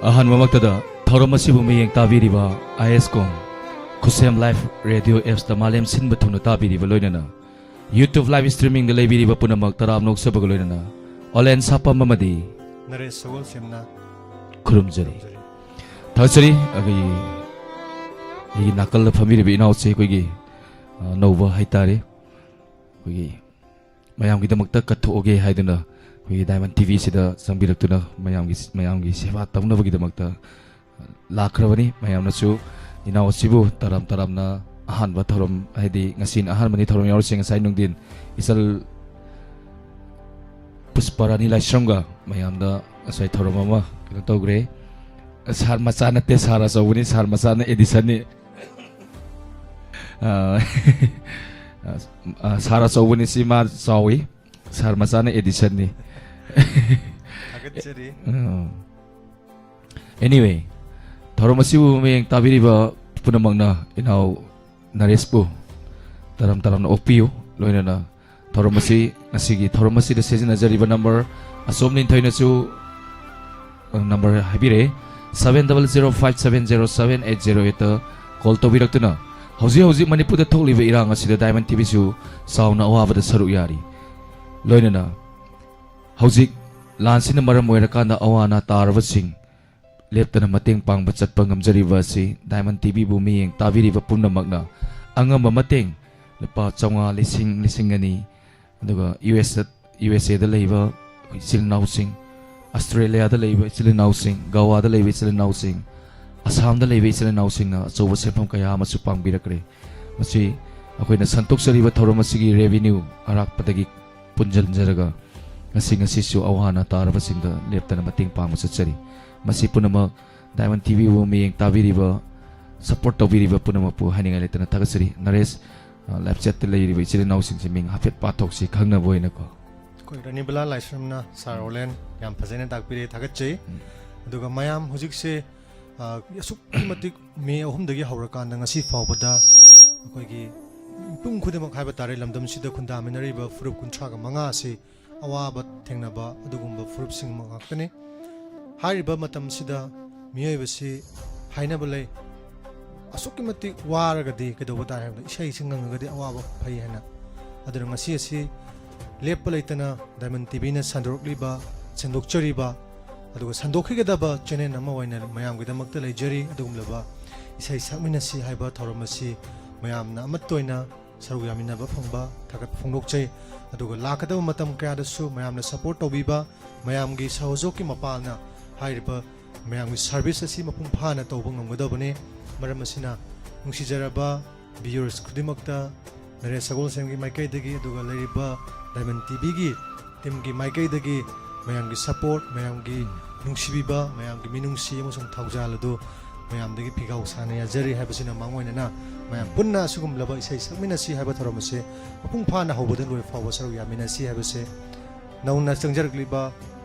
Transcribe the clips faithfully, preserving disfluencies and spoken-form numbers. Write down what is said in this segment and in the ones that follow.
ꯑꯍꯥꯟꯕꯃꯛꯇꯗ ꯊꯧꯔꯝ ꯑꯁꯤꯕꯨ ꯃꯤꯠꯌꯦꯡ ꯇꯥꯕꯤꯔꯤꯕ ꯑꯥꯏ ꯑꯦꯁ ꯀꯣꯝ, ꯈꯨꯠꯁꯦꯝ ꯂꯥꯏꯐ ꯔꯦꯗꯤꯑꯣ ꯑꯦꯞꯁꯇ ꯃꯥꯂꯦꯝ ꯁꯤꯟꯕ ꯊꯨꯡꯅ ꯇꯥꯕꯤꯔꯤꯕ, ꯂꯣꯏꯅꯅ YouTube ꯂꯥꯏꯚ ꯁ꯭ꯇ꯭ꯔꯤꯃꯤꯡꯗ ꯂꯩꯕꯤꯔꯤꯕ ꯄꯨꯝꯅꯃꯛ ꯇꯔꯥꯝꯅ ꯑꯣꯛꯆꯕꯒ ꯂꯣꯏꯅꯅ ꯑꯣꯂꯦꯟ ꯁꯥꯄꯝ ꯑꯃꯗꯤ ꯅꯔꯦꯁ ꯁꯒꯣꯜꯁꯦꯝꯅ ꯈꯨꯔꯨꯝꯖꯔꯤ꯫ ꯈꯨꯔꯨꯝꯖꯔꯤ꯫ ꯊꯥꯒꯠꯆꯔꯤ꯫ ꯑꯩꯈꯣꯏꯒꯤ ꯑꯩꯒꯤ ꯅꯥꯀꯜꯗ ꯐꯝꯕꯤꯔꯤꯕ ꯏꯅꯥꯎꯁꯦ ꯑꯩꯈꯣꯏꯒꯤ, ꯑ, ꯅꯧꯕ ꯍꯥꯏꯇꯥꯔꯦ꯫ ꯑꯩꯈꯣꯏꯒꯤ ꯃꯌꯥꯝꯒꯤꯗꯃꯛꯇ ꯀꯠꯊꯣꯛꯑꯒꯦ ꯍꯥꯏꯗꯨꯅ ꯑꯩꯈꯣꯏꯒꯤ ꯗꯥꯏꯃꯟ ꯇꯤ ꯚꯤꯁꯤꯗ ꯆꯪꯕꯤꯔꯛꯇꯨꯅ ꯃꯌꯥꯝꯒꯤ, ꯃꯌꯥꯝꯒꯤ ꯁꯦꯕꯥ ꯇꯧꯅꯕꯒꯤꯗꯃꯛꯇ ꯂꯥꯛꯈ꯭ꯔꯕꯅꯤ꯫ ꯃꯌꯥꯝꯅꯁꯨ ꯏꯅꯥꯎ ꯑꯁꯤꯕꯨ ꯇꯔꯥꯝ ꯇꯔꯥꯝꯅ ꯑꯍꯥꯟꯕ ꯊꯧꯔꯝ, ꯍꯥꯏꯗꯤ ꯉꯁꯤꯅ ꯑꯍꯥꯟꯕꯅꯤ ꯊꯧꯔꯝ ꯌꯥꯎꯔꯤꯁꯦ꯫ ꯉꯁꯥꯏ ꯅꯨꯡꯊꯤꯟ ꯏꯆꯜ ꯄꯨꯁꯄꯔꯥꯅꯤ ꯂꯥꯏꯁ꯭ꯔꯝꯒ ꯃꯌꯥꯝꯗ ꯉꯁꯥꯏ ꯊꯧꯔꯝ ꯑꯃ ꯀꯩꯅꯣ ꯇꯧꯈ꯭ꯔꯦ꯫ ꯁꯥꯔ ꯃꯆꯥ ꯅꯠꯇꯦ, ꯁꯥꯔ ꯑꯆꯧꯕꯅꯤ, ꯁꯥꯔ ꯃꯆꯥꯅ ꯑꯦꯗꯤꯁꯟꯅꯤ꯫ ꯑ, ꯑ, ꯁꯥꯔ ꯑꯆꯧꯕꯅꯤ, ꯁꯤ ꯃꯥ ꯆꯥꯎꯏ, ꯁꯥꯔ ꯃꯆꯥꯅ ꯑꯦꯗꯤꯁꯟꯅꯤ꯫ ꯊꯥꯒꯠꯆꯔꯤ꯫ ꯎꯝ꯫ Anyway, ꯊꯧꯔꯝ ꯑꯁꯤꯕꯨ ꯃꯤꯠꯌꯦꯡ ꯇꯥꯕꯤꯔꯤꯕ ꯄꯨꯝꯅꯃꯛꯅ ꯏꯅꯥꯎ ꯅꯔꯦꯁꯄꯨ ꯇꯔꯥꯝ ꯇꯔꯥꯝꯅ ꯑꯣꯛꯄꯤꯌꯨ꯫ ꯂꯣꯏꯅꯅ ꯊꯧꯔꯝ ꯑꯁꯤ, ꯉꯁꯤꯒꯤ ꯊꯧꯔꯝ ꯑꯁꯤꯗ ꯁꯤꯖꯤꯟꯅꯖꯔꯤꯕ ꯅꯝꯕꯔ, ꯑꯁꯣꯝ ꯂꯤꯟꯊꯣꯏꯅꯁꯨ, ꯑ, number ꯍꯥꯏꯕꯤꯔꯛꯑꯦ, seven double zero five seven zero seven eight zero eight ꯇ ꯀꯣꯜ ꯇꯧꯕꯤꯔꯛꯇꯨꯅ ꯍꯧꯖꯤꯛ ꯍꯧꯖꯤꯛ ꯃꯅꯤꯄꯨꯔꯗ ꯊꯣꯛꯂꯤꯕ ꯏꯔꯥꯡ ꯑꯁꯤꯗ ꯗꯥꯏꯃꯟ ꯇꯤ ꯚꯤꯁꯨ ꯆꯥꯎꯅ ꯑꯋꯥꯕꯗ ꯁꯔꯨꯛ ꯌꯥꯔꯤ꯫ ꯂꯣꯏꯅꯅ ꯍꯧꯖꯤꯛ ꯂꯥꯟꯁꯤꯅ ꯃꯔꯝ ꯑꯣꯏꯔꯀꯥꯟꯗ ꯑꯋꯥ ꯑꯅꯥ ꯇꯥꯔꯕꯁꯤꯡ ꯂꯦꯞꯇꯅ ꯃꯇꯦꯡ ꯄꯥꯡꯕ ꯆꯠꯄ ꯉꯝꯖꯔꯤꯕ ꯑꯁꯤ ꯗꯥꯏꯃꯟ ꯇꯤ ꯚꯤꯕꯨ ꯃꯤꯠꯌꯦꯡ ꯇꯥꯕꯤꯔꯤꯕ ꯄꯨꯝꯅꯃꯛꯅ ꯑꯉꯝꯕ ꯃꯇꯦꯡ ꯂꯨꯄꯥ ꯆꯥꯝꯃꯉꯥ, ꯂꯤꯁꯤꯡ, ꯂꯤꯁꯤꯡ ꯑꯅꯤ, ꯑꯗꯨꯒ ꯌꯨ ꯑꯦꯁ, ꯌꯨ ꯑꯦꯁ ꯑꯦꯗ ꯂꯩꯕ ꯑꯩꯈꯣꯏ ꯏꯆꯤꯜ ꯏꯅꯥꯎꯁꯤꯡ, ꯑꯁꯇ꯭ꯔꯦꯂꯤꯌꯥꯗ ꯂꯩꯕ ꯏꯆꯤꯜ ꯏꯅꯥꯎꯁꯤꯡ, ꯒꯋꯥꯗ ꯂꯩꯕ ꯏꯆꯤꯜ ꯏꯅꯥꯎꯁꯤꯡ, ꯑꯁꯥꯝꯗ ꯂꯩꯕ ꯏꯆꯤꯜ ꯏꯅꯥꯎꯁꯤꯡꯅ ꯑꯆꯧꯕ ꯁꯦꯟꯐꯝ ꯀꯌꯥ ꯑꯃꯁꯨ ꯄꯥꯡꯕꯤꯔꯛꯈ꯭ꯔꯦ꯫ ꯃꯁꯤ ꯑꯩꯈꯣꯏꯅ ꯁꯟꯗꯣꯛꯆꯔꯤꯕ ꯊꯧꯔꯝ ꯑꯁꯤꯒꯤ ꯔꯦꯚꯤꯅ꯭ꯌꯨ ꯑꯔꯥꯛꯄꯗꯒꯤ ꯄꯨꯟꯁꯤꯟꯖꯔꯒ ꯉꯁꯤ, ꯉꯁꯤꯁꯨ ꯑꯋꯥ ꯑꯅꯥ ꯇꯥꯔꯕꯁꯤꯡꯗ ꯂꯦꯞꯇꯅ ꯃꯇꯦꯡ ꯄꯥꯡꯕ ꯆꯠꯆꯔꯤ꯫ ꯃꯁꯤ ꯄꯨꯝꯅꯃꯛ ꯗꯥꯏꯃꯟ ꯇꯤ ꯚꯤꯕꯨ ꯃꯤꯠꯌꯦꯡ ꯇꯥꯕꯤꯔꯤꯕ, ꯁꯞꯄꯣꯔꯠ ꯇꯧꯕꯤꯔꯤꯕ ꯄꯨꯝꯅꯃꯛꯄꯨ ꯍꯥꯏꯅꯤꯡꯉꯥꯏ ꯂꯩꯇꯅ ꯊꯥꯒꯠꯆꯔꯤ꯫ ꯅꯔꯦꯁ, ꯑ, ꯂꯥꯏꯐ ꯆꯦꯠꯇ ꯂꯩꯔꯤꯕ ꯏꯆꯤꯜ ꯏꯅꯥꯎꯁꯤꯡꯁꯤ ꯃꯤꯡ ꯍꯥꯏꯐꯦꯠ ꯄꯥꯊꯣꯛꯁꯤ ꯈꯪꯅꯕ ꯑꯣꯏꯅꯀꯣ꯫ ꯑꯩꯈꯣꯏ ꯔꯅꯤꯕꯂꯥ ꯂꯥꯏꯁ꯭ꯔꯝꯅ ꯁꯥꯔ ꯑꯣꯂꯦꯟ ꯌꯥꯝ ꯐꯖꯅ ꯇꯥꯛꯄꯤꯔꯦ, ꯊꯥꯒꯠꯆꯩ꯫ ꯎꯝ꯫ ꯑꯗꯨꯒ ꯃꯌꯥꯝ ꯍꯧꯖꯤꯛꯁꯦ, ꯑ, ꯑꯁꯨꯛꯀꯤ ꯃꯇꯤꯛ ꯃꯦ ꯑꯍꯨꯝꯗꯒꯤ ꯍꯧꯔꯀꯥꯟꯗ ꯉꯁꯤ ꯐꯥꯎꯕꯗ ꯑꯩꯈꯣꯏꯒꯤ ꯃꯤꯄꯨꯝ ꯈꯨꯗꯤꯡꯃꯛ ꯍꯥꯏꯕ ꯇꯥꯔꯦ, ꯂꯝꯗꯝꯁꯤꯗ ꯈꯨꯟꯗꯥꯃꯤꯟꯅꯔꯤꯕ ꯐꯨꯔꯨꯞ ꯀꯨꯟꯊ꯭ꯔꯥꯒ ꯃꯉꯥ ꯑꯁꯤ ꯑꯋꯥꯕ ꯊꯦꯡꯅꯕ ꯑꯗꯨꯒꯨꯝꯕ ꯐꯨꯔꯨꯞꯁꯤꯡ ꯉꯥꯛꯇꯅꯤ꯫ ꯍꯥꯏꯔꯤꯕ ꯃꯇꯝꯁꯤꯗ ꯃꯤꯑꯣꯏꯕꯁꯤ ꯍꯥꯏꯅꯕ ꯂꯩ, ꯑꯁꯨꯛꯀꯤ ꯃꯇꯤꯛ ꯋꯥꯔꯒꯗꯤ ꯀꯩꯗꯧꯕ ꯇꯥꯔꯦ ꯍꯥꯏꯕꯗ ꯏꯁꯩꯁꯤ ꯉꯪꯉꯒꯗꯤ ꯑꯋꯥꯕ ꯐꯩ ꯍꯥꯏꯅ꯫ ꯑꯗꯨꯅ ꯉꯁꯤ ꯑꯁꯤ ꯂꯦꯞꯄ ꯂꯩꯇꯅ ꯗꯥꯏꯃꯟ ꯇꯤꯚꯤꯅ ꯁꯟꯗꯣꯔꯛꯂꯤꯕ, ꯁꯟꯗꯣꯛꯆꯔꯤꯕ, ꯑꯗꯨꯒ ꯁꯟꯗꯣꯛꯈꯤꯒꯗꯕ ꯆꯦꯅꯦꯜ ꯑꯃ ꯑꯣꯏꯅ ꯃꯌꯥꯝꯒꯤꯗꯃꯛꯇ ꯂꯩꯖꯔꯤ꯫ ꯑꯗꯨꯒꯨꯝꯂꯕ ꯏꯁꯩ ꯁꯛꯃꯤꯟꯅꯁꯤ ꯍꯥꯏꯕ ꯊꯧꯔꯝ ꯑꯁꯤ ꯃꯌꯥꯝꯅ ꯑꯃꯠꯇ ꯑꯣꯏꯅ ꯁꯔꯨꯛ ꯌꯥꯃꯤꯟꯅꯕ ꯐꯪꯕ ꯊꯥꯒꯠꯄ ꯐꯣꯡꯗꯣꯛꯆꯩ꯫ ꯑꯗꯨꯒ ꯂꯥꯛꯀꯗꯕ ꯃꯇꯝ ꯀꯌꯥꯗꯁꯨ ꯃꯌꯥꯝꯅ ꯁꯄꯣꯔꯠ ꯇꯧꯕꯤꯕ, ꯃꯌꯥꯝꯒꯤ ꯁꯍꯖꯣꯛꯀꯤ ꯃꯄꯥꯜꯅ ꯍꯥꯏꯔꯤꯕ ꯃꯌꯥꯝꯒꯤ ꯁꯥꯔꯚꯤꯁ ꯑꯁꯤ ꯃꯄꯨꯡ ꯐꯥꯅ ꯇꯧꯕ ꯉꯝꯒꯗꯕꯅꯤ꯫ ꯃꯔꯝ ꯑꯁꯤꯅ ꯅꯨꯡꯁꯤꯖꯔꯕ ꯚꯤꯌꯨꯔꯁ ꯈꯨꯗꯤꯡꯃꯛꯇ ꯅꯔꯦꯁ ꯁꯒꯣꯜꯁꯦꯝꯒꯤ ꯃꯥꯏꯀꯩꯗꯒꯤ, ꯑꯗꯨꯒ ꯂꯩꯔꯤꯕ ꯗꯥꯏꯃꯟ ꯇꯤꯚꯤꯒꯤ ꯇꯤꯝꯒꯤ ꯃꯥꯏꯀꯩꯗꯒꯤ ꯃꯌꯥꯝꯒꯤ ꯁꯄꯣꯔꯠ, ꯃꯌꯥꯝꯒꯤ ꯅꯨꯡꯁꯤꯕꯤꯕ, ꯃꯌꯥꯝꯒꯤ ꯃꯤꯅꯨꯡꯁꯤ ꯑꯃꯁꯨꯡ ꯊꯧꯖꯥꯜ ꯑꯗꯨ ꯃꯌꯥꯝꯗꯒꯤ ꯐꯤꯒꯥꯎ ꯁꯥꯅ ꯌꯥꯖꯔꯤ ꯍꯥꯏꯕꯁꯤꯅ ꯃꯥꯡ ꯑꯣꯏꯅꯅ ꯃꯌꯥꯝ ꯄꯨꯟꯅ ꯑꯁꯤꯒꯨꯝꯂꯕ ꯏꯁꯩ ꯁꯛꯃꯤꯟꯅꯁꯤ ꯍꯥꯏꯕ ꯊꯧꯔꯝ ꯑꯁꯤ ꯃꯄꯨꯡ ꯐꯥꯅ ꯍꯧꯕꯗ ꯂꯣꯏꯕ ꯐꯥꯎꯕ ꯁꯔꯨꯛ ꯌꯥꯃꯤꯟꯅꯁꯤ ꯍꯥꯏꯕꯁꯦ ꯅꯧꯅ ꯆꯪꯖꯔꯛꯂꯤꯕ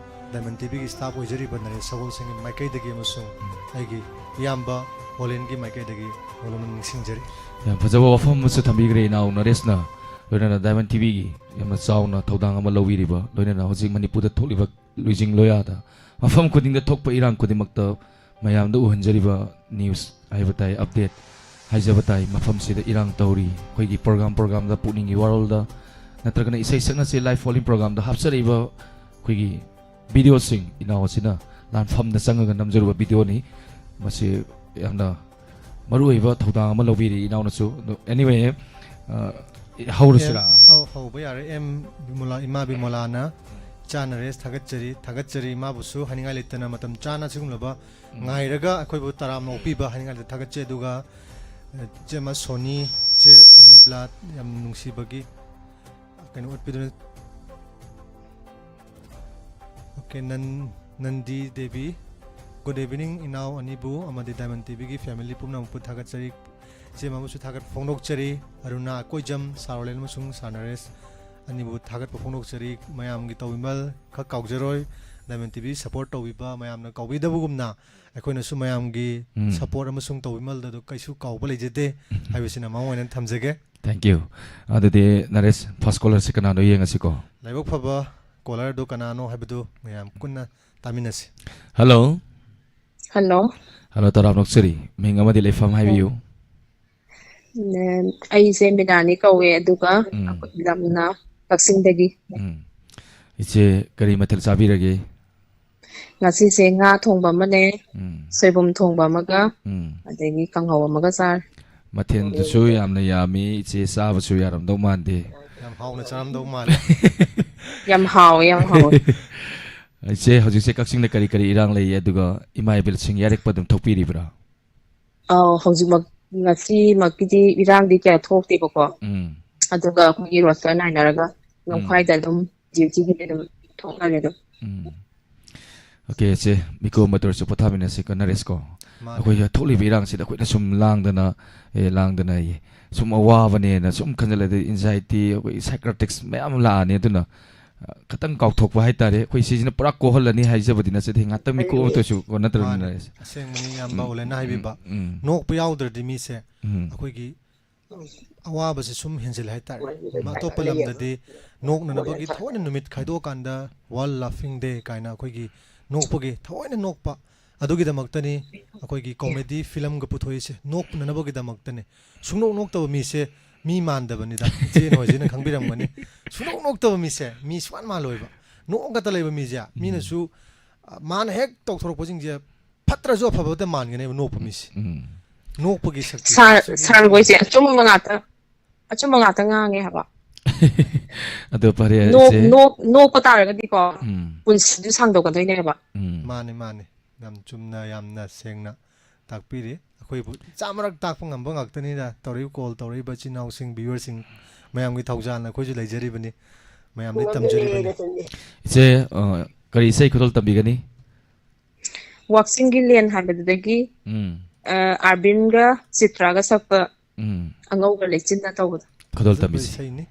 ꯗꯥꯏꯃꯟ ꯇꯤꯚꯤꯒꯤ ꯁ꯭ꯇꯥꯐ ꯑꯣꯏꯖꯔꯤꯕ ꯅꯔꯦꯁ ꯁꯒꯣꯜꯁꯦꯝꯒꯤ ꯃꯥꯏꯀꯩꯗꯒꯤ ꯑꯃꯁꯨꯡ ꯑꯩꯒꯤ ꯏꯌꯥꯝꯕ ꯑꯣꯂꯦꯟꯒꯤ ꯃꯥꯏꯀꯩꯗꯒꯤ ꯅꯧꯅ ꯅꯤꯡꯁꯤꯡꯖꯔꯤ꯫ ꯌꯥꯝ ꯐꯖꯕ ꯋꯥꯐꯝ ꯑꯃꯁꯨ ꯊꯝꯕꯤꯈ꯭ꯔꯦ ꯏꯅꯥꯎ ꯅꯔꯦꯁꯅ, ꯂꯣꯏꯅꯅ ꯗꯥꯏꯃꯟ ꯇꯤꯚꯤꯒꯤ ꯌꯥꯝꯅ ꯆꯥꯎꯅ ꯊꯧꯗꯥꯡ ꯑꯃ ꯂꯧꯕꯤꯔꯤꯕ, ꯂꯣꯏꯅꯅ ꯍꯧꯖꯤꯛ ꯃꯅꯤꯄꯨꯔꯗ ꯊꯣꯛꯂꯤꯕ ꯂꯨꯏꯖꯤꯡ ꯂꯣꯌꯥꯗ, ꯃꯐꯝ ꯈꯨꯗꯤꯡꯗ ꯊꯣꯛꯄ ꯏꯔꯥꯡ ꯈꯨꯗꯤꯡꯃꯛꯇ ꯃꯌꯥꯝꯗ ꯎꯍꯟꯖꯔꯤꯕ ꯅ꯭ꯌꯨꯁ ꯍꯥꯏꯕ ꯇꯥꯏ, ꯑꯞꯗꯦꯠ ꯍꯥꯏꯖꯕ ꯇꯥꯏ꯫ ꯃꯐꯝꯁꯤꯗ ꯏꯔꯥꯡ ꯇꯧꯔꯤ, ꯑꯩꯈꯣꯏꯒꯤ ꯄ꯭ꯔꯣꯒ꯭ꯔꯥꯝ ꯄ꯭ꯔꯣꯒ꯭ꯔꯥꯝꯗ ꯄꯨꯛꯅꯤꯡꯒꯤ ꯋꯥꯔꯣꯜꯗ ꯅꯠꯇ꯭ꯔꯒꯅ ꯏꯁꯩ ꯁꯛꯅꯁꯦ ꯂꯥꯏꯚ ꯐꯣꯂꯤꯡ ꯄ꯭ꯔꯣꯒ꯭ꯔꯥꯝꯗ ꯍꯥꯞꯆꯔꯛꯏꯕ ꯑꯩꯈꯣꯏꯒꯤ ꯚꯤꯗꯤꯑꯣꯁꯤꯡ ꯏꯅꯥꯎ ꯑꯁꯤꯅ ꯂꯥꯟꯐꯝꯗ ꯆꯪꯉꯒ ꯅꯝꯖꯔꯨꯕ ꯚꯤꯗꯤꯑꯣꯅꯤ꯫ ꯃꯁꯤ ꯌꯥꯝꯅ ꯃꯔꯨꯑꯣꯏꯕ ꯊꯧꯗꯥꯡ ꯑꯃ ꯂꯧꯕꯤꯔꯤ ꯏꯅꯥꯎꯅꯁꯨ꯫ ꯑꯗꯣ anyway, ꯑ, ꯍꯧꯔꯁꯤꯔꯥ? ꯑꯦꯝ, ꯑꯧ, ꯍꯧꯕ ꯌꯥꯔꯦ꯫ ꯑꯦꯝ ꯕꯤꯃꯣꯂꯥ, ꯏꯃꯥ ꯕꯤꯃꯣꯂꯥꯅ, "ꯏꯆꯥ ꯅꯔꯦꯁ ꯊꯥꯒꯠꯆꯔꯤ, ꯊꯥꯒꯠꯆꯔꯤ, ꯏꯃꯥꯕꯨꯁꯨ ꯍꯥꯏꯅꯤꯡꯉꯥꯏ ꯂꯩꯇꯅ ꯃꯇꯝ ꯆꯥꯅ ꯑꯁꯤꯒꯨꯝꯂꯕ ꯎꯝ꯫ ꯉꯥꯏꯔꯒ ꯑꯩꯈꯣꯏꯕꯨ ꯇꯔꯥꯝꯅ ꯑꯣꯛꯄꯤꯕ ꯍꯥꯏꯅꯤꯡꯉꯥꯏ ꯂꯩꯇꯅ ꯊꯥꯒꯠꯆꯩ"꯫ ꯑꯗꯨꯒ, ꯑ, ꯏꯆꯦꯃ ꯁꯣꯅꯤ, ꯏꯆꯦ ꯔꯅꯤꯕ꯭ꯂꯥ, ꯌꯥꯝ ꯅꯨꯡꯁꯤꯕꯒꯤ ꯀꯩꯅꯣ ꯎꯠꯄꯤꯗꯨꯅ꯫ ꯑꯣꯀꯦ, ꯅꯟ-, ꯅꯟꯗꯤ ꯗꯦꯕꯤ, "Good evening ꯏꯅꯥꯎ ꯑꯅꯤꯕꯨ ꯑꯃꯗꯤ ꯗꯥꯏꯃꯟ ꯇꯤꯚꯤꯒꯤ ꯐꯦꯃꯤꯂꯤ ꯄꯨꯝꯅꯃꯛꯄꯨ ꯊꯥꯒꯠꯆꯔꯤ꯫ ꯏꯆꯦ ꯑꯃꯕꯨꯁꯨ ꯊꯥꯒꯠꯄ ꯐꯣꯡꯗꯣꯛꯆꯔꯤ꯫ ꯑꯔꯨꯅꯥ ꯀꯣꯏꯖꯝ, ꯁꯥꯔꯣꯂꯦꯟ ꯑꯃꯁꯨꯡ ꯁꯥꯔ ꯅꯔꯦꯁ ꯑꯅꯤꯕꯨ ꯊꯥꯒꯠꯄ ꯐꯣꯡꯗꯣꯛꯆꯔꯤ꯫ ꯃꯌꯥꯝꯒꯤ ꯇꯧꯕꯤꯃꯜ ꯈꯛ ꯀꯥꯎꯖꯔꯣꯏ꯫ ꯗꯥꯏꯃꯟ ꯇꯤꯚꯤ ꯁꯄꯣꯔꯠ ꯇꯧꯕꯤꯕ ꯃꯌꯥꯝꯅ ꯀꯥꯎꯕꯤꯗꯕꯒꯨꯝꯅ ꯑꯩꯈꯣꯏꯅꯁꯨ ꯃꯌꯥꯝꯒꯤ ꯎꯝ꯫ ꯁꯄꯣꯔꯠ ꯑꯃꯁꯨꯡ ꯇꯧꯕꯤꯃꯜꯗ ꯑꯗꯨ ꯀꯩꯁꯨ ꯀꯥꯎꯕ ꯂꯩꯖꯗꯦ ꯍꯥꯏꯕꯁꯤꯅ ꯃꯃꯥꯡ ꯑꯣꯏꯅ ꯊꯝꯖꯒꯦ꯫ Thank you꯫ ꯑꯗꯨꯗꯤ ꯅꯔꯦꯁ, ꯐꯥꯔꯁ ꯀꯣꯂꯔꯁꯦ ꯀꯅꯥꯅꯣ ꯌꯦꯡꯉꯁꯤꯀꯣ꯫ ꯂꯥꯏꯕꯛ ꯐꯕ ꯀꯣꯂꯔꯗꯨ ꯀꯅꯥꯅꯣ ꯍꯥꯏꯕꯗꯨ ꯃꯌꯥꯝ ꯄꯨꯟꯅ ꯇꯥꯃꯤꯟꯅꯁꯤ꯫ ꯍꯜꯂꯣ꯫ ꯍꯜꯂꯣ꯫ ꯍꯜꯂꯣ, ꯇꯔꯥꯝꯅ ꯑꯣꯛꯆꯔꯤ꯫ ꯃꯤꯡ ꯑꯃꯗꯤ ꯂꯩꯐꯝ ꯍꯥꯏꯕꯤꯌꯨ꯫ ꯎꯝ, ꯑꯩꯁꯦ ꯃꯤꯅꯥꯅꯤ ꯀꯧꯋꯦ, ꯑꯗꯨꯒ ꯎꯝ꯫ ꯑꯩꯈꯣꯏ ꯂꯝꯅ ꯀꯛꯆꯤꯡꯗꯒꯤ꯫ ꯎꯝ꯫ ꯏꯆꯦ, ꯀꯔꯤ ꯃꯊꯦꯜ ꯆꯥꯕꯤꯔꯒꯦ? ꯉꯁꯤꯁꯦ ꯉꯥ ꯊꯣꯡꯕ ꯑꯃꯅꯦ, ꯎꯝ꯫ ꯁꯣꯏꯕꯨꯝ ꯊꯣꯡꯕ ꯑꯃꯒ, ꯎꯝ꯫ ꯑꯗꯒꯤ ꯀꯥꯡꯍꯧ ꯑꯃꯒ ꯆꯥꯔꯦ꯫ ꯃꯊꯦꯜꯗꯨꯁꯨ ꯌꯥꯝꯅ ꯌꯥꯝꯃꯤ, ꯏꯆꯦ ꯆꯥꯕꯁꯨ ꯌꯥꯔꯝꯗꯧ ꯃꯥꯟꯗꯦ꯫ ꯌꯥꯝ ꯍꯥꯎꯅ ꯆꯥꯔꯝꯗꯧ ꯃꯥꯜꯂꯦ꯫ ꯌꯥꯝ ꯍꯥꯎꯋꯦ, ꯌꯥꯝ ꯍꯥꯎꯋꯦ꯫ ꯏꯆꯦ, ꯍꯧꯖꯤꯛꯁꯦ ꯀꯛꯆꯤꯡꯗ ꯀꯔꯤ ꯀꯔꯤ ꯏꯔꯥꯡ ꯂꯩ, ꯑꯗꯨꯒ ꯏꯃꯥ ꯏꯕꯦꯜꯁꯤꯡ ꯌꯥꯔꯛꯄ ꯑꯗꯨꯝ ꯊꯣꯛꯄꯤꯔꯤꯕ꯭ꯔꯥ? ꯑꯧ, ꯍꯧꯖꯤꯛꯃꯛ, ꯉꯁꯤꯃꯛꯀꯤꯗꯤ ꯏꯔꯥꯡꯗꯤ ꯀꯌꯥ ꯊꯣꯛꯇꯦꯕꯀꯣ꯫ ꯎꯝ꯫ ꯑꯗꯨꯒ ꯑꯩꯈꯣꯏꯒꯤ ꯔꯣꯁꯇꯔ ꯅꯥꯏꯅꯔꯒ ꯎꯝ꯫ ꯂꯝꯈꯥꯏꯗ ꯑꯗꯨꯝ ꯗ꯭ꯌꯨꯇꯤꯒꯤꯗꯤ ꯑꯗꯨꯝ ꯊꯣꯛꯅꯔꯦ ꯑꯗꯨꯝ꯫ ꯎꯝ꯫ ꯑꯣꯀꯦ, ꯏꯆꯦ, ꯃꯤꯀꯨꯞ ꯑꯃꯇ ꯑꯣꯏꯔꯁꯨ ꯄꯣꯊꯥꯃꯤꯟꯅꯁꯤ, ꯀꯟꯅꯔꯦꯁꯀꯣ꯫ ꯃꯥꯅꯦ꯫ ꯑꯩꯈꯣꯏꯒꯤ ꯊꯣꯛꯂꯤꯕ ꯏꯔꯥꯡꯁꯤꯗ ꯑꯩꯈꯣꯏꯅ ꯁꯨꯝ ꯂꯥꯡꯗꯅ, ꯑꯦ, ꯂꯥꯡꯗꯅ ꯑꯌꯦ, ꯁꯨꯝ ꯑꯋꯥꯕꯅꯦꯅ ꯁꯨꯝ ꯈꯟꯖꯜꯂꯗꯤ anxiety, ꯑꯩꯈꯣꯏ psychotics ꯃꯌꯥꯝ ꯑꯃ ꯂꯥꯛꯑꯅꯤ꯫ ꯑꯗꯨꯅ, ꯑ, ꯈꯇꯪ ꯀꯥꯎꯊꯣꯛꯄ ꯍꯥꯏꯇꯥꯔꯦ꯫ ꯑꯩꯈꯣꯏ ꯁꯤꯁꯤꯅ ꯄꯨꯔꯥ ꯀꯣꯛꯍꯜꯂꯅꯤ ꯍꯥꯏꯖꯕꯗꯤ ꯅꯠꯆꯗꯦ꯫ ꯉꯥꯛꯇꯪ ꯃꯤꯀꯨꯞ ꯑꯃꯇ ꯑꯣꯏꯔꯁꯨ ꯀꯣꯟꯅꯗ꯭ꯔ ꯃꯥꯅꯦ꯫ ꯅꯔꯦꯁ꯫ ꯑꯁꯦꯡꯕꯅꯤ, ꯏꯌꯥꯝꯕ ꯎꯝ, ꯑꯣꯂꯦꯅ ꯍꯥꯏꯕꯤꯕ꯫ ꯎꯝ, ꯎꯝ꯫ ꯅꯣꯛꯄ ꯌꯥꯎꯗ꯭ꯔꯗꯤ ꯃꯤꯁꯦ ꯎꯝ꯫ ꯑꯩꯈꯣꯏꯒꯤ ꯑꯋꯥꯕꯁꯤ ꯁꯨꯝ ꯍꯦꯟꯖꯤꯜꯂꯦ ꯍꯥꯏꯇꯥꯔꯦ꯫ ꯑꯇꯣꯞꯄ ꯂꯝꯗꯗꯤ ꯅꯣꯛꯅꯅꯕꯒꯤ ꯊꯑꯣꯏꯅ ꯅꯨꯃꯤꯠ ꯈꯥꯏꯗꯣꯛꯑꯀꯥꯟꯗ World Laughing Day ꯀꯥꯏꯅ ꯑꯩꯈꯣꯏꯒꯤ ꯅꯣꯛꯄꯒꯤ ꯊꯑꯣꯏꯅ ꯅꯣꯛꯄ, ꯑꯗꯨꯒꯤꯗꯃꯛꯇꯅꯤ ꯑꯩꯈꯣꯏꯒꯤ comedy filmꯒ ꯄꯨꯊꯣꯛꯏꯁꯦ, ꯅꯣꯛꯅꯅꯕꯒꯤꯗꯃꯛꯇꯅꯤ꯫ ꯁꯨꯡꯅꯣꯛ ꯅꯣꯛꯇꯕ ꯃꯤꯁꯦ ꯃꯤ ꯃꯥꯟꯗꯕꯅꯤꯗ, ꯏꯆꯦ ꯅꯣꯏꯁꯤꯅ ꯈꯪꯕꯤꯔꯝꯒꯅꯤ꯫ ꯁꯨꯡꯅꯣꯛ ꯅꯣꯛꯇꯕ ꯃꯤꯁꯦ ꯃꯤ ꯁꯨꯡꯃꯥꯟ ꯃꯥꯜꯂꯣꯏꯕ꯫ ꯅꯣꯛꯑꯒꯇ ꯂꯩꯕ ꯃꯤꯁꯦ ꯎꯝ꯫ ꯃꯤꯅꯁꯨ, ꯑ, ꯃꯥꯅ ꯍꯦꯛ ꯇꯧꯊꯣꯔꯛꯄꯁꯤꯡꯁꯦ ꯐꯠꯇ꯭ꯔꯁꯨ ꯑꯐꯕꯇ ꯃꯥꯟꯒꯅꯦꯕ ꯅꯣꯛꯄ ꯃꯤꯁꯦ꯫ ꯎꯝ꯫ ꯅꯣꯛꯄꯒꯤ ꯁꯛꯇꯤ ꯁꯥꯔ, ꯁꯤꯒꯤ ꯁꯥꯔ ꯃꯈꯣꯏꯁꯦ ꯑꯆꯨꯝꯕ ꯉꯥꯛꯇ, ꯑꯆꯨꯝꯕ ꯉꯥꯛꯇ ꯉꯥꯡꯉꯦ ꯍꯥꯏꯕ꯫ ꯑꯗꯣ ꯐꯔꯦ, ꯅꯣꯛ-, ꯏꯆꯦ꯫ ꯅꯣꯛ-, ꯅꯣꯛꯄ ꯇꯥꯔꯒꯗꯤꯀꯣ, ꯎꯝ꯫ ꯄꯨꯟꯁꯤꯗꯨ ꯁꯥꯡꯗꯣꯛꯀꯗꯣꯏꯅꯦꯕ꯫ ꯎꯝ꯫ ꯃꯥꯅꯤ, ꯃꯥꯅꯤ꯫ ꯌꯥꯝ ꯆꯨꯝꯅ, ꯌꯥꯝꯅ ꯁꯦꯡꯅ ꯇꯥꯛꯄꯤꯔꯤ꯫ ꯑꯩꯈꯣꯏꯕꯨ ꯆꯥꯝꯃꯔꯛ ꯇꯥꯛꯄ ꯉꯝꯕ ꯉꯥꯛꯇꯅꯤꯅ ꯇꯧꯔꯤꯕ call ꯇꯧꯔꯛꯏꯕ ꯏꯆꯤꯟ ꯏꯅꯥꯎꯁꯤꯡ, viewerꯁꯤꯡ ꯃꯌꯥꯝꯒꯤ ꯊꯧꯖꯥꯜꯅ ꯑꯩꯈꯣꯏꯁꯨ ꯂꯩꯖꯔꯤꯕꯅꯤ꯫ ꯃꯌꯥꯝꯗꯒꯤ ꯇꯝꯖꯔꯤꯕꯅꯤ꯫ ꯏꯆꯦ, ꯑ, ꯀꯔꯤ ꯏꯁꯩ ꯈꯨꯗꯣꯜ ꯇꯝꯕꯤꯒꯅꯤ? ꯋꯥꯛꯆꯤꯡꯒꯤ ꯂꯦꯟ ꯍꯥꯏꯕꯗꯨꯗꯒꯤ, ꯎꯝ꯫ ꯑ, ꯑꯥꯔꯕꯤꯟꯒ ꯆꯤꯇ꯭ꯔꯥꯒ ꯁꯛꯄ ꯎꯝ꯫ ꯑꯉꯧꯕ ꯂꯩꯆꯤꯟꯅ ꯇꯧꯕꯗꯣ꯫ ꯈꯨꯗꯣꯜ ꯐꯖꯕ ꯇꯝꯕꯤꯁꯤ꯫ ꯏꯁꯩꯅꯤ꯫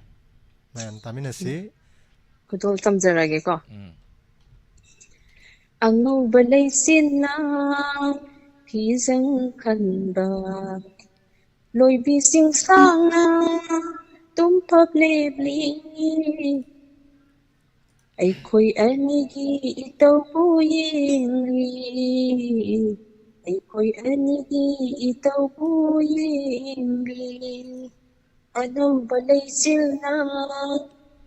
ꯃꯌꯥꯝ ꯇꯥꯃꯤꯟꯅꯁꯤ꯫ ꯈꯨꯗꯣꯜ ꯇꯝꯖꯔꯒꯦꯀꯣ꯫ ꯎꯝ꯫ ꯑꯉꯧꯕ ꯂꯩꯆꯤꯟꯅ ꯐꯤꯖꯪ ꯈꯟꯕ, ꯂꯣꯏꯕꯤ ꯆꯤꯡꯁꯥꯡꯅ ꯇꯨꯝꯐꯝ ꯂꯦꯞꯂꯤ꯫ ꯑꯩꯈꯣꯏ ꯑꯅꯤꯒꯤ ꯏꯇꯧꯕꯨ ꯌꯦꯡꯂꯤ, ꯑꯩꯈꯣꯏ ꯑꯅꯤꯒꯤ ꯏꯇꯧꯕꯨ ꯌꯦꯡꯂꯤ꯫ ꯑꯅꯧꯕ ꯂꯩꯆꯤꯜꯅ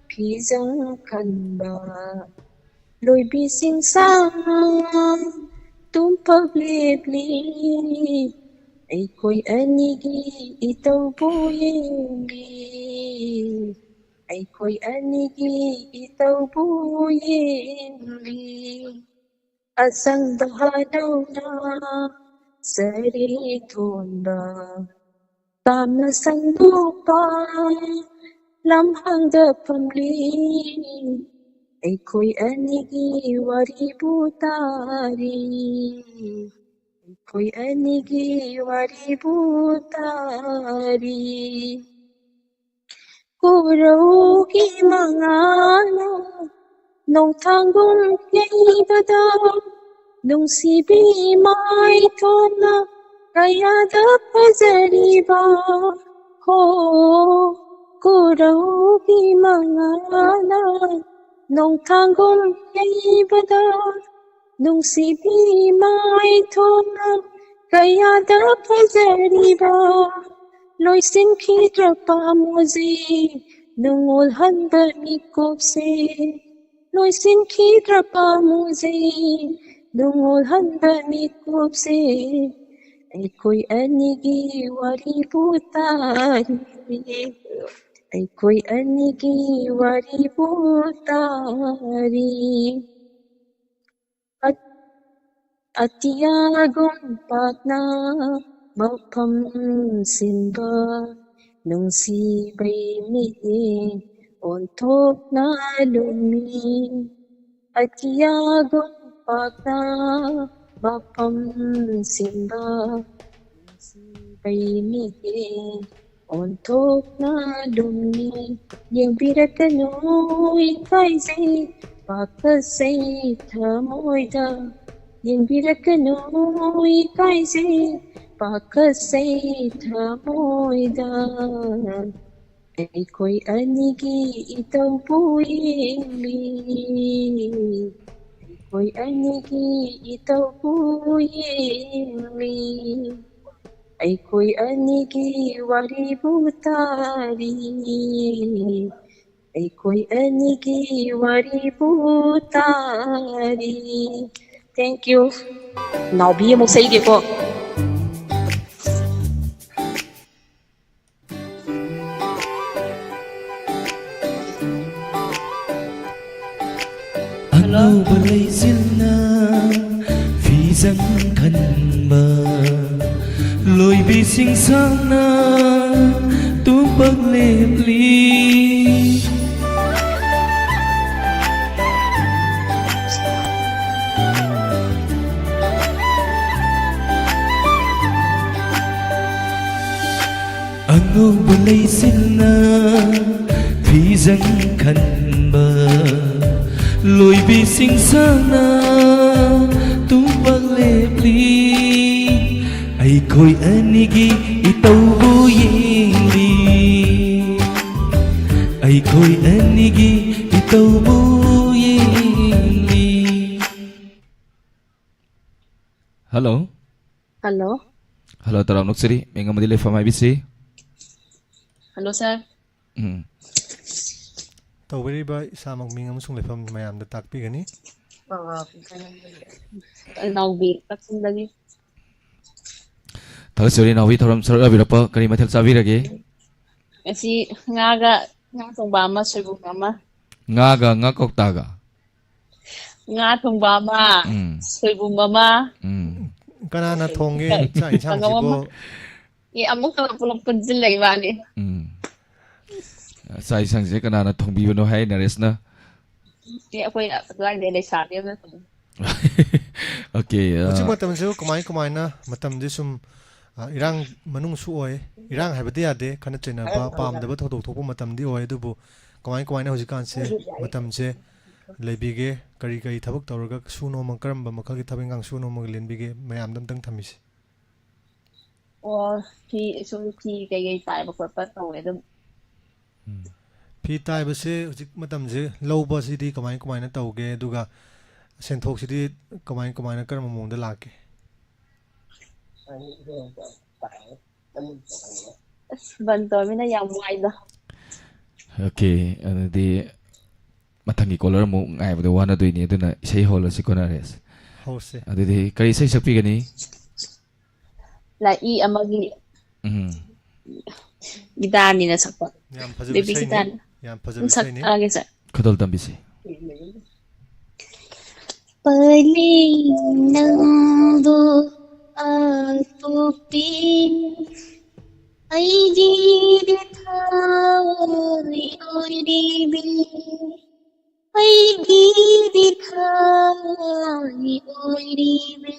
ꯐꯤꯖꯪ ꯈꯟꯕ, ꯂꯣꯏꯕꯤꯁꯤꯡ ꯁꯥꯡꯅ ꯇꯨꯝꯐꯝ ꯂꯦꯞꯂꯤ꯫ ꯑꯩꯈꯣꯏ ꯑꯅꯤꯒꯤ ꯏꯇꯧꯕꯨ ꯌꯦꯡꯂꯤ, ꯑꯩꯈꯣꯏ ꯑꯅꯤꯒꯤ ꯏꯇꯧꯕꯨ ꯌꯦꯡꯂꯤ꯫ ꯑꯁꯪꯕ ꯍꯥꯗꯧꯅ ꯆꯔꯤ ꯊꯣꯟꯕ, ꯇꯥꯝꯅ ꯁꯟꯗꯣꯛꯄ ꯂꯝꯍꯥꯡꯗ ꯐꯝꯂꯤ꯫ ꯑꯩꯈꯣꯏ ꯑꯅꯤꯒꯤ ꯋꯥꯔꯤꯕꯨ ꯇꯥꯔꯤ, ꯑꯩꯈꯣꯏ ꯑꯅꯤꯒꯤ ꯋꯥꯔꯤꯕꯨ ꯇꯥꯔꯤ꯫ ꯀꯣꯔꯧꯒꯤ ꯃꯉꯥꯜꯅ ꯅꯣꯡꯊꯥꯡꯒꯨꯝ ꯌꯩꯕꯗ, ꯅꯨꯡꯁꯤꯕꯤ ꯃꯥꯏꯊꯣꯟꯅ ꯀꯌꯥꯗ ꯐꯖꯔꯤꯕ꯫ ꯍꯣ, ꯀꯣꯔꯧꯒꯤ ꯃꯉꯥꯜꯅ ꯅꯣꯡꯊꯥꯡꯒꯨꯝ ꯌꯩꯕꯗ, ꯅꯨꯡꯁꯤꯕꯤ ꯃꯥꯏꯊꯣꯟꯅ ꯀꯌꯥꯗ ꯐꯖꯔꯤꯕ꯫ ꯂꯣꯏꯁꯤꯟꯈꯤꯗ꯭ꯔ ꯄꯥꯃꯨꯖꯤ ꯅꯨꯡꯉꯣꯜꯍꯟꯕ ꯃꯤꯀꯨꯞꯁꯦ, ꯂꯣꯏꯁꯤꯟꯈꯤꯗ꯭ꯔ ꯄꯥꯃꯨꯖꯤ ꯅꯨꯡꯉꯣꯜꯍꯟꯕ ꯃꯤꯀꯨꯞꯁꯦ꯫ ꯑꯩꯈꯣꯏ ꯑꯅꯤꯒꯤ ꯋꯥꯔꯤꯕꯨ ꯇꯥꯔꯤ, ꯑꯩꯈꯣꯏ ꯑꯅꯤꯒꯤ ꯋꯥꯔꯤꯕꯨ ꯇꯥꯔꯤ꯫ ꯑꯠ-, ꯑꯇꯤꯌꯥꯒꯨꯝ ꯄꯥꯛꯅ ꯃꯐꯝ ꯁꯤꯟꯕ, ꯅꯨꯡꯁꯤꯕꯩ ꯃꯤꯠꯌꯦꯡ ꯑꯣꯟꯊꯣꯛꯅ ꯂꯨꯝꯃꯤ꯫ ꯑꯇꯤꯌꯥꯒꯨꯝ ꯄꯥꯛꯅ ꯃꯐꯝ ꯁꯤꯟꯕ, ꯅꯨꯡꯁꯤꯕꯩ ꯃꯤꯠꯌꯦꯡ ꯑꯣꯟꯊꯣꯛꯅ ꯂꯨꯝꯃꯤ꯫ ꯌꯦꯡꯕꯤꯔꯛꯀꯅꯨ ꯏꯀꯥꯏꯖꯩ ꯄꯥꯈꯠꯆꯩ ꯊꯃꯣꯏꯗ, ꯌꯦꯡꯕꯤꯔꯛꯀꯅꯨ ꯏꯀꯥꯏꯖꯩ ꯄꯥꯈꯠꯆꯩ ꯊꯃꯣꯏꯗ꯫ ꯑꯩꯈꯣꯏ ꯑꯅꯤꯒꯤ ꯏꯇꯧꯕꯨ ꯌꯦꯡꯂꯤ, ꯑꯩꯈꯣꯏ ꯑꯅꯤꯒꯤ ꯏꯇꯧꯕꯨ ꯌꯦꯡꯂꯤ, ꯑꯩꯈꯣꯏ ꯑꯅꯤꯒꯤ ꯋꯥꯔꯤꯕꯨ ꯇꯥꯔꯤ, ꯑꯩꯈꯣꯏ ꯑꯅꯤꯒꯤ ꯋꯥꯔꯤꯕꯨ ꯇꯥꯔꯤ꯫ Thank you. ꯅꯥꯎꯕꯤ ꯑꯃꯨꯛ ꯁꯛꯏꯒꯦꯀꯣ꯫ ꯑꯉꯧꯕ ꯂꯩꯆꯤꯜꯅ ꯐꯤꯖꯪ ꯈꯟꯕ, ꯂꯣꯏꯕꯤꯁꯤꯡ ꯁꯥꯡꯅ ꯇꯨꯝꯕ ꯂꯦꯞꯂꯤ꯫ ꯑꯉꯧꯕ ꯂꯩꯆꯤꯜꯅ ꯐꯤꯖꯪ ꯈꯟꯕ, ꯂꯣꯏꯕꯤꯁꯤꯡ ꯁꯥꯡꯅ ꯇꯨꯝꯕ ꯂꯦꯞꯂꯤ꯫ ꯑꯩꯈꯣꯏ ꯑꯅꯤꯒꯤ ꯏꯇꯧꯕꯨ ꯌꯦꯡꯂꯤ, ꯑꯩꯈꯣꯏ ꯑꯅꯤꯒꯤ ꯏꯇꯧꯕꯨ ꯌꯦꯡꯂꯤ꯫ ꯍꯜꯂꯣ꯫ ꯍꯜꯂꯣ꯫ ꯍꯜꯂꯣ, ꯇꯔꯥꯝꯅ ꯑꯣꯛꯆꯔꯤ꯫ ꯃꯤꯡ ꯑꯃꯗꯤ ꯂꯩꯐꯝ ꯍꯥꯏꯕꯤꯁꯤ꯫ ꯍꯜꯂꯣ, ꯁꯥꯔ꯫ ꯎꯝ꯫ ꯇꯧꯕꯤꯔꯤꯕ ꯏꯁꯥꯃꯛ ꯃꯤꯡ ꯑꯃꯁꯨꯡ ꯂꯩꯐꯝ ꯃꯌꯥꯝꯗ ꯇꯥꯛꯄꯤꯒꯅꯤ꯫ ꯑ, ꯅꯥꯎꯕꯤ, ꯀꯛꯆꯤꯡꯗꯒꯤ꯫ ꯊꯥꯒꯠꯆꯔꯤ ꯅꯥꯎꯕꯤ, ꯊꯧꯔꯝ ꯁꯔꯨꯛ ꯌꯥꯕꯤꯔꯛꯄ꯫ ꯀꯔꯤ ꯃꯊꯦꯜ ꯆꯥꯕꯤꯔꯒꯦ? ꯉꯁꯤ ꯉꯥꯒ ꯉꯥ ꯊꯣꯡꯕ ꯑꯃ, ꯁꯣꯏꯕꯨꯝ ꯑꯃ꯫ ꯉꯥꯒ ꯉꯥ ꯀꯧꯇꯥꯒ? ꯉꯥ ꯊꯣꯡꯕ ꯑꯃ, ꯎꯝ꯫ ꯁꯣꯏꯕꯨꯝ ꯑꯃ꯫ ꯎꯝ꯫ ꯀꯅꯥꯅ ꯊꯣꯡꯒꯦ ꯆꯥꯛ ꯏꯟꯁꯥꯡꯁꯤꯕꯣ? ꯀꯥꯡꯉꯧ ꯑꯃ꯫ ꯑꯦ, ꯑꯃꯨꯛ ꯄꯨꯂꯞ ꯄꯨꯟꯁꯤꯜꯂꯛꯏ ꯋꯥꯅꯤ꯫ ꯎꯝ꯫ ꯆꯥꯛ ꯏꯟꯁꯥꯡꯁꯦ ꯀꯅꯥꯅ ꯊꯣꯡꯕꯤꯕꯅꯣ ꯍꯥꯏ, ꯅꯔꯦꯁꯅ? ꯑꯦ, ꯑꯩꯈꯣꯏ ꯑꯗꯨꯋꯥꯏꯗꯩ ꯂꯩꯁꯥꯕꯤ ꯑꯃꯅ ꯊꯣꯡꯉꯤ꯫ ꯑꯣꯀꯦ, ꯑ, ꯍꯧꯖꯤꯛ ꯃꯇꯝꯁꯤꯕꯨ ꯀꯃꯥꯏ ꯀꯃꯥꯏꯅ, ꯃꯇꯝꯁꯦ ꯁꯨꯝ, ꯑ, ꯏꯔꯥꯡ ꯃꯅꯨꯡꯁꯨ ꯑꯣꯏ, ꯏꯔꯥꯡ ꯍꯥꯏꯕꯗꯤ ꯌꯥꯗꯦ, ꯈꯠꯅ ꯆꯩꯅꯕ, ꯄꯥꯝꯗꯕ ꯊꯧꯗꯣꯛ ꯊꯣꯛꯄ ꯃꯇꯝꯗꯤ ꯑꯣꯏ, ꯑꯗꯨꯕꯨ ꯀꯃꯥꯏ ꯀꯃꯥꯏꯅ ꯍꯧꯖꯤꯛꯀꯥꯟꯁꯦ ꯃꯇꯝꯁꯦ ꯂꯩꯕꯤꯒꯦ? ꯀꯔꯤ ꯀꯔꯤ ꯊꯕꯛ ꯇꯧꯔꯒ ꯁꯨ ꯅꯣꯝꯕ, ꯀꯔꯝꯕ ꯃꯈꯜꯒꯤ ꯊꯕꯛ ꯏꯟꯈꯥꯡ ꯁꯨ ꯅꯣꯝꯃꯒ ꯂꯦꯟꯕꯤꯒꯦ? ꯃꯌꯥꯝꯗ ꯑꯝꯇꯪ ꯊꯝꯕꯤꯁꯤ꯫ ꯑꯣ, ꯐꯤ ꯁꯨꯝ, ꯐꯤ ꯀꯩꯀꯩ ꯇꯥꯏꯕ ꯈꯣꯠꯄ ꯇꯧꯋꯦ ꯑꯗꯨꯝ꯫ ꯎꯝ꯫ ꯐꯤ ꯇꯥꯏꯕꯁꯦ ꯍꯧꯖꯤꯛ ꯃꯇꯝꯁꯦ ꯂꯧꯕꯁꯤꯗꯤ ꯀꯃꯥꯏ ꯀꯃꯥꯏꯅ ꯇꯧꯒꯦ? ꯑꯗꯨꯒ ꯁꯦꯟꯊꯣꯛꯁꯤꯗꯤ ꯀꯃꯥꯏ ꯀꯃꯥꯏꯅ, ꯀꯔꯝꯕ ꯃꯑꯣꯡꯗ ꯂꯥꯛꯀꯦ? ꯑꯁ, ꯕꯟ ꯇꯧꯔꯃꯤꯅ ꯌꯥꯝ ꯋꯥꯏꯗ꯫ ꯑꯣꯀꯦ, ꯑꯗꯨꯗꯤ ꯃꯊꯪꯒꯤ ꯀꯣꯂꯔ ꯑꯃꯨꯛ ꯉꯥꯏꯕꯗ ꯋꯥꯅꯗꯣꯏꯅꯤ, ꯑꯗꯨꯅ ꯏꯁꯩ ꯍꯧꯔꯁꯤꯀꯣ ꯅꯔꯦꯁ꯫ ꯍꯧꯔꯁꯦ꯫ ꯑꯗꯨꯗꯤ ꯀꯔꯤ ꯏꯁꯩ ꯁꯛꯄꯤꯒꯅꯤ? ꯂꯥꯛꯏ ꯑꯃꯒꯤ ꯎꯝ꯫ ꯒꯤꯇꯥꯔꯅꯤꯅ ꯁꯛꯄ꯫ ꯌꯥꯝ ꯐꯖꯕ ꯕꯦꯕꯤ ꯏꯁꯩꯅꯤ꯫ ꯒꯤꯇꯥꯔꯅꯤ꯫ ꯌꯥꯝ ꯐꯖꯕ ꯑꯗꯨꯝ ꯏꯁꯩꯅꯤ꯫ ꯁꯛꯑꯒꯦ ꯁꯦ꯫ ꯈꯨꯗꯣꯜ ꯇꯝꯕꯤꯁꯤ꯫ ꯄꯂꯦ ꯅꯪꯕꯨ ꯑꯄꯣꯛꯄꯤ, ꯑꯩꯒꯤꯗꯤ ꯊꯋꯥꯏ ꯑꯣꯏꯔꯤꯕꯤ, ꯑꯩꯒꯤꯗꯤ ꯊꯋꯥꯏ ꯑꯣꯏꯔꯤꯕꯤ,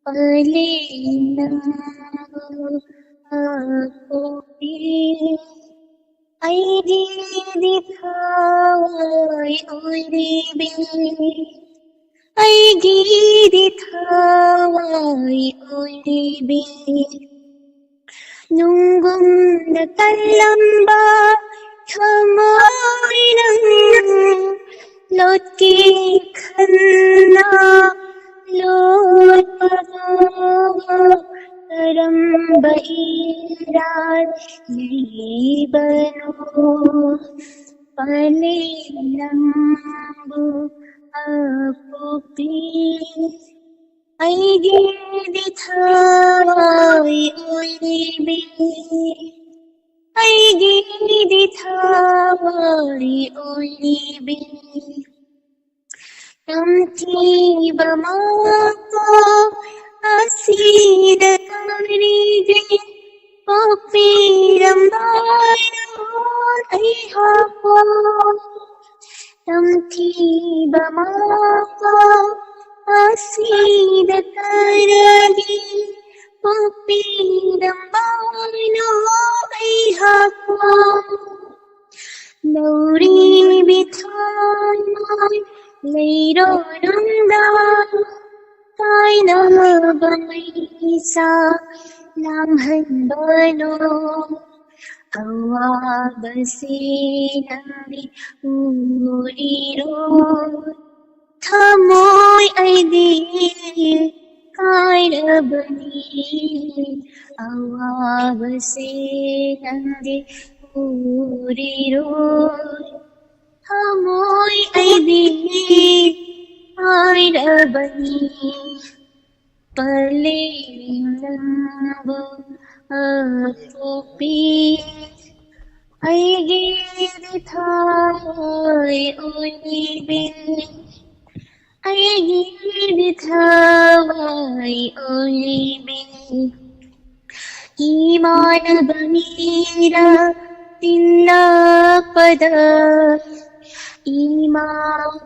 ꯄꯂꯦ ꯅꯪꯕꯨ ꯑꯄꯣꯛꯄꯤ꯫ ꯑꯩꯒꯤꯗꯤ ꯊꯋꯥꯏ ꯑꯣꯏꯔꯤꯕꯤ, ꯑꯩꯒꯤꯗꯤ ꯊꯋꯥꯏ ꯑꯣꯏꯔꯤꯕꯤ꯫ ꯅꯨꯡꯒꯨꯝꯅ ꯀꯜꯂꯝꯕ ꯊꯃꯣꯏ ꯅꯪꯅ ꯂꯣꯠꯀꯦ ꯈꯟꯅ ꯂꯣꯠꯄꯕꯨ ꯀꯔꯝꯕ ꯏꯔꯥꯜ ꯂꯩꯕꯅꯣ? ꯄꯂꯦ ꯅꯪꯕꯨ ꯑꯄꯣꯛꯄꯤ, ꯑꯩꯒꯤꯗꯤ ꯊꯋꯥꯏ ꯑꯣꯏꯔꯤꯕꯤ, ꯑꯩꯒꯤꯗꯤ ꯊꯋꯥꯏ ꯑꯣꯏꯔꯤꯕꯤ꯫ ꯇꯝꯊꯤꯕ ꯃꯄꯣꯛ ꯑꯁꯤꯗ ꯀꯔꯤꯒꯤ ꯄꯣꯛꯄꯤꯔꯝꯕꯅꯣ ꯑꯩꯍꯥꯛꯄꯨ? ꯇꯝꯊꯤꯕ ꯃꯄꯣꯛ ꯑꯁꯤꯗ ꯀꯔꯤꯒꯤ ꯄꯣꯛꯄꯤꯔꯝꯕꯅꯣ ꯑꯩꯍꯥꯛꯄꯨ? ꯅꯧꯔꯤꯕꯤ ꯊꯥꯏꯅ ꯂꯩꯔꯣ ꯅꯨꯡꯗꯥꯡ ꯀꯥꯏꯅꯕ ꯃꯩꯁꯥ ꯂꯥꯡꯍꯟꯕꯅꯣ? ꯑꯋꯥꯕꯁꯦ ꯅꯪꯗꯤ ꯎꯔꯤꯔꯣ? ꯊꯃꯣꯏ ꯑꯩꯗꯤ ꯀꯥꯏꯔꯕꯅꯤ, ꯑꯋꯥꯕꯁꯦ ꯅꯪꯗꯤ ꯎꯔꯤꯔꯣ? ꯊꯃꯣꯏ ꯑꯩꯗꯤ ꯀꯥꯏꯔꯕꯅꯤ, ꯄꯂꯦꯝ ꯅꯪꯕꯨ ꯑꯄꯣꯛꯄꯤ꯫ ꯑꯩꯒꯤꯗꯤ ꯊꯋꯥꯏ ꯑꯣꯏꯕꯤ, ꯑꯩꯒꯤꯗꯤ ꯊꯋꯥꯏ ꯑꯣꯏꯕꯤ꯫ ꯏꯃꯥꯟꯅꯕ ꯃꯤꯔ ꯇꯤꯟꯅꯄꯗ, ꯏꯃꯥ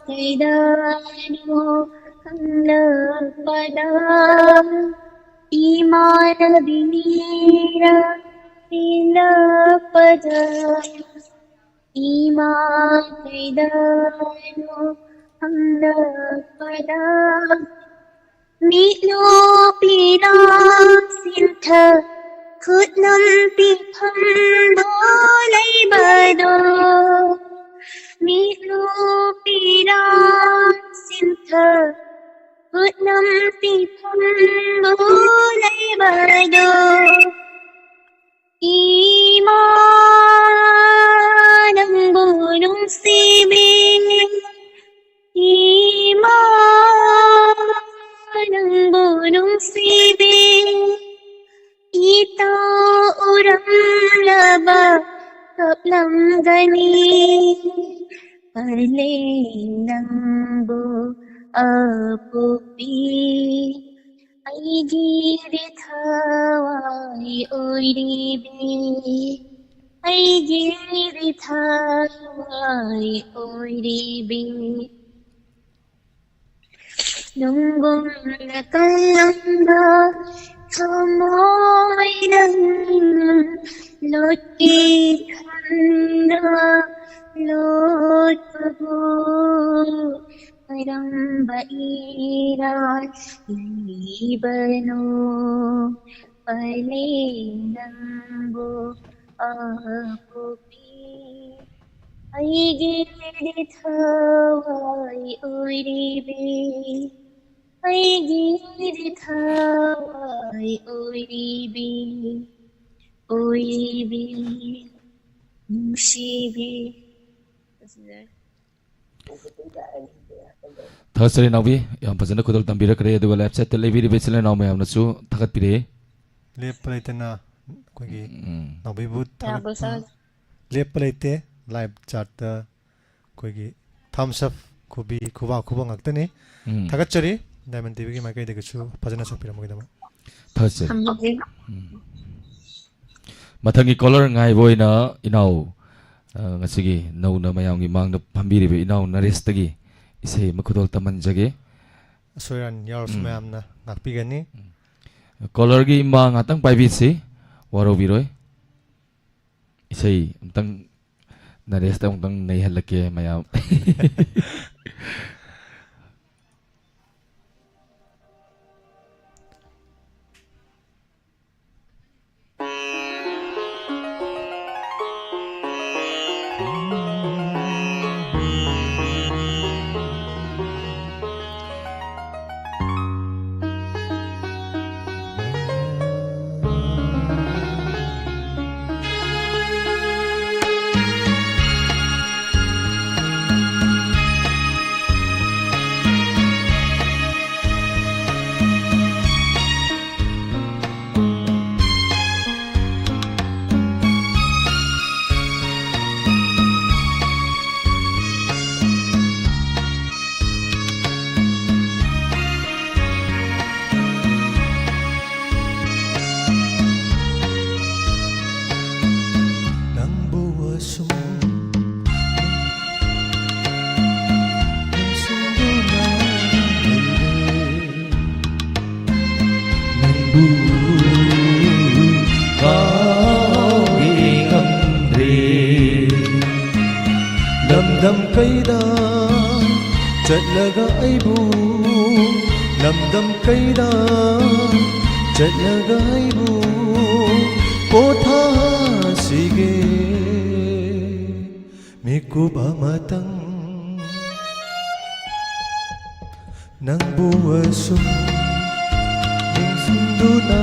ꯀꯩꯗꯅꯣ ꯈꯪꯂꯛꯄꯗ, ꯏꯃꯥꯟꯅꯕꯤ ꯃꯤꯔ ꯇꯤꯟꯅꯄꯗ, ꯏꯃꯥ ꯀꯩꯗꯅꯣ ꯈꯪꯂꯛꯄꯗ, ꯃꯤꯠꯂꯨ ꯄꯤꯔꯥꯡ ꯁꯤꯟꯊ ꯈꯨꯠꯅꯝ ꯄꯤꯐꯝꯗꯣ ꯂꯩꯕꯗꯣ, ꯃꯤꯠꯂꯨ ꯄꯤꯔꯥꯡ ꯁꯤꯟꯊ ꯈꯨꯠꯅꯝ ꯄꯤꯐꯝꯗꯣ ꯂꯩꯕꯗꯣ, ꯏꯃꯥ ꯅꯪꯕꯨ ꯅꯨꯡꯁꯤꯕꯤ, ꯏꯃꯥ ꯅꯪꯕꯨ ꯅꯨꯡꯁꯤꯕꯤ, ꯏꯇꯥ ꯎꯔꯝꯂꯕ ꯀꯞꯂꯝꯒꯅꯤ, ꯄꯂꯦꯝ ꯅꯪꯕꯨ ꯑꯄꯣꯛꯄꯤ꯫ ꯑꯩꯒꯤꯗꯤ ꯊꯋꯥꯏ ꯑꯣꯏꯔꯤꯕꯤ, ꯑꯩꯒꯤꯗꯤ ꯊꯋꯥꯏ ꯑꯣꯏꯔꯤꯕꯤ꯫ ꯅꯨꯡꯒꯨꯝꯅ ꯀꯜꯂꯝꯕ ꯊꯃꯣꯏ ꯅꯪ ꯂꯣꯠꯀꯦ ꯈꯟꯗꯨꯅ ꯂꯣꯠꯄꯕꯨ ꯀꯔꯝꯕ ꯏꯔꯥꯜ ꯂꯩꯕꯅꯣ? ꯄꯂꯦꯝ ꯅꯪꯕꯨ ꯑꯄꯣꯛꯄꯤ, ꯑꯩꯒꯤꯗꯤ ꯊꯋꯥꯏ ꯑꯣꯏꯔꯤꯕꯤ, ꯑꯩꯒꯤꯗꯤ ꯊꯋꯥꯏ ꯑꯣꯏꯔꯤꯕꯤ, ꯑꯣꯏꯔꯤꯕꯤ, ꯅꯨꯡꯁꯤꯕꯤ꯫ ꯊꯥꯒꯠꯆꯔꯤ ꯅꯥꯎꯕꯤ, ꯌꯥꯝ ꯐꯖꯅ ꯈꯨꯗꯣꯜ ꯇꯝꯕꯤꯔꯛꯈ꯭ꯔꯦ꯫ ꯑꯗꯨꯒ ꯂꯥꯏꯞ ꯆꯦꯠꯇ ꯂꯩꯕꯤꯔꯤꯕ ꯏꯆꯤꯜ ꯏꯅꯥꯎ ꯃꯌꯥꯝꯅꯁꯨ ꯊꯥꯒꯠꯄꯤꯔꯛꯏ꯫ ꯂꯦꯞꯄ ꯂꯩꯇꯅ ꯑꯩꯈꯣꯏꯒꯤ ꯎꯝ꯫ ꯅꯥꯎꯕꯤꯕꯨ ꯌꯥꯕꯨ ꯊꯥꯒꯠꯄ ꯁꯥ- ꯂꯦꯞꯄ ꯂꯩꯇꯦ꯫ ꯂꯥꯏꯞ ꯆꯥꯠꯇ ꯑꯩꯈꯣꯏꯒꯤ ꯊꯝꯁ ꯑꯞ, ꯈꯨꯕꯤ, ꯈꯨꯕꯥꯛ ꯈꯨꯕ ꯉꯥꯛꯇꯅꯤ꯫ ꯎꯝ꯫ ꯊꯥꯒꯠꯆꯔꯤ꯫ ꯗꯥꯏꯃꯟ ꯇꯤꯚꯤꯒꯤ ꯃꯥꯏꯀꯩꯗꯒꯤꯁꯨ ꯐꯖꯅ ꯁꯛꯄꯤꯔꯝꯕꯒꯤꯗꯃꯛ꯫ ꯊꯥꯒꯠꯆꯔꯤ꯫ ꯊꯝꯖꯒꯦ꯫ ꯃꯊꯪꯒꯤ ꯀꯣꯂꯔ ꯉꯥꯏꯕ ꯑꯣꯏꯅ ꯏꯅꯥꯎ, ꯑ, ꯉꯁꯤꯒꯤ ꯅꯧꯅ ꯃꯌꯥꯝꯒꯤ ꯃꯥꯡꯗ ꯐꯝꯕꯤꯔꯤꯕ ꯏꯅꯥꯎ ꯅꯔꯦꯁꯇꯒꯤ ꯏꯁꯩ ꯑꯃ ꯈꯨꯗꯣꯜ ꯇꯝꯍꯟꯖꯒꯦ꯫ ꯑꯁꯣꯏ ꯑꯔꯥꯟ ꯌꯥꯎꯔꯁꯨ ꯎꯝ꯫ ꯃꯌꯥꯝꯅ ꯉꯥꯛꯄꯤꯒꯅꯤ꯫ ꯀꯣꯂꯔꯒꯤ ꯏꯃꯥ ꯉꯥꯛꯇꯪ ꯄꯥꯏꯕꯤꯁꯤ, ꯋꯥꯔꯧꯕꯤꯔꯣꯏ꯫ ꯏꯁꯩ ꯑꯃꯨꯛꯇꯪ ꯅꯔꯦꯁꯇ ꯑꯃꯨꯛꯇꯪ ꯅꯩꯍꯜꯂꯛꯀꯦ ꯃꯌꯥꯝ꯫ ꯅꯪꯕꯨ ꯑꯁꯨꯝ ꯅꯤꯡꯁꯤꯡꯗꯨꯅ ꯂꯩꯔꯦ꯫ ꯅꯪꯕꯨ ꯀꯥꯎꯕꯤ ꯉꯝꯗ꯭ꯔꯦ꯫ ꯂꯝꯗꯝ ꯀꯩꯗ ꯆꯠꯂꯒ ꯑꯩꯕꯨ, ꯂꯝꯗꯝ ꯀꯩꯗ ꯆꯠꯂꯒ ꯑꯩꯕꯨ ꯄꯣꯊꯥꯁꯤ꯫ ꯎꯕ ꯑꯃꯇꯪ ꯅꯪꯕꯨ ꯑꯁꯨꯝ ꯅꯤꯡꯁꯤꯡꯗꯨꯅ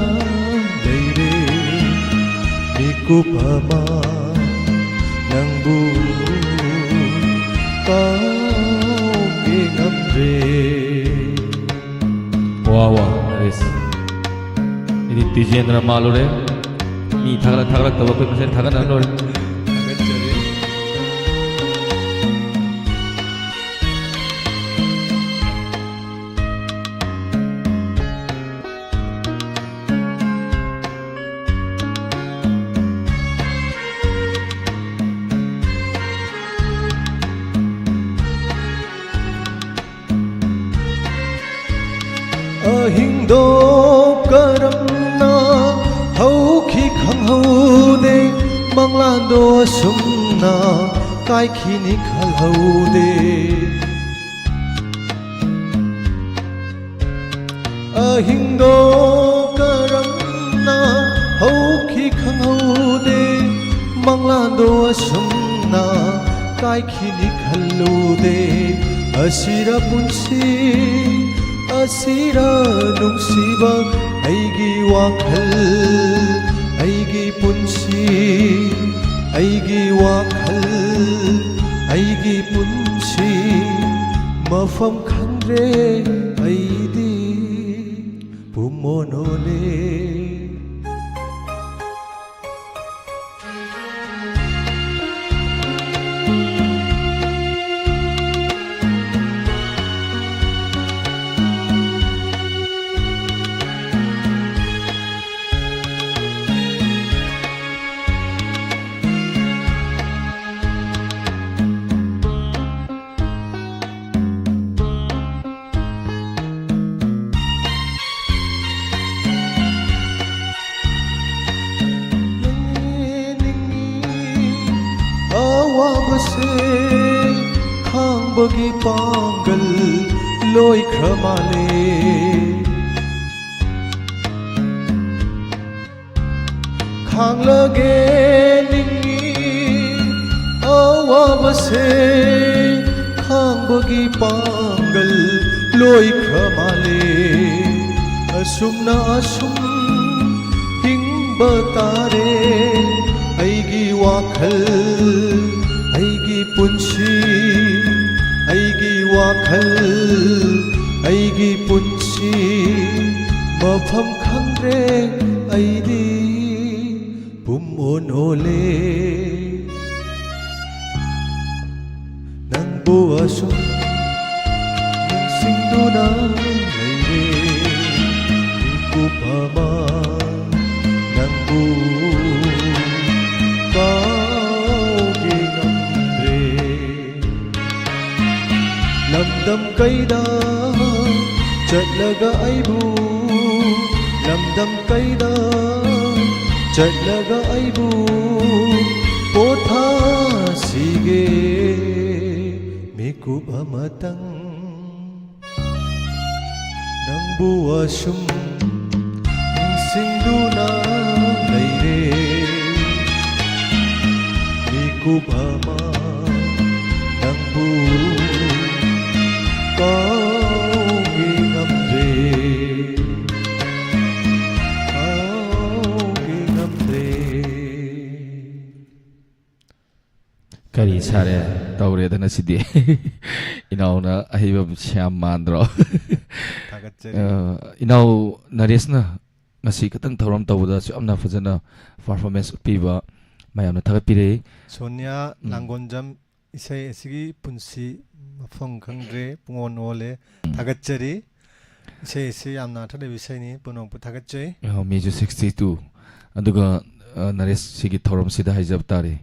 ꯂꯩꯔꯦ꯫ ꯃꯤꯀꯨꯞ ꯑꯃ ꯅꯪꯕꯨ ꯀꯥꯎꯒꯦ ꯉꯝꯗ꯭ꯔꯦ꯫ ꯋꯥ ꯋꯥ, ꯑꯩꯁ, ꯑꯩꯗꯤ ꯇꯤꯖꯦꯟꯗ꯭ꯔ ꯃꯥꯜꯂꯨꯔꯦ꯫ ꯃꯤ ꯊꯥꯒꯠꯂꯛ ꯊꯥꯒꯠꯂꯛꯇꯕ ꯑꯩꯈꯣꯏ ꯃꯁꯦꯟ ꯊꯥꯒꯠꯅꯔ ꯂꯣꯏꯔꯦ꯫ ꯑꯍꯤꯡꯗꯣ ꯀꯔꯝꯅ ꯍꯧꯈꯤ ꯈꯪꯍꯧꯗꯦ, ꯃꯪꯂꯥꯟꯗꯣ ꯑꯁꯨꯝꯅ ꯀꯥꯏꯈꯤꯅꯤ ꯈꯜꯍꯧꯗꯦ꯫ ꯑꯍꯤꯡꯗꯣ ꯀꯔꯝꯅ ꯍꯧꯈꯤ ꯈꯪꯍꯧꯗꯦ, ꯃꯪꯂꯥꯟꯗꯣ ꯑꯁꯨꯝꯅ ꯀꯥꯏꯈꯤꯅꯤ ꯈꯜꯂꯨꯗꯦ꯫ ꯑꯁꯤꯔ ꯄꯨꯟꯁꯤ, ꯑꯁꯤꯔ ꯅꯨꯡꯁꯤꯕ, ꯑꯩꯒꯤ ꯋꯥꯈꯜ, ꯑꯩꯒꯤ ꯄꯨꯟꯁꯤ, ꯑꯩꯒꯤ ꯋꯥꯈꯜ, ꯑꯩꯒꯤ ꯄꯨꯟꯁꯤ꯫ ꯃꯐꯝ ꯈꯪꯗ꯭ꯔꯦ ꯑꯩꯗꯤ ꯄꯨꯝꯃꯣꯟ ꯑꯣꯜꯂꯦ꯫ ꯌꯦꯡꯅꯤꯡꯉꯤ ꯑꯋꯥꯕꯁꯦ ꯈꯥꯡꯕꯒꯤ ꯄꯥꯡꯒꯜ ꯂꯣꯏꯈ꯭ꯔ ꯃꯥꯜꯂꯦ꯫ ꯈꯥꯡꯂꯒꯦ ꯅꯤꯡꯉꯤ ꯑꯋꯥꯕꯁꯦ ꯄꯥꯡꯒꯜ ꯂꯣꯏꯈ꯭ꯔ ꯃꯥꯜꯂꯦ꯫ ꯑꯁꯨꯝꯅ ꯑꯁꯨꯝ ꯍꯤꯡꯕ ꯇꯥꯔꯦ꯫ ꯑꯩꯒꯤ ꯋꯥꯈꯜ, ꯑꯩꯒꯤ ꯄꯨꯟꯁꯤ, ꯑꯩꯒꯤ ꯋꯥꯈꯜ, ꯑꯩꯒꯤ ꯄꯨꯟꯁꯤ ꯃꯐꯝ ꯈꯪꯗ꯭ꯔꯦ꯫ ꯑꯩꯗꯤ ꯄꯨꯝ ꯑꯣꯟ ꯑꯣꯜꯂꯦ꯫ ꯅꯪꯕꯨ ꯑꯁꯨꯝ ꯅꯤꯡꯁꯤꯡꯗꯨꯅ ꯂꯩꯔꯦ꯫ ꯃꯤꯀꯨꯞ ꯑꯃ ꯅꯪꯕꯨ ꯀꯥꯎꯒꯦ ꯉꯝꯗ꯭ꯔꯦ꯫ ꯂꯝꯗꯝ ꯀꯩꯗ ꯆꯠꯂꯒ ꯑꯩꯕꯨ, ꯂꯝꯗꯝ ꯀꯩꯗ ꯆꯠꯂꯒ ꯑꯩꯕꯨ ꯄꯣꯊꯥꯁꯤꯒꯦ꯫ ꯃꯤꯀꯨꯞ ꯑꯃꯇꯪ ꯅꯪꯕꯨ ꯑꯁꯨꯝ ꯅꯤꯡꯁꯤꯡꯗꯨꯅ ꯂꯩꯔꯦ꯫ ꯃꯤꯀꯨꯞ ꯑꯃ ꯅꯪꯕꯨ ꯀꯥꯎꯒꯦ ꯉꯝꯗ꯭ꯔꯦ, ꯀꯥꯎꯒꯦ ꯉꯝꯗ꯭ꯔꯦ꯫ ꯀꯔꯤ ꯁꯥꯔꯦ? ꯇꯧꯔꯦꯗꯅ ꯁꯤꯗꯤ꯫ ꯏꯅꯥꯎꯅ ꯑꯍꯩꯕ ꯁ꯭ꯌꯥꯝ ꯃꯥꯟꯗ꯭ꯔꯣ? ꯊꯥꯒꯠꯆꯔꯤ꯫ ꯑ, ꯏꯅꯥꯎ ꯅꯔꯦꯁꯅ ꯉꯁꯤ ꯈꯤꯇꯪ ꯊꯧꯔꯝ ꯇꯧꯕꯗꯁꯨ ꯌꯥꯝꯅ ꯐꯖꯅ performance ꯎꯠꯄꯤꯕ, ꯃꯌꯥꯝꯅ ꯊꯥꯒꯠꯄꯤꯔꯛꯏ꯫ ꯁꯣꯅꯤꯌꯥ ꯎꯝ꯫ ꯂꯥꯡꯒꯣꯟꯖꯝ, ꯏꯁꯩ ꯑꯁꯤꯒꯤ ꯄꯨꯟꯁꯤ ꯃꯐꯝ ꯈꯪꯗ꯭ꯔꯦ, ꯄꯨꯡꯑꯣꯟ ꯑꯣꯜꯂꯦ꯫ ꯎꯝ꯫ ꯊꯥꯒꯠꯆꯔꯤ꯫ ꯏꯁꯩ ꯑꯁꯤ ꯌꯥꯝꯅ ꯑꯊꯣꯏꯕ ꯏꯁꯩꯅꯤ, ꯄꯨꯝꯅꯃꯛꯄꯨ ꯊꯥꯒꯠꯆꯩ꯫ ꯑ, ꯃꯤꯁꯨ sixty two꯫ ꯑꯗꯨꯒ, ꯑ, ꯅꯔꯦꯁ, ꯁꯤꯒꯤ ꯊꯧꯔꯝꯁꯤꯗ ꯍꯥꯏꯖꯕ ꯇꯥꯔꯦ꯫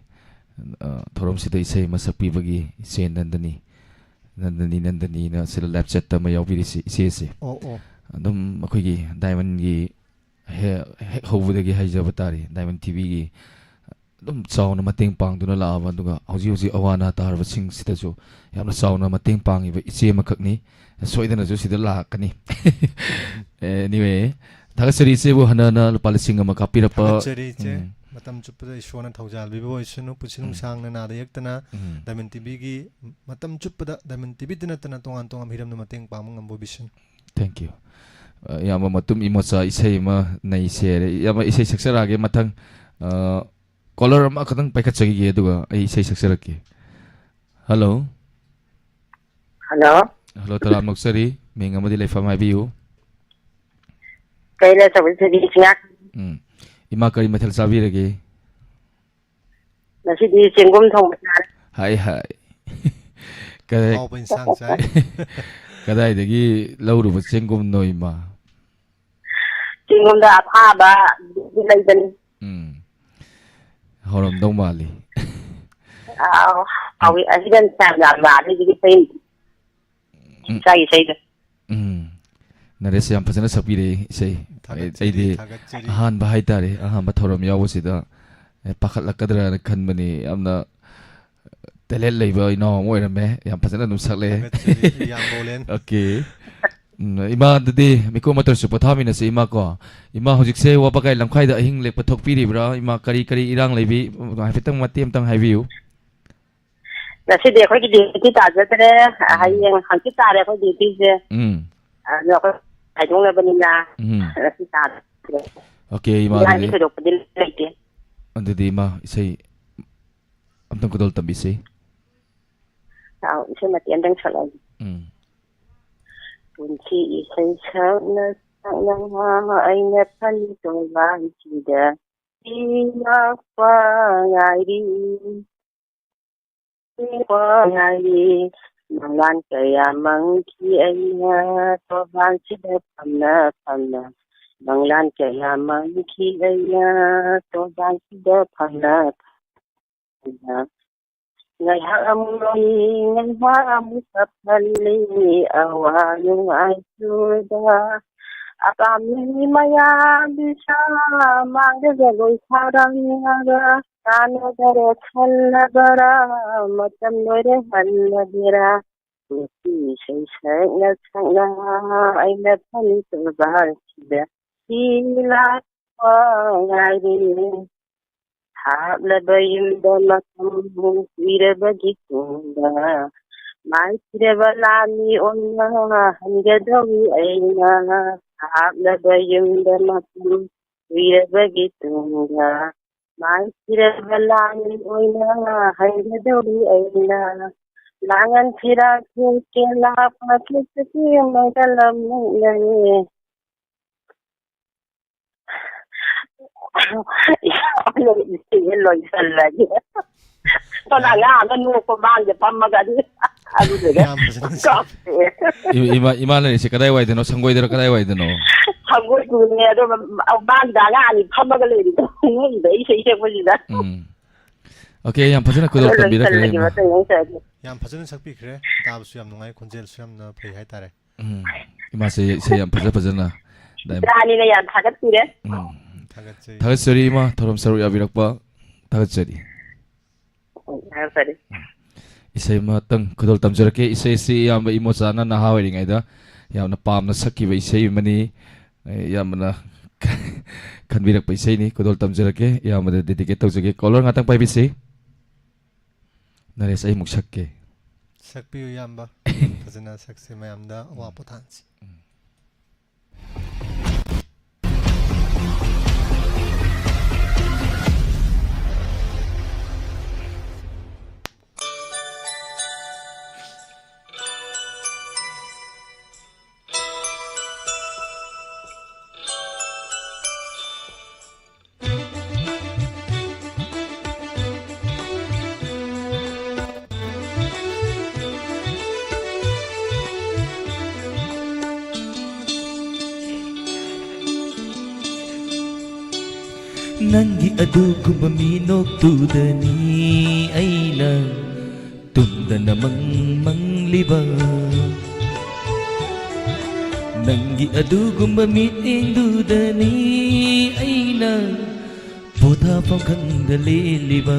ꯑ, ꯊꯧꯔꯝꯁꯤꯗ ꯏꯁꯩ ꯑꯃ ꯁꯛꯄꯤꯕꯒꯤ ꯏꯆꯦ ꯅꯟꯗꯅꯤ, ꯅꯟꯗꯅꯤ, ꯅꯟꯗꯅꯤꯅ ꯁꯤꯗ live chat ꯑꯃ ꯌꯥꯎꯕꯤꯔꯤꯁꯤ ꯏꯆꯦꯁꯦ꯫ ꯑꯣ, ꯑꯣ꯫ ꯑꯗꯨꯝ ꯑꯩꯈꯣꯏꯒꯤ Diamondꯒꯤ ꯍꯦ-, ꯍꯦꯛ ꯍꯧꯕꯗꯒꯤ ꯍꯥꯏꯖꯕ ꯇꯥꯔꯦ, Diamond TVꯒꯤ ꯑꯗꯨꯝ ꯆꯥꯎꯅ ꯃꯇꯦꯡ ꯄꯥꯡꯗꯨꯅ ꯂꯥꯛꯑꯕ, ꯑꯗꯨꯒ ꯍꯧꯖꯤꯛ ꯍꯧꯖꯤꯛ ꯑꯋꯥ ꯑꯅꯥ ꯇꯥꯔꯕꯁꯤꯡꯁꯤꯗꯁꯨ ꯌꯥꯝꯅ ꯆꯥꯎꯅ ꯃꯇꯦꯡ ꯄꯥꯡꯉꯤꯕ ꯏꯆꯦ ꯑꯃꯈꯛꯅꯤ꯫ ꯁꯣꯏꯗꯅꯁꯨ ꯁꯤꯗ ꯂꯥꯛꯀꯅꯤ꯫ Anyway, ꯊꯥꯒꯠꯆꯔꯤ ꯏꯆꯦꯕꯨ ꯍꯟꯅ ꯍꯟꯅ ꯂꯨꯄꯥ ꯂꯤꯁꯤꯡ ꯑꯃ ꯀꯥꯞꯄꯤꯔꯛꯄ꯫ ꯊꯥꯒꯠꯆꯔꯤ ꯏꯆꯦ꯫ ꯎꯝ꯫ ꯃꯇꯝ ꯆꯨꯞꯄꯗ ꯏꯁꯣꯔꯅ ꯊꯧꯖꯥꯜꯕꯤꯕ ꯑꯣꯏꯁꯅꯨ꯫ ꯄꯨꯟꯁꯤ ꯎꯝ꯫ ꯅꯨꯡꯁꯥꯡꯅ ꯅꯥꯗ ꯌꯦꯛꯇꯅ ꯎꯝ꯫ ꯗꯥꯏꯃꯟ ꯇꯤꯚꯤꯒꯤ ꯃꯇꯝ ꯆꯨꯞꯄꯗ ꯗꯥꯏꯃꯟ ꯇꯤꯚꯤꯗ ꯅꯠꯇꯅ ꯇꯣꯉꯥꯟ ꯇꯣꯉꯥꯟꯕ ꯍꯤꯔꯝꯗ ꯃꯇꯦꯡ ꯄꯥꯡꯕ ꯉꯝꯕ ꯑꯣꯏꯕꯤꯁꯅꯨ꯫ Thank you꯫ ꯑ, ꯏꯌꯥꯝꯕ ꯃꯇꯨꯝ ꯏꯃꯣꯆꯥ ꯏꯁꯩ ꯑꯃ ꯅꯩꯁꯦ꯫ ꯏꯌꯥꯝꯕ ꯏꯁꯩ ꯁꯛꯆꯔꯛꯑꯒꯦ ꯃꯊꯪ꯫ ꯑ, caller ꯑꯃꯈꯛꯇꯪ ꯄꯥꯏꯈꯠꯆꯈꯤꯒꯦ, ꯑꯗꯨꯒ ꯑꯩ ꯏꯁꯩ ꯁꯛꯆꯔꯛꯀꯦ꯫ Hello꯫ Hello꯫ Hello, ꯇꯔꯥꯝꯅ ꯑꯣꯛꯆꯔꯤ꯫ ꯃꯤꯡ ꯑꯃꯗꯤ ꯂꯩꯐꯝ ꯍꯥꯏꯕꯤꯌꯨ꯫ ꯀꯩꯅ ꯆꯧꯕꯤ ꯊꯣꯏꯕꯤ ꯁꯤꯡꯉꯥ꯫ ꯎꯝ꯫ ꯏꯃꯥ, ꯀꯔꯤ ꯃꯊꯦꯜ ꯆꯥꯕꯤꯔꯒꯦ? ꯉꯁꯤꯗꯤ ꯆꯦꯡꯒꯨꯝ ꯊꯣꯡꯕ ꯆꯥꯔꯦ꯫ ꯍꯥꯏ, ꯍꯥꯏ꯫ ꯀꯗꯥꯏ-, ꯑꯍꯥꯎꯕ ꯏꯟꯁꯥꯡ ꯆꯥꯏ꯫ ꯀꯗꯥꯏꯗꯒꯤ ꯂꯧꯔꯨꯕ ꯆꯦꯡꯒꯨꯝꯅꯣ, ꯏꯃꯥ? ꯆꯤꯡꯂꯣꯝꯗ ꯑꯊꯥꯕ ꯂꯩꯕꯅꯤ꯫ ꯎꯝ꯫ ꯍꯥꯎꯔꯝꯗꯧ ꯃꯥꯜꯂꯤ꯫ ꯑꯥꯎ, ꯍꯥꯎꯏ꯫ ꯑꯁꯤꯗ ꯌꯥꯝ ꯌꯥꯝ ꯃꯥꯜꯂꯤ ꯍꯧꯖꯤꯛꯀꯤ ꯏꯁꯩ꯫ ꯎꯝ꯫ ꯏꯁꯩ, ꯏꯁꯩꯗꯣ꯫ ꯎꯝ꯫ ꯅꯔꯦꯁ ꯌꯥꯝ ꯐꯖꯅ ꯁꯛꯄꯤꯔꯦ ꯏꯁꯩ꯫ ꯊꯥꯒꯠꯆꯔꯤ, ꯑꯩꯗꯤ ꯊꯥꯒꯠꯆꯔꯤ꯫ ꯑꯍꯥꯟꯕ ꯍꯥꯏꯇꯥꯔꯦ, ꯑꯍꯥꯟꯕ ꯊꯧꯔꯝ ꯌꯥꯎꯕꯁꯤꯗ, ꯑꯦ, ꯄꯥꯈꯠꯂꯛꯀꯗ꯭ꯔꯥꯅ ꯈꯟꯕꯅꯤ꯫ ꯌꯥꯝꯅ talent ꯂꯩꯕ ꯏꯅꯥꯎ ꯑꯃ ꯑꯣꯏꯔꯝꯃꯦ꯫ ꯌꯥꯝ ꯐꯖꯅ ꯑꯗꯨꯝ ꯁꯛꯂꯛꯑꯦ꯫ ꯊꯥꯒꯠꯆꯔꯤ, ꯏꯌꯥꯝꯕ ꯑꯣꯂꯦꯟ꯫ Okay꯫ ꯎꯝ, ꯏꯃꯥ, ꯑꯗꯨꯗꯤ ꯃꯤꯀꯨꯞ ꯑꯃꯇꯁꯨ ꯄꯣꯊꯥꯃꯤꯟꯅꯁꯤ, ꯏꯃꯥ, ꯀꯣ꯫ ꯏꯃꯥ, ꯍꯧꯖꯤꯛꯁꯦ ꯋꯥꯕꯒꯥꯏ ꯂꯝꯈꯥꯏꯗ ꯑꯍꯤꯡ ꯂꯦꯛꯄ ꯊꯣꯛꯄꯤꯔꯤꯕ꯭ꯔꯥ? ꯏꯃꯥ, ꯀꯔꯤ ꯀꯔꯤ ꯏꯔꯥꯡ ꯂꯩꯕꯤ? ꯍꯥꯏꯐꯦꯠꯇꯪ ꯃꯇꯦꯛ ꯑꯃꯇꯪ ꯍꯥꯏꯕꯤꯌꯨ꯫ ꯉꯁꯤꯗꯤ ꯑꯩꯈꯣꯏꯒꯤ duty ꯇꯥꯖꯗ꯭ꯔꯦ꯫ ꯎꯝ꯫ ꯍꯌꯦꯡ ꯍꯪꯆꯤꯠ ꯇꯥꯔꯦ ꯑꯩꯈꯣꯏ dutyꯁꯦ꯫ ꯎꯝ꯫ ꯑꯗꯣ ꯑꯩꯈꯣꯏ ꯈꯥꯏꯗꯣꯛꯅꯕꯅꯤꯅ ꯎꯝ꯫ ꯉꯁꯤ ꯇꯥꯗ꯭ꯔꯦ꯫ Okay, ꯏꯃꯥ, ꯏꯔꯥꯡꯗꯤ ꯑꯗꯨꯗꯤ ꯊꯣꯏꯗꯣꯛꯄꯗꯤ ꯂꯩꯇꯦ꯫ ꯑꯗꯨꯗꯤ ꯏꯃꯥ, ꯏꯁꯩ ꯑꯝꯇꯪ ꯈꯨꯗꯣꯜ ꯇꯝꯕꯤꯁꯤ꯫ ꯑꯥꯎ, ꯏꯁꯩ ꯃꯇꯦꯛ ꯑꯝꯇꯪ ꯁꯛꯂꯛꯑꯒꯦ꯫ ꯎꯝ꯫ ꯄꯨꯟꯁꯤ ꯏꯁꯩ ꯁꯛꯅ ꯁꯛꯅ ꯑꯩꯅ ꯐꯅꯤ ꯇꯣꯔꯕꯥꯟꯁꯤꯗ ꯁꯤ ꯂꯥꯛꯄ ꯉꯥꯏꯔꯤ꯫ ꯁꯤ ꯂꯥꯛꯄ ꯉꯥꯏꯔꯤ꯫ ꯃꯪꯂꯥꯟ ꯀꯌꯥ ꯃꯪꯈꯤ ꯑꯩꯅ ꯇꯣꯔꯕꯥꯟꯁꯤꯗ ꯐꯝꯅ ꯐꯝꯅ꯫ ꯃꯪꯂꯥꯟ ꯀꯌꯥ ꯃꯪꯈꯤ ꯑꯩꯅ ꯇꯣꯔꯕꯥꯟꯁꯤꯗ ꯐꯝꯅ ꯐꯝꯅ꯫ ꯉꯥꯏꯍꯥꯛ ꯑꯃꯨꯛ ꯅꯣꯛꯏ, ꯉꯥꯏꯍꯥꯛ ꯑꯃꯨꯛ ꯀꯞꯍꯜꯂꯤ, ꯑꯋꯥ ꯅꯨꯡꯉꯥꯏ ꯆꯨꯗ꯫ ꯑꯄꯥꯝꯕꯤ ꯃꯌꯥꯝꯗꯤ ꯁꯥ ꯃꯥꯡꯗ ꯖꯒꯣꯏ ꯁꯥꯔꯝꯂꯒ ꯀꯥꯟꯅꯗꯔꯦ ꯈꯜꯂꯕꯔꯥ, ꯃꯇꯝ ꯂꯣꯏꯔꯦ ꯍꯜꯂꯒꯦꯔꯥ꯫ ꯅꯨꯄꯤ ꯏꯁꯩ ꯁꯛꯅ ꯁꯛꯅ ꯑꯩꯅ ꯐꯅꯤ ꯇꯣꯔꯕꯥꯟꯁꯤꯗ ꯁꯤ ꯂꯥꯛꯄ ꯉꯥꯏꯔꯤ꯫ ꯍꯥꯞꯂꯕ ꯌꯨꯝꯗ ꯃꯇꯝ ꯀꯨꯏꯔꯕꯒꯤ ꯇꯨꯡꯗ, ꯃꯥꯏꯊꯤꯔꯕ ꯂꯥꯟꯃꯤ ꯑꯣꯏꯅ ꯍꯟꯒꯗꯧꯔꯤ ꯑꯩꯅ꯫ ꯍꯥꯞꯂꯕ ꯌꯨꯝꯗ ꯃꯇꯝ ꯀꯨꯏꯔꯕꯒꯤ ꯇꯨꯡꯗ, ꯃꯥꯏꯊꯤꯔꯕ ꯂꯥꯟꯃꯤ ꯑꯣꯏꯅ ꯍꯟꯒꯗꯧꯔꯤ ꯑꯩꯅ꯫ ꯂꯥꯡꯒꯟ ꯐꯤꯔꯥꯟ ꯁꯦꯠꯀꯦ ꯂꯥꯛꯄ ꯈꯤꯇꯗꯤ ꯃꯩꯒꯜ ꯑꯃꯨꯛ ꯂꯩꯌꯦ꯫ ꯂꯣꯏꯁꯤꯜꯂꯒꯦ꯫ ꯁꯣꯝꯗ ꯑꯉꯥꯡ ꯑꯃ ꯅꯣꯛꯄ ꯃꯥꯡꯗ ꯐꯝꯃꯒ ꯑꯗꯨ ꯑꯗꯨꯗꯨꯒ ꯌꯥꯝ ꯐꯖꯅ ꯀꯥꯞꯄꯦ꯫ ꯏ-, ꯏꯃꯥ, ꯏꯃꯥ ꯂꯩꯔꯤꯁꯦ ꯀꯗꯥꯏꯋꯥꯏꯗꯅꯣ? ꯁꯪꯒꯣꯏꯗꯔꯣ ꯀꯗꯥꯏꯋꯥꯏꯗꯅꯣ? ꯁꯪꯒꯣꯏꯗꯨꯅꯦ, ꯑꯗꯣ ꯃꯥꯡꯗ ꯑꯉꯥꯡ ꯑꯅꯤ ꯐꯝꯃꯒ ꯂꯩꯔꯤꯗꯣ ꯅꯣꯛꯏꯕ ꯏꯁꯩ ꯁꯛꯄꯁꯤꯗ꯫ ꯎꯝ꯫ ꯑꯣꯀꯦ, ꯌꯥꯝ ꯐꯖꯅ ꯈꯨꯗꯣꯜ ꯑꯗꯣ ꯇꯝꯕꯤꯔꯛꯈ꯭ꯔꯦ, ꯂꯣꯏꯁꯤꯜꯂꯒꯦ, ꯏꯃꯥ꯫ ꯃꯇꯨꯡ ꯑꯃꯨꯛ ꯁꯥꯔꯒꯦ꯫ ꯌꯥꯝ ꯐꯖꯅ ꯁꯛꯄꯤꯈ꯭ꯔꯦ꯫ ꯇꯥꯕꯁꯨ ꯌꯥꯝ ꯅꯨꯡꯉꯥꯏ, ꯈꯣꯟꯖꯦꯜꯁꯨ ꯌꯥꯝꯅ ꯐꯩ ꯍꯥꯏꯇꯥꯔꯦ꯫ ꯎꯝ, ꯏꯃꯥꯁꯦ ꯏꯁꯩ ꯌꯥꯝ ꯐꯖ ꯐꯖꯅ ꯗꯥꯏꯝ-, ꯏꯆꯥꯅꯤꯅ ꯌꯥꯝ ꯊꯥꯒꯠꯄꯤꯔꯦ꯫ ꯎꯝ꯫ ꯊꯥꯒꯠꯆꯔꯤ꯫ ꯊꯥꯒꯠꯆꯔꯤ, ꯏꯃꯥ, ꯊꯧꯔꯝ ꯁꯔꯨꯛ ꯌꯥꯕꯤꯔꯛꯄ ꯊꯥꯒꯠꯆꯔꯤ꯫ ꯎꯝ, ꯊꯥꯒꯠꯆꯔꯤ꯫ ꯎꯝ꯫ ꯏꯁꯩ ꯑꯃꯇꯪ ꯈꯨꯗꯣꯜ ꯇꯝꯖꯔꯛꯀꯦ꯫ ꯏꯁꯩꯁꯤ ꯏꯌꯥꯝꯕ ꯏꯃꯣꯆꯥꯅ ꯅꯍꯥ ꯑꯣꯏꯔꯤꯉꯩꯗ ꯌꯥꯝꯅ ꯄꯥꯝꯅ ꯁꯛꯈꯤꯕ ꯏꯁꯩ ꯑꯃꯅꯤ꯫ ꯑꯦ, ꯏꯌꯥꯝꯕꯅ ꯈꯟꯕꯤꯔꯛꯄ ꯏꯁꯩꯅꯤ꯫ ꯈꯨꯗꯣꯜ ꯇꯝꯖꯔꯛꯀꯦ꯫ ꯏꯌꯥꯝꯕꯗ dedicate ꯇꯧꯖꯒꯦ꯫ Caller ꯉꯥꯛꯇꯪ ꯄꯥꯏꯕꯤꯁꯤ꯫ ꯅꯔꯦꯁ, ꯑꯩ ꯑꯃꯨꯛ ꯁꯛꯀꯦ꯫ ꯁꯛꯄꯤꯌꯨ, ꯏꯌꯥꯝꯕ꯫ ꯐꯖꯅ ꯁꯛꯁꯤ, ꯃꯌꯥꯝꯗ ꯑꯋꯥ ꯄꯣꯊꯥꯍꯟꯁꯤ꯫ ꯎꯝ꯫ ꯅꯪꯒꯤ ꯑꯗꯨꯒꯨꯝꯕ ꯃꯤꯅꯣꯛꯇꯨꯗꯅꯤ ꯑꯩꯅ ꯇꯨꯝꯗꯅ ꯃꯪ ꯃꯪꯂꯤꯕ꯫ ꯅꯪꯒꯤ ꯑꯗꯨꯒꯨꯝꯕ ꯃꯤꯠꯌꯦꯡꯗꯨꯗꯅꯤ ꯑꯩꯅ ꯄꯣꯊꯥꯐꯝ ꯈꯪꯗ ꯂꯦꯜꯂꯤꯕ꯫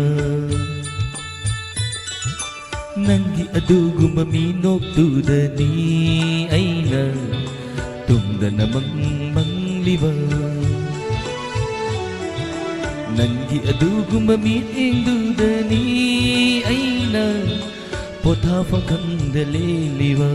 ꯅꯪꯒꯤ ꯑꯗꯨꯒꯨꯝꯕ ꯃꯤꯅꯣꯛꯇꯨꯗꯅꯤ ꯑꯩꯅ ꯇꯨꯝꯗꯅ ꯃꯪ ꯃꯪꯂꯤꯕ꯫ ꯅꯪꯒꯤ ꯑꯗꯨꯒꯨꯝꯕ ꯃꯤꯠꯌꯦꯡꯗꯨꯗꯅꯤ ꯑꯩꯅ ꯄꯣꯊꯥꯐꯝ ꯈꯪꯗ ꯂꯦꯜꯂꯤꯕ꯫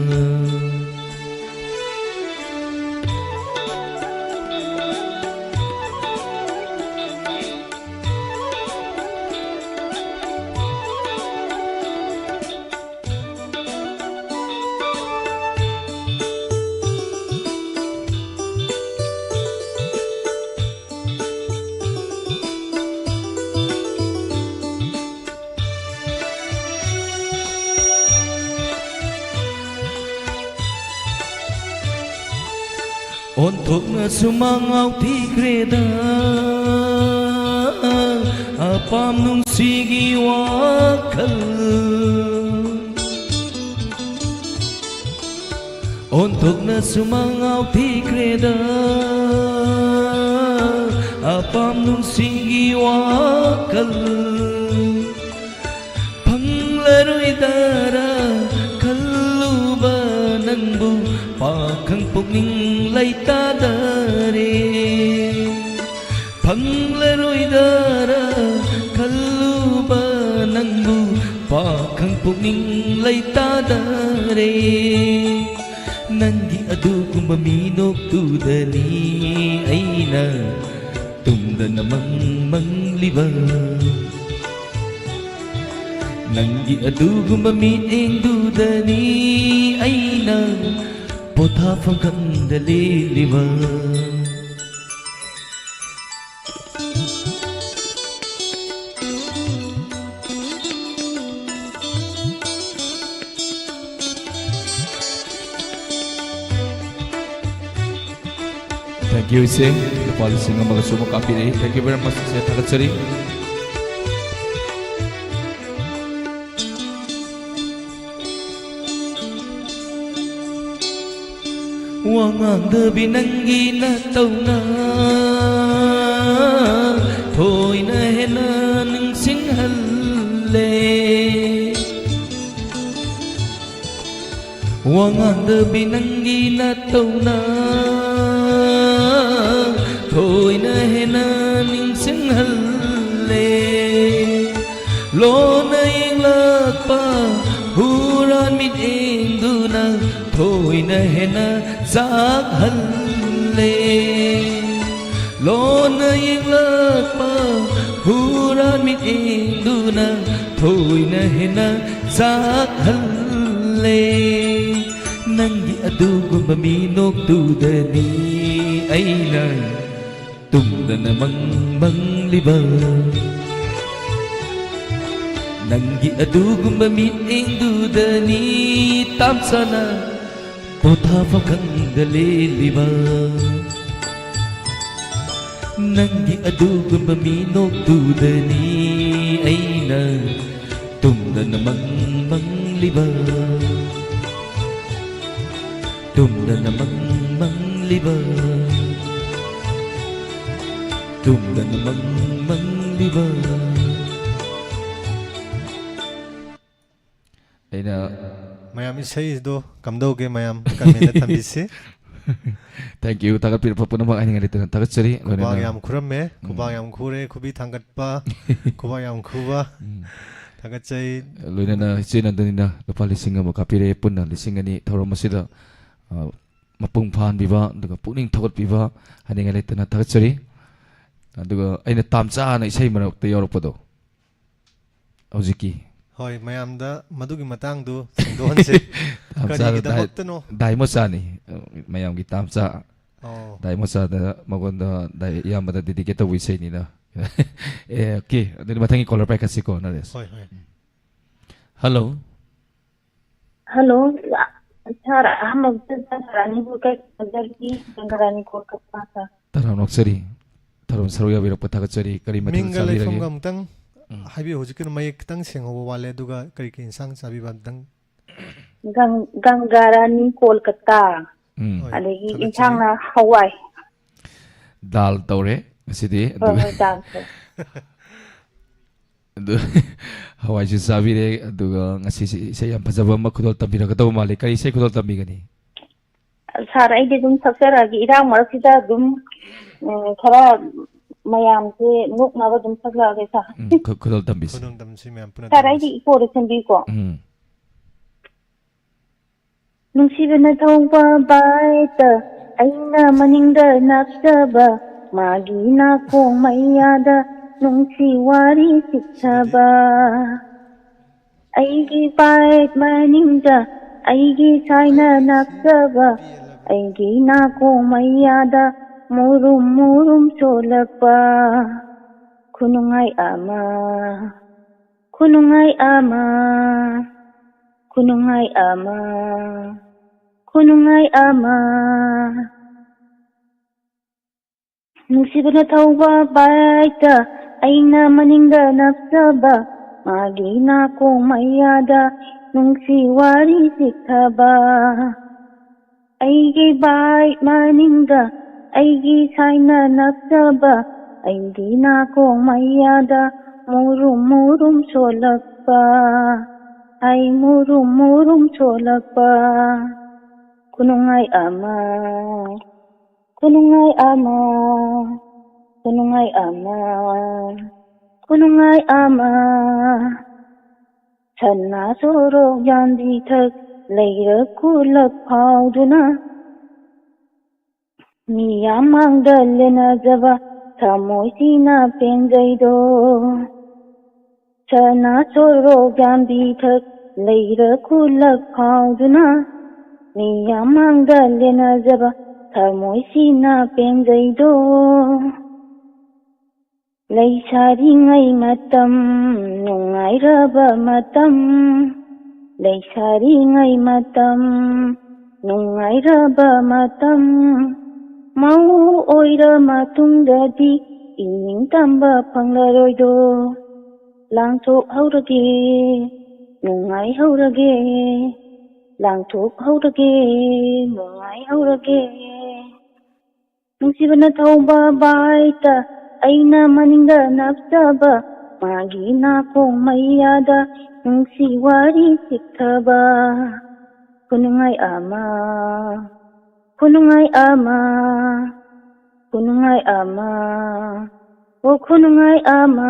ꯑꯣꯟꯊꯣꯛꯅꯁꯨ ꯃꯉꯥꯎ ꯊꯤꯈ꯭ꯔꯦꯗ ꯑꯄꯥꯝ ꯅꯨꯡꯁꯤꯒꯤ ꯋꯥꯈꯜ꯫ ꯑꯣꯟꯊꯣꯛꯅꯁꯨ ꯃꯉꯥꯎ ꯊꯤꯈ꯭ꯔꯦꯗ ꯑꯄꯥꯝ ꯅꯨꯡꯁꯤꯒꯤ ꯋꯥꯈꯜ꯫ ꯐꯪꯂꯔꯣꯏꯗꯔꯥ ꯈꯜꯂꯨꯕ ꯅꯪꯕꯨ ꯄꯥꯈꯪ ꯄꯨꯛꯅꯤꯡ ꯂꯩꯇꯥꯗꯔꯦ꯫ ꯐꯪꯂꯔꯣꯏꯗꯔꯥ ꯈꯜꯂꯨꯕ ꯅꯪꯕꯨ ꯄꯥꯈꯪ ꯄꯨꯛꯅꯤꯡ ꯂꯩꯇꯥꯗꯔꯦ꯫ ꯅꯪꯒꯤ ꯑꯗꯨꯒꯨꯝꯕ ꯃꯤꯅꯣꯛꯇꯨꯗꯅꯤ ꯑꯩꯅ ꯇꯨꯝꯗꯅ ꯃꯪ ꯃꯪꯂꯤꯕ꯫ ꯅꯪꯒꯤ ꯑꯗꯨꯒꯨꯝꯕ ꯃꯤꯠꯌꯦꯡꯗꯨꯗꯅꯤ ꯑꯩꯅ ꯄꯣꯊꯥꯐꯝ ꯈꯪꯗ ꯂꯦꯜꯂꯤꯕ꯫ Thank you, ꯏꯆꯦ꯫ ꯂꯨꯄꯥ ꯂꯤꯁꯤꯡ ꯑꯃꯒꯁꯨ ꯑꯃꯨꯛ ꯀꯥꯞꯄꯤꯔꯛꯏ꯫ Thank you very much, ꯏꯆꯦ꯫ ꯊꯥꯒꯠꯆꯔꯤ꯫ ꯋꯥꯉꯥꯡꯗꯕꯤ ꯅꯪꯒꯤ ꯅꯇꯧꯅ ꯊꯣꯏꯅ ꯍꯦꯟꯅ ꯅꯤꯡꯁꯤꯡꯍꯜꯂꯦ꯫ ꯋꯥꯉꯥꯡꯗꯕꯤ ꯅꯪꯒꯤ ꯅꯇꯧꯅ ꯊꯣꯏꯅ ꯍꯦꯟꯅ ꯅꯤꯡꯁꯤꯡꯍꯜꯂꯦ꯫ ꯂꯣꯟꯅ ꯌꯦꯡꯂꯛꯄ ꯍꯨꯔꯥꯟ ꯃꯤꯠꯌꯦꯡꯗꯨꯅ ꯊꯣꯏꯅ ꯍꯦꯟꯅ ꯆꯥꯛꯍꯜꯂꯦ꯫ ꯂꯣꯟꯅ ꯌꯦꯡꯂꯛꯄ ꯍꯨꯔꯥꯟ ꯃꯤꯠꯌꯦꯡꯗꯨꯅ ꯊꯣꯏꯅ ꯍꯦꯟꯅ ꯆꯥꯛꯍꯜꯂꯦ꯫ ꯅꯪꯒꯤ ꯑꯗꯨꯒꯨꯝꯕ ꯃꯤꯅꯣꯛꯇꯨꯗꯅꯤ ꯑꯩꯅ ꯇꯨꯝꯗꯅ ꯃꯪ ꯃꯪꯂꯤꯕ꯫ ꯅꯪꯒꯤ ꯑꯗꯨꯒꯨꯝꯕ ꯃꯤꯠꯌꯦꯡꯗꯨꯗꯅꯤ ꯇꯥꯝꯆꯥꯅ ꯄꯣꯊꯥꯐꯝ ꯈꯪꯗ ꯂꯦꯜꯂꯤꯕ꯫ ꯅꯪꯒꯤ ꯑꯗꯨꯒꯨꯝꯕ ꯃꯤꯅꯣꯛꯇꯨꯗꯅꯤ ꯑꯩꯅ ꯇꯨꯝꯗꯅ ꯃꯪ ꯃꯪꯂꯤꯕ꯫ ꯇꯨꯝꯗꯅ ꯃꯪ ꯃꯪꯂꯤꯕ꯫ ꯇꯨꯝꯗꯅ ꯃꯪ ꯃꯪꯂꯤꯕ꯫ ꯑꯩꯅ ꯃꯌꯥꯝ ꯏꯁꯩꯗꯣ ꯀꯝꯗꯧꯒꯦ, ꯃꯌꯥꯝ ꯀꯃꯦꯟꯗ ꯊꯝꯕꯤꯁꯤ꯫ Thank you꯫ ꯊꯥꯒꯠꯄꯤꯔꯛꯄ ꯄꯨꯝꯅꯃꯛ ꯍꯥꯏꯅꯤꯡꯉꯥꯏ ꯂꯩꯇꯅ ꯊꯥꯒꯠꯆꯔꯤ꯫ ꯈꯨꯕꯥꯛ ꯂꯣꯏꯅꯅ ꯌꯥꯝ ꯈꯨꯔꯝꯃꯦ, ꯎꯝ꯫ ꯈꯨꯕꯥꯛ ꯌꯥꯝ ꯈꯨꯔꯦ, ꯈꯨꯕꯤ ꯊꯥꯡꯒꯠꯄ, ꯈꯨꯕꯥꯛ ꯌꯥꯝ ꯈꯨꯕ꯫ ꯎꯝ꯫ ꯊꯥꯒꯠꯆꯩ꯫ ꯂꯣꯏꯅꯅ ꯏꯆꯦ ꯅꯟꯗꯅꯤꯅ ꯂꯨꯄꯥ ꯂꯤꯁꯤꯡ ꯑꯃ ꯀꯥꯞꯄꯤꯔꯛꯑꯦ꯫ ꯄꯨꯟꯅ ꯂꯤꯁꯤꯡ ꯑꯅꯤ ꯊꯧꯔꯝ ꯑꯁꯤꯗ, ꯑ, ꯃꯄꯨꯡ ꯐꯥꯍꯟꯕꯤꯕ, ꯑꯗꯨꯒ ꯄꯨꯛꯅꯤꯡ ꯊꯧꯒꯠꯄꯤꯕ ꯍꯥꯏꯅꯤꯡꯉꯥꯏ ꯂꯩꯇꯅ ꯊꯥꯒꯠꯆꯔꯤ꯫ ꯑꯗꯨꯒ ꯑꯩꯅ ꯇꯥꯝꯆꯥꯅ ꯏꯁꯩ ꯃꯔꯛꯇ ꯌꯥꯎꯔꯛꯄꯗꯣ, ꯍꯧꯖꯤꯛꯀꯤ꯫ ꯍꯣꯏ, ꯃꯌꯥꯝꯗ ꯃꯗꯨꯒꯤ ꯃꯇꯥꯡꯗꯨ ꯁꯦꯡꯗꯣꯛꯍꯟꯁꯦ꯫ ꯇꯥꯝꯆꯥꯗ ꯀꯔꯤꯒꯤꯗꯃꯛꯇꯅꯣ? ꯗꯥꯏ-, ꯗꯥꯏꯃꯣꯆꯥꯅꯤ, ꯃꯌꯥꯝꯒꯤ ꯇꯥꯝꯆꯥ꯫ ꯑꯣ꯫ ꯗꯥꯏꯃꯣꯆꯥꯗ ꯃꯉꯣꯟꯗ ꯗꯥꯏ-, ꯏꯌꯥꯝꯕꯗ dedicate ꯇꯧꯕ ꯏꯁꯩꯅꯤꯅ꯫ ꯑꯦ, okay꯫ ꯑꯗꯨꯗꯤ ꯃꯊꯪꯒꯤ caller ꯄꯥꯏꯈꯠꯁꯤꯀꯣ, ꯅꯔꯦꯁ꯫ ꯍꯣꯏ, ꯍꯣꯏ꯫ ꯎꯝ꯫ Hello꯫ Hello, sir, ꯑꯍꯥꯟꯕꯗ ꯒꯪꯒꯥꯔꯥꯅꯤꯕꯨ ꯏꯀꯥꯏ ꯈꯨꯝꯅꯖꯔꯤ, ꯒꯪꯒꯥꯔꯥꯅꯤ ꯀꯣꯜꯀꯇꯥ, sir꯫ ꯇꯔꯥꯝꯅ ꯑꯣꯛꯆꯔꯤ꯫ ꯊꯧꯔꯝ ꯁꯔꯨꯛ ꯌꯥꯕꯤꯔꯛꯄ ꯊꯥꯒꯠꯆꯔꯤ꯫ ꯀꯔꯤ ꯃꯊꯦꯜ ꯃꯤꯡꯒ ꯆꯥꯕꯤꯔꯒꯦ? ꯂꯩꯐꯝꯒ ꯑꯃꯨꯛꯇꯪ ꯎꯝ꯫ ꯍꯥꯏꯕꯤꯌꯨ, ꯍꯧꯖꯤꯛꯀꯤꯗꯣ ꯃꯌꯦꯛ ꯈꯤꯇꯪ ꯁꯦꯡꯍꯧꯕ ꯋꯥꯠꯂꯦ, ꯑꯗꯨꯒ ꯀꯔꯤ ꯀꯔꯤ ꯏꯟꯁꯥꯡ ꯆꯥꯕꯤꯕ ꯑꯝꯇꯪ? ꯒꯪ-, ꯒꯪꯒꯥꯔꯥꯅꯤ ꯀꯣꯜꯀꯇꯥ꯫ ꯎꯝ꯫ ꯍꯣꯏ, ꯑꯗꯒꯤ ꯊꯥꯒꯠꯆꯔꯤ꯫ ꯏꯟꯁꯥꯡꯅ ꯍꯋꯥꯏ꯫ ꯗꯥꯜ ꯇꯧꯔꯦ ꯉꯁꯤꯗꯤ꯫ ꯍꯣꯏ, ꯑꯗꯨꯒ ꯍꯣꯏ, ꯗꯥꯜ ꯇꯧꯔꯦ꯫ ꯑꯗꯨ ꯍꯋꯥꯏꯁꯨ ꯆꯥꯕꯤꯔꯦ, ꯑꯗꯨꯒ ꯉꯁꯤꯁꯤ ꯏꯁꯩ ꯌꯥꯝ ꯐꯖꯕ ꯑꯃ ꯈꯨꯗꯣꯜ ꯇꯝꯕꯤꯔꯛꯀꯗꯧꯕ ꯃꯥꯜꯂꯤ꯫ ꯀꯔꯤ ꯏꯁꯩ ꯈꯨꯗꯣꯜ ꯇꯝꯕꯤꯒꯅꯤ? Sir, ꯑꯩꯗꯤ ꯑꯗꯨꯝ ꯁꯛꯆꯔꯛꯑꯒꯦ꯫ ꯏꯔꯥꯡ ꯃꯔꯛꯁꯤꯗ ꯑꯗꯨꯝ, ꯎꯝ, ꯈꯔ ꯃꯌꯥꯝꯁꯦ ꯅꯣꯛꯅꯕ ꯑꯗꯨꯝ ꯁꯛꯂꯛꯑꯒꯦ, ꯁꯥꯔ꯫ ꯎꯝ, ꯈꯨ- ꯈꯨꯗꯣꯜ ꯇꯝꯕꯤꯁꯤ꯫ ꯈꯨꯗꯣꯜ ꯇꯝꯁꯤ ꯃꯌꯥꯝ ꯄꯨꯟꯅ ꯁꯥꯔ, ꯑꯩꯗꯤ ꯇꯝꯁꯤ꯫ ꯏꯀꯣꯗ ꯁꯦꯝꯕꯤꯀꯣ꯫ ꯎꯝ. ꯅꯨꯡꯁꯤꯕꯅ ꯊꯧꯕ ꯕꯥꯏꯛꯇ ꯑꯩꯅ ꯃꯅꯤꯡꯗ ꯅꯞꯆꯕ, ꯃꯥꯒꯤ ꯅꯥꯀꯣꯡ ꯃꯌꯥꯗ ꯅꯨꯡꯁꯤ ꯋꯥꯔꯤ ꯆꯤꯛꯊꯕ꯫ ꯑꯩꯒꯤ ꯕꯥꯏꯛ ꯃꯅꯤꯡꯗ ꯑꯩꯒꯤ ꯁꯥꯏꯅ ꯅꯞꯆꯕ, ꯑꯩꯒꯤ ꯅꯥꯀꯣꯡ ꯃꯌꯥꯗ ꯃꯨꯔꯨꯝ ꯃꯨꯔꯨꯝ ꯁꯣꯜꯂꯛꯄ꯫ ꯈꯨꯅꯨꯡꯉꯥꯏ ꯑꯃ, ꯈꯨꯅꯨꯡꯉꯥꯏ ꯑꯃ, ꯈꯨꯅꯨꯡꯉꯥꯏ ꯑꯃ, ꯈꯨꯅꯨꯡꯉꯥꯏ ꯑꯃ꯫ ꯅꯨꯡꯁꯤꯕꯅ ꯊꯧꯕ ꯕꯥꯏꯛꯇ ꯑꯩꯅ ꯃꯅꯤꯡꯗ ꯅꯞꯆꯕ, ꯃꯥꯒꯤ ꯅꯥꯀꯣꯡ ꯃꯌꯥꯗ ꯅꯨꯡꯁꯤ ꯋꯥꯔꯤ ꯆꯤꯛꯊꯕ꯫ ꯑꯩꯒꯤ ꯕꯥꯏꯛ ꯃꯅꯤꯡꯗ ꯑꯩꯒꯤ ꯁꯥꯏꯅ ꯅꯞꯆꯕ, ꯑꯩꯒꯤ ꯅꯥꯀꯣꯡ ꯃꯌꯥꯗ ꯃꯨꯔꯨꯝ ꯃꯨꯔꯨꯝ ꯁꯣꯜꯂꯛꯄ, ꯑꯩ ꯃꯨꯔꯨꯝ ꯃꯨꯔꯨꯝ ꯁꯣꯜꯂꯛꯄ꯫ ꯈꯨꯅꯨꯡꯉꯥꯏ ꯑꯃ, ꯈꯨꯅꯨꯡꯉꯥꯏ ꯑꯃ, ꯈꯨꯅꯨꯡꯉꯥꯏ ꯑꯃ, ꯈꯨꯅꯨꯡꯉꯥꯏ ꯑꯃ꯫ ꯁꯅꯥ ꯁꯣꯔꯣꯛ ꯌꯥꯝꯕꯤꯊꯛ ꯂꯩꯔꯛ ꯈꯨꯜꯂꯛ ꯐꯥꯎꯗꯨꯅ, ꯃꯤ ꯌꯥꯝ ꯃꯥꯡꯗ ꯂꯦꯟꯅꯖꯕ ꯊꯃꯣꯏꯁꯤꯅ ꯄꯦꯟꯖꯩꯗꯣ꯫ ꯁꯅꯥ ꯁꯣꯔꯣꯛ ꯌꯥꯝꯕꯤꯊꯛ ꯂꯩꯔꯛ ꯈꯨꯜꯂꯛ ꯐꯥꯎꯗꯨꯅ, ꯃꯤ ꯌꯥꯝ ꯃꯥꯡꯗ ꯂꯦꯟꯅꯖꯕ ꯊꯃꯣꯏꯁꯤꯅ ꯄꯦꯟꯖꯩꯗꯣ꯫ ꯂꯩꯁꯥꯔꯤꯉꯩ ꯃꯇꯝ, ꯅꯨꯡꯉꯥꯏꯔꯕ ꯃꯇꯝ, ꯂꯩꯁꯥꯔꯤꯉꯩ ꯃꯇꯝ, ꯅꯨꯡꯉꯥꯏꯔꯕ ꯃꯇꯝ, ꯃꯧ ꯑꯣꯏꯔ ꯃꯇꯨꯡꯗꯗꯤ ꯏꯅꯤꯡ ꯇꯝꯕ ꯐꯪꯂꯔꯣꯏꯗꯣ꯫ ꯂꯥꯡꯊꯣꯛꯍꯧꯔꯒꯦ, ꯅꯨꯡꯉꯥꯏꯍꯧꯔꯒꯦ, ꯂꯥꯡꯊꯣꯛꯍꯧꯔꯒꯦ, ꯅꯨꯡꯉꯥꯏꯍꯧꯔꯒꯦ꯫ ꯅꯨꯡꯁꯤꯕꯅ ꯊꯧꯕ ꯕꯥꯏꯛꯇ ꯑꯩꯅ ꯃꯅꯤꯡꯗ ꯅꯞꯆꯕ, ꯃꯥꯒꯤ ꯅꯥꯀꯣꯡ ꯃꯌꯥꯗ ꯅꯨꯡꯁꯤ ꯋꯥꯔꯤ ꯆꯤꯛꯊꯕ꯫ ꯈꯨꯅꯨꯡꯉꯥꯏ ꯑꯃ, ꯈꯨꯅꯨꯡꯉꯥꯏ ꯑꯃ, ꯈꯨꯅꯨꯡꯉꯥꯏ ꯑꯃ, ꯑꯣ ꯈꯨꯅꯨꯡꯉꯥꯏ ꯑꯃ,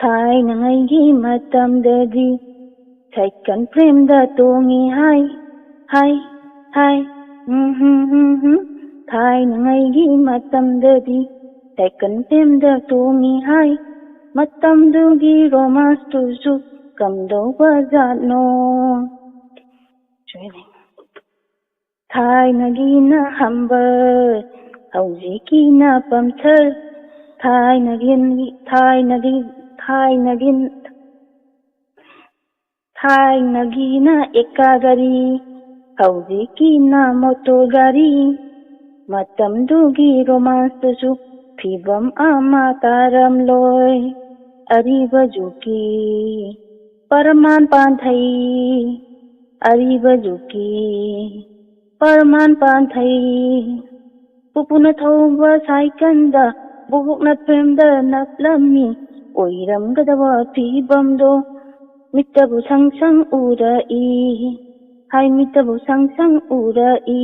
ꯊꯥꯏꯅꯉꯩꯒꯤ ꯃꯇꯝꯗꯗꯤ ꯁꯥꯏꯀꯜ ꯐ꯭ꯔꯦꯝꯗ ꯇꯣꯡꯉꯤ ꯍꯥꯏ, ꯍꯥꯏ, ꯍꯥꯏ, ꯎꯝ, ꯍꯨꯝ, ꯍꯨꯝ, ꯍꯨꯝ꯫ ꯊꯥꯏꯅꯉꯩꯒꯤ ꯃꯇꯝꯗꯗꯤ ꯁꯥꯏꯀꯜ ꯐ꯭ꯔꯦꯝꯗ ꯇꯣꯡꯉꯤ ꯍꯥꯏ, ꯃꯇꯝꯗꯨꯒꯤ ꯔꯣꯃꯥꯟꯁꯇꯨꯁꯨ ꯀꯝꯗꯧꯕ ꯖꯥꯠꯅꯣ? ꯊꯥꯏꯅꯒꯤꯅ ꯍꯝꯕꯔ, ꯍꯧꯖꯤꯛꯀꯤꯅ ꯄꯝꯆꯔ꯫ ꯊꯥꯏꯅꯒꯤ, ꯊꯥꯏꯅꯒꯤ, ꯊꯥꯏꯅꯒꯤ, ꯊꯥꯏꯅꯒꯤꯅ ꯑꯦꯀꯥ ꯒꯥꯔꯤ, ꯍꯧꯖꯤꯛꯀꯤꯅ ꯃꯣꯇꯣꯔ ꯒꯥꯔꯤ꯫ ꯃꯇꯝꯗꯨꯒꯤ ꯔꯣꯃꯥꯟꯁꯇꯨꯁꯨ ꯐꯤꯕꯝ ꯑꯃ ꯇꯥꯔꯝꯂꯣꯏ꯫ ꯑꯔꯤꯕ ꯖꯨꯛꯀꯤ ꯄꯔꯃꯥꯟ ꯄꯥꯟꯊꯩ, ꯑꯔꯤꯕ ꯖꯨꯛꯀꯤ ꯄꯔꯃꯥꯟ ꯄꯥꯟꯊꯩ꯫ ꯄꯨꯄꯨꯅ ꯊꯧꯕ ꯁꯥꯏꯀꯜꯗ ꯕꯨꯕꯣꯛꯅ ꯐ꯭ꯔꯦꯝꯗ ꯅꯞꯂꯝꯃꯤ꯫ ꯑꯣꯏꯔꯝꯒꯗꯕ ꯐꯤꯕꯝꯗꯣ ꯃꯤꯠꯇꯕꯨ ꯁꯪ ꯁꯪ ꯎꯔꯛꯏ꯫ ꯍꯥꯏ ꯃꯤꯠꯇꯕꯨ ꯁꯪ ꯁꯪ ꯎꯔꯛꯏ꯫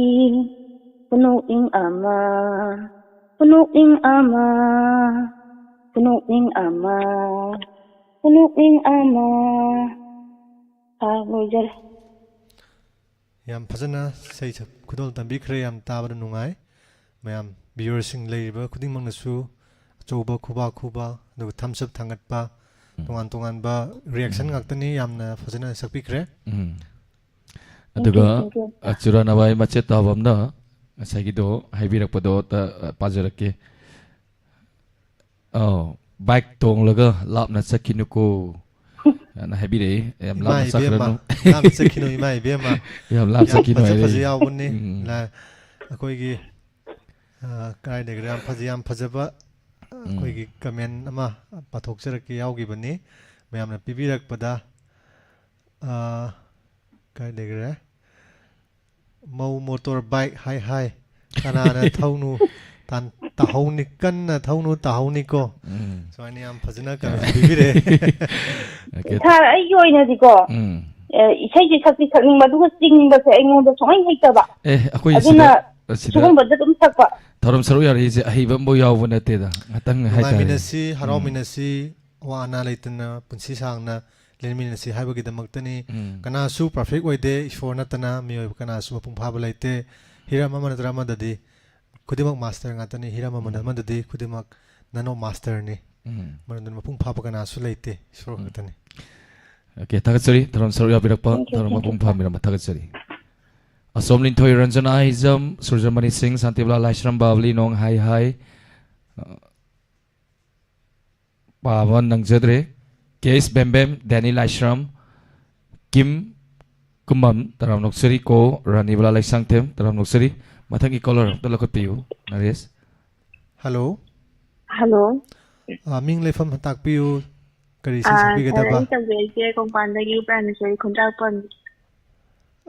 ꯈꯨꯅꯣꯛꯅꯤꯡ ꯑꯃ, ꯈꯨꯅꯣꯛꯅꯤꯡ ꯑꯃ, ꯈꯨꯅꯣꯛꯅꯤꯡ ꯑꯃ, ꯈꯨꯅꯣꯛꯅꯤꯡ ꯑꯃ꯫ ꯍꯥꯏ ꯂꯣꯏꯖꯔꯦ꯫ ꯌꯥꯝ ꯐꯖꯅ ꯏꯁꯩ ꯁꯛ-, ꯈꯨꯗꯣꯜ ꯇꯝꯕꯤꯈ꯭ꯔꯦ꯫ ꯌꯥꯝ ꯇꯥꯕꯗ ꯅꯨꯡꯉꯥꯏ꯫ ꯃꯌꯥꯝ ꯚ꯭ꯌꯨꯋꯔꯁꯤꯡ ꯂꯩꯔꯤꯕ ꯈꯨꯗꯤꯡꯃꯛꯅꯁꯨ ꯑꯆꯧꯕ ꯈꯨꯕꯥꯛ ꯈꯨꯕ, ꯑꯗꯨꯒ ꯊꯝꯁ ꯑꯞ ꯊꯥꯡꯒꯠꯄ, ꯎꯝ. ꯇꯣꯉꯥꯟ ꯇꯣꯉꯥꯟꯕ ꯔꯤꯌꯦꯛꯁꯟ ꯎꯝ. ꯉꯥꯛꯇꯅꯤ꯫ ꯌꯥꯝꯅ ꯐꯖꯅ ꯁꯛꯄꯤꯈ꯭ꯔꯦ꯫ ꯎꯝ. ꯑꯗꯨꯒ Thank you, thank you. ꯑ, ꯆꯨꯔꯥꯅꯕꯥꯏ ꯃꯆꯦꯠ ꯇꯥꯕ ꯑꯃꯅ ꯉꯁꯥꯏꯒꯤꯗꯣ ꯍꯥꯏꯕꯤꯔꯛꯄꯗꯣ ꯇ-, ꯑ, ꯄꯥꯖꯔꯛꯀꯦ꯫ ꯑꯧ, ꯕꯥꯏꯛ ꯇꯣꯡꯂꯒ ꯂꯥꯞꯅ ꯆꯠꯈꯤꯅꯨꯀꯣ ꯑꯅ ꯍꯥꯏꯕꯤꯔꯛꯏ꯫ ꯌꯥꯝ ꯏꯃꯥ ꯂꯥꯞꯅ ꯏꯕꯦꯝꯃ, ꯆꯠꯈ꯭ꯔꯅꯨ꯫ ꯂꯥꯞꯅ ꯆꯠꯈꯤꯅꯨ, ꯏꯃꯥ ꯏꯕꯦꯝꯃ꯫ ꯌꯥꯝ ꯂꯥꯞ ꯌꯥꯝ ꯆꯠꯈꯤꯅꯨ ꯐꯖ ꯍꯥꯏꯔꯛꯏ꯫ ꯐꯖ ꯌꯥꯎꯕꯅꯤ꯫ ꯎꯝ. ꯂꯥ-, ꯑꯩꯈꯣꯏꯒꯤ, ꯑ, ꯀꯗꯥꯏꯗꯒꯤꯔ ꯌꯥꯝ ꯐꯖ-, ꯌꯥꯝ ꯐꯖꯕ, ꯑ, ꯎꯝ. ꯑꯩꯈꯣꯏꯒꯤ ꯀꯃꯦꯟ ꯑꯃ ꯄꯥꯊꯣꯛꯆꯔꯛꯀꯦ ꯌꯥꯎꯈꯤꯕꯅꯤ꯫ ꯃꯌꯥꯝꯅ ꯄꯤꯕꯤꯔꯛꯄꯗ, ꯑ, ꯀꯗꯥꯏꯗꯒꯤꯔ? ꯃꯧ ꯃꯣꯇꯣꯔ ꯕꯥꯏꯛ ꯍꯥꯏ ꯍꯥꯏ꯫ ꯀꯅꯥꯅ ꯊꯧꯅꯨ ꯇꯥꯟ-, ꯇꯥꯍꯧꯅꯤ, ꯀꯟꯅ ꯊꯧꯅꯨ ꯇꯥꯍꯧꯅꯤꯀꯣ꯫ ꯎꯝ. ꯁꯨꯃꯥꯏꯅ ꯌꯥꯝ ꯐꯖꯅ ꯀꯃꯦꯟ ꯄꯤꯕꯤꯔꯛꯑꯦ꯫ Okay. ꯁꯥꯔ, ꯑꯩꯒꯤ ꯑꯣꯏꯅꯗꯤꯀꯣ, ꯎꯝ. ꯑꯦ, ꯏꯁꯩꯁꯦ ꯁꯛꯇꯤ ꯁꯛꯅꯤꯡꯕ, ꯑꯗꯨꯒ ꯆꯤꯡꯕꯁꯦ ꯑꯩꯉꯣꯟꯗ ꯁꯨꯡꯍꯩ ꯍꯩꯇꯕ꯫ ꯑꯦ, ꯑꯩꯈꯣꯏ ꯑꯗꯨꯅ ꯁꯤꯗ ꯑꯁꯤꯗ ꯁꯤꯒꯨꯝꯕꯗ ꯑꯗꯨꯝ ꯁꯛꯄ꯫ ꯊꯧꯔꯝ ꯁꯔꯨꯛ ꯌꯥꯔꯤꯁꯦ ꯑꯍꯩꯕ ꯑꯃꯐꯥꯎ ꯌꯥꯎꯕ ꯅꯠꯇꯦꯗ, ꯉꯥꯛꯇꯪ ꯍꯥꯏꯇꯥꯔꯦ꯫ ꯅꯨꯡꯉꯥꯏꯃꯤꯟꯅꯁꯤ, ꯎꯝ꯫ ꯍꯔꯥꯎꯃꯤꯟꯅꯁꯤ, ꯑꯋꯥ ꯑꯅꯥ ꯂꯩꯇꯅ ꯄꯨꯟꯁꯤ ꯁꯥꯡꯅ ꯂꯦꯟꯃꯤꯟꯅꯁꯤ ꯍꯥꯏꯕꯒꯤꯗꯃꯛꯇꯅꯤ꯫ ꯎꯝ꯫ ꯀꯅꯥꯁꯨ perfect ꯑꯣꯏꯗꯦ, ꯏꯁꯣꯔ ꯅꯠꯇꯅ ꯃꯤꯑꯣꯏꯕ ꯀꯅꯥꯁꯨ ꯃꯄꯨꯡ ꯐꯥꯕ ꯂꯩꯇꯦ꯫ ꯍꯤꯔꯝ ꯑꯃ ꯅꯠꯇ꯭ꯔ ꯑꯃꯗꯗꯤ ꯈꯨꯗꯤꯡꯃꯛ master ꯉꯥꯛꯇꯅꯤ, ꯍꯤꯔꯝ ꯑꯃ ꯎꯝ꯫ ꯑꯃꯗꯗꯤ ꯈꯨꯗꯤꯡꯃꯛ none of masterꯅꯤ꯫ ꯎꯝ꯫ ꯃꯔꯝꯗꯤ ꯃꯄꯨꯡ ꯐꯥꯕ ꯀꯅꯥꯁꯨ ꯂꯩꯇꯦ, ꯏꯁꯣꯔ ꯎꯝ꯫ ꯈꯛꯇꯅꯤ꯫ Okay, ꯊꯥꯒꯠꯆꯔꯤ ꯊꯧꯔꯝ ꯁꯔꯨꯛ ꯌꯥꯕꯤꯔꯛꯄ, Thank you, ꯊꯧꯔꯝ thank you, ꯃꯄꯨꯡ sir. ꯐꯥꯍꯟꯕꯤꯔꯝꯕ ꯊꯥꯒꯠꯆꯔꯤ꯫ ꯑꯁꯣꯝ ꯂꯤꯟꯊꯣꯏ, ꯔꯟꯖꯅꯥ ꯍꯩꯖꯝ, ꯁꯨꯔꯖꯃꯅꯤ ꯁꯤꯡ, ꯁꯥꯟꯇꯤꯕꯂꯥ ꯂꯥꯏꯁ꯭ꯔꯝ, ꯕꯥꯕꯂꯤ ꯅꯣꯡ ꯍꯥꯏ ꯍꯥꯏ, ꯑ, ꯄꯥꯕ ꯅꯪꯖꯗ꯭ꯔꯦ꯫ ꯀꯦ ꯑꯦꯁ ꯕꯦꯝꯕꯦꯝ, ꯗꯦꯅꯤ ꯂꯥꯏꯁ꯭ꯔꯝ, ꯀꯤꯝ ꯀꯨꯃꯝ, ꯇꯔꯥꯝ ꯅꯣꯛꯆꯔꯤ꯫ ꯀꯣ ꯔꯥꯅꯤꯕꯂꯥ ꯂꯩꯁꯥꯡꯊꯦꯝ, ꯇꯔꯥꯝ ꯅꯣꯛꯆꯔꯤ꯫ ꯃꯊꯪꯒꯤ caller ꯑꯝꯇ ꯂꯧꯈꯠꯄꯤꯌꯨ, ꯅꯔꯦꯁ꯫ Hello꯫ Hello꯫ ꯑ, ꯃꯤꯡ ꯂꯩꯐꯝ ꯇꯥꯛꯄꯤꯌꯨ꯫ ꯀꯔꯤ ꯏꯁꯩ ꯑꯥ, sir, ꯁꯛꯄꯤꯒꯗꯕ? ꯑꯩ ꯇꯧꯖꯔꯤꯁꯦ ꯀꯣꯡꯄꯥꯟꯗꯒꯤ ꯄ꯭ꯔꯥꯏꯃꯦꯁꯣꯔꯤ ꯈꯨꯟꯗ꯭ꯔꯥꯛꯄꯝ꯫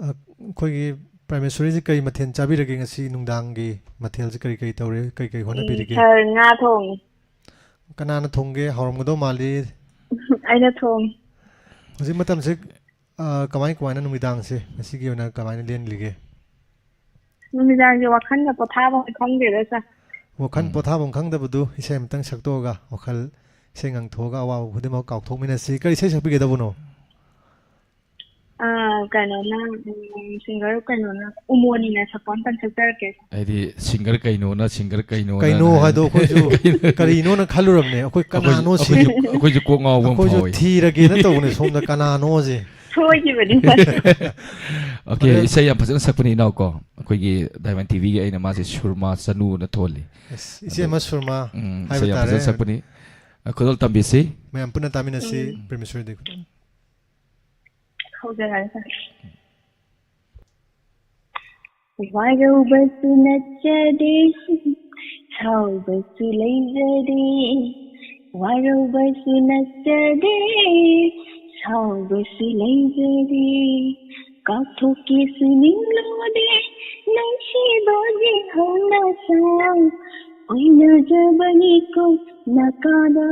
ꯑ, ꯑꯩꯈꯣꯏꯒꯤ ꯄ꯭ꯔꯥꯏꯃꯦꯁꯣꯔꯤꯁꯤ ꯀꯔꯤ ꯃꯊꯦꯜ ꯆꯥꯕꯤꯔꯒꯦ ꯉꯁꯤ ꯅꯨꯡꯗꯥꯡꯒꯤ? ꯃꯊꯦꯜꯁꯤ ꯀꯔꯤ ꯀꯔꯤ ꯇꯧꯔꯦ, ꯀꯔꯤ ꯀꯔꯤ ꯎꯝ, ꯍꯣꯠꯅꯕꯤꯔꯤꯒꯦ? sir, ꯉꯥ ꯊꯣꯡꯉꯤ꯫ ꯀꯅꯥꯅ ꯊꯣꯡꯒꯦ? ꯍꯥꯎꯔꯝꯒꯗꯧ ꯃꯥꯜꯂꯤ꯫ ꯑꯩꯅ ꯊꯣꯡꯉꯤ꯫ ꯍꯧꯖꯤꯛ ꯃꯇꯝꯁꯦ, ꯑ, ꯀꯃꯥꯏ ꯀꯃꯥꯏꯅ ꯅꯨꯃꯤꯗꯥꯡꯁꯦ ꯉꯁꯤꯒꯤ ꯑꯣꯏꯅ ꯀꯃꯥꯏꯅ ꯂꯦꯟꯂꯤꯒꯦ? ꯅꯨꯃꯤꯗꯥꯡꯒꯤ ꯋꯥꯈꯜꯒ ꯄꯣꯊꯥꯐꯝ ꯈꯪꯗꯦꯗ, sir꯫ ꯋꯥꯈꯜ ꯎꯝ꯫ ꯄꯣꯊꯥꯐꯝ ꯈꯪꯗꯕꯗꯨ ꯏꯁꯩ ꯑꯃꯇꯪ ꯁꯛꯇꯣꯛꯑꯒ, ꯋꯥꯈꯜ ꯏꯁꯩ ꯉꯪꯊꯣꯛꯑꯒ ꯑꯋꯥꯕ ꯈꯨꯗꯤꯡꯃꯛ ꯀꯥꯎꯊꯣꯛꯃꯤꯟꯅꯁꯤ꯫ ꯀꯔꯤ ꯏꯁꯩ ꯁꯛꯄꯤꯒꯗꯕꯅꯣ? ꯑꯥ, ꯀꯩꯅꯣꯅ, ꯎꯝ, singer ꯀꯩꯅꯣꯅ, ꯎꯃꯣꯅꯤꯅ ꯁꯛꯄ ꯑꯝꯇꯪ ꯁꯛꯆꯔꯛꯀꯦ꯫ ꯍꯥꯏꯗꯤ singer ꯀꯩꯅꯣꯅ, singer ꯀꯩꯅꯣꯅ ꯀꯩꯅꯣ ꯍꯥꯏ-, ꯍꯥꯏꯗꯣ ꯑꯩꯈꯣꯏꯁꯨ ꯀꯔꯤꯅꯣꯅ ꯈꯜꯂꯨꯔꯕꯅꯦ꯫ ꯑꯩꯈꯣꯏ ꯑꯩꯈꯣꯏꯁꯨ, ꯀꯅꯥꯅꯣ ꯁꯤ? ꯑꯩꯈꯣꯏꯁꯨ, ꯑꯩꯈꯣꯏꯁꯨ ꯀꯣꯛ ꯉꯥꯎꯕ ꯑꯃ ꯑꯩꯈꯣꯏꯁꯨ ꯐꯥꯎꯋꯤ꯫ ꯊꯤꯔꯒꯦꯅ ꯇꯧꯕꯅꯦ ꯁꯣꯝꯗ, ꯀꯅꯥꯅꯣꯁꯦ? ꯁꯣꯏꯈꯤꯕꯅꯤ, sir꯫ Okay, ꯍꯣꯔꯦꯟ ꯏꯁꯩ ꯌꯥꯝ ꯐꯖꯅ ꯁꯛꯄꯅꯤ ꯏꯅꯥꯎꯀꯣ꯫ ꯑꯩꯈꯣꯏꯒꯤ Diamond ꯇꯤ ꯚꯤꯒꯤ ꯑꯩꯅ ꯃꯥꯁꯦ ꯁꯨꯔꯃꯥ ꯆꯅꯨꯅ ꯊꯣꯜꯂꯤ꯫ ꯑꯁ, ꯏꯆꯦ ꯑꯗꯨ, ꯑꯃ ꯁꯨꯔꯃꯥ ꯎꯝ, ꯍꯥꯏꯕ ꯏꯁꯩ ꯌꯥꯝ ꯇꯥꯔꯦ꯫ ꯐꯖꯅ ꯁꯛꯄꯅꯤ꯫ ꯑ, ꯈꯨꯗꯣꯜ ꯇꯝꯕꯤꯁꯤ꯫ ꯃꯌꯥꯝ ꯄꯨꯟꯅ ꯇꯥꯃꯤꯟꯅꯁꯤ ꯎꯝ꯫ ꯄ꯭ꯔꯦꯃꯦꯁꯣꯔꯤꯗꯒꯤ ꯈꯨꯗꯣꯜ꯫ ꯍꯧꯖꯔꯛꯑꯒꯦ, sir꯫ ꯋꯥꯔꯧꯕꯁꯨ ꯅꯠꯆꯗꯦ, ꯁꯥꯎꯕꯁꯨ ꯂꯩꯖꯗꯦ꯫ ꯋꯥꯔꯧꯕꯁꯨ ꯅꯠꯆꯗꯦ, ꯁꯥꯎꯕꯁꯨ ꯂꯩꯖꯗꯦ꯫ ꯀꯥꯎꯊꯣꯛꯀꯦꯁꯨ ꯅꯤꯡꯂꯨꯗꯦ, ꯅꯨꯡꯁꯤꯕꯒꯤ ꯍꯧꯅꯁꯥ꯫ ꯀꯨꯏꯅꯖꯕꯅꯤꯀꯣ ꯅꯀꯥꯗ꯫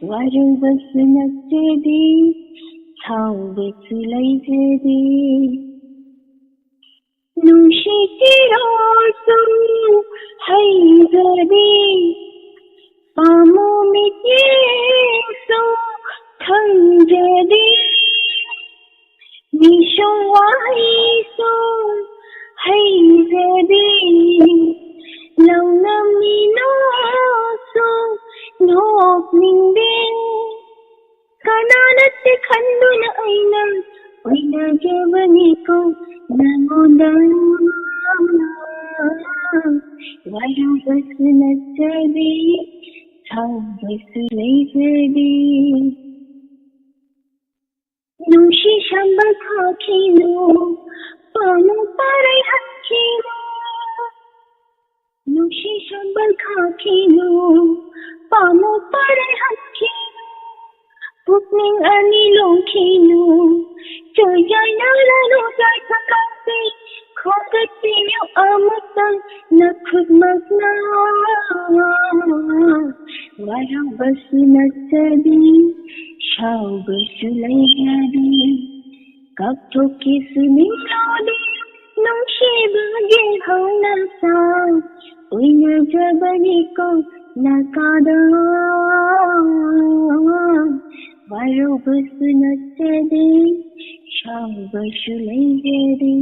ꯋꯥꯔꯧꯕꯁꯨ ꯅꯠꯆꯗꯦ, ꯁꯥꯎꯕꯁꯨ ꯂꯩꯖꯗꯦ꯫ ꯅꯨꯡꯁꯤ ꯆꯤꯔꯣꯜꯁꯨ ꯍꯩꯖꯗꯦ, ꯄꯥꯝꯃꯨ ꯃꯤꯠꯌꯦꯡꯁꯨ ꯈꯪꯖꯗꯦ, ꯃꯤꯁꯨꯝ ꯋꯥꯍꯩꯁꯨ ꯍꯩꯖꯗꯦ, ꯂꯧꯅꯝꯃꯤ ꯅꯣꯛꯁꯨ ꯅꯣꯛꯅꯤꯡꯗꯦ꯫ ꯀꯅꯥꯅꯠꯇꯦ ꯈꯟꯗꯨꯅ ꯑꯩꯅ ꯑꯣꯏꯅꯖꯕꯅꯤꯀꯣ ꯅꯉꯣꯟꯗ꯫ ꯋꯥꯔꯧꯕꯁꯨ ꯅꯠꯆꯗꯦ, ꯁꯥꯎꯕꯁꯨ ꯂꯩꯖꯗꯦ꯫ ꯅꯨꯡꯁꯤ ꯁꯝꯕꯜ ꯈꯥꯈꯤꯅꯨ, ꯄꯥꯝꯃꯨ ꯄꯥꯔꯩ ꯍꯟꯈꯤꯅꯨ꯫ ꯅꯨꯡꯁꯤ ꯁꯝꯕꯜ ꯈꯥꯈꯤꯅꯨ, ꯄꯥꯝꯃꯨ ꯄꯥꯔꯩ ꯍꯟꯈꯤꯅꯨ꯫ ꯄꯨꯛꯅꯤꯡ ꯑꯅꯤ ꯂꯣꯡꯈꯤꯅꯨ, ꯆꯣꯏꯖꯥꯏꯅꯔꯅꯨ ꯆꯥꯏꯐꯝ ꯂꯥꯛꯄꯤ꯫ ꯈꯣꯝꯒꯠꯄꯤꯌꯨ ꯑꯃꯨꯛꯇꯪ ꯅꯈꯨꯠꯃꯛꯅ꯫ ꯋꯥꯔꯧꯕꯁꯨ ꯅꯠꯆꯗꯦ, ꯁꯥꯎꯕꯁꯨ ꯂꯩꯖꯗꯦ꯫ ꯀꯞꯊꯣꯛꯀꯦꯁꯨ ꯅꯤꯡꯂꯣꯗꯦ, ꯅꯨꯡꯁꯤꯕꯒꯤ ꯍꯧꯅꯁꯥ ꯑꯣꯏꯅꯖꯕꯅꯤꯀꯣ ꯅꯀꯥꯗ꯫ ꯋꯥꯔꯧꯕꯁꯨ ꯅꯠꯆꯗꯦ, ꯁꯥꯎꯕꯁꯨ ꯂꯩꯖꯗꯦ꯫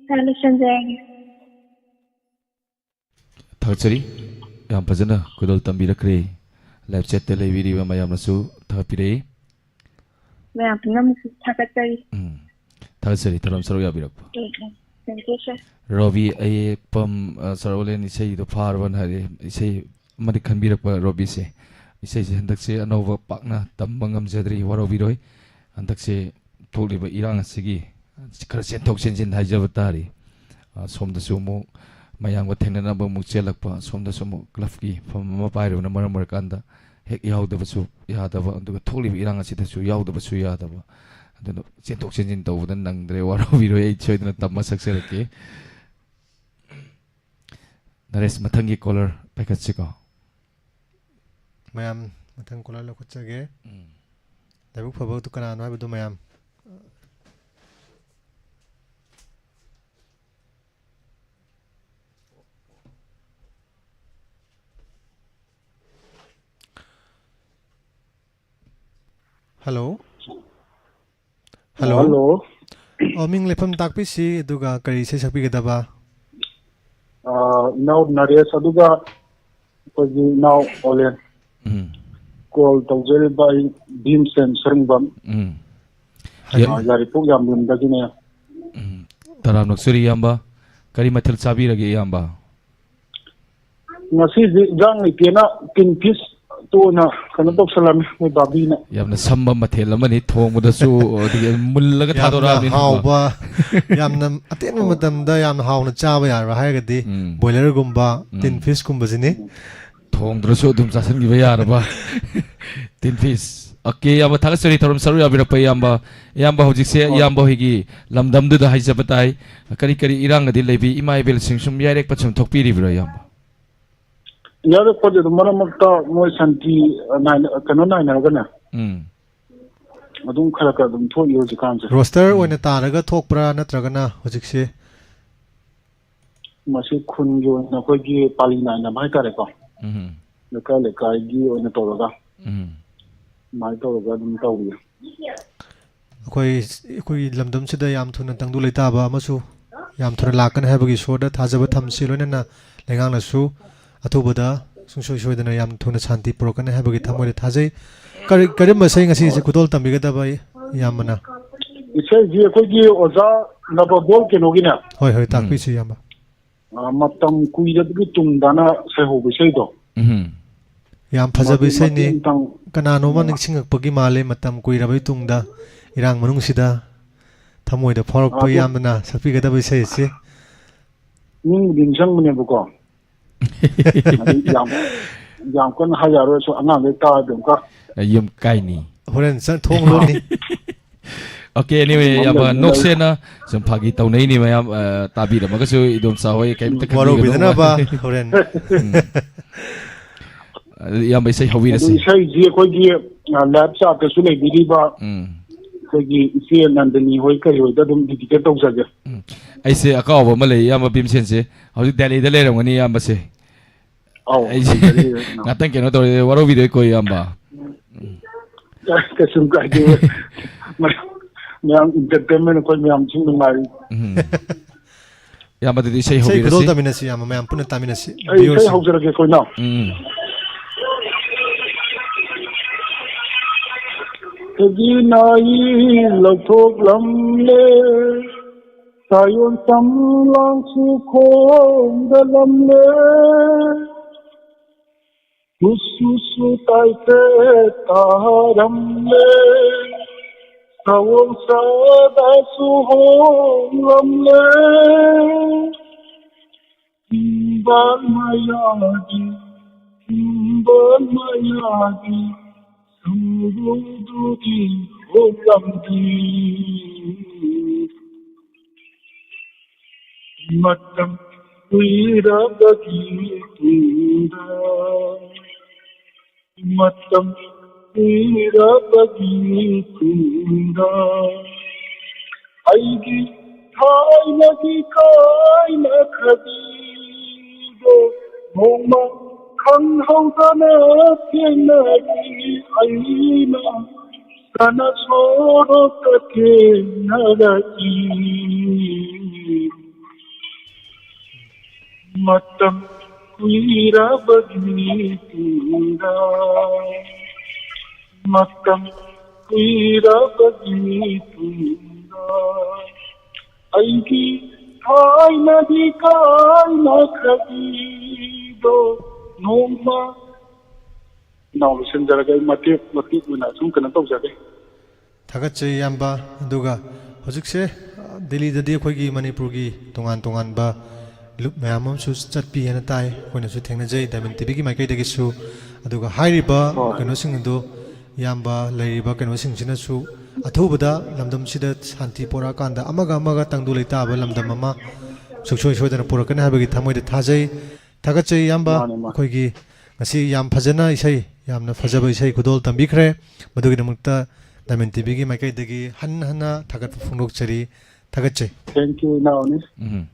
ꯁꯥꯔ, ꯂꯣꯏꯁꯤꯟꯖꯔꯒꯦ꯫ ꯊꯥꯒꯠꯆꯔꯤ꯫ ꯌꯥꯝ ꯐꯖꯅ ꯈꯨꯗꯣꯜ ꯇꯝꯕꯤꯔꯛꯈ꯭ꯔꯦ꯫ ꯂꯥꯏꯚ ꯆꯦꯠꯇ ꯂꯩꯕꯤꯔꯤꯕ ꯃꯌꯥꯝꯅꯁꯨ ꯊꯥꯒꯠꯄꯤꯔꯛꯏ꯫ ꯃꯌꯥꯝ ꯄꯨꯝꯅꯃꯛꯁꯨ ꯊꯥꯒꯠꯆꯔꯤ꯫ ꯎꯝ꯫ ꯊꯥꯒꯠꯆꯔꯤ, ꯊꯧꯔꯝ ꯁꯔꯨꯛ ꯌꯥꯕꯤꯔꯛꯄ꯫ ꯎꯝ, ꯎꯝ꯫ Thank you, sir꯫ ꯔꯣꯕꯤ ꯑꯌꯦꯛꯄꯝ, ꯑ, ꯁꯥꯔ ꯑꯣꯂꯦꯟ ꯏꯁꯩꯗꯣ ꯐꯥꯔꯕꯅ ꯍꯥꯏꯔꯦ꯫ ꯏꯁꯩ ꯑꯃꯗꯤ ꯈꯟꯕꯤꯔꯛꯄ ꯔꯣꯕꯤꯁꯦ꯫ ꯏꯁꯩꯁꯦ ꯍꯟꯗꯛꯁꯦ ꯑꯅꯧꯕ ꯄꯥꯛꯅ ꯇꯝꯕ ꯉꯝꯖꯗ꯭ꯔꯤ, ꯋꯥꯔꯧꯕꯤꯔꯣꯏ꯫ ꯍꯟꯗꯛꯁꯦ ꯊꯣꯛꯂꯤꯕ ꯏꯔꯥꯡ ꯑꯁꯤꯒꯤ ꯈꯔ ꯆꯦꯟꯊꯣꯛ ꯆꯦꯟꯁꯤꯟ ꯍꯥꯏꯖꯕ ꯇꯥꯔꯦ꯫ ꯑ, ꯁꯣꯝꯗꯁꯨ ꯑꯃꯨꯛ ꯃꯌꯥꯝꯒ ꯊꯦꯡꯅꯅꯕ ꯑꯃꯨꯛ ꯆꯦꯜꯂꯛꯄ, ꯁꯣꯝꯗꯁꯨ ꯑꯃꯨꯛ ꯀ꯭ꯂꯕꯀꯤ ꯐꯝ ꯑꯃ ꯄꯥꯏꯔꯨꯕꯅ ꯃꯔꯝ ꯑꯣꯏꯔꯀꯥꯟꯗ ꯍꯦꯛ ꯌꯥꯎꯗꯕꯁꯨ ꯌꯥꯗꯕ, ꯑꯗꯨꯒ ꯊꯣꯛꯂꯤꯕ ꯏꯔꯥꯡ ꯑꯁꯤꯗꯁꯨ ꯌꯥꯎꯗꯕꯁꯨ ꯌꯥꯗꯕ, ꯑꯗꯨꯅ ꯆꯦꯟꯊꯣꯛ ꯆꯦꯟꯁꯤꯟ ꯇꯧꯕꯗ ꯅꯪꯗ꯭ꯔꯦ, ꯋꯥꯔꯧꯕꯤꯔꯣꯏ, ꯑꯩ ꯁꯣꯏꯗꯅ ꯇꯝꯃ ꯁꯛꯆꯔꯛꯀꯦ꯫ ꯅꯔꯦꯁ, ꯃꯊꯪꯒꯤ ꯀꯣꯂꯔ ꯄꯥꯏꯈꯠꯁꯤꯀꯣ꯫ ꯃꯌꯥꯝ, ꯃꯊꯪ ꯀꯣꯂꯔ ꯂꯧꯈꯠꯆꯒꯦ꯫ ꯎꯝ꯫ ꯂꯥꯏꯕꯛ ꯐꯕꯗꯨ ꯀꯅꯥꯅꯣ ꯍꯥꯏꯕꯗꯨ ꯃꯌꯥꯝ꯫ ꯍꯜꯂꯣ꯫ ꯍꯜꯂꯣ꯫ ꯍꯜꯂꯣ꯫ ꯑꯣ, ꯃꯤꯡ ꯂꯩꯐꯝ ꯇꯥꯛꯄꯤꯁꯤ, ꯑꯗꯨꯒ ꯀꯔꯤ ꯏꯁꯩ ꯁꯛꯄꯤꯒꯗꯕ? ꯑꯥ, ꯏꯅꯥꯎ ꯅꯔꯦꯁ, ꯑꯗꯨꯒ ꯑꯩꯈꯣꯏꯒꯤ ꯏꯅꯥꯎ ꯑꯣꯂꯦꯟ꯫ ꯎꯝ꯫ ꯀꯣꯜ ꯇꯧꯖꯔꯤꯕ ꯑꯩ ꯚꯤꯝꯁꯦꯟ ꯁꯔꯨꯡꯕꯝ꯫ ꯎꯝ꯫ ꯍꯥꯏ-, ꯌꯥ-, ꯑꯥ, ꯌꯥꯏꯔꯤꯄꯣꯛ ꯌꯥꯝꯕꯦꯝꯗꯒꯤꯅꯦ꯫ ꯎꯝ꯫ ꯇꯔꯥꯝ ꯅꯣꯛꯆꯔꯤ ꯏꯌꯥꯝꯕ꯫ ꯀꯔꯤ ꯃꯊꯦꯜ ꯆꯥꯕꯤꯔꯒꯦ ꯏꯌꯥꯝꯕ? ꯉꯁꯤꯗꯤ ꯏꯟꯖꯥꯡ ꯂꯩꯇꯦꯅ ꯇꯤꯟ ꯐꯤꯁꯇꯨ ꯑꯣꯏꯅ ꯀꯩꯅꯣ ꯇꯧꯁꯜꯂꯝꯃꯤ, ꯃꯣꯏ ꯕꯥꯕꯤꯅ꯫ ꯌꯥꯝꯅ ꯁꯝꯕ ꯃꯊꯦꯜ ꯑꯃꯅꯤ, ꯊꯣꯡꯕꯗꯁꯨ, ꯑꯗꯒꯤ ꯃꯨꯜꯂꯒ ꯌꯥꯝꯅ ꯊꯥꯗꯣꯔꯛꯑꯕꯅꯤꯅꯀꯣ꯫ ꯍꯥꯎꯕ, ꯌꯥꯝꯅ ꯑꯇꯦꯟꯕ ꯃꯇꯝꯗ ꯌꯥꯝꯅ ꯍꯥꯎꯅ ꯆꯥꯕ ꯌꯥꯔꯕ ꯍꯥꯏꯔꯒꯗꯤ ꯎꯝ꯫ ꯕꯣꯏꯂꯔꯒꯨꯝꯕ, ꯎꯝ꯫ ꯇꯤꯟ ꯐꯤꯁꯀꯨꯝꯕꯁꯤꯅꯤ꯫ ꯊꯣꯡꯗ꯭ꯔꯁꯨ ꯑꯗꯨꯝ ꯆꯥꯁꯤꯟꯈꯤꯕ ꯌꯥꯔꯕ꯫ ꯇꯤꯟ ꯐꯤꯁ꯫ ꯑꯣꯀꯦ, ꯏꯌꯥꯝꯕ, ꯊꯥꯒꯠꯆꯔꯤ ꯊꯧꯔꯝ ꯁꯔꯨꯛ ꯌꯥꯕꯤꯔꯛꯄ ꯏꯌꯥꯝꯕ꯫ ꯏꯌꯥꯝꯕ ꯍꯧꯖꯤꯛꯁꯦ ꯍꯣꯏ꯫ ꯏꯌꯥꯝꯕ ꯍꯣꯏꯒꯤ ꯂꯝꯗꯝꯗꯨꯗ ꯍꯥꯏꯖꯕ ꯇꯥꯏ꯫ ꯀꯔꯤ ꯀꯔꯤ ꯏꯔꯥꯡꯒꯗꯤ ꯂꯩꯕꯤ? ꯏꯃꯥ ꯏꯕꯦꯜꯁꯤꯡ ꯁꯨꯝ ꯌꯥꯏꯔꯦꯛꯄ ꯁꯨꯝ ꯊꯣꯛꯄꯤꯔꯤꯕ꯭ꯔꯣ, ꯏꯌꯥꯝꯕ? ꯌꯥꯏꯔꯦꯛꯄꯗꯤ ꯑꯗꯨꯝ ꯃꯔꯛ ꯃꯔꯛꯇ ꯃꯣꯏ ꯁꯥꯟꯇꯤ, ꯑ, ꯅꯥꯏꯅ-, ꯀꯩꯅꯣ ꯅꯥꯏꯅꯔꯒꯅꯦ, ꯎꯝ꯫ ꯑꯗꯨꯝ ꯈꯔ ꯈꯔ ꯑꯗꯨꯝ ꯊꯣꯛꯏ ꯍꯧꯖꯤꯛꯀꯥꯟꯁꯦ꯫ ꯔꯣꯁꯇꯔ ꯎꯝ꯫ ꯑꯣꯏꯅ ꯇꯥꯔꯒ ꯊꯣꯛꯄ꯭ꯔꯥ, ꯅꯠꯇ꯭ꯔꯒꯅ ꯍꯧꯖꯤꯛꯁꯦ? ꯃꯁꯤ ꯈꯨꯟꯒꯤ ꯑꯣꯏꯅ ꯑꯩꯈꯣꯏꯒꯤ ꯄꯥꯂꯤ ꯅꯥꯏꯅꯕ ꯍꯥꯏꯇꯥꯔꯦꯀꯣ꯫ ꯎꯝ꯫ ꯂꯩꯀꯥꯏ ꯂꯩꯀꯥꯏꯒꯤ ꯑꯣꯏꯅ ꯇꯧꯔꯒ ꯎꯝ꯫ ꯑꯗꯨꯃꯥꯏꯅ ꯇꯧꯔꯒ ꯑꯗꯨꯝ ꯇꯧꯔꯤ꯫ ꯑꯩꯈꯣꯏ, ꯑꯩꯈꯣꯏꯒꯤ ꯂꯝꯗꯝꯁꯤꯗ ꯌꯥꯝ ꯊꯨꯅ ꯇꯪꯗꯨ ꯂꯩꯇꯥꯕ ꯑꯃꯁꯨ ꯌꯥꯝ ꯊꯨꯅ ꯂꯥꯛꯀꯅꯤ ꯍꯥꯏꯕꯒꯤ ꯏꯁꯣꯔꯗ ꯊꯥꯖꯕ ꯊꯝꯁꯤ꯫ ꯂꯣꯏꯅꯅ ꯂꯩꯉꯥꯛꯅꯁꯨ ꯑꯊꯨꯕꯗ ꯁꯨꯡꯁꯣꯏ ꯁꯣꯏꯗꯅ ꯌꯥꯝ ꯊꯨꯅ ꯁꯥꯟꯇꯤ ꯄꯨꯔꯛꯀꯅꯤ ꯍꯥꯏꯕꯒꯤ ꯊꯃꯣꯏꯗ ꯊꯥꯖꯩ꯫ ꯀꯔꯤ, ꯀꯔꯝꯕ ꯏꯁꯩ ꯉꯁꯤꯁꯦ ꯈꯨꯗꯣꯜ ꯇꯝꯕꯤꯒꯗꯕ ꯏꯌꯥꯝꯕꯅ? ꯏꯁꯩꯁꯤ ꯑꯩꯈꯣꯏꯒꯤ ꯑꯣꯖꯥ ꯅꯕꯕꯣꯜ ꯀꯩꯅꯣꯒꯤꯅꯦ꯫ ꯍꯣꯏ, ꯍꯣꯏ, ꯎꯝ꯫ ꯇꯥꯛꯄꯤꯁꯤ ꯏꯌꯥꯝꯕ꯫ ꯑ, ꯃꯇꯝ ꯀꯨꯏꯔꯕꯒꯤ ꯇꯨꯡꯗꯅ ꯁꯩꯍꯧꯕ ꯏꯁꯩꯗꯣ꯫ ꯎꯝ꯫ ꯌꯥꯝ ꯐꯖꯕ ꯃꯗꯨ ꯏꯁꯩꯅꯤ꯫ ꯃꯇꯦꯡ ꯇꯪ-, ꯀꯅꯥꯅꯣꯝꯃ ꯑ꯫ ꯅꯤꯡꯁꯤꯡꯉꯛꯄꯒꯤ ꯃꯥꯜꯂꯦ, ꯃꯇꯝ ꯀꯨꯏꯔꯕꯒꯤ ꯇꯨꯡꯗ, ꯏꯔꯥꯡ ꯃꯅꯨꯡꯁꯤꯗ ꯊꯃꯣꯏꯗ ꯐꯥꯎꯔꯛꯄ ꯑꯗꯨ ꯌꯥꯝꯅ ꯁꯛꯄꯤꯒꯗꯕ ꯏꯁꯩ ꯑꯁꯤ꯫ ꯅꯤꯡꯕꯨꯗꯤ ꯅꯤꯡꯁꯤꯡꯕꯅꯦꯕꯀꯣ꯫ ꯑꯗꯨ ꯌꯥꯝ, ꯌꯥꯝ ꯀꯟꯅ ꯍꯥꯏ ꯌꯥꯔꯣꯏ, ꯁꯨꯝ ꯑꯉꯥꯡꯈꯩ ꯇꯥꯔꯗꯤ ꯑꯃꯨꯛꯀ꯫ ꯌꯨꯝ ꯀꯥꯏꯅꯤ꯫ ꯍꯣꯔꯦꯟ ꯆꯠ-, ꯊꯣꯡ ꯂꯣꯟꯅꯤ꯫ ꯑꯣꯀꯦ, anyway, ꯑꯗꯨꯝ ꯏꯌꯥꯝꯕ, ꯂꯩꯕꯅꯤ, ꯂꯩ-, ꯅꯣꯛꯁꯦꯅ ꯁꯨꯝ ꯐꯥꯒꯤ ꯇꯧꯅꯩꯅꯤ ꯃꯌꯥꯝ, ꯑ, ꯇꯥꯕꯤꯔꯝꯃꯒꯁꯨ ꯏꯗꯣꯝꯆꯥ ꯍꯣꯏ ꯀꯩꯝꯇ ꯈꯟꯕꯤꯒꯅꯨ꯫ ꯋꯥꯔꯧꯕꯤꯗꯅꯕ ꯍꯣꯔꯦꯟ꯫ ꯎꯝ꯫ ꯑꯗꯨ ꯏꯌꯥꯝꯕ ꯏꯁꯩ ꯑꯗꯨ ꯍꯧꯕꯤꯔꯁꯤ꯫ ꯏꯁꯩꯁꯤ ꯑꯩꯈꯣꯏꯒꯤ, ꯑ, live chat-ꯇꯁꯨ ꯂꯩꯕꯤꯔꯤꯕ ꯎꯝ꯫ ꯑꯩꯈꯣꯏꯒꯤ ꯏꯆꯦ ꯅꯟꯗꯅꯤ ꯍꯣꯏ ꯀꯔꯤ ꯍꯣꯏꯗ ꯑꯗꯨꯝ dedicate ꯇꯧꯖꯒꯦ꯫ ꯎꯝ꯫ ꯑꯩꯁꯦ ꯑꯀꯥꯎꯕ ꯑꯃ ꯂꯩ, ꯏꯌꯥꯝꯕ ꯚꯤꯝꯁꯦꯟꯁꯦ꯫ ꯍꯧꯖꯤꯛ ꯗꯦꯜꯂꯤꯗ ꯂꯩꯔꯝꯒꯅꯤ ꯏꯌꯥꯝꯕꯁꯦ꯫ ꯑꯧ, ꯑꯩꯁꯦ ꯂꯩꯖꯔꯤ, ꯏꯌꯥꯝꯕ꯫ ꯉꯥꯛꯇꯪ ꯀꯩꯅꯣ ꯇꯧꯔꯦ, ꯋꯥꯔꯧꯕꯤꯗꯣꯏꯀꯣ ꯏꯌꯥꯝꯕ꯫ ꯎꯝ꯫ ꯀꯩꯁꯨꯝ ꯀꯥꯏꯗꯦ꯫ ꯃꯌꯥꯝ, ꯃꯌꯥꯝ entertainment, ꯑꯩꯈꯣꯏ ꯃꯌꯥꯝꯁꯨ ꯅꯨꯡꯉꯥꯏꯔꯤ꯫ ꯎꯝ꯫ ꯏꯌꯥꯝꯕ, ꯑꯗꯨꯗꯤ ꯏꯁꯩ ꯏꯁꯩ ꯈꯨꯗꯣꯜ ꯍꯧꯕꯤꯔꯁꯤ꯫ ꯇꯝꯃꯤꯟꯅꯁꯤ, ꯏꯌꯥꯝꯕ, ꯃꯌꯥꯝ ꯄꯨꯟꯅ ꯇꯥꯃꯤꯟꯅꯁꯤ꯫ ꯑꯩ ꯏꯁꯩ ꯚ꯭ꯌꯨꯁꯤ꯫ ꯍꯧꯖꯔꯒꯦ ꯑꯩꯈꯣꯏꯅ꯫ ꯎꯝ꯫ ꯊꯕꯤ ꯅꯥꯏ ꯂꯧꯊꯣꯛꯂꯝꯂꯦ, ꯁꯥꯌꯣꯟ ꯁꯝꯂꯥꯡꯁꯨ ꯈꯣꯡꯗꯂꯝꯂꯦ꯫ ꯁꯨꯁꯨ ꯁꯨ ꯇꯥꯏꯐꯦꯠ ꯇꯥꯔꯝꯂꯦ, ꯁꯑꯣꯡ ꯁꯥꯗꯥꯁꯨ ꯍꯣꯡꯂꯝꯂꯦ꯫ ꯏꯝꯕꯥꯜ ꯃꯌꯥꯒꯤ, ꯏꯝꯕꯥꯜ ꯃꯌꯥꯒꯤ ꯁꯝꯕꯨꯗꯨꯒꯤ ꯍꯣꯡꯂꯝꯂꯦ꯫ ꯃꯇꯝ ꯀꯨꯏꯔꯕꯒꯤ ꯇꯨꯡꯗ, ꯃꯇꯝ ꯀꯨꯏꯔꯕꯒꯤ ꯇꯨꯡꯗ, ꯑꯩꯒꯤ ꯊꯥꯏꯅꯒꯤ ꯀꯥꯏꯅꯈꯤꯕꯗꯣ ꯅꯣꯡꯃ ꯈꯪꯍꯧꯗꯅ ꯊꯦꯡꯅꯔꯤ꯫ ꯑꯩꯅ ꯁꯅꯥ ꯁꯣꯔꯣꯛꯇ ꯊꯦꯡꯅꯔꯛꯏ꯫ ꯃꯇꯝ ꯀꯨꯏꯔꯕꯒꯤ ꯇꯨꯡꯗ, ꯃꯇꯝ ꯀꯨꯏꯔꯕꯒꯤ ꯇꯨꯡꯗ, ꯑꯩꯒꯤ ꯊꯥꯏꯅꯒꯤ ꯀꯥꯏꯅꯈꯤꯕꯗꯣ ꯅꯣꯡꯃ ꯏꯅꯥꯎ ꯂꯣꯏꯁꯤꯟꯖꯔꯒꯦ꯫ ꯑꯩ ꯃꯇꯦꯛ ꯃꯇꯦꯛ ꯑꯣꯏꯅ ꯁꯨꯝ ꯀꯩꯅꯣ ꯇꯧꯖꯒꯦ꯫ ꯊꯥꯒꯠꯆꯩ, ꯏꯌꯥꯝꯕ꯫ ꯑꯗꯨꯒ ꯍꯧꯖꯤꯛꯁꯦ, ꯑ, ꯗꯤꯜꯂꯤꯗꯗꯤ ꯑꯩꯈꯣꯏꯒꯤ ꯃꯅꯤꯄꯨꯔꯒꯤ ꯇꯣꯉꯥꯟ ꯇꯣꯉꯥꯟꯕ ꯂꯨꯞ ꯃꯌꯥꯝ ꯑꯃꯁꯨ ꯆꯠꯄꯤ ꯍꯥꯏꯅ ꯇꯥꯏ, ꯑꯩꯈꯣꯏꯅꯁꯨ ꯊꯦꯡꯅꯖꯩ ꯗꯥꯏꯃꯟ ꯇꯤꯚꯤꯒꯤ ꯃꯥꯏꯀꯩꯗꯒꯤꯁꯨ꯫ ꯑꯗꯨꯒ ꯍꯥꯏꯔꯤꯕ ꯍꯣꯏ꯫ ꯀꯩꯅꯣꯁꯤꯡ ꯑꯗꯨ ꯏꯌꯥꯝꯕ ꯂꯩꯔꯤꯕ ꯀꯩꯅꯣꯁꯤꯡꯁꯤꯅꯁꯨ ꯑꯊꯨꯕꯗ ꯂꯝꯗꯝꯁꯤꯗ ꯁꯥꯟꯇꯤ ꯄꯣꯔꯛꯑꯀꯥꯟꯗ ꯑꯃꯒ ꯑꯃꯒ ꯇꯪꯗꯨ ꯂꯩꯇꯥꯕ ꯂꯝꯗꯝ ꯑꯃ ꯁꯨꯡꯁꯣꯏ ꯁꯣꯏꯗꯅ ꯄꯨꯔꯛꯀꯅꯤ ꯍꯥꯏꯕꯒꯤ ꯊꯃꯣꯏꯗ ꯊꯥꯖꯩ꯫ ꯊꯥꯒꯠꯆꯩ, ꯏꯌꯥꯝꯕ꯫ ꯃꯥꯅꯦ, ꯃꯥꯅꯦ꯫ ꯑꯩꯈꯣꯏꯒꯤ ꯉꯁꯤ ꯌꯥꯝ ꯐꯖꯅ ꯏꯁꯩ, ꯌꯥꯝꯅ ꯐꯖꯕ ꯏꯁꯩ ꯈꯨꯗꯣꯜ ꯇꯝꯕꯤꯈ꯭ꯔꯦ꯫ ꯃꯗꯨꯒꯤꯗꯃꯛꯇ ꯗꯥꯏꯃꯟ ꯇꯤꯚꯤꯒꯤ ꯃꯥꯏꯀꯩꯗꯒꯤ ꯍꯟꯅ ꯍꯟꯅ ꯊꯥꯒꯠꯄ ꯐꯣꯡꯗꯣꯛꯆꯔꯤ꯫ ꯊꯥꯒꯠꯆꯩ꯫ Thank you, ꯏꯅꯥꯎꯅꯤ꯫ ꯎꯝ꯫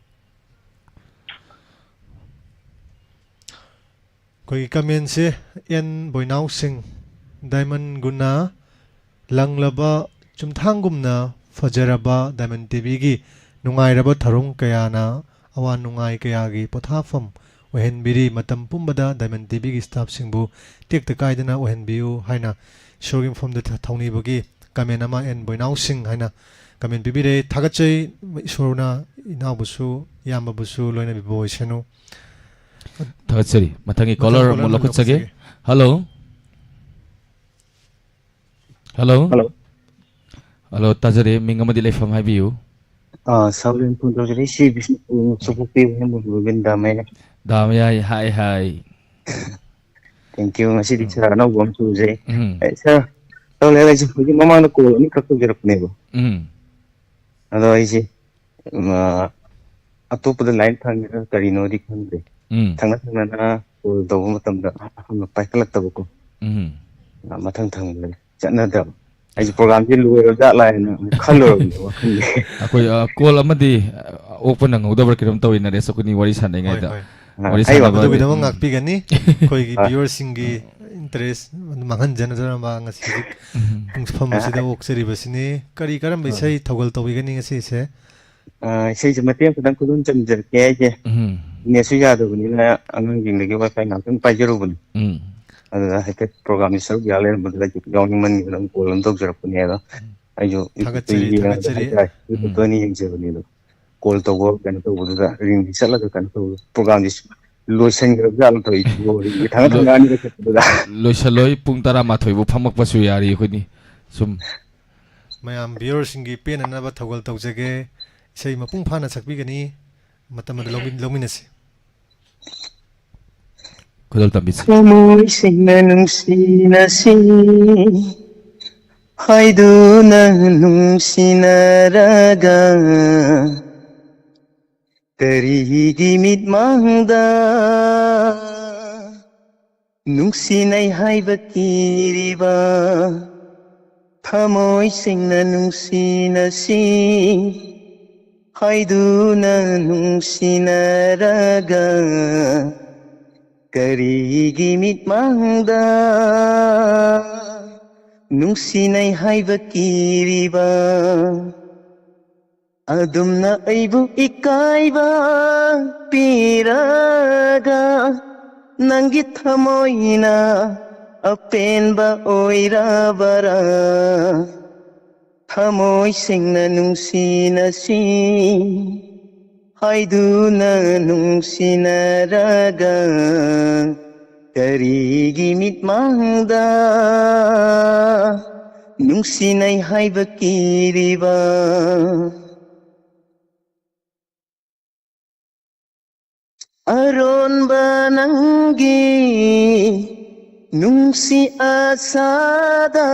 ꯑꯩꯈꯣꯏꯒꯤ ꯀꯃꯦꯟꯁꯦ ꯑꯦꯟ ꯕꯣꯏꯅꯥꯎ ꯁꯤꯡ, ꯗꯥꯏꯃꯟ ꯒꯨꯅꯥ ꯂꯪꯂꯕ ꯆꯨꯝꯊꯥꯡꯒꯨꯝꯅ ꯐꯖꯔꯕ ꯗꯥꯏꯃꯟ ꯇꯤꯚꯤꯒꯤ ꯅꯨꯡꯉꯥꯏꯔꯕ ꯊꯧꯔꯝ ꯀꯌꯥꯅ ꯑꯋꯥ ꯅꯨꯡꯉꯥꯏ ꯀꯌꯥꯒꯤ ꯄꯣꯊꯥꯐꯝ ꯑꯣꯏꯍꯟꯕꯤꯔꯤ꯫ ꯃꯇꯝ ꯄꯨꯝꯕꯗ ꯗꯥꯏꯃꯟ ꯇꯤꯚꯤꯒꯤ ꯁ꯭ꯇꯥꯐꯁꯤꯡꯕꯨ ꯇꯦꯛꯇ ꯀꯥꯏꯗꯅ ꯑꯣꯏꯍꯟꯕꯤꯌꯨ ꯍꯥꯏꯅ ꯏꯁꯣꯔꯒꯤ ꯃꯐꯝꯗ ꯊ-, ꯊꯧꯅꯤꯕꯒꯤ ꯀꯃꯦꯟ ꯑꯃ ꯑꯦꯟ ꯕꯣꯏꯅꯥꯎ ꯁꯤꯡ ꯍꯥꯏꯅ ꯀꯃꯦꯟ ꯄꯤꯕꯤꯔꯦ꯫ ꯊꯥꯒꯠꯆꯩ꯫ ꯏꯁꯣꯔꯅ ꯏꯅꯥꯎꯕꯨꯁꯨ ꯏꯌꯥꯝꯕꯕꯨꯁꯨ ꯂꯣꯏꯅꯕꯤꯕ ꯑꯣꯏꯁꯅꯨ꯫ ꯊꯥꯒꯠꯆꯔꯤ꯫ ꯃꯊꯪꯒꯤ ꯃꯊꯪ ꯀꯣꯂꯔ caller ꯑꯃꯨꯛ ꯑꯃꯨꯛ ꯂꯧꯈꯠꯆꯒꯦ꯫ ꯂꯧꯈꯠꯆꯒꯦ꯫ ꯍꯜꯂꯣ꯫ ꯍꯜꯂꯣ꯫ ꯍꯜꯂꯣ꯫ ꯍꯜꯂꯣ, ꯇꯥꯖꯔꯦ꯫ ꯃꯤꯡ ꯑꯃꯗꯤ ꯂꯩꯐꯝ ꯍꯥꯏꯕꯤꯌꯨ꯫ ꯑꯥ, ꯁꯥꯎꯂꯦꯟ ꯐꯣꯟ ꯇꯧꯖꯔꯛꯏꯁꯤ ꯕꯤꯁꯅꯨꯄꯨꯔ ꯁꯣꯄꯣꯛꯄꯤ ꯋꯥꯍꯦꯡꯕꯝ ꯒꯣꯕꯤꯟꯗꯥ ꯃꯌꯥ꯫ ꯗꯥꯝ ꯌꯥꯏ, ꯍꯥꯏ, ꯍꯥꯏ꯫ Thank you꯫ ꯉꯁꯤꯗꯤ ꯎꯝ꯫ ꯁꯥꯔ ꯑꯅꯧꯕ ꯑꯃ ꯄꯨꯖꯩ꯫ ꯎꯝ꯫ ꯑꯦ, ꯁꯥꯔ, ꯇꯧꯔꯦ, ꯑꯩꯁꯦ ꯍꯧꯖꯤꯛ ꯃꯃꯥꯡꯗ ꯀꯣꯜ ꯑꯅꯤꯈꯛ ꯇꯧꯖꯔꯛꯄꯅꯦꯕ꯫ ꯎꯝ꯫ ꯑꯗꯣ ꯑꯩꯁꯦ, ꯎꯝ, ꯑ, ꯑꯇꯣꯞꯄꯗ ꯂꯥꯏꯟ ꯐꯪꯉꯤꯔꯥ ꯀꯔꯤꯅꯣꯗꯤ ꯈꯪꯗ꯭ꯔꯦ꯫ ꯎꯝ꯫ ꯊꯪꯅ ꯊꯪꯅꯅ ꯀꯣꯜ ꯇꯧꯕ ꯃꯇꯝꯗ ꯑꯍꯥꯟꯕ ꯄꯥꯏꯈꯠꯂꯛꯇꯕꯀꯣ꯫ ꯎꯝ꯫ ꯑ, ꯃꯊꯪ ꯊꯪꯕꯗ ꯆꯠꯅꯗꯕ꯫ ꯑꯩꯁꯦ ꯄ꯭ꯔꯣꯒꯥꯝꯁꯦ ꯂꯣꯏꯔꯕ ꯖꯥꯠꯂꯥ ꯍꯥꯏꯅ ꯑꯃꯨꯛ ꯈꯜꯂꯨꯔꯕꯅꯦ ꯋꯥꯈꯜꯁꯦ꯫ ꯑꯩꯈꯣꯏ, ꯑ, ꯀꯣꯜ ꯑꯃꯗꯤ, ꯑ, ꯑꯣꯛꯄ ꯅꯪꯍꯧꯗꯕ꯭ꯔꯥ ꯀꯩꯅꯣꯝ ꯇꯧꯋꯤ, ꯅꯔꯦꯁ, ꯑꯩꯈꯣꯏꯅꯤ ꯋꯥꯔꯤ ꯁꯥꯟꯅꯔꯤꯉꯩꯗ꯫ ꯍꯣꯏ, ꯍꯣꯏ꯫ ꯑ, ꯋꯥꯔꯤ ꯑꯩ ꯁꯥꯟꯅꯕ ꯋꯥꯈꯜ ꯑꯗꯨꯒꯤꯗꯃꯛ ꯎꯝ꯫ ꯉꯥꯛꯄꯤꯒꯅꯤ꯫ ꯑꯩꯈꯣꯏꯒꯤ ꯑ꯫ Viewerꯁꯤꯡꯒꯤ interest ꯃꯥꯡꯍꯟꯖꯅꯗꯅꯕ ꯉꯁꯤ ꯍꯧꯖꯤꯛ ꯎꯝ꯫ ꯄꯨꯡꯐꯝ ꯑ, ꯑꯁꯤꯗ ꯑꯩ ꯑꯣꯛꯆꯔꯤꯕꯁꯤꯅꯤ꯫ ꯀꯔꯤ ꯀꯔꯝꯕ ꯑ꯫ ꯏꯁꯩ ꯊꯧꯒꯜ ꯇꯧꯕꯤꯒꯅꯤ ꯉꯁꯤꯁꯦ? ꯑ, ꯏꯁꯩꯁꯦ ꯃꯇꯦꯛ ꯑꯃ ꯈꯤꯇꯪ ꯈꯨꯗꯣꯜ ꯆꯟꯖꯔꯛꯀꯦ ꯑꯩꯁꯦ꯫ ꯎꯝ꯫ Netꯁꯨ ꯌꯥꯗꯕꯅꯤꯅ ꯑꯉꯥꯡꯁꯤꯡꯗꯒꯤ WiFi ꯉꯥꯛꯇꯪ ꯄꯥꯏꯖꯔꯨꯕꯅꯤ꯫ ꯎꯝ꯫ ꯑꯗꯨꯗ ꯍꯥꯏꯐꯦꯠ ꯄ꯭ꯔꯣꯒꯥꯝꯁꯤ ꯁꯔꯨꯛ ꯌꯥ ꯂꯩꯔꯝꯕꯗꯨꯗ ꯑꯩꯁꯦ ꯌꯥꯎꯅꯤꯡꯃꯟꯒꯤꯗꯅ ꯀꯣꯜ ꯑꯃ ꯇꯧꯖꯔꯛꯄꯅꯦ꯫ ꯑꯗꯣ ꯎꯝ꯫ ꯑꯩꯁꯨ YouTubeꯇ ꯊꯥꯒꯠꯆꯔꯤ, ꯌꯦꯡꯉꯒ ꯊꯥꯒꯠꯆꯔꯤ꯫ ꯍꯥꯏꯇꯥꯔꯦ, YouTubeꯇ ꯎꯝ꯫ ꯑꯣꯏꯅ ꯌꯦꯡꯖꯕꯅꯦ꯫ ꯑꯗꯣ ꯀꯣꯜ ꯇꯧꯕ ꯀꯩꯅꯣ ꯇꯧꯕꯗꯨꯗ ringꯗꯤ ꯆꯠꯂꯒ ꯀꯩꯅꯣ ꯇꯧꯕ ꯄ꯭ꯔꯣꯒꯥꯝꯗꯤ ꯂꯣꯏꯁꯤꯟꯈ꯭ꯔꯕ ꯖꯥꯠꯂ ꯇꯧꯔꯤꯁꯤꯕꯣ? ringꯗꯤ ꯊꯥꯡꯒꯠ ꯂꯣꯏ-, ꯊꯥꯡꯒꯠ ꯑꯅꯤꯔꯛ ꯆꯠꯄꯗꯨꯗ꯫ ꯂꯣꯏꯁꯜꯂꯣꯏ, ꯄꯨꯡ ꯇꯔꯥꯃꯥꯊꯣꯏꯕꯨ ꯐꯝꯃꯛꯄꯁꯨ ꯌꯥꯔꯤ ꯑꯩꯈꯣꯏꯅꯤ꯫ ꯁꯨꯝ꯫ ꯃꯌꯥꯝ viewerꯁꯤꯡꯒꯤ ꯄꯦꯟꯅꯅꯕ ꯊꯧꯒꯜ ꯇꯧꯖꯒꯦ꯫ ꯏꯁꯩ ꯃꯄꯨꯡ ꯐꯥꯅ ꯁꯛꯄꯤꯒꯅꯤ꯫ ꯃꯇꯝ ꯑꯗꯨ ꯂꯧꯃꯤꯟ-, ꯂꯧꯃꯤꯟꯅꯁꯤ꯫ ꯈꯨꯗꯣꯜ ꯇꯝꯕꯤꯁꯤ꯫ ꯊꯃꯣꯏ ꯁꯦꯡꯅ ꯅꯨꯡꯁꯤꯅꯁꯤ, ꯍꯥꯏꯗꯨꯅ ꯅꯨꯡꯁꯤꯅꯔꯒ, ꯀꯔꯤꯒꯤ ꯃꯤꯠꯃꯥꯡꯗ ꯅꯨꯡꯁꯤꯅꯩ ꯍꯥꯏꯕ ꯀꯤꯔꯤꯕ? ꯊꯃꯣꯏ ꯁꯦꯡꯅ ꯅꯨꯡꯁꯤꯅꯁꯤ, ꯍꯥꯏꯗꯨꯅ ꯅꯨꯡꯁꯤꯅꯔꯒ, ꯀꯔꯤꯒꯤ ꯃꯤꯠꯃꯥꯡꯗ ꯅꯨꯡꯁꯤꯅꯩ ꯍꯥꯏꯕ ꯀꯤꯔꯤꯕ, ꯑꯗꯨꯝꯅ ꯑꯩꯕꯨ ꯏꯀꯥꯏꯕ ꯄꯤꯔꯒ, ꯅꯪꯒꯤ ꯊꯃꯣꯏꯅ ꯑꯄꯦꯟꯕ ꯑꯣꯏꯔꯕꯔꯥ? ꯊꯃꯣꯏ ꯁꯦꯡꯅ ꯅꯨꯡꯁꯤꯅꯁꯤ ꯍꯥꯏꯗꯨꯅ ꯅꯨꯡꯁꯤꯅꯔꯒ, ꯀꯔꯤꯒꯤ ꯃꯤꯠꯃꯥꯡꯗ ꯅꯨꯡꯁꯤꯅꯩ ꯍꯥꯏꯕ ꯀꯤꯔꯤꯕ? ꯑꯔꯣꯟꯕ ꯅꯪꯒꯤ ꯅꯨꯡꯁꯤ ꯑꯁꯥꯗ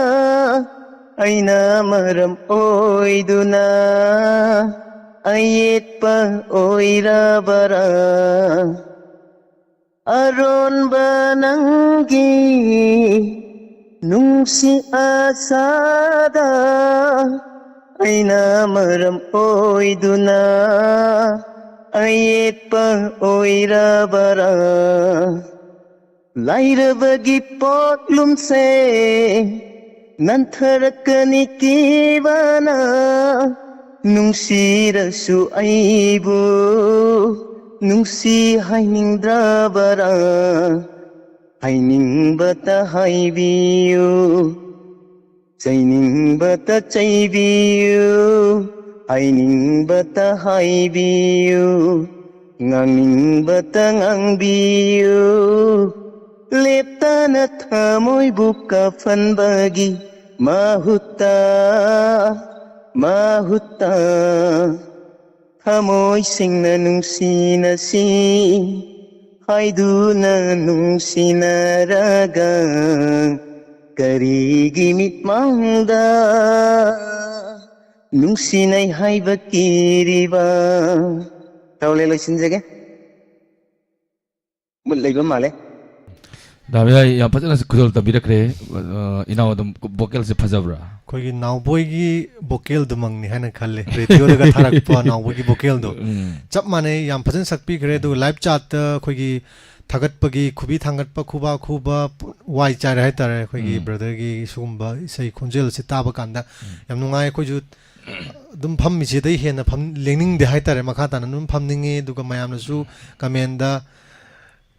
ꯑꯩꯅ ꯃꯔꯝ ꯑꯣꯏꯗꯨꯅ ꯑꯌꯦꯠꯄ ꯑꯣꯏꯔꯕꯔꯥ? ꯑꯔꯣꯟꯕ ꯅꯪꯒꯤ ꯅꯨꯡꯁꯤ ꯑꯁꯥꯗ ꯑꯩꯅ ꯃꯔꯝ ꯑꯣꯏꯗꯨꯅ ꯑꯌꯦꯠꯄ ꯑꯣꯏꯔꯕꯔꯥ? ꯂꯥꯏꯔꯕꯒꯤ ꯄꯣꯠꯂꯨꯝꯁꯦ ꯅꯟꯊꯔꯛꯀꯅꯤ ꯀꯤꯕꯅ, ꯅꯨꯡꯁꯤꯔꯁꯨ ꯑꯩꯕꯨ ꯅꯨꯡꯁꯤ ꯍꯥꯏꯅꯤꯡꯗ꯭ꯔꯕꯔꯥ? ꯍꯥꯏꯅꯤꯡꯕꯇ ꯍꯥꯏꯕꯤꯌꯨ, ꯆꯩꯅꯤꯡꯕꯇ ꯆꯩꯕꯤꯌꯨ, ꯍꯥꯏꯅꯤꯡꯕꯇ ꯍꯥꯏꯕꯤꯌꯨ, ꯉꯥꯡꯅꯤꯡꯕꯇ ꯉꯥꯡꯕꯤꯌꯨ꯫ ꯂꯦꯞꯇꯅ ꯊꯃꯣꯏꯕꯨ ꯀꯥꯞꯍꯟꯕꯒꯤ ꯃꯍꯨꯠꯇ, ꯃꯍꯨꯠꯇ ꯊꯃꯣꯏ ꯁꯦꯡꯅ ꯅꯨꯡꯁꯤꯅꯁꯤ ꯍꯥꯏꯗꯨꯅ ꯅꯨꯡꯁꯤꯅꯔꯒ, ꯀꯔꯤꯒꯤ ꯃꯤꯠꯃꯥꯡꯗ ꯅꯨꯡꯁꯤꯅꯩ ꯍꯥꯏꯕ ꯀꯤꯔꯤꯕ? ꯇꯧꯂꯦ, ꯂꯣꯏꯁꯤꯟꯖꯒꯦ꯫ ꯃꯨꯠ ꯂꯩꯕ ꯃꯥꯜꯂꯦ꯫ ꯗꯥ ꯕꯤꯖꯥꯏ, ꯌꯥꯝ ꯐꯖꯅ ꯈꯨꯗꯣꯜ ꯇꯝꯕꯤꯔꯛꯈ꯭ꯔꯦ꯫ ꯑ, ꯏꯅꯥꯎ ꯑꯗꯨꯝ vocalꯁꯦ ꯐꯖꯕ꯭ꯔꯥ? ꯑꯩꯈꯣꯏꯒꯤ ꯅꯥꯎꯕꯣꯏꯒꯤ vocalꯗꯨꯃꯛꯅꯤ ꯍꯥꯏꯅ ꯈꯜꯂꯦ꯫ radioꯗꯒ ꯊꯥꯔꯛꯄ ꯅꯥꯎꯕꯣꯏꯒꯤ vocalꯗꯣ꯫ ꯎꯝ꯫ ꯆꯞ ꯃꯥꯟꯅꯩ, ꯌꯥꯝ ꯐꯖꯅ ꯁꯛꯄꯤꯈ꯭ꯔꯦ꯫ ꯑꯗꯨꯒ live chatꯇ ꯑꯩꯈꯣꯏꯒꯤ ꯊꯥꯒꯠꯄꯒꯤ ꯈꯨꯕꯤ ꯊꯥꯡꯒꯠꯄ, ꯈꯨꯕꯥꯛ ꯈꯨꯕ, ꯄꯨ-, ꯋꯥꯏ ꯆꯥꯏꯔꯦ ꯍꯥꯏꯇꯥꯔꯦ꯫ ꯑꯩꯈꯣꯏꯒꯤ ꯎꯝ꯫ Brotherꯒꯤ ꯁꯤꯒꯨꯝꯕ ꯏꯁꯩ ꯈꯣꯟꯖꯦꯜ ꯑꯁꯤ ꯇꯥꯕ ꯀꯥꯟꯗ ꯎꯝ꯫ ꯌꯥꯝ ꯅꯨꯡꯉꯥꯏ꯫ ꯑꯩꯈꯣꯏꯁꯨ ꯑꯗꯨꯝ ꯐꯝꯃꯤꯁꯤꯗꯩ ꯍꯦꯟꯅ ꯐꯝ-, ꯂꯦꯡꯅꯤꯡꯗꯦ ꯍꯥꯏꯇꯥꯔꯦ꯫ ꯃꯈꯥ ꯇꯥꯅ ꯑꯗꯨꯝ ꯐꯝꯅꯤꯡꯉꯤ꯫ ꯑꯗꯨꯒ ꯃꯌꯥꯝꯅꯁꯨ commentꯗ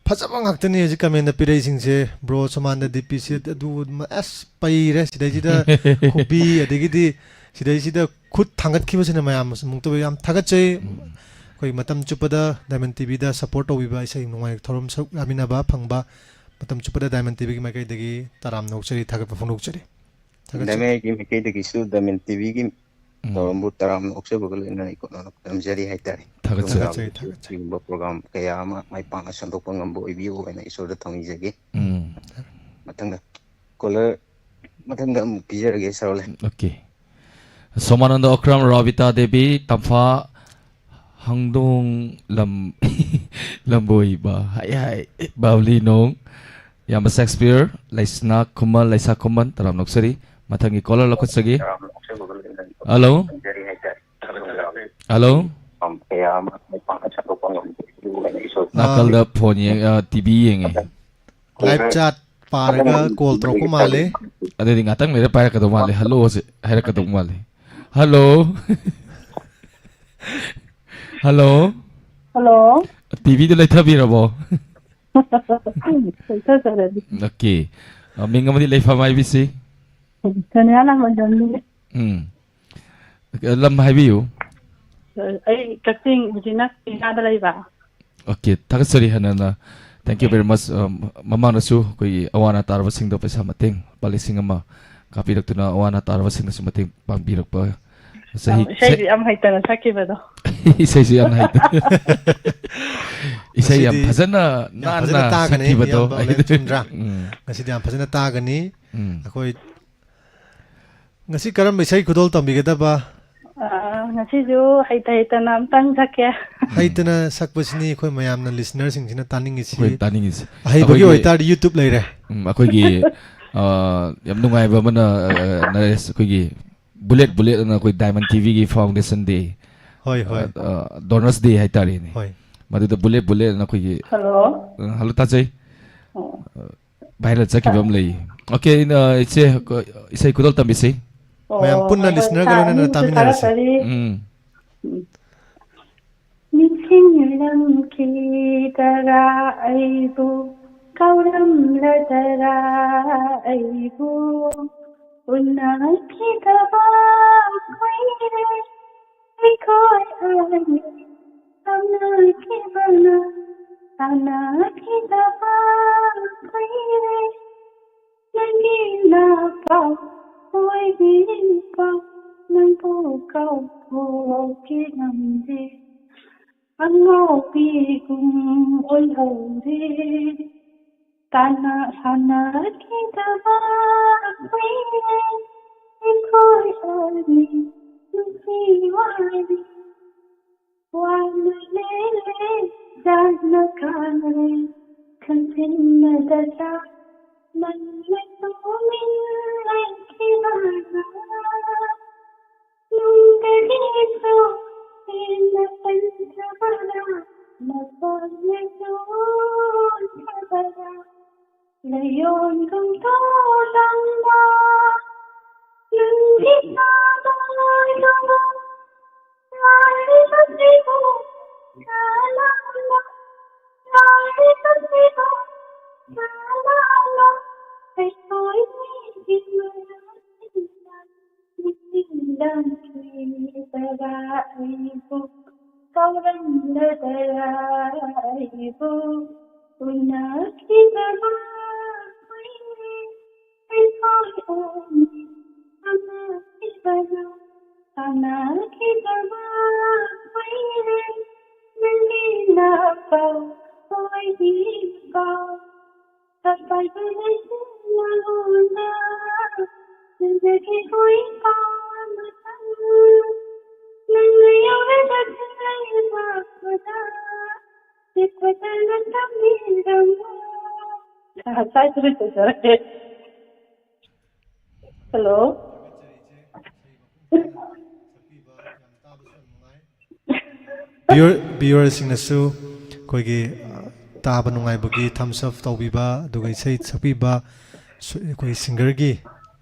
ꯐꯖꯕ ꯉꯥꯛꯇꯅꯤ ꯍꯧꯖꯤꯛ commentꯗ ꯄꯤꯔꯛꯏꯁꯤꯡꯁꯦ꯫ Bro ꯁꯣꯃꯥꯟꯗ ꯗꯤ ꯄꯤ ꯁꯤ ꯑꯗꯨ ꯃ-, ꯑꯁ ꯄꯩꯔꯦ꯫ ꯁꯤꯗꯩꯁꯤꯗ ꯈꯨꯕꯤ, ꯑꯗꯒꯤꯗꯤ ꯁꯤꯗꯩꯁꯤꯗ ꯈꯨꯠ ꯊꯥꯡꯒꯠꯈꯤꯕꯁꯤꯅ ꯃꯌꯥꯝ ꯑꯃꯨꯛꯇ ꯌꯥꯝ ꯊꯥꯒꯠꯆꯩ꯫ ꯎꯝ꯫ ꯑꯩꯈꯣꯏ ꯃꯇꯝ ꯆꯨꯞꯄꯗ Diamond ꯇꯤꯚꯤꯗ support ꯇꯧꯕꯤꯕ, ꯏꯁꯩ ꯅꯨꯡꯉꯥꯏ ꯊꯧꯔꯝ ꯁꯔꯨꯛ ꯌꯥꯃꯤꯟꯅꯕ ꯐꯪꯕ ꯃꯇꯝ ꯆꯨꯞꯄꯗ Diamond ꯇꯤꯚꯤꯒꯤ ꯃꯥꯏꯀꯩꯗꯒꯤ ꯇꯔꯥꯝꯅ ꯑꯣꯛꯆꯔꯤ, ꯊꯥꯒꯠꯄ ꯐꯣꯡꯗꯣꯛꯆꯔꯤ꯫ ꯊꯥꯒꯠꯆꯔꯤ꯫ ꯗꯥꯏꯃꯟꯒꯤ ꯃꯥꯏꯀꯩꯗꯒꯤꯁꯨ Diamond ꯇꯤꯚꯤꯒꯤ ꯎꯝ꯫ ꯇꯧꯔꯝꯕꯨ ꯇꯔꯥꯝꯅ ꯑꯣꯛꯆꯕꯒ ꯂꯣꯏꯅꯅ ꯑꯩ ꯀꯣꯟꯅ ꯊꯝꯖꯔꯤ ꯍꯥꯏꯇꯥꯔꯦ꯫ ꯊꯥꯒꯠꯆꯔꯤ꯫ ꯊꯥꯒꯠꯆꯔꯤ, ꯊꯥꯒꯠꯆꯔꯤ꯫ ꯁꯤꯒꯨꯝꯕ program ꯀꯌꯥ ꯑꯃ ꯃꯥꯏ ꯄꯥꯛꯅ ꯁꯟꯗꯣꯛꯄ ꯉꯝꯕ ꯑꯣꯏꯕꯤꯌꯨ ꯍꯥꯏꯅ ꯏꯁꯣꯔꯗ ꯊꯧꯅꯤꯖꯒꯦ꯫ ꯎꯝ꯫ ꯃꯊꯪꯗ caller ꯃꯊꯪꯗ ꯑꯃꯨꯛ ꯄꯤꯖꯔꯒꯦ, ꯁꯥꯔꯣꯜꯂꯦ꯫ Okay꯫ ꯁꯣꯃꯥꯅꯟꯗ ꯑꯣꯀ꯭ꯔꯝ, ꯔꯣꯕꯤꯇꯥ ꯗꯦꯕꯤ, ꯇꯝꯐꯥ, ꯍꯪꯗꯣꯡ ꯂꯝ-, ꯂꯝꯕꯣꯏꯕ, ꯍꯥꯏ ꯍꯥꯏ, ꯕꯥꯕꯂꯤ ꯅꯣꯡ, ꯏꯌꯥꯝꯕ ꯁꯦꯛꯁꯄꯤꯌꯔ, ꯂꯩꯁꯅꯥ ꯈꯨꯃꯟ, ꯂꯩꯁꯥ ꯈꯨꯃꯟ, ꯇꯔꯥꯝꯅ ꯑꯣꯛꯆꯔꯤ꯫ ꯃꯊꯪꯒꯤ caller ꯂꯧꯈꯠꯆꯒꯦ꯫ Hello? Hello? ꯅꯥꯀꯜꯗ phone ꯌꯦꯡ-, ꯑ, ꯇꯤꯚꯤ ꯌꯦꯡꯉꯦ꯫ Live chat ꯄꯥꯔꯒ call ꯇꯧꯔꯛꯄ ꯃꯥꯜꯂꯦ꯫ ꯑꯗꯨꯗꯤ ꯉꯥꯛꯇꯪ ꯂꯩꯔ ꯄꯥꯏꯔꯛꯀꯗꯧ ꯃꯥꯜꯂꯦ꯫ Hello ꯁꯦ ꯍꯥꯏꯔꯛꯀꯗꯧ ꯃꯥꯜꯂꯦ꯫ Hello? Hello? Hello? ꯇꯤꯚꯤꯗꯨ ꯂꯩꯊꯕꯤꯔꯕꯣ? ꯂꯩꯊꯖꯔꯦ ꯑꯗꯨ꯫ Okay꯫ ꯑ, ꯃꯤꯡ ꯑꯃꯗꯤ ꯂꯩꯐꯝ ꯍꯥꯏꯕꯤꯁꯤ? ꯁꯣꯅꯤꯌꯥ ꯂꯥꯡꯃꯣꯏꯖꯝꯅꯤ꯫ ꯎꯝ꯫ ꯂꯝ ꯍꯥꯏꯕꯤꯌꯨ꯫ ꯑꯩ ꯀꯛꯆꯤꯡ, ꯍꯧꯖꯤꯛꯅ ꯀꯛꯆꯤꯡꯗ ꯂꯩꯕ꯫ Okay, ꯊꯥꯒꯠꯆꯔꯤ ꯍꯟꯅ ꯍꯟꯅ꯫ Thank you very much꯫ ꯑ, ꯃꯃꯥꯡꯗꯁꯨ ꯑꯩꯈꯣꯏꯒꯤ ꯑꯋꯥ ꯑꯅꯥ ꯇꯥꯔꯕꯁꯤꯡꯗ ꯄꯩꯁꯥ ꯃꯇꯦꯡ ꯂꯨꯄꯥ ꯂꯤꯁꯤꯡ ꯑꯃ ꯀꯥꯞꯄꯤꯔꯛꯇꯨꯅ ꯑꯋꯥ ꯑꯅꯥ ꯇꯥꯔꯕꯁꯤꯡꯗꯁꯨ ꯃꯇꯦꯡ ꯄꯥꯡꯕꯤꯔꯛꯄ ꯆꯍꯤ, ꯑꯧ, ꯏꯁꯩꯗꯤ ꯆꯍꯤ ꯌꯥꯝ ꯍꯩꯇꯅ ꯁꯛꯈꯤꯕꯗꯣ꯫ ꯏꯁꯩꯁꯨ ꯌꯥꯝꯅ ꯍꯩꯇꯅ꯫ ꯏꯁꯩ ꯌꯥꯝ ꯉꯁꯤꯗꯤ ꯐꯖꯅ, ꯌꯥꯝ ꯐꯖꯅ ꯅꯥꯟꯅ ꯇꯥꯒꯅꯤ, ꯁꯛꯈꯤꯕꯗꯣ꯫ ꯏꯌꯥꯝꯕ ꯑꯣꯂꯦꯟ ꯆꯨꯟꯗ꯭ꯔꯥ꯫ ꯎꯝ꯫ ꯉꯁꯤꯗꯤ ꯌꯥꯝ ꯐꯖꯅ ꯇꯥꯒꯅꯤ꯫ ꯎꯝ꯫ ꯑꯩꯈꯣꯏ ꯉꯁꯤ ꯀꯔꯝꯕ ꯏꯁꯩ ꯈꯨꯗꯣꯜ ꯇꯝꯕꯤꯒꯗꯕ? ꯑꯥ, ꯉꯁꯤꯁꯨ ꯍꯩꯇ ꯍꯩꯇꯅ ꯑꯝꯇꯪ ꯁꯛꯀꯦ꯫ ꯎꯝ꯫ ꯍꯩꯇꯅ ꯁꯛꯄꯁꯤꯅꯤ ꯑꯩꯈꯣꯏ ꯃꯌꯥꯝꯅ listenerꯁꯤꯡꯁꯤꯅ ꯇꯥꯅꯤꯡꯉꯤꯁꯤ꯫ ꯑꯩꯈꯣꯏ ꯇꯥꯅꯤꯡꯉꯤꯁꯤ꯫ ꯑꯍꯩꯕꯒꯤ ꯑꯩꯈꯣꯏꯒꯤ, ꯑꯣꯏꯇꯥꯔꯗꯤ YouTube ꯂꯩꯔꯦ꯫ ꯎꯝ, ꯑꯩꯈꯣꯏꯒꯤ, ꯑꯥ, ꯌꯥꯝ ꯅꯨꯡꯉꯥꯏꯕ ꯑꯃꯅ, ꯑꯥ, ꯅꯔꯦꯁ, ꯑꯩꯈꯣꯏꯒꯤ Bullet Bullet ꯑꯅ ꯑꯩꯈꯣꯏ Diamond ꯇꯤꯚꯤꯒꯤ foundation day, ꯍꯣꯏ, ꯍꯣꯏ꯫ ꯑꯥ, ꯑꯥ, donors day ꯍꯥꯏꯇꯥꯔꯦꯅꯦ꯫ ꯍꯣꯏ꯫ ꯃꯗꯨꯗ ꯕꯨꯂꯦꯠ ꯕꯨꯂꯦꯠ ꯑꯩꯈꯣꯏꯒꯤ, ꯍꯜꯂꯣ꯫ ꯑ, ꯍꯜꯂꯣ, ꯇꯥꯖꯩ꯫ ꯑꯣ꯫ ꯚꯥꯏꯔꯦꯜ ꯆꯠꯈꯤꯕ ꯑꯃ ꯂꯩ꯫ ꯑꯣꯀꯦ, ꯑꯩꯅ ꯏꯆꯦ, ꯏꯁꯩ ꯈꯨꯗꯣꯜ ꯇꯝꯕꯤꯁꯤ꯫ ꯑꯣ, ꯃꯌꯥꯝ ꯄꯨꯟꯅ ꯍꯣꯏ, listenerꯒ ꯂꯣꯏꯅꯅ ꯊꯥꯒꯠꯄꯁꯨ ꯇꯥꯃꯤꯟꯅꯔꯁꯤ꯫ ꯊꯥꯒꯠꯆꯔꯤ꯫ ꯎꯝ꯫ ꯅꯤꯡꯁꯤꯡꯂꯝꯈꯤꯗꯔꯥ ꯑꯩꯕꯨ, ꯀꯥꯎꯔꯝꯂꯗꯔꯥ ꯑꯩꯕꯨ, ꯎꯅꯈꯤꯗꯕ ꯀꯨꯏꯔꯦ ꯑꯩꯈꯣꯏ ꯑꯅꯤ, ꯁꯥꯟꯅꯈꯤꯕꯅ ꯁꯥꯟꯅꯈꯤꯗꯕ ꯀꯨꯏꯔꯦ꯫ ꯅꯪꯒꯤ ꯅꯥꯄꯥꯎ ꯑꯣꯏꯕꯤꯔꯤꯕ, ꯅꯪꯕꯨ ꯀꯥꯎꯊꯣꯛꯈꯤꯔꯝꯗꯦ꯫ ꯑꯉꯥꯎꯕꯤꯒꯨꯝ ꯑꯣꯏꯍꯧꯔꯦ꯫ ꯇꯥꯟꯅ ꯁꯥꯟꯅꯈꯤꯗꯕ ꯀꯨꯏꯔꯦ ꯑꯩꯈꯣꯏ ꯑꯅꯤ ꯅꯨꯡꯁꯤ ꯋꯥꯔꯤ꯫ ꯋꯥꯅ ꯂꯦꯜꯂꯦ ꯖꯥꯠꯅ ꯈꯥꯡꯂꯦ ꯈꯟꯖꯤꯟꯅꯗꯅ ꯅꯪꯅ ꯇꯨꯃꯤꯟ ꯂꯩꯈꯤꯕꯅ꯫ ꯅꯨꯡꯗꯒꯤꯁꯨ ꯍꯦꯟꯅ ꯄꯟꯖꯕꯔꯥ, ꯃꯄꯥꯟꯅ ꯌꯣꯟꯈ꯭ꯔꯕꯔꯥ, ꯂꯩꯌꯣꯟꯒꯨꯝ ꯇꯣꯂꯝꯕ ꯅꯪꯒꯤ ꯊꯃꯣꯏꯗꯨꯕꯨ ꯉꯥꯏꯔꯤꯕꯁꯤꯕꯨ ꯀꯅꯥꯅꯣ? ꯉꯥꯏꯔꯤꯕꯁꯤꯕꯨ ꯀꯅꯥꯅꯣ? ꯑꯩꯈꯣꯏ ꯑꯅꯤꯒꯤ ꯃꯔꯛꯁꯤꯗ ꯅꯤꯡꯁꯤꯡꯂꯝꯈꯤꯗꯔꯥ ꯑꯩꯕꯨ, ꯀꯥꯎꯔꯝꯂꯗꯔꯥ ꯑꯩꯕꯨ, ꯎꯅꯈꯤꯗꯕ ꯀꯨꯏꯔꯦ ꯑꯩꯈꯣꯏ ꯑꯅꯤ, ꯁꯥꯟꯅꯈꯤꯕꯅ ꯁꯥꯟꯅꯈꯤꯗꯕ ꯀꯨꯏꯔꯦ꯫ ꯅꯪꯒꯤ ꯅꯥꯄꯥꯎ ꯑꯣꯏꯕꯤꯕ ꯇꯞꯄꯗꯨꯅ ꯅꯉꯣꯟꯗ ꯅꯪꯒꯤ ꯍꯨꯏ ꯄꯥꯝꯕ ꯅꯪꯅ ꯌꯧꯔꯒ ꯊꯤꯟꯂꯛꯄꯗ ꯆꯤꯛꯄꯗꯅ ꯊꯝꯕꯤꯔꯝꯃꯣ꯫ ꯉꯁꯥꯏ ꯇꯨꯃꯤꯟ ꯇꯧꯖꯔꯛꯀꯦ꯫ ꯍꯜꯂꯣ꯫ ꯚꯤꯌꯨꯋꯔꯁꯤꯡꯅꯁꯨ ꯑꯩꯈꯣꯏꯒꯤ, ꯑ, ꯇꯥꯕ ꯅꯨꯡꯉꯥꯏꯕꯒꯤ ꯊꯝꯁ ꯑꯞ ꯇꯧꯕꯤꯕ, ꯑꯗꯨꯒ ꯏꯁꯩ ꯁꯛꯄꯤꯕ ꯁꯨ-, ꯑꯩꯈꯣꯏ ꯁꯤꯡꯒꯔꯒꯤ,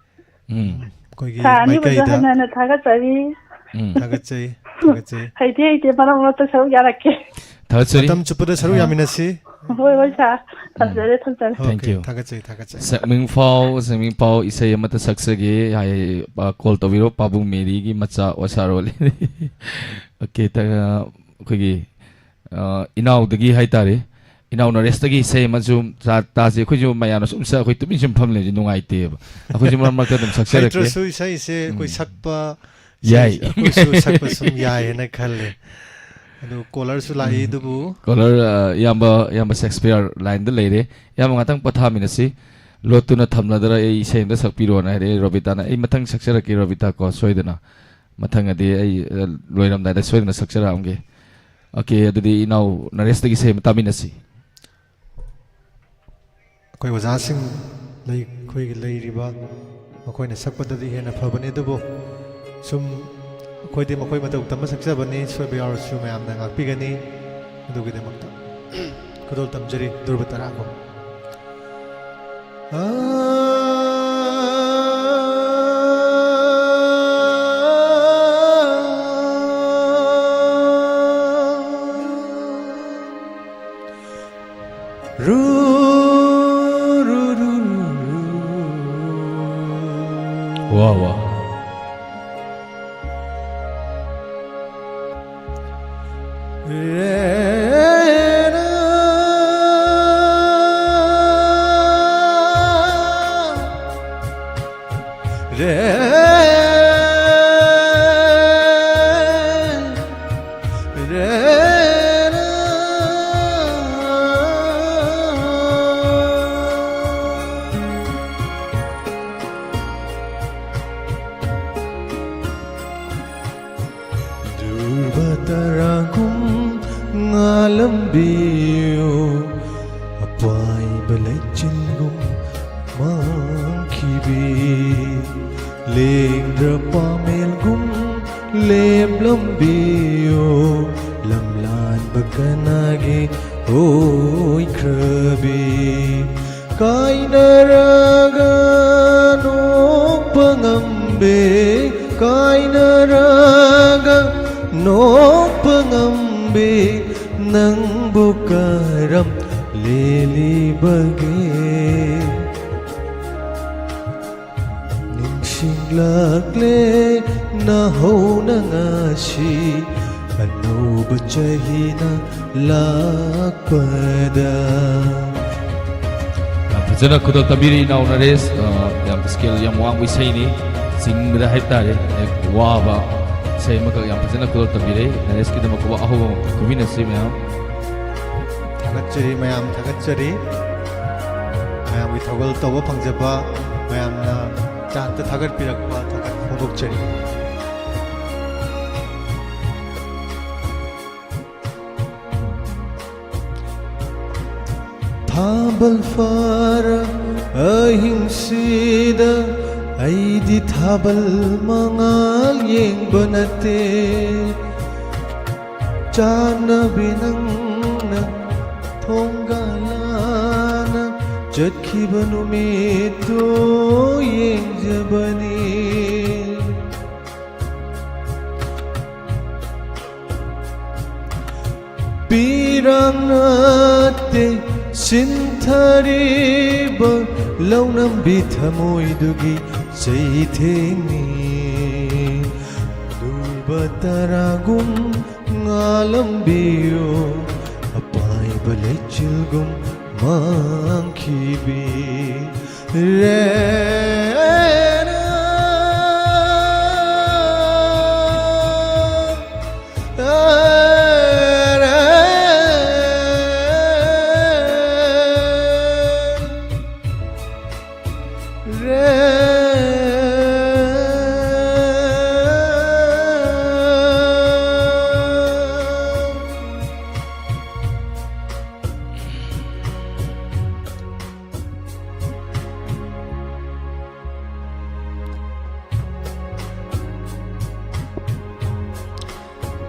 ꯎꯝ꯫ ꯑꯩꯈꯣꯏꯒꯤ ꯁꯥꯔ ꯑꯅꯤꯕꯨꯁꯨ ꯃꯥꯏꯀꯩꯗ ꯍꯟꯅ ꯍꯟꯅ ꯊꯥꯒꯠꯆꯔꯤ꯫ ꯎꯝ꯫ ꯊꯥꯒꯠꯆꯩ, ꯊꯥꯒꯠꯆꯩ꯫ ꯍꯩꯇꯦ, ꯍꯩꯇꯦ, ꯃꯔꯛ ꯃꯔꯛꯇ ꯁꯔꯨꯛ ꯌꯥꯔꯛꯀꯦ꯫ ꯊꯥꯒꯠꯆꯔꯤ꯫ ꯃꯇꯝ ꯆꯨꯞꯄꯗ ꯁꯔꯨꯛ ꯑ꯫ ꯌꯥꯃꯤꯟꯅꯁꯤ꯫ ꯍꯣꯏ, ꯍꯣꯏ, ꯁꯥꯔ꯫ ꯎꯝ꯫ ꯊꯝꯖꯔꯦ, ꯊꯝꯖꯔꯦ꯫ Thank okay, you꯫ ꯊꯥꯒꯠꯆꯩ, ꯊꯥꯒꯠꯆꯩ꯫ ꯁꯛꯃꯤꯡꯐꯥꯎ, ꯁꯛꯃꯤꯡꯐꯥꯎ ꯏꯁꯩ ꯑꯃꯠꯇ ꯁꯛꯆꯒꯦ ꯍꯥꯏ, ꯑ, ꯀꯣꯜ ꯇꯧꯕꯤꯔꯣ, ꯄꯥꯕꯨꯡ ꯃꯦꯔꯤꯒꯤ ꯃꯆꯥ ꯑꯣꯁꯥꯔꯣꯜ꯫ ꯑꯣꯀꯦ, ꯇ-, ꯑꯩꯈꯣꯏꯒꯤ, ꯑ, ꯏꯅꯥꯎꯗꯒꯤ ꯍꯥꯏꯇꯥꯔꯦ, ꯏꯅꯥꯎ ꯅꯔꯦꯁꯇꯒꯤ ꯏꯁꯩ ꯑꯃꯁꯨ ꯆꯥ-, ꯇꯥꯁꯤ꯫ ꯑꯩꯈꯣꯏꯁꯨ ꯃꯌꯥꯝꯅ ꯁꯨꯝ ꯁꯛ-, ꯑꯩꯈꯣꯏ ꯇꯨꯃꯤꯟ ꯁꯨꯝ ꯐꯝ ꯂꯩꯕꯁꯦ ꯅꯨꯡꯉꯥꯏꯇꯦꯕ꯫ ꯑꯩꯈꯣꯏꯁꯨ ꯃꯔꯛ ꯃꯔꯛꯇ ꯑꯗꯨꯝ ꯁꯛꯆꯔꯛꯀꯦ꯫ ꯍꯩꯇ꯭ꯔꯁꯨ ꯏꯁꯩꯁꯦ ꯑꯩꯈꯣꯏ ꯎꯝ꯫ ꯁꯛꯄ, ꯌꯥꯏ꯫ ꯏꯁꯩ ꯑꯩꯈꯣꯏꯁꯨ ꯁꯛꯄ ꯁꯨꯝ ꯌꯥꯏꯌꯦꯅ ꯈꯜꯂꯦ꯫ ꯑꯗꯨ ꯀꯣꯂꯔꯁꯨ ꯂꯥꯛꯏ, ꯎꯝ꯫ ꯑꯗꯨꯕꯨ ꯀꯣꯂꯔ, ꯑ, ꯏꯌꯥꯝꯕ, ꯏꯌꯥꯝꯕ ꯁꯦꯛꯁꯄꯤꯌꯔ ꯂꯥꯏꯟꯗ ꯂꯩꯔꯦ꯫ ꯏꯌꯥꯝꯕ ꯉꯥꯛꯇꯪ ꯄꯣꯊꯥꯃꯤꯟꯅꯁꯤ꯫ ꯂꯣꯠꯇꯨꯅ ꯊꯝꯅꯗꯅ ꯑꯩ ꯏꯁꯩ ꯑꯝꯇ ꯁꯛꯄꯤꯔꯣꯅ ꯍꯥꯏꯔꯛꯑꯦ ꯔꯣꯕꯤꯇꯥꯅ꯫ ꯑꯩ ꯃꯊꯪ ꯁꯛꯆꯔꯛꯀꯦ ꯔꯣꯕꯤꯇꯥ ꯀꯣ, ꯁꯣꯏꯗꯅ꯫ ꯃꯊꯪꯗꯗꯤ ꯑꯩ, ꯑ, ꯂꯣꯏꯔꯝꯗꯥꯏꯗ ꯁꯣꯏꯗꯅ ꯁꯛꯆꯔꯛꯑꯝꯒꯦ꯫ ꯑꯣꯀꯦ, ꯑꯗꯨꯗꯤ ꯏꯅꯥꯎ ꯅꯔꯦꯁꯇꯒꯤ ꯏꯁꯩ ꯑꯃ ꯇꯥꯃꯤꯟꯅꯁꯤ꯫ ꯑꯩꯈꯣꯏ ꯑꯣꯖꯥꯁꯤꯡ ꯂꯩ, ꯑꯩꯈꯣꯏꯒꯤ ꯂꯩꯔꯤꯕ, ꯃꯈꯣꯏꯅ ꯁꯛꯄꯗꯗꯤ ꯍꯦꯟꯅ ꯐꯕꯅꯤ, ꯑꯗꯨꯕꯨ ꯁꯨꯝ ꯑꯩꯈꯣꯏꯗꯤ ꯃꯈꯣꯏ ꯃꯇꯧ ꯇꯝꯕ ꯁꯛꯆꯕꯅꯤ, ꯁꯣꯏꯕ ꯌꯥꯎꯔꯁꯨ ꯃꯌꯥꯝꯅ ꯉꯥꯛꯄꯤꯒꯅꯤ꯫ ꯑꯗꯨꯒꯤꯗꯃꯛꯇ ꯈꯨꯗꯣꯜ ꯇꯝꯖꯔꯤ ꯙ꯭ꯔꯨꯕ ꯇꯔꯥ ꯀꯨꯟ꯫ ꯋꯥ, ꯋꯥ꯫ ꯙ꯭ꯔꯨꯕ ꯇꯔꯥꯒꯨꯝ ꯉꯥꯜꯂꯝꯕꯤꯌꯨ, ꯑꯄꯥꯏꯕ ꯂꯩꯆꯤꯟꯒꯨꯝ ꯃꯥꯡꯈꯤꯕꯤ, ꯂꯦꯡꯗ꯭ꯔ ꯄꯥꯃꯦꯜꯒꯨꯝ ꯂꯦꯞꯂꯝꯕꯤꯌꯨ, ꯂꯝ ꯀꯅꯥꯒꯤ ꯑꯣꯏꯈ꯭ꯔꯕꯤ? ꯀꯥꯏꯅꯔꯒ ꯅꯣꯛꯄ ꯉꯝꯕꯤ, ꯀꯥꯏꯅꯔꯒ ꯅꯣꯛꯄ ꯉꯝꯕꯤ, ꯅꯪꯕꯨ ꯀꯔꯝ ꯂꯦꯜꯂꯤꯕꯒꯦ? ꯅꯤꯡꯁꯤꯡꯂꯛꯂꯦ ꯅꯍꯧꯅ ꯉꯁꯤ, ꯑꯅꯧꯕ ꯆꯍꯤꯅ ꯂꯥꯛꯄꯗ꯫ ꯌꯥꯝ ꯐꯖꯅ ꯈꯨꯗꯣꯜ ꯇꯝꯕꯤꯔꯤ ꯏꯅꯥꯎ ꯅꯔꯦꯁ꯫ ꯑ, ꯌꯥꯝ ꯁ꯭ꯀꯦꯜ ꯌꯥꯝ ꯋꯥꯡꯕ ꯏꯁꯩꯅꯤ꯫ ꯆꯤꯡꯕꯗ ꯍꯥꯏꯕ ꯇꯥꯔꯦ, ꯍꯦꯛ ꯋꯥꯕ ꯏꯁꯩ ꯑꯃꯈꯛ ꯌꯥꯝ ꯐꯖꯅ ꯈꯨꯗꯣꯜ ꯇꯝꯕꯤꯔꯦ꯫ ꯅꯔꯦꯁꯀꯤꯗꯃꯛ ꯑꯍꯧꯕ ꯑꯃ ꯈꯨꯕꯤꯟꯅꯁꯤ ꯃꯌꯥꯝ꯫ ꯊꯥꯒꯠꯆꯔꯤ ꯃꯌꯥꯝ, ꯊꯥꯒꯠꯆꯔꯤ꯫ ꯃꯌꯥꯝꯒꯤ ꯊꯧꯒꯜ ꯇꯧꯕ ꯐꯪꯖꯕ, ꯃꯌꯥꯝꯅ ꯆꯥꯠꯇ ꯊꯥꯒꯠꯄꯤꯔꯛꯄ ꯊꯥꯒꯠ ꯐꯣꯡꯗꯣꯛꯆꯔꯤ꯫ ꯊꯥꯕꯜ ꯐꯥꯔ ꯑꯍꯤꯡꯁꯤꯗ ꯑꯩꯗꯤ ꯊꯥꯕꯜ ꯃꯉꯥꯜ ꯌꯦꯡꯕ ꯅꯠꯇꯦ꯫ ꯆꯥꯟꯅꯕꯤ ꯅꯪꯅ ꯊꯣꯡꯒꯥꯜꯂꯥꯟꯅ ꯆꯠꯈꯤꯕ ꯅꯨꯃꯤꯠꯇꯣ ꯌꯦꯡꯖꯕꯅꯤ꯫ ꯄꯤꯔꯥꯡ ꯅꯠꯇꯦ ꯁꯤꯟꯊꯔꯤꯕ ꯂꯧꯅꯝꯕꯤ ꯊꯃꯣꯏꯗꯨꯒꯤ ꯆꯩꯊꯦꯡꯅꯤ꯫ ꯂꯨꯕ ꯇꯔꯥꯒꯨꯝ ꯉꯥꯂꯝꯕꯤꯌꯨ, ꯑꯄꯥꯏꯕ ꯂꯩꯆꯤꯜꯒꯨꯝ ꯃꯥꯡꯈꯤꯕꯤ꯫ ꯔꯦ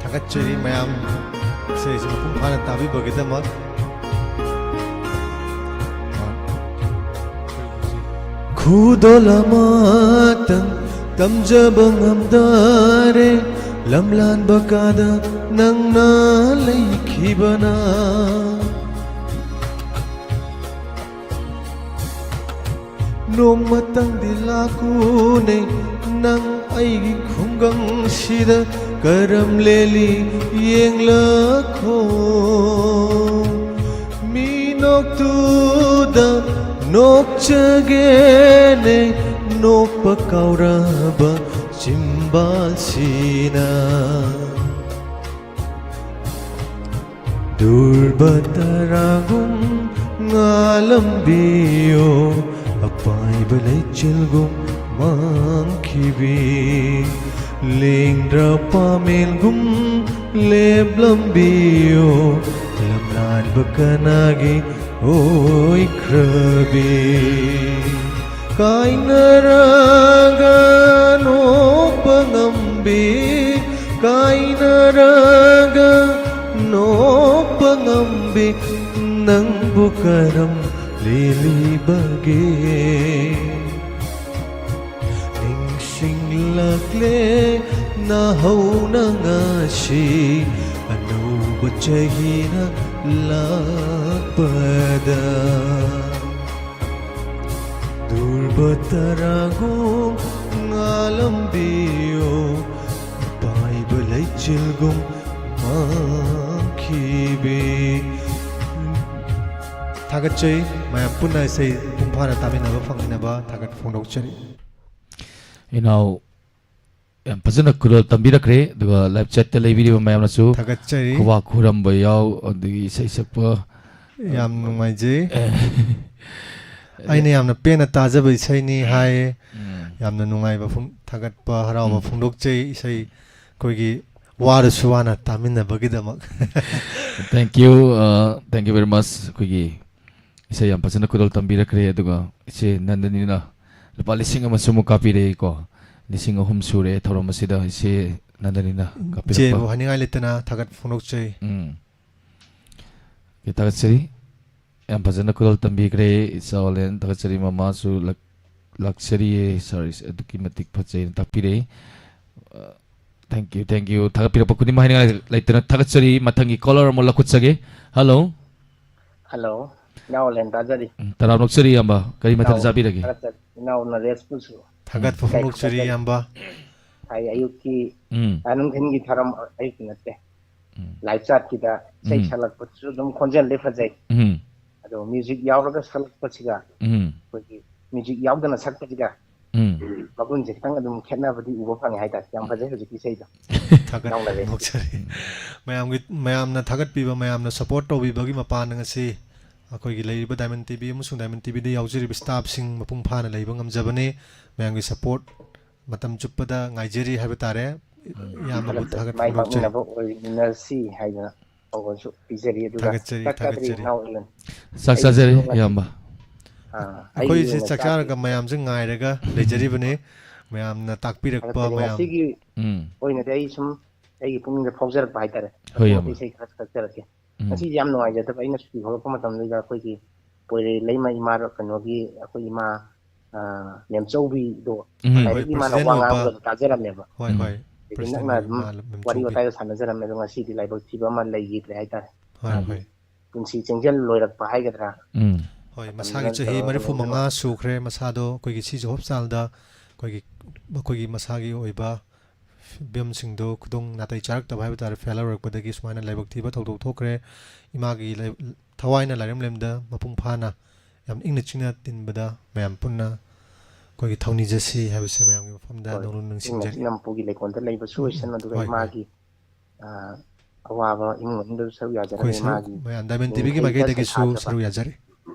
ꯊꯥꯒꯠꯆꯔꯤ ꯃꯌꯥꯝ꯫ ꯏꯁꯩꯁꯤ ꯃꯄꯨꯡ ꯐꯥꯅ ꯇꯥꯕꯤꯕꯒꯤꯗꯃꯛ꯫ ꯈꯨꯗꯣꯜ ꯑꯃꯇꯪ ꯇꯝꯖꯕ ꯉꯝꯗꯔꯦ, ꯂꯝꯂꯥꯟꯕ ꯀꯥꯗ ꯅꯪꯅ ꯂꯩꯈꯤꯕꯅ꯫ ꯅꯣꯡꯃꯇꯪꯗꯤ ꯂꯥꯛꯎꯅꯦ, ꯅꯪ ꯑꯩꯒꯤ ꯈꯨꯡꯒꯪꯁꯤꯗ ꯀꯔꯝ ꯂꯦꯜꯂꯤ ꯌꯦꯡꯂꯛꯈꯣ꯫ ꯃꯤꯅꯣꯛꯇꯨꯗ ꯅꯣꯛꯆꯒꯦꯅꯦ, ꯅꯣꯛꯄ ꯀꯥꯎꯔꯕ ꯆꯤꯝꯕꯥꯜꯁꯤꯅ꯫ ꯗꯨꯔꯕ ꯇꯔꯥꯒꯨꯝ ꯉꯥꯜꯂꯝꯕꯤꯌꯣ, ꯑꯄꯥꯏꯕ ꯂꯩꯆꯤꯜꯒꯨꯝ ꯃꯥꯡꯈꯤꯕꯤ꯫ ꯂꯦꯡꯗ꯭ꯔ ꯄꯥꯃꯦꯜꯒꯨꯝ ꯂꯦꯞꯂꯝꯕꯤꯌꯣ, ꯂꯝꯂꯥꯟꯕ ꯀꯅꯥꯒꯤ ꯑꯣꯏꯈ꯭ꯔꯕꯤ꯫ ꯀꯥꯏꯅꯔꯒ ꯅꯣꯛꯄ ꯉꯝꯕꯤ, ꯀꯥꯏꯅꯔꯒ ꯅꯣꯛꯄ ꯉꯝꯕꯤ, ꯅꯪꯕꯨ ꯀꯔꯝ ꯂꯦꯜꯂꯤꯕꯒꯦ? ꯅꯤꯡꯁꯤꯡꯂꯛꯂꯦ ꯅꯍꯧꯅ ꯉꯁꯤ, ꯑꯅꯧꯕ ꯆꯍꯤꯅ ꯂꯥꯛꯄꯗ꯫ ꯗꯨꯔꯕ ꯇꯔꯥꯒꯨꯝ ꯉꯥꯜꯂꯝꯕꯤꯌꯣ, ꯄꯥꯏꯕ ꯂꯩꯆꯤꯜꯒꯨꯝ ꯃꯥꯡꯈꯤꯕꯤ꯫ ꯊꯥꯒꯠꯆꯩ ꯃꯌꯥꯝ ꯄꯨꯟꯅ ꯏꯁꯩ ꯃꯄꯨꯡ ꯐꯥꯅ ꯇꯥꯃꯤꯟꯅꯕ ꯐꯪꯅꯕ ꯊꯥꯒꯠꯄ ꯐꯣꯡꯗꯣꯛꯆꯔꯤ꯫ ꯏꯅꯥꯎ ꯌꯥꯝ ꯐꯖꯅ ꯈꯨꯗꯣꯜ ꯇꯝꯕꯤꯔꯛꯈ꯭ꯔꯦ, ꯑꯗꯨꯒ live chat ꯇ ꯂꯩꯕꯤꯔꯤꯕ ꯃꯌꯥꯝꯅꯁꯨ ꯊꯥꯒꯠꯆꯔꯤ꯫ ꯈꯨꯕꯥꯛ ꯈꯨꯔꯝꯕ ꯌꯥꯎ, ꯑꯗꯒꯤ ꯏꯁꯩ ꯁꯛꯄ꯫ ꯌꯥꯝ ꯅꯨꯡꯉꯥꯏꯖꯩ꯫ ꯑꯦ꯫ ꯑꯩꯅ ꯌꯥꯝꯅ ꯄꯦꯟꯅ ꯇꯥꯖꯕ ꯏꯁꯩꯅꯤ ꯍꯥꯏ꯫ ꯎꯝ꯫ ꯌꯥꯝꯅ ꯅꯨꯡꯉꯥꯏꯕ ꯐꯣꯡ-, ꯊꯥꯒꯠꯄ ꯍꯔꯥꯎꯕ ꯎꯝ꯫ ꯐꯣꯡꯗꯣꯛꯆꯩ, ꯏꯁꯩ ꯑꯩꯈꯣꯏꯒꯤ ꯋꯥꯔꯁꯨ ꯋꯥꯅ ꯇꯥꯃꯤꯟꯅꯕꯒꯤꯗꯃꯛ꯫ Thank you, uh, thank you very much꯫ ꯑꯩꯈꯣꯏꯒꯤ ꯏꯁꯩ ꯌꯥꯝ ꯐꯖꯅ ꯈꯨꯗꯣꯜ ꯇꯝꯕꯤꯔꯛꯈ꯭ꯔꯦ, ꯑꯗꯨꯒ ꯏꯆꯦ ꯅꯟꯗꯅꯤꯅ ꯂꯨꯄꯥ ꯂꯤꯁꯤꯡ ꯑꯃꯁꯨ ꯑꯃꯨꯛ ꯀꯥꯞꯄꯤꯔꯛꯏꯀꯣ꯫ ꯂꯤꯁꯤꯡ ꯑꯍꯨꯝ ꯁꯨꯔꯦ ꯊꯧꯔꯝ ꯑꯁꯤꯗ ꯏꯆꯦ ꯅꯟꯗꯅꯤꯅ ꯀꯥꯞꯄꯤꯔꯛꯄ꯫ ꯏꯆꯦꯕꯨ ꯍꯥꯏꯅꯤꯡꯉꯥꯏ ꯂꯩꯇꯅ ꯊꯥꯒꯠ ꯐꯣꯡꯗꯣꯛꯆꯩ꯫ ꯎꯝ꯫ ꯑꯣꯀꯦ, ꯊꯥꯒꯠꯆꯔꯤ꯫ ꯌꯥꯝ ꯐꯖꯅ ꯈꯨꯗꯣꯜ ꯇꯝꯕꯤꯈ꯭ꯔꯦ ꯏꯆꯥ ꯑꯣꯂꯦꯟ꯫ ꯊꯥꯒꯠꯆꯔꯤ꯫ ꯃꯃꯥꯁꯨ ꯂꯥꯛ-, ꯂꯥꯛꯆꯔꯤꯌꯦ꯫ ꯁꯥꯔ, ꯑꯗꯨꯛꯀꯤ ꯃꯇꯤꯛ ꯐꯖꯩꯅ ꯇꯥꯛꯄꯤꯔꯛꯏ꯫ ꯑ, thank you, thank you꯫ ꯊꯥꯒꯠꯄꯤꯔꯛꯄ ꯈꯨꯗꯤꯡꯃꯛ ꯍꯥꯏꯅꯤꯡꯉꯥꯏ ꯂꯩꯇꯅ ꯊꯥꯒꯠꯆꯔꯤ꯫ ꯃꯊꯪꯒꯤ caller ꯑꯃꯨꯛ ꯂꯧꯈꯠꯆꯒꯦ꯫ Hello꯫ Hello꯫ ꯏꯅꯥꯎ ꯑꯣꯂꯦꯟ ꯇꯥꯖꯔꯤ꯫ ꯎꯝ, ꯇꯔꯥꯝ ꯅꯣꯛꯆꯔꯤ ꯏꯌꯥꯝꯕ꯫ ꯀꯔꯤ ꯃꯊꯦꯜ ꯏꯅꯥꯎ ꯆꯥꯕꯤꯔꯒꯦ? ꯊꯥꯒꯠꯆꯔꯤ꯫ ꯏꯅꯥꯎ ꯅꯔꯦꯁꯄꯨꯁꯨ ꯊꯥꯒꯠꯄ ꯏꯀꯥꯏ ꯐꯣꯡꯗꯣꯛꯆꯔꯤ ꯈꯨꯝꯅꯖꯔꯤ꯫ ꯏꯌꯥꯝꯕ꯫ ꯉꯁꯥꯏ ꯑꯌꯨꯛꯀꯤ ꯎꯝ꯫ ꯑ, ꯅꯨꯡꯊꯤꯟꯒꯤ ꯊꯥꯔꯝ-, ꯑꯌꯨꯛꯀꯤ ꯅꯠꯇꯦ꯫ ꯎꯝ꯫ Live chatꯀꯤꯗ ꯏꯁꯩ ꯎꯝ꯫ ꯁꯛꯂꯛꯄꯗꯨꯁꯨ ꯑꯗꯨꯝ ꯈꯣꯟꯖꯦꯜꯗꯤ ꯐꯖꯩ꯫ ꯎꯝ꯫ ꯑꯗꯣ music ꯌꯥꯎꯔꯒ ꯁꯛꯂꯛꯄꯁꯤꯒ ꯎꯝ꯫ ꯑꯩꯈꯣꯏꯒꯤ music ꯌꯥꯎꯗꯅ ꯁꯛꯄꯁꯤꯒ ꯎꯝ꯫ ꯃꯒꯨꯟꯁꯦ ꯈꯤꯇꯪ ꯑꯗꯨꯝ ꯈꯦꯠꯅꯕꯗꯤ ꯎꯕ ꯐꯪꯉꯦ ꯍꯥꯏꯇꯥꯔꯦ꯫ ꯌꯥꯝ ꯐꯖꯩ ꯍꯧꯖꯤꯛꯀꯤ ꯏꯁꯩꯗꯣ꯫ ꯊꯥꯒꯠ-, ꯏꯅꯥꯎ ꯅꯔꯦꯁ꯫ ꯅꯣꯛꯆꯔꯤ꯫ ꯃꯌꯥꯝꯒꯤ, ꯃꯌꯥꯝꯅ ꯊꯥꯒꯠꯄꯤꯕ, ꯃꯌꯥꯝꯅ support ꯇꯧꯕꯤꯕꯒꯤ ꯃꯄꯥꯟꯅ ꯉꯁꯤ ꯑꯩꯈꯣꯏꯒꯤ ꯂꯩꯔꯤꯕ Diamond TV ꯑꯃꯁꯨꯡ Diamond TVꯗ ꯌꯥꯎꯖꯔꯤꯕ staffꯁꯤꯡ ꯃꯄꯨꯡ ꯐꯥꯅ ꯂꯩꯕ ꯉꯝꯖꯕꯅꯤ꯫ ꯃꯌꯥꯝꯒꯤ support ꯃꯇꯝ ꯆꯨꯞꯄꯗ ꯉꯥꯏꯖꯔꯤ ꯍꯥꯏꯕ ꯇꯥꯔꯦ꯫ ꯏꯌꯥꯝꯕꯕꯨ ꯊꯥꯒꯠ ꯃꯥꯏ ꯐꯣꯡꯗꯣꯛꯆꯔꯤ꯫ ꯄꯥꯛꯃꯤꯟꯅꯕ ꯑꯣꯏꯃꯤꯟꯅꯁꯤ ꯍꯥꯏꯗꯅ ꯑꯐꯕꯁꯨ ꯄꯤꯖꯔꯤ꯫ ꯑꯗꯨꯒ ꯊꯥꯒꯠꯆꯔꯤ, ꯆꯥꯛ ꯆꯥꯗ꯭ꯔꯤ ꯊꯥꯒꯠꯆꯔꯤ꯫ ꯏꯅꯥꯎ ꯏꯂꯟ꯫ ꯆꯥꯛ ꯑꯩꯒꯤꯁꯨ ꯆꯥꯖꯔꯤ, ꯉꯁꯤ, ꯏꯌꯥꯝꯕ꯫ ꯑꯥ, ꯑꯩꯒꯤ ꯑꯩꯈꯣꯏꯁꯦ ꯑꯣꯏꯅ ꯆꯥꯛ ꯆꯥꯔꯒ ꯆꯥꯗ꯭ꯔꯤ꯫ ꯃꯌꯥꯝꯁꯦ ꯉꯥꯏꯔꯒ ꯂꯩꯖꯔꯤꯕꯅꯤ꯫ ꯃꯌꯥꯝꯅ ꯇꯥꯛꯄꯤꯔꯛꯄ ꯊꯥꯒꯠꯆꯔꯤ꯫ ꯃꯌꯥꯝ꯫ ꯉꯁꯤꯒꯤ ꯎꯝ꯫ ꯑꯣꯏꯅꯗꯤ ꯑꯩ ꯁꯨꯝ ꯑꯩꯒꯤ ꯄꯨꯛꯅꯤꯡꯗ ꯐꯥꯎꯖꯔꯛꯄ ꯍꯥꯏꯇꯥꯔꯦ꯫ ꯍꯣꯏ, ꯑꯗꯨꯃꯛꯇ ꯏꯌꯥꯝꯕ꯫ ꯏꯁꯩ ꯈꯔ ꯁꯛꯆꯔꯛꯀꯦ꯫ ꯎꯝ꯫ ꯉꯁꯤꯗꯤ ꯌꯥꯝ ꯅꯨꯡꯉꯥꯏꯖꯗꯕ, ꯑꯩꯅ ꯁꯨꯇꯤ ꯊꯣꯛꯂꯛꯄ ꯃꯇꯝꯗꯨꯗ ꯑꯩꯈꯣꯏꯒꯤ ꯄꯣꯏꯔꯩ ꯂꯩꯃ ꯏꯃꯥ, ꯀꯩꯅꯣꯒꯤ ꯑꯩꯈꯣꯏ ꯏꯃꯥ, ꯑ, ꯃꯦꯝꯆꯧꯕꯤꯗꯣ ꯎꯝ꯫ ꯍꯣꯏ, ꯂꯥꯏꯔꯤꯛ ꯏꯃꯥꯅ president ꯋꯥ ꯑꯣꯏꯕ꯫ ꯉꯥꯡꯕꯗꯣ ꯇꯥꯖꯔꯝꯃꯦꯕ꯫ ꯍꯣꯏ, ꯎꯝ꯫ ꯍꯣꯏ, ꯑꯗꯒꯤ president ꯅꯛꯅ ꯑꯣꯏꯕ ꯑꯗꯨꯝ ꯏꯃꯥ ꯋꯥꯔꯤ ꯃꯦꯝꯆꯧꯕꯤ꯫ ꯋꯥꯇꯥꯏꯗꯣ ꯁꯥꯟꯅꯖꯔꯝꯃꯦ, ꯑꯗꯣ ꯉꯁꯤꯗꯤ ꯂꯥꯏꯕꯛ ꯊꯤꯕ ꯑꯃ ꯂꯩꯈꯤꯗ꯭ꯔꯦ ꯍꯥꯏꯇꯥꯔꯦ꯫ ꯍꯣꯏ, ꯍꯥꯏꯗꯤ ꯍꯣꯏ꯫ ꯄꯨꯟꯁꯤ ꯆꯦꯟꯖꯤꯜ ꯂꯣꯏꯔꯛꯄ ꯍꯥꯏꯒꯗ꯭ꯔꯥ? ꯎꯝ꯫ ꯍꯣꯏ, ꯃꯇꯝꯗꯨꯗ ꯃꯁꯥꯒꯤ ꯆꯍꯤ ꯇꯧꯔꯒ ꯃꯔꯤꯐꯨ ꯃꯉꯥ ꯂꯩꯖꯕ꯫ ꯁꯨꯈ꯭ꯔꯦ꯫ ꯃꯁꯥꯗꯣ ꯑꯩꯈꯣꯏꯒꯤ ꯁꯤꯖ ꯍꯣꯁꯄꯤꯇꯥꯜꯗ ꯑꯩꯈꯣꯏꯒꯤ, ꯃꯈꯣꯏꯒꯤ ꯃꯁꯥꯒꯤ ꯑꯣꯏꯕ ꯐꯤꯕꯝꯁꯤꯡꯗꯣ ꯈꯨꯗꯣꯡ ꯅꯥꯇꯩ ꯆꯥꯔꯛꯇꯕ ꯍꯥꯏꯕ ꯇꯥꯔꯦ, failure ꯑꯣꯏꯔꯛꯄꯗꯒꯤ ꯁꯨꯃꯥꯏꯅ ꯂꯥꯏꯕꯛ ꯊꯤꯕ ꯊꯧꯗꯣꯛ ꯊꯣꯛꯈ꯭ꯔꯦ꯫ ꯏꯃꯥꯒꯤ ꯂꯥꯏ-, ꯊꯋꯥꯏꯅ ꯂꯥꯏꯔꯦꯝꯂꯦꯝꯗ ꯃꯄꯨꯡ ꯐꯥꯅ ꯌꯥꯝ ꯏꯪꯅ ꯆꯤꯛꯅ ꯇꯤꯟꯕꯗ ꯃꯌꯥꯝ ꯄꯨꯟꯅ ꯑꯩꯈꯣꯏꯒꯤ ꯊꯧꯅꯤꯖꯁꯤ ꯍꯥꯏꯕꯁꯦ ꯃꯌꯥꯝꯒꯤ ꯃꯐꯝꯗ ꯍꯣꯏ꯫ ꯅꯧꯅ ꯏꯪꯅ ꯅꯤꯡꯁꯤꯡꯖꯔꯤ꯫ ꯆꯤꯛꯅ ꯃꯄꯨꯒꯤ ꯂꯩꯀꯣꯜꯗ ꯂꯩꯕꯁꯨ ꯎꯝ, ꯑꯣꯏꯁꯅꯨ, ꯑꯗꯨꯒ ꯍꯣꯏ, ꯍꯣꯏ꯫ ꯏꯃꯥꯒꯤ, ꯑ, ꯑꯋꯥꯕ ꯏꯃꯨꯡ ꯃꯅꯨꯡꯗ ꯁꯔꯨꯛ ꯌꯥꯖꯔꯒ ꯑꯩꯈꯣꯏ ꯁꯔꯨꯛ ꯏꯃꯥꯒꯤ ꯃꯌꯥꯝ Diamond TVꯒꯤ ꯃꯤꯡꯊꯩꯗ ꯃꯥꯏꯀꯩꯗꯒꯤꯁꯨ ꯁꯩꯊꯥꯖꯕ, ꯁꯔꯨꯛ ꯌꯥꯖꯔꯤ꯫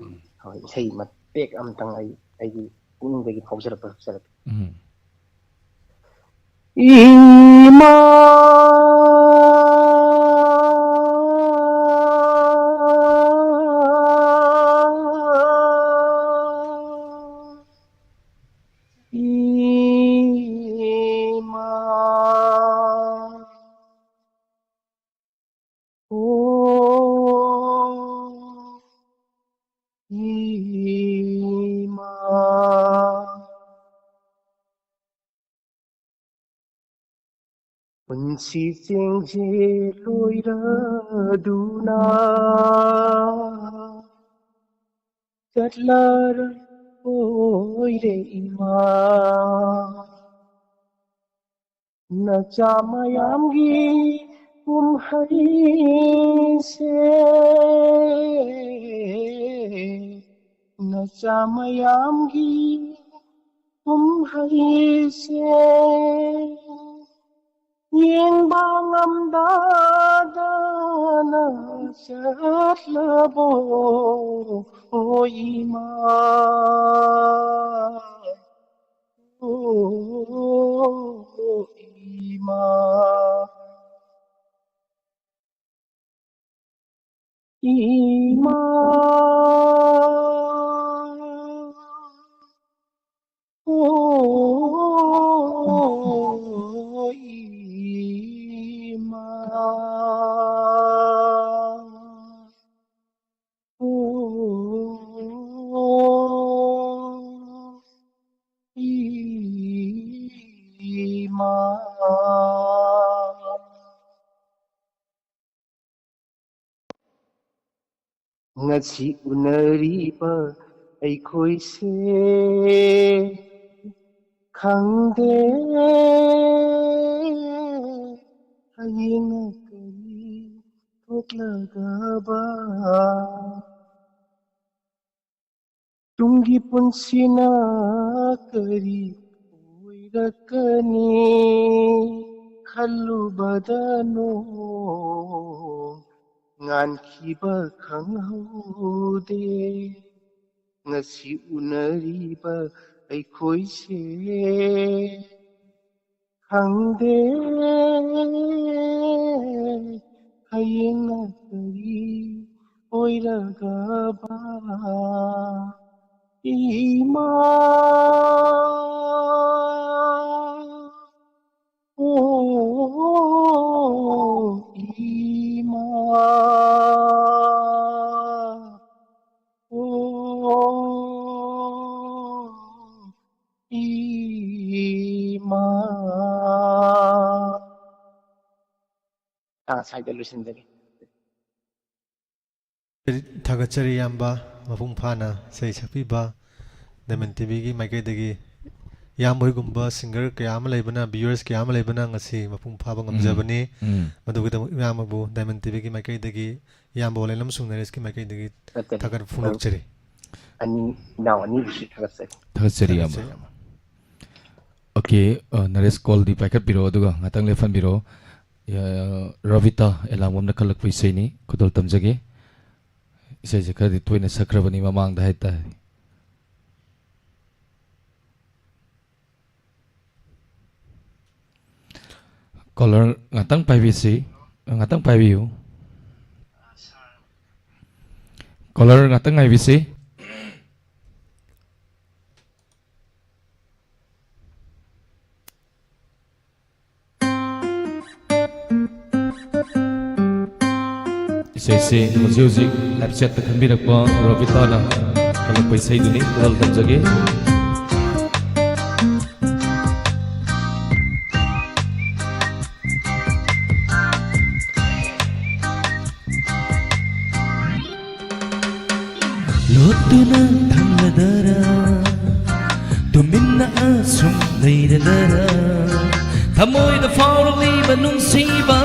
ꯍꯣꯏ, ꯏꯁꯩ ꯃꯇꯦꯛ ꯑꯃꯇꯪ ꯑꯩ, ꯑꯩꯒꯤ ꯄꯨꯛꯅꯤꯡꯗꯒꯤ ꯐꯥꯎꯖꯔꯛꯄ ꯁꯛꯆꯔꯛꯀꯦ꯫ ꯎꯝ꯫ ꯏꯃꯥ, ꯏꯃꯥ, ꯄꯨꯟꯁꯤ ꯆꯦꯡꯁꯦ ꯂꯣꯏꯔꯗꯨꯅ ꯆꯠꯂꯔꯣꯏꯔꯦ ꯏꯃꯥ꯫ ꯅꯆꯥ ꯃꯌꯥꯝꯒꯤ ꯀꯨꯝꯍꯩꯁꯦ, ꯅꯆꯥ ꯃꯌꯥꯝꯒꯤ ꯀꯨꯝꯍꯩꯁꯦ ꯌꯦꯡꯕ ꯉꯝꯗꯗꯅ ꯆꯠꯂꯕꯣ, ꯑꯣ ꯏꯃꯥ, ꯑꯣ ꯏꯃꯥ꯫ ꯏꯃꯥ, ꯑꯣ ꯏꯃꯥ, ꯑꯣ ꯏꯃꯥ꯫ ꯉꯁꯤ ꯎꯅꯔꯤꯕ ꯑꯩꯈꯣꯏꯁꯦ ꯈꯪꯗꯦ ꯍꯌꯦꯡꯅ ꯀꯔꯤ ꯊꯣꯛꯂꯒꯕ꯫ ꯇꯨꯡꯒꯤ ꯄꯨꯟꯁꯤꯅ ꯀꯔꯤ ꯑꯣꯏꯔꯛꯀꯅꯤ ꯈꯜꯂꯨꯕꯗ ꯅꯣꯡ ꯉꯥꯟꯈꯤꯕ ꯈꯪꯍꯧꯗꯦ꯫ ꯉꯁꯤ ꯎꯅꯔꯤꯕ ꯑꯩꯈꯣꯏꯁꯦ ꯈꯪꯗꯦ ꯍꯌꯦꯡꯅ ꯀꯔꯤ ꯑꯣꯏꯔꯒꯕ꯫ ꯏꯃꯥ, ꯑꯣ ꯏꯃꯥ, ꯑꯣ ꯏꯃꯥ꯫ ꯁ꯭ꯋꯥꯏꯗ ꯂꯣꯏꯁꯤꯟꯖꯒꯦ꯫ ꯊꯥꯒꯠꯆꯔꯤ ꯏꯌꯥꯝꯕ, ꯃꯄꯨꯡ ꯐꯥꯅ ꯏꯁꯩ ꯁꯛꯄꯤꯕ ꯗꯥꯏꯃꯟ ꯇꯤꯚꯤꯒꯤ ꯃꯥꯏꯀꯩꯗꯒꯤ꯫ ꯏꯌꯥꯝꯕ ꯍꯣꯏꯒꯨꯝꯕ ꯁꯤꯡꯒꯔ ꯀꯌꯥ ꯑꯃ ꯂꯩꯕꯅ, ꯚ꯭ꯌꯨꯋꯔꯁ ꯀꯌꯥ ꯑꯃ ꯂꯩꯕꯅ ꯉꯁꯤ ꯃꯄꯨꯡ ꯐꯥꯕ ꯉꯝꯖꯕꯅꯤ꯫ ꯎꯝ꯫ ꯃꯗꯨꯒꯤꯗꯃꯛ ꯏꯌꯥꯝꯕꯕꯨ ꯗꯥꯏꯃꯟ ꯇꯤꯚꯤꯒꯤ ꯃꯥꯏꯀꯩꯗꯒꯤ, ꯏꯌꯥꯝꯕ ꯋꯥꯂꯦꯟ ꯑꯃꯁꯨꯡ ꯅꯔꯦꯁꯀꯤ ꯃꯥꯏꯀꯩꯗꯒꯤ ꯅꯠꯇꯦ꯫ ꯊꯥꯒꯠ ꯐꯣꯡꯗꯣꯛꯆꯔꯤ꯫ ꯑꯅꯤ, ꯏꯅꯥꯎ ꯑꯅꯤꯕꯨꯁꯨ ꯊꯥꯒꯠꯆꯔꯤ꯫ ꯊꯥꯒꯠꯆꯔꯤ, ꯏꯌꯥꯝꯕ꯫ ꯊꯥꯒꯠꯆꯔꯤ, ꯏꯌꯥꯝꯕ꯫ ꯑꯣꯀꯦ, ꯑ, ꯅꯔꯦꯁ, ꯀꯣꯜꯗꯤ ꯄꯥꯏꯈꯠꯄꯤꯔꯣ, ꯑꯗꯨꯒ ꯉꯥꯛꯇꯪ ꯂꯦꯞꯍꯟꯕꯤꯔꯣ꯫ ꯑ, ꯔꯣꯕꯤꯇꯥ ꯑꯦꯂꯥꯡꯕꯝꯅ ꯈꯜꯂꯛꯄ ꯏꯁꯩꯅꯤ, ꯈꯨꯗꯣꯜ ꯇꯝꯖꯒꯦ꯫ ꯏꯁꯩꯁꯦ ꯈꯔꯗꯤ ꯇꯣꯏꯅ ꯁꯛꯈ꯭ꯔꯕꯅꯤ ꯃꯃꯥꯡꯗ ꯍꯥꯏꯇꯥꯔꯦ꯫ ꯀꯣꯂꯔ ꯉꯥꯛꯇꯪ ꯄꯥꯏꯕꯤꯁꯤ, ꯉꯥꯛꯇꯪ ꯄꯥꯏꯕꯤꯌꯨ꯫ ꯀꯣꯂꯔ ꯉꯥꯛꯇꯪ ꯉꯥꯏꯕꯤꯁꯤ꯫ ꯏꯁꯩꯁꯦ ꯍꯧꯖꯤꯛ ꯍꯧꯖꯤꯛ ꯂꯥꯏꯞ ꯆꯦꯠꯇ ꯈꯟꯕꯤꯔꯛꯄ ꯔꯣꯕꯤꯇꯥꯅ ꯈꯜꯂꯛꯄ ꯏꯁꯩꯗꯨꯅꯤ, ꯈꯨꯗꯣꯜ ꯇꯝꯖꯒꯦ꯫ ꯂꯣꯠꯇꯨꯅ ꯊꯝꯂꯗꯔ, ꯇꯨꯃꯤꯟꯅ ꯑꯁꯨꯝ ꯂꯩꯔꯗꯔ, ꯊꯃꯣꯏꯗ ꯐꯥꯎꯔꯛꯂꯤꯕ ꯅꯨꯡꯁꯤꯕ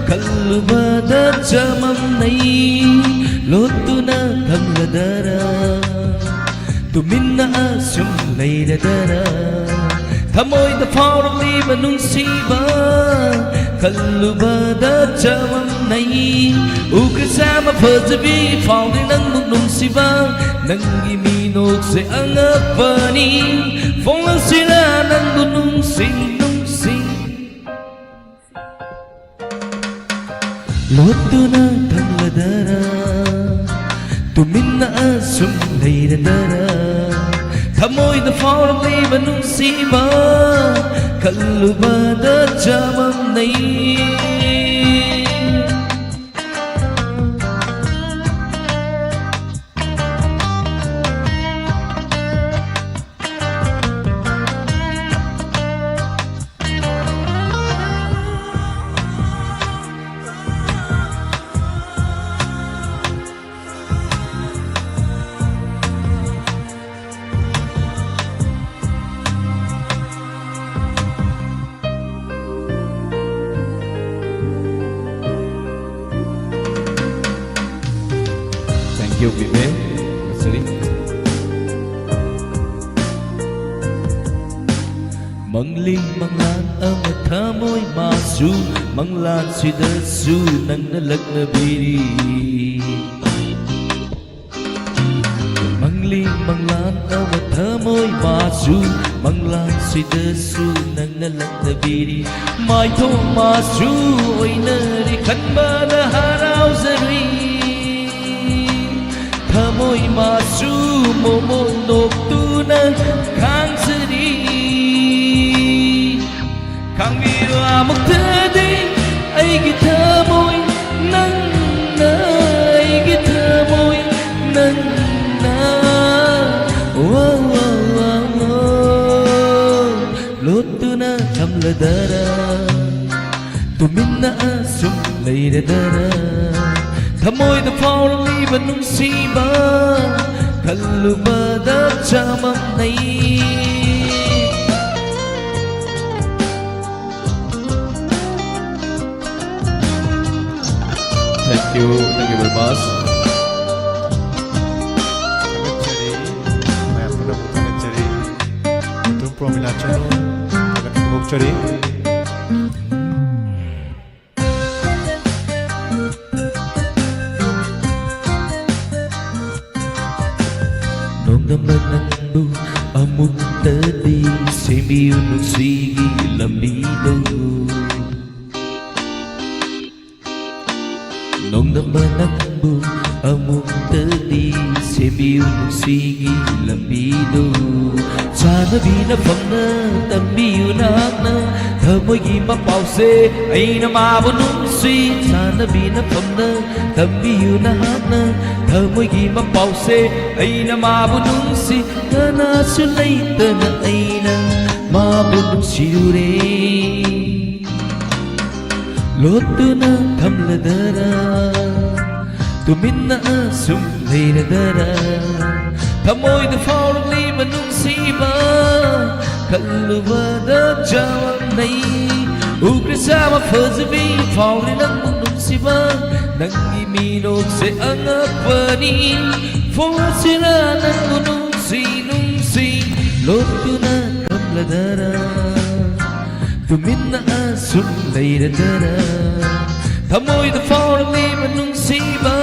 ꯈꯜꯂꯨꯕꯗ ꯆꯃꯝꯅꯩ꯫ ꯂꯣꯠꯇꯨꯅ ꯊꯝꯂꯗꯔ, ꯇꯨꯃꯤꯟꯅ ꯑꯁꯨꯝ ꯂꯩꯔꯗꯔ, ꯊꯃꯣꯏꯗ ꯐꯥꯎꯔꯛꯂꯤꯕ ꯅꯨꯡꯁꯤꯕ ꯈꯜꯂꯨꯕꯗ ꯆꯃꯝꯅꯩ꯫ ꯎꯈ꯭ꯔ ꯁꯥꯕ ꯐꯖꯕꯤ ꯐꯥꯎꯗꯦ ꯅꯪꯕꯨ ꯅꯨꯡꯁꯤꯕ, ꯅꯪꯒꯤ ꯃꯤꯅꯣꯛꯁꯦ ꯑꯉꯛꯄꯅꯤ꯫ ꯐꯣꯡꯂꯛꯁꯤꯔꯥ ꯅꯪꯕꯨ ꯅꯨꯡꯁꯤ ꯅꯨꯡꯁꯤ꯫ ꯂꯣꯠꯇꯨꯅ ꯊꯝꯂꯗꯔ, ꯇꯨꯃꯤꯟꯅ ꯑꯁꯨꯝ ꯂꯩꯔꯗꯔ, ꯊꯃꯣꯏꯗ ꯐꯥꯎꯔꯛꯂꯤꯕ ꯅꯨꯡꯁꯤꯕ ꯈꯜꯂꯨꯕꯗ ꯆꯃꯝꯅꯩ꯫ ꯃꯪꯂꯤ ꯃꯪꯂꯥꯟ ꯑꯃ ꯊꯃꯣꯏ ꯃꯥꯁꯨ, ꯃꯪꯂꯥꯟꯁꯤꯗꯁꯨ ꯅꯪꯅ ꯂꯛꯅꯕꯤꯔꯤ꯫ ꯃꯪꯂꯤ ꯃꯪꯂꯥꯟ ꯑꯃ ꯊꯃꯣꯏ ꯃꯥꯁꯨ, ꯃꯪꯂꯥꯟꯁꯤꯗꯁꯨ ꯅꯪꯅ ꯂꯛꯅꯕꯤꯔꯤ꯫ ꯃꯥꯏꯊꯣꯡ ꯃꯥꯁꯨ ꯑꯣꯏꯅꯔꯤ, ꯈꯟꯕꯗ ꯍꯔꯥꯎꯖꯔꯤ꯫ ꯊꯃꯣꯏ ꯃꯥꯁꯨ ꯃꯣꯃꯣꯟ ꯅꯣꯛꯇꯨꯅ ꯈꯥꯡꯖꯔꯤ꯫ ꯈꯥꯡꯕꯤꯌꯨ ꯑꯃꯨꯛꯇꯗꯤ ꯑꯩꯒꯤ ꯊꯃꯣꯏ ꯅꯪꯅ, ꯑꯩꯒꯤ ꯊꯃꯣꯏ ꯅꯪꯅ꯫ ꯋꯥ, ꯋꯥ, ꯋꯥ, ꯋꯥ꯫ ꯂꯣꯠꯇꯨꯅ ꯊꯝꯂꯗꯔ, ꯇꯨꯃꯤꯟꯅ ꯑꯁꯨꯝ ꯂꯩꯔꯗꯔ? ꯊꯃꯣꯏꯗ ꯐꯥꯎꯔꯝꯂꯤꯕ ꯅꯨꯡꯁꯤꯕ ꯈꯜꯂꯨꯕꯗ ꯆꯃꯝꯅꯩ꯫ Thank you, thank you very much. ꯊꯥꯒꯠꯆꯔꯤ, ꯃꯌꯥꯝ ꯄꯨꯝꯅꯃꯛ ꯊꯥꯒꯠꯆꯔꯤ꯫ ꯑꯗꯨꯝ ꯄ꯭ꯔꯣꯃꯤꯂꯥ ꯆꯅꯨ ꯊꯥꯒꯠꯄ ꯐꯣꯡꯗꯣꯛꯆꯔꯤ꯫ ꯅꯣꯡꯗꯝꯕ ꯅꯪꯕꯨ ꯑꯃꯨꯛꯇꯗꯤ ꯁꯦꯝꯕꯤꯌꯨ ꯅꯨꯡꯁꯤꯒꯤ ꯂꯝꯕꯤꯗꯨ꯫ ꯅꯣꯡꯗꯝꯕ ꯅꯪꯕꯨ ꯑꯃꯨꯛꯇꯗꯤ ꯁꯦꯝꯕꯤꯌꯨ ꯅꯨꯡꯁꯤꯒꯤ ꯂꯝꯕꯤꯗꯨ꯫ ꯆꯥꯟꯅꯕꯤꯅ ꯐꯝꯅ ꯇꯝꯕꯤꯌꯨ ꯅꯍꯥꯛꯅ ꯊꯃꯣꯏꯒꯤ ꯃꯄꯥꯎꯁꯦ, ꯑꯩꯅ ꯃꯥꯕꯨ ꯅꯨꯡꯁꯤ꯫ ꯆꯥꯟꯅꯕꯤꯅ ꯐꯝꯅ ꯇꯝꯕꯤꯌꯨ ꯅꯍꯥꯛꯅ ꯊꯃꯣꯏꯒꯤ ꯃꯄꯥꯎꯁꯦ, ꯑꯩꯅ ꯃꯥꯕꯨ ꯅꯨꯡꯁꯤ꯫ ꯀꯅꯥꯁꯨ ꯂꯩꯇꯅ ꯑꯩꯅ ꯃꯥꯕꯨ ꯅꯨꯡꯁꯤꯔꯨꯔꯦ꯫ ꯂꯣꯠꯇꯨꯅ ꯊꯝꯂꯗꯔ, ꯇꯨꯃꯤꯟꯅ ꯑꯁꯨꯝ ꯂꯩꯔꯗꯔ? ꯊꯃꯣꯏꯗ ꯐꯥꯎꯔꯛꯂꯤꯕ ꯅꯨꯡꯁꯤꯕ ꯈꯜꯂꯨꯕꯗ ꯆꯃꯝꯅꯩ꯫ ꯎꯈ꯭ꯔꯦ ꯁꯥꯕ ꯐꯖꯕꯤ, ꯐꯥꯎꯔꯦ ꯅꯪꯕꯨ ꯅꯨꯡꯁꯤꯕ, ꯅꯪꯒꯤ ꯃꯤꯅꯣꯛꯁꯦ ꯑꯉꯛꯄꯅꯤ꯫ ꯐꯣꯡꯁꯤꯔꯥ ꯅꯪꯕꯨ ꯅꯨꯡꯁꯤ ꯅꯨꯡꯁꯤ, ꯂꯣꯠꯇꯨꯅ ꯊꯝꯂ ꯂꯩꯔꯗꯔ, ꯇꯨꯃꯤꯟꯅ ꯑꯁꯨꯝ ꯂꯩꯔꯗꯔ, ꯊꯃꯣꯏꯗ ꯐꯥꯎꯔꯛꯂꯤꯕ ꯅꯨꯡꯁꯤꯕ,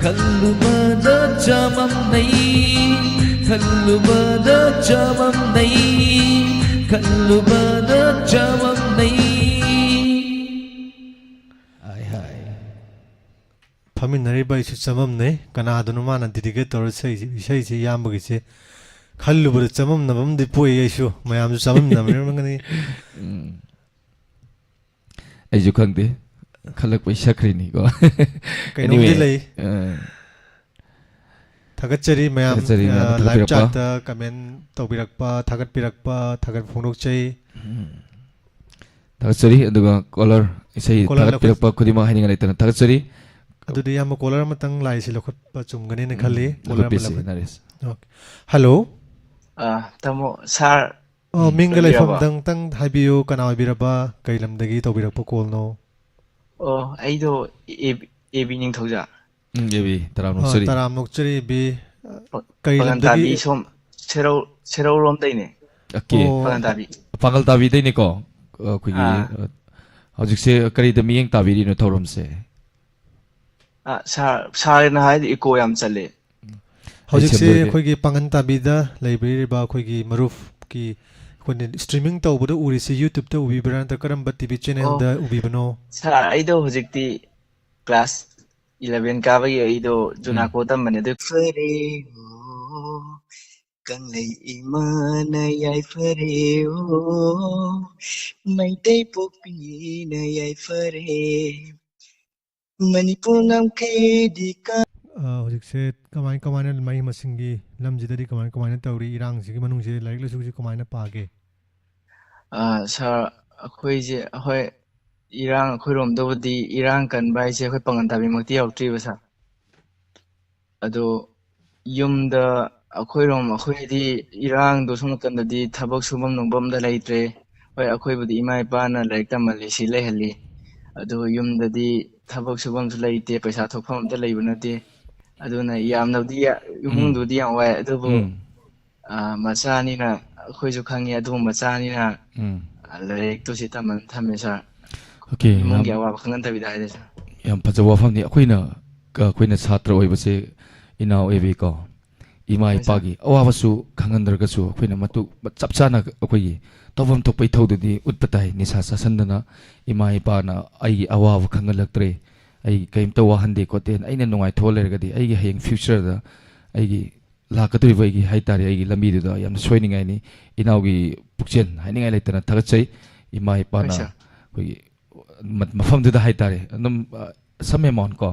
ꯈꯜꯂꯨꯕꯗ ꯆꯃꯝꯅꯩ, ꯈꯜꯂꯨꯕꯗ ꯆꯃꯝꯅꯩ, ꯈꯜꯂꯨꯕꯗ ꯆꯃꯝꯅꯩ꯫ ꯍꯥꯏ ꯍꯥꯏ꯫ ꯐꯝꯃꯤꯟꯅꯔꯤꯕ ꯑꯩꯁꯨ ꯆꯃꯝꯅꯩ꯫ ꯀꯅꯥꯗꯅꯣ ꯃꯥꯅ dedicate ꯇꯧꯔ ꯁꯛꯏꯁꯤ, ꯏꯁꯩꯁꯤ ꯏꯌꯥꯝꯕꯒꯤꯁꯦ? ꯈꯜꯂꯨꯕꯗ ꯆꯃꯝꯅꯕ ꯑꯃꯗꯤ ꯄꯣꯛꯏ꯫ ꯑꯩꯁꯨ ꯃꯌꯥꯝꯁꯨ ꯆꯃꯝꯅꯕꯅꯤ꯫ ꯎꯝ꯫ ꯑꯩꯁꯨ ꯈꯪꯗꯦ, ꯈꯜꯂꯛꯄꯩ ꯁꯛꯈ꯭ꯔꯤꯅꯤꯀꯣ꯫ ꯀꯩꯅꯣꯝꯗꯤ anyway, ꯂꯩ꯫ ꯑ, ꯊꯥꯒꯠꯆꯔꯤ ꯃꯌꯥꯝ, ꯊꯥꯒꯠꯆꯔꯤ ꯃꯌꯥꯝ ꯑ, live ꯊꯥꯒꯠꯄꯤꯔꯛꯄ꯫ Chat ꯇ comment ꯇꯧꯕꯤꯔꯛꯄ, ꯊꯥꯒꯠꯄꯤꯔꯛꯄ, ꯊꯥꯒꯠꯄ ꯐꯣꯡꯗꯣꯛꯆꯩ꯫ ꯎꯝ꯫ ꯊꯥꯒꯠꯆꯔꯤ꯫ ꯑꯗꯨꯒ caller, ꯏꯁꯩ caller ꯊꯥꯒꯠꯄꯤꯔꯛꯄ ꯂꯧꯈꯠ- ꯈꯨꯗꯤꯡꯃꯛ ꯍꯥꯏꯅꯤꯡꯉꯥꯏ ꯂꯩꯇꯅ ꯊꯥꯒꯠꯆꯔꯤ꯫ ꯑꯗꯨꯗꯤ ꯏꯌꯥꯝꯕ caller ꯑꯃꯇꯪ ꯂꯥꯏꯟꯁꯤ ꯂꯧꯈꯠꯄ ꯆꯨꯝꯒꯅꯤꯅ ꯎꯝ, ꯈꯜꯂꯤ꯫ Caller ꯑꯃ ꯂꯧꯈꯠꯄꯤꯁꯤ, ꯂꯧꯈꯠ-, ꯅꯔꯦꯁ꯫ Okay. Hello. ꯑ, ꯇꯥꯃꯣ, sir, ꯑ, ꯎꯝ, ꯃꯤꯡꯒ ꯂꯩꯐꯝ ꯇꯥꯕꯤꯔꯕ? ꯇꯪ ꯍꯥꯏꯕꯤꯌꯨ꯫ ꯀꯅꯥ ꯑꯣꯏꯕꯤꯔꯕ? ꯀꯩ ꯂꯝꯗꯒꯤ ꯇꯧꯕꯤꯔꯛꯄ call ꯅꯣ? ꯑꯣ, ꯑꯩꯗꯣ ꯑꯦ-, A B ꯅꯤꯡꯊꯧꯖꯥ꯫ Um, A B, ꯇꯔꯥꯝꯅ ꯑ, ꯑꯣꯛꯆꯔꯤ꯫ ꯇꯔꯥꯝꯅ ꯑꯣꯛꯆꯔꯤ, ꯑꯦ ꯕꯤ꯫ ꯑ, ꯄ-, ꯀꯩ ꯄꯥꯉꯟ ꯂꯝꯗꯒꯤ? ꯇꯥꯕꯤ ꯁꯣꯝ ꯁꯦꯔꯧ, ꯁꯦꯔꯧꯔꯣꯝꯗꯩꯅꯦ꯫ Okay. ꯑꯣ꯫ ꯄꯥꯉꯟ ꯇꯥꯕꯤ꯫ ꯄꯥꯉꯜ ꯇꯥꯕꯤꯗꯩꯅꯤꯀꯣ? ꯑ, ꯑꯩꯈꯣꯏꯒꯤ, ꯑꯥ꯫ ꯑ, ꯍꯧꯖꯤꯛꯁꯦ ꯀꯔꯤꯗ ꯃꯤꯠꯌꯦꯡ ꯇꯥꯕꯤꯔꯤꯅꯣ ꯊꯧꯔꯝꯁꯦ? ꯑ, sir, sir ꯅ ꯍꯥꯏꯗꯣ echo ꯌꯥꯝ ꯆꯠꯂꯦ꯫ ꯑꯩ ꯍꯧꯖꯤꯛꯁꯦ ꯁꯦꯝꯗꯣꯛꯑꯒꯦ꯫ ꯑꯩꯈꯣꯏꯒꯤ ꯄꯥꯉꯟ ꯇꯥꯕꯤꯗ ꯂꯩꯕꯤꯔꯤꯕ ꯑꯩꯈꯣꯏꯒꯤ ꯃꯔꯨꯞꯀꯤ ꯑꯩꯈꯣꯏꯅ streaming ꯇꯧꯕꯗ ꯎꯔꯤꯁꯤ YouTube ꯇ ꯎꯕꯤꯕ꯭ꯔꯥ ꯅꯠꯇ꯭ꯔꯒ ꯀꯔꯝꯕ ꯇꯤ ꯚꯤ channel ꯑꯣ, ꯗ ꯎꯕꯤꯕꯅꯣ? Sir, ꯑꯩꯗꯣ ꯍꯧꯖꯤꯛꯇꯤ class eleven ꯀꯥꯕꯒꯤ ꯑꯩꯗꯣ ꯎꯝ꯫ ꯖꯨꯅꯥꯀꯣ ꯇꯝꯕꯅꯦ꯫ ꯑꯗꯨ ꯐꯔꯦ, ꯑꯣ, ꯀꯪꯂꯩ ꯏꯃꯥꯅ ꯌꯥꯏꯐꯔꯦ, ꯑꯣ, ꯃꯩꯇꯩ ꯄꯣꯛꯄꯤꯅ ꯌꯥꯏꯐꯔꯦ꯫ ꯃꯅꯤꯄꯨꯔ ꯉꯝꯈꯩꯗꯤ ꯀ- ꯑ, ꯍꯧꯖꯤꯛꯁꯦ ꯀꯃꯥꯏ ꯀꯃꯥꯏꯅ ꯃꯍꯩ ꯃꯁꯤꯡꯒꯤ ꯂꯝꯁꯤꯗꯗꯤ ꯀꯃꯥꯏ ꯀꯃꯥꯏꯅ ꯇꯧꯔꯤ? ꯏꯔꯥꯡꯁꯤꯒꯤ ꯃꯅꯨꯡꯁꯤꯗ ꯂꯥꯏꯔꯤꯛ ꯂꯥꯏꯁꯨꯁꯤ ꯀꯃꯥꯏꯅ ꯄꯥꯒꯦ? ꯑ, sir, ꯑꯩꯈꯣꯏꯁꯦ, ꯍꯣꯏ, ꯏꯔꯥꯡ ꯑꯩꯈꯣꯏꯔꯣꯝꯗꯕꯨꯗꯤ ꯏꯔꯥꯡ ꯀꯟꯕ ꯍꯥꯏꯁꯦ ꯑꯩꯈꯣꯏ ꯄꯥꯉꯟ ꯇꯥꯕꯤꯃꯛꯇꯤ ꯌꯧꯔꯛꯇ꯭ꯔꯤꯕ, sir꯫ ꯑꯗꯣ ꯌꯨꯝꯗ ꯑꯩꯈꯣꯏꯔꯣꯝ, ꯑꯩꯈꯣꯏꯗꯤ ꯏꯔꯥꯡꯗꯣ ꯁꯣꯝ ꯅꯥꯀꯟꯗꯗꯤ ꯊꯕꯛ ꯁꯨꯐꯝ ꯅꯣꯝꯐꯝ ꯑꯝꯇ ꯂꯩꯇ꯭ꯔꯦ꯫ ꯍꯣꯏ, ꯑꯩꯈꯣꯏꯕꯨꯗꯤ ꯏꯃꯥ ꯏꯄꯥꯅ ꯂꯥꯏꯔꯤꯛ ꯇꯝꯍꯜꯂꯤ, ꯁꯤ ꯂꯩꯍꯜꯂꯤ꯫ ꯑꯗꯣ ꯌꯨꯝꯗꯗꯤ ꯊꯕꯛ ꯁꯨꯐꯝꯁꯨ ꯂꯩꯇꯦ, ꯄꯩꯁꯥ ꯊꯣꯛꯐꯝ ꯑꯝꯇ ꯂꯩꯕ ꯅꯠꯇꯦ꯫ ꯑꯗꯨꯅ ꯌꯥꯝꯅꯕꯨꯗꯤ ꯌꯥ-, ꯎꯝ꯫ ꯏꯃꯨꯡꯗꯨꯕꯨꯗꯤ ꯌꯥꯝ ꯋꯥꯏ, ꯑꯗꯨꯕꯨ, ꯎꯝ꯫ ꯑ, ꯃꯆꯥꯅꯤꯅ ꯑꯩꯈꯣꯏꯁꯨ ꯈꯪꯉꯤ ꯑꯗꯨꯒꯨꯝꯕ ꯆꯥꯅꯤꯅ, ꯎꯝ꯫ ꯂꯥꯏꯔꯤꯛꯇꯨ ꯁꯤ ꯇꯝꯃ ꯊꯝꯃꯦ ꯁꯥꯔ꯫ Okay, ꯏꯃꯨꯡꯒꯤ ꯌꯥꯝ, ꯑꯋꯥꯕ ꯈꯪꯍꯟꯗꯕꯤꯗ ꯍꯥꯏꯗꯤ ꯁꯥꯔ꯫ ꯌꯥꯝ ꯐꯖꯕ ꯋꯥꯐꯝꯅꯤ꯫ ꯑꯩꯈꯣꯏꯅ, ꯀ-, ꯑꯩꯈꯣꯏꯅ ꯁꯥꯇ꯭ꯔ ꯑꯣꯏꯕꯁꯦ, ꯏꯅꯥꯎ ꯑꯦꯕꯤ ꯀꯣ, ꯏꯃꯥ ꯍꯣꯏ ꯁꯥꯔ꯫ ꯏꯄꯥꯒꯤ ꯑꯋꯥꯕꯁꯨ ꯈꯪꯍꯟꯗ꯭ꯔꯒꯁꯨ ꯑꯩꯈꯣꯏꯅ ꯃꯇꯨ ꯆꯞ ꯆꯥꯅ ꯑꯩꯈꯣꯏꯒꯤ ꯇꯧꯐꯝ ꯊꯣꯛꯄ ꯏꯊꯧꯗꯨꯗꯤ ꯎꯠꯄ ꯇꯥꯏ꯫ ꯅꯤꯁꯥ ꯆꯥꯁꯟꯗꯅ ꯏꯃꯥ ꯏꯄꯥꯅ ꯑꯩꯒꯤ ꯑꯋꯥꯕ ꯈꯪꯍꯜꯂꯛꯇ꯭ꯔꯦ, ꯑꯩ ꯀꯔꯤꯝꯇ ꯋꯥꯍꯟꯗꯦ ꯈꯣꯠꯇꯦꯅ ꯑꯩꯅ ꯅꯨꯡꯉꯥꯏꯊꯣꯛꯑ ꯂꯩꯔꯒꯗꯤ ꯑꯩꯒꯤ ꯍꯌꯦꯡ future ꯗ ꯑꯩꯒꯤ ꯂꯥꯛꯀꯗꯧꯔꯤꯕ ꯑꯩꯒꯤ ꯍꯥꯏ ꯇꯥꯔꯦ, ꯑꯩꯒꯤ ꯂꯝꯕꯤꯗꯨꯗ ꯌꯥꯝꯅ ꯁꯣꯏꯅꯤꯡꯉꯥꯏꯅꯤ꯫ ꯏꯅꯥꯎꯒꯤ ꯄꯨꯛꯆꯦꯜ ꯍꯥꯏꯅꯤꯡꯉꯥꯏ ꯂꯩꯇꯅ ꯊꯥꯒꯠꯆꯩ꯫ ꯏꯃꯥ ꯏꯄꯥꯅ ꯍꯣꯏ ꯁꯥꯔ꯫ ꯑꯩꯈꯣꯏꯒꯤ ꯃ-, ꯃꯐꯝꯗꯨꯗ ꯍꯥꯏ ꯇꯥꯔꯦ, ꯑꯗꯨꯝ, ꯑ, some amount ꯀꯣ,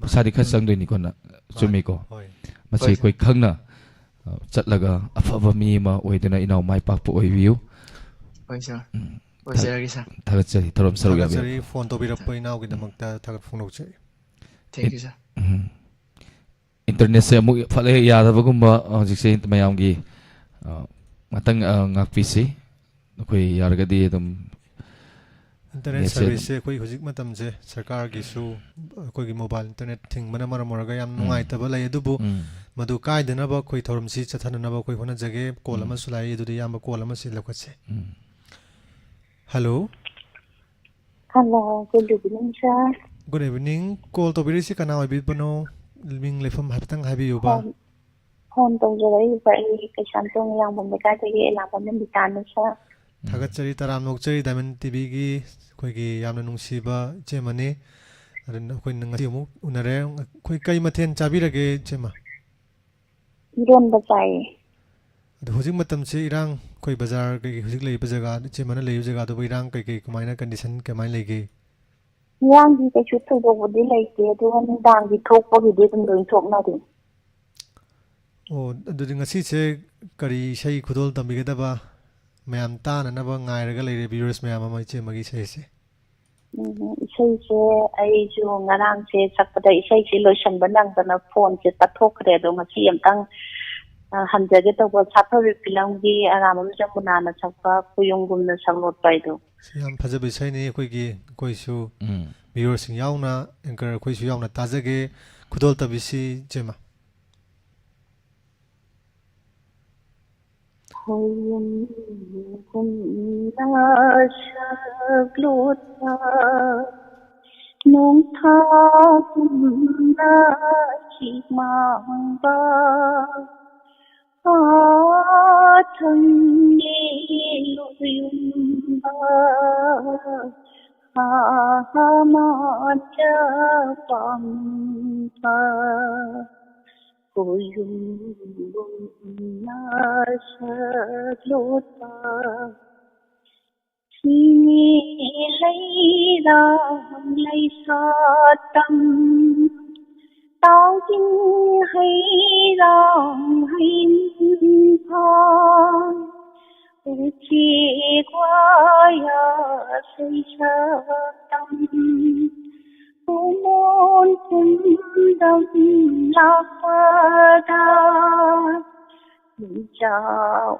ꯄꯩꯁꯥꯗꯤ ꯈꯔ ꯎꯝ꯫ ꯆꯪꯗꯣꯏꯅꯤꯀꯣ ꯅ-, ꯃꯥꯅꯤ꯫ ꯆꯨꯝꯃꯤꯀꯣ? ꯍꯣꯏ꯫ ꯃꯁꯤ ꯍꯣꯏ ꯑꯩꯈꯣꯏ ꯈꯪꯅ, ꯑ, ꯆꯠꯂꯒ ꯑꯐꯕ ꯃꯤ ꯑꯃ ꯑꯣꯏꯗꯨꯅ ꯏꯅꯥꯎ ꯃꯥꯏ ꯄꯥꯛꯄ ꯑꯣꯏꯕꯤꯌꯨ꯫ ꯍꯣꯏ ꯁꯥꯔ꯫ ꯎꯝ꯫ ꯑꯣꯏꯖꯔꯒꯦ ꯁꯥꯔ꯫ ꯊꯥꯒꯠꯆꯔꯤ, ꯊꯧꯔꯝ ꯁꯔꯨꯛ ꯌꯥꯕꯤꯔꯛꯄ꯫ ꯊꯥꯒꯠꯆꯔꯤ, ꯐꯣꯟ ꯇꯧꯕꯤꯔꯛꯄ ꯏꯅꯥꯎꯒꯤꯗꯃꯛꯇ ꯊꯥꯒꯠꯄ ꯐꯣꯡꯗꯣꯛꯆꯔꯤ꯫ Thank you ꯁꯥꯔ꯫ ꯎꯝ꯫ ꯏꯟꯇꯔꯅꯦꯠꯁꯦ ꯑꯃꯨꯛ ꯐꯠ ꯍꯦꯛ ꯌꯥꯗꯕꯒꯨꯝꯕ ꯍꯧꯖꯤꯛꯁꯦ ꯃꯌꯥꯝꯒꯤ, ꯑ, ꯉꯥꯛꯇꯪ, ꯑ, ꯉꯥꯛꯄꯤꯁꯤ꯫ ꯑꯩꯈꯣꯏ ꯌꯥꯔꯒꯗꯤ ꯑꯗꯨꯝ ꯏꯟꯇꯔꯅꯦꯠ ꯅꯦꯠꯁꯦ ꯑꯗꯨꯝ ꯁꯔꯚꯤꯁꯁꯦ ꯑꯩꯈꯣꯏ ꯍꯧꯖꯤꯛ ꯃꯇꯝꯁꯦ ꯁꯔꯀꯥꯔꯒꯤꯁꯨ ꯑꯩꯈꯣꯏꯒꯤ ꯃꯣꯕꯥꯏꯜ ꯏꯟꯇꯔꯅꯦꯠ ꯊꯤꯡꯕꯅ ꯃꯔꯝ ꯑꯣꯏꯔꯒ ꯌꯥꯝ ꯎꯝ꯫ ꯅꯨꯡꯉꯥꯏꯇꯕ ꯂꯩ, ꯑꯗꯨꯕꯨ ꯎꯝ꯫ ꯃꯗꯨ ꯀꯥꯏꯗꯅꯕ ꯑꯩꯈꯣꯏ ꯊꯧꯔꯝꯁꯤ ꯆꯠꯊꯅꯅꯕ ꯑꯩꯈꯣꯏ ꯍꯣꯠꯅꯖꯒꯦ꯫ ꯀꯣꯜ ꯎꯝ꯫ ꯑꯃꯁꯨ ꯂꯥꯛꯏ, ꯑꯗꯨꯗꯤ ꯏꯌꯥꯝꯕ ꯀꯣꯜ ꯑꯃꯁꯤ ꯂꯧꯈꯠꯁꯤ꯫ ꯎꯝ꯫ Hello. Hello, good evening, sir꯫ Good evening꯫ Call ꯇꯧꯕꯤꯔꯛꯏꯁꯤ ꯀꯅꯥ ꯑꯣꯏꯕꯤꯕꯅꯣ? ꯃꯤꯡ ꯂꯩꯐꯝ ꯍꯥꯏꯐꯦꯠꯇꯪ ꯍꯥꯏꯕꯤꯌꯨꯕ꯫ ꯐꯣꯟ, ꯐꯣꯟ ꯇꯧꯖꯔꯛꯏꯕ ꯑꯩ ꯀꯩꯁꯥꯝꯊꯣꯡ ꯏꯔꯥꯡꯕꯝ ꯂꯩꯀꯥꯏꯗꯒꯤ ꯏꯔꯥꯡꯕꯝ ꯅꯕꯤꯇꯥꯅꯤ, sir꯫ ꯎꯝ꯫ ꯊꯥꯒꯠꯆꯔꯤ, ꯇꯔꯥꯝꯅ ꯑꯣꯛꯆꯔꯤ, Diamond ꯇꯤꯚꯤꯒꯤ ꯑꯩꯈꯣꯏꯒꯤ ꯌꯥꯝꯅ ꯅꯨꯡꯁꯤꯕ ꯏꯆꯦ ꯑꯃꯅꯤ꯫ ꯑꯗꯨꯅ ꯑꯩꯈꯣꯏꯅ ꯉꯁꯤ ꯑꯃꯨꯛ ꯎꯅꯔꯦ꯫ ꯑꯩꯈꯣꯏ ꯀꯩ ꯃꯊꯦꯜ ꯆꯥꯕꯤꯔꯒꯦ, ꯏꯆꯦꯃ? ꯏꯔꯣꯟꯕ ꯆꯥꯏꯌꯦ꯫ ꯑꯗꯣ ꯍꯧꯖꯤꯛ ꯃꯇꯝꯁꯤ ꯏꯔꯥꯡ, ꯑꯩꯈꯣꯏ ꯕꯖꯥꯔ ꯀꯩꯀꯩ ꯍꯧꯖꯤꯛ ꯂꯩꯔꯤꯕ ꯖꯒꯥ, ꯏꯆꯦꯃꯅ ꯂꯩꯔꯤꯕ ꯖꯒꯥꯗꯨꯕꯨ ꯏꯔꯥꯡ ꯀꯩꯀꯩ ꯀꯃꯥꯏꯅ, condition ꯀꯃꯥꯏꯅ ꯂꯩꯒꯦ? ꯏꯔꯥꯡꯗꯤ ꯀꯩꯁꯨ ꯊꯣꯏꯗꯣꯛꯄꯗꯤ ꯂꯩꯇꯦ, ꯑꯗꯨꯒ ꯅꯨꯡꯗꯥꯡꯒꯤ ꯊꯣꯛꯄꯒꯤꯗꯤ ꯑꯗꯨꯝ ꯂꯣꯏ ꯊꯣꯛꯅꯔꯤ꯫ ꯑꯣ, ꯑꯗꯨꯗꯤ ꯉꯁꯤꯁꯦ ꯀꯔꯤ ꯏꯁꯩ ꯈꯨꯗꯣꯜ ꯇꯝꯕꯤꯒꯗꯕ ꯃꯌꯥꯝ ꯇꯥꯅꯅꯕ ꯉꯥꯏꯔꯒ ꯂꯩꯔꯦ, viewers ꯃꯌꯥꯝ ꯑꯃ, ꯏꯆꯦꯃꯒꯤ ꯏꯁꯩꯁꯦ? ꯎꯝ, ꯏꯁꯩꯁꯦ ꯑꯩꯁꯨ ꯉꯔꯥꯡꯁꯦ ꯁꯛꯄꯗ ꯏꯁꯩꯁꯦ ꯂꯣꯏꯁꯟꯕ ꯅꯪꯗꯅ ꯐꯣꯟꯁꯦ ꯇꯠꯊꯣꯛꯈ꯭ꯔꯦ꯫ ꯑꯗꯣ ꯉꯁꯤ ꯑꯝꯇꯪ, ꯑ, ꯍꯟꯖꯒꯦ ꯇꯧꯕ, ꯁꯥꯐꯕꯤ ꯐꯤꯂꯝꯒꯤ ꯑꯔꯥꯝꯕꯝ ꯖꯃꯨꯅꯥꯅ ꯁꯛꯄ ꯀꯨꯌꯨꯝꯒꯨꯝꯅ ꯁꯛꯂꯣꯠꯄ ꯍꯥꯏꯗꯣ꯫ ꯁꯤ ꯌꯥꯝ ꯐꯖꯕ ꯏꯁꯩꯅꯤ꯫ ꯑꯩꯈꯣꯏꯒꯤ, ꯑꯩꯈꯣꯏꯁꯨ ꯎꯝ꯫ viewerꯁꯤꯡ ꯌꯥꯎꯅ, anchor ꯑꯩꯈꯣꯏꯁꯨ ꯌꯥꯎꯅ ꯇꯥꯖꯒꯦ꯫ ꯈꯨꯗꯣꯜ ꯇꯝꯕꯤꯁꯤ, ꯏꯆꯦꯃ꯫ ꯈꯣꯏꯌꯨꯝꯒꯨꯝꯅ ꯁꯛꯂꯣꯠꯄ, ꯅꯣꯡꯊꯥꯒꯨꯝꯅ ꯆꯤꯛ ꯃꯥꯡꯕ, ꯑꯥ ꯊꯪꯒꯤ ꯂꯣꯌꯨꯝꯕ, ꯑꯥ ꯃꯥꯟꯗ ꯄꯥꯝꯕ, ꯈꯣꯏꯌꯨꯝꯒꯨꯝꯅ ꯁꯛꯂꯣꯠꯄ, ꯆꯤꯡꯒꯤ ꯂꯩꯔꯥꯡ ꯂꯩꯁꯥꯠꯇꯝ, ꯇꯥꯎꯒꯤꯟ ꯍꯩꯔꯥꯡ ꯍꯩꯅꯤꯡꯐꯥꯟ, ꯎꯆꯦꯛ ꯋꯥꯌꯥ ꯁꯩꯁꯥꯠꯇꯝ, ꯎꯃꯣꯟ ꯀꯨꯝꯗꯝ ꯂꯥꯛꯄꯗ, ꯏꯆꯥ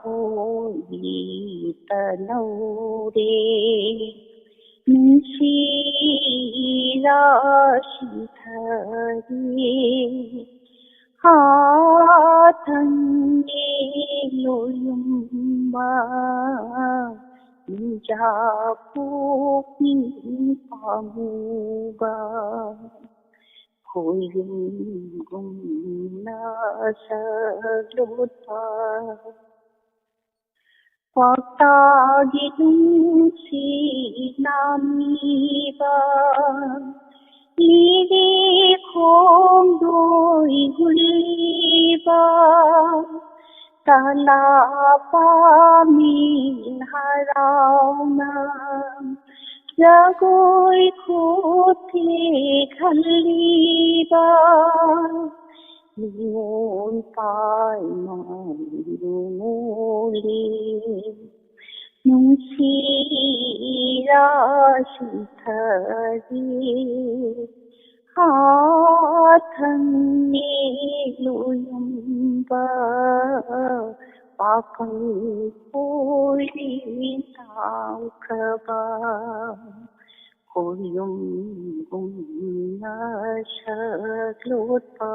ꯑꯣꯏꯕꯤ ꯇꯅꯧꯔꯦ, ꯅꯨꯡꯁꯤ ꯔꯥꯁꯤ ꯊꯔꯤ, ꯍꯥꯊꯪꯒꯤ ꯂꯣꯌꯨꯝꯕ, ꯏꯆꯥ ꯄꯣꯛꯅꯤꯡ ꯄꯥꯝꯃꯨꯕ, ꯈꯣꯏꯌꯨꯝꯒꯨꯝꯅ ꯁꯛꯂꯣꯠꯄ, ꯀ꯭ꯋꯥꯛꯇꯥꯒꯤ ꯅꯨꯡꯁꯤ ꯅꯥꯝꯃꯤꯕ, ꯂꯤꯔꯤ ꯈꯣꯡꯗꯣꯏ ꯍꯨꯜꯂꯤꯕ, ꯇꯂꯥ ꯄꯥꯝꯃꯤ ꯍꯔꯥꯎꯅ ꯖꯒꯣꯏ ꯈꯨꯠꯊꯦꯛꯍꯜꯂꯤꯕ, ꯅꯤꯉꯣꯜ ꯄꯥꯏꯃ ꯅꯤꯉꯣꯜꯂꯤ, ꯅꯨꯡꯁꯤ ꯔꯥꯁꯤ ꯊꯔꯤ, ꯍꯥꯊꯪꯒꯤ ꯂꯣꯌꯨꯝꯕ, ꯄꯥꯈꯪ ꯀꯣꯏꯔꯤ ꯇꯥꯎꯈ꯭ꯔꯕ, ꯈꯣꯏꯌꯨꯝꯒꯨꯝꯅ ꯁꯛꯂꯣꯠꯄ,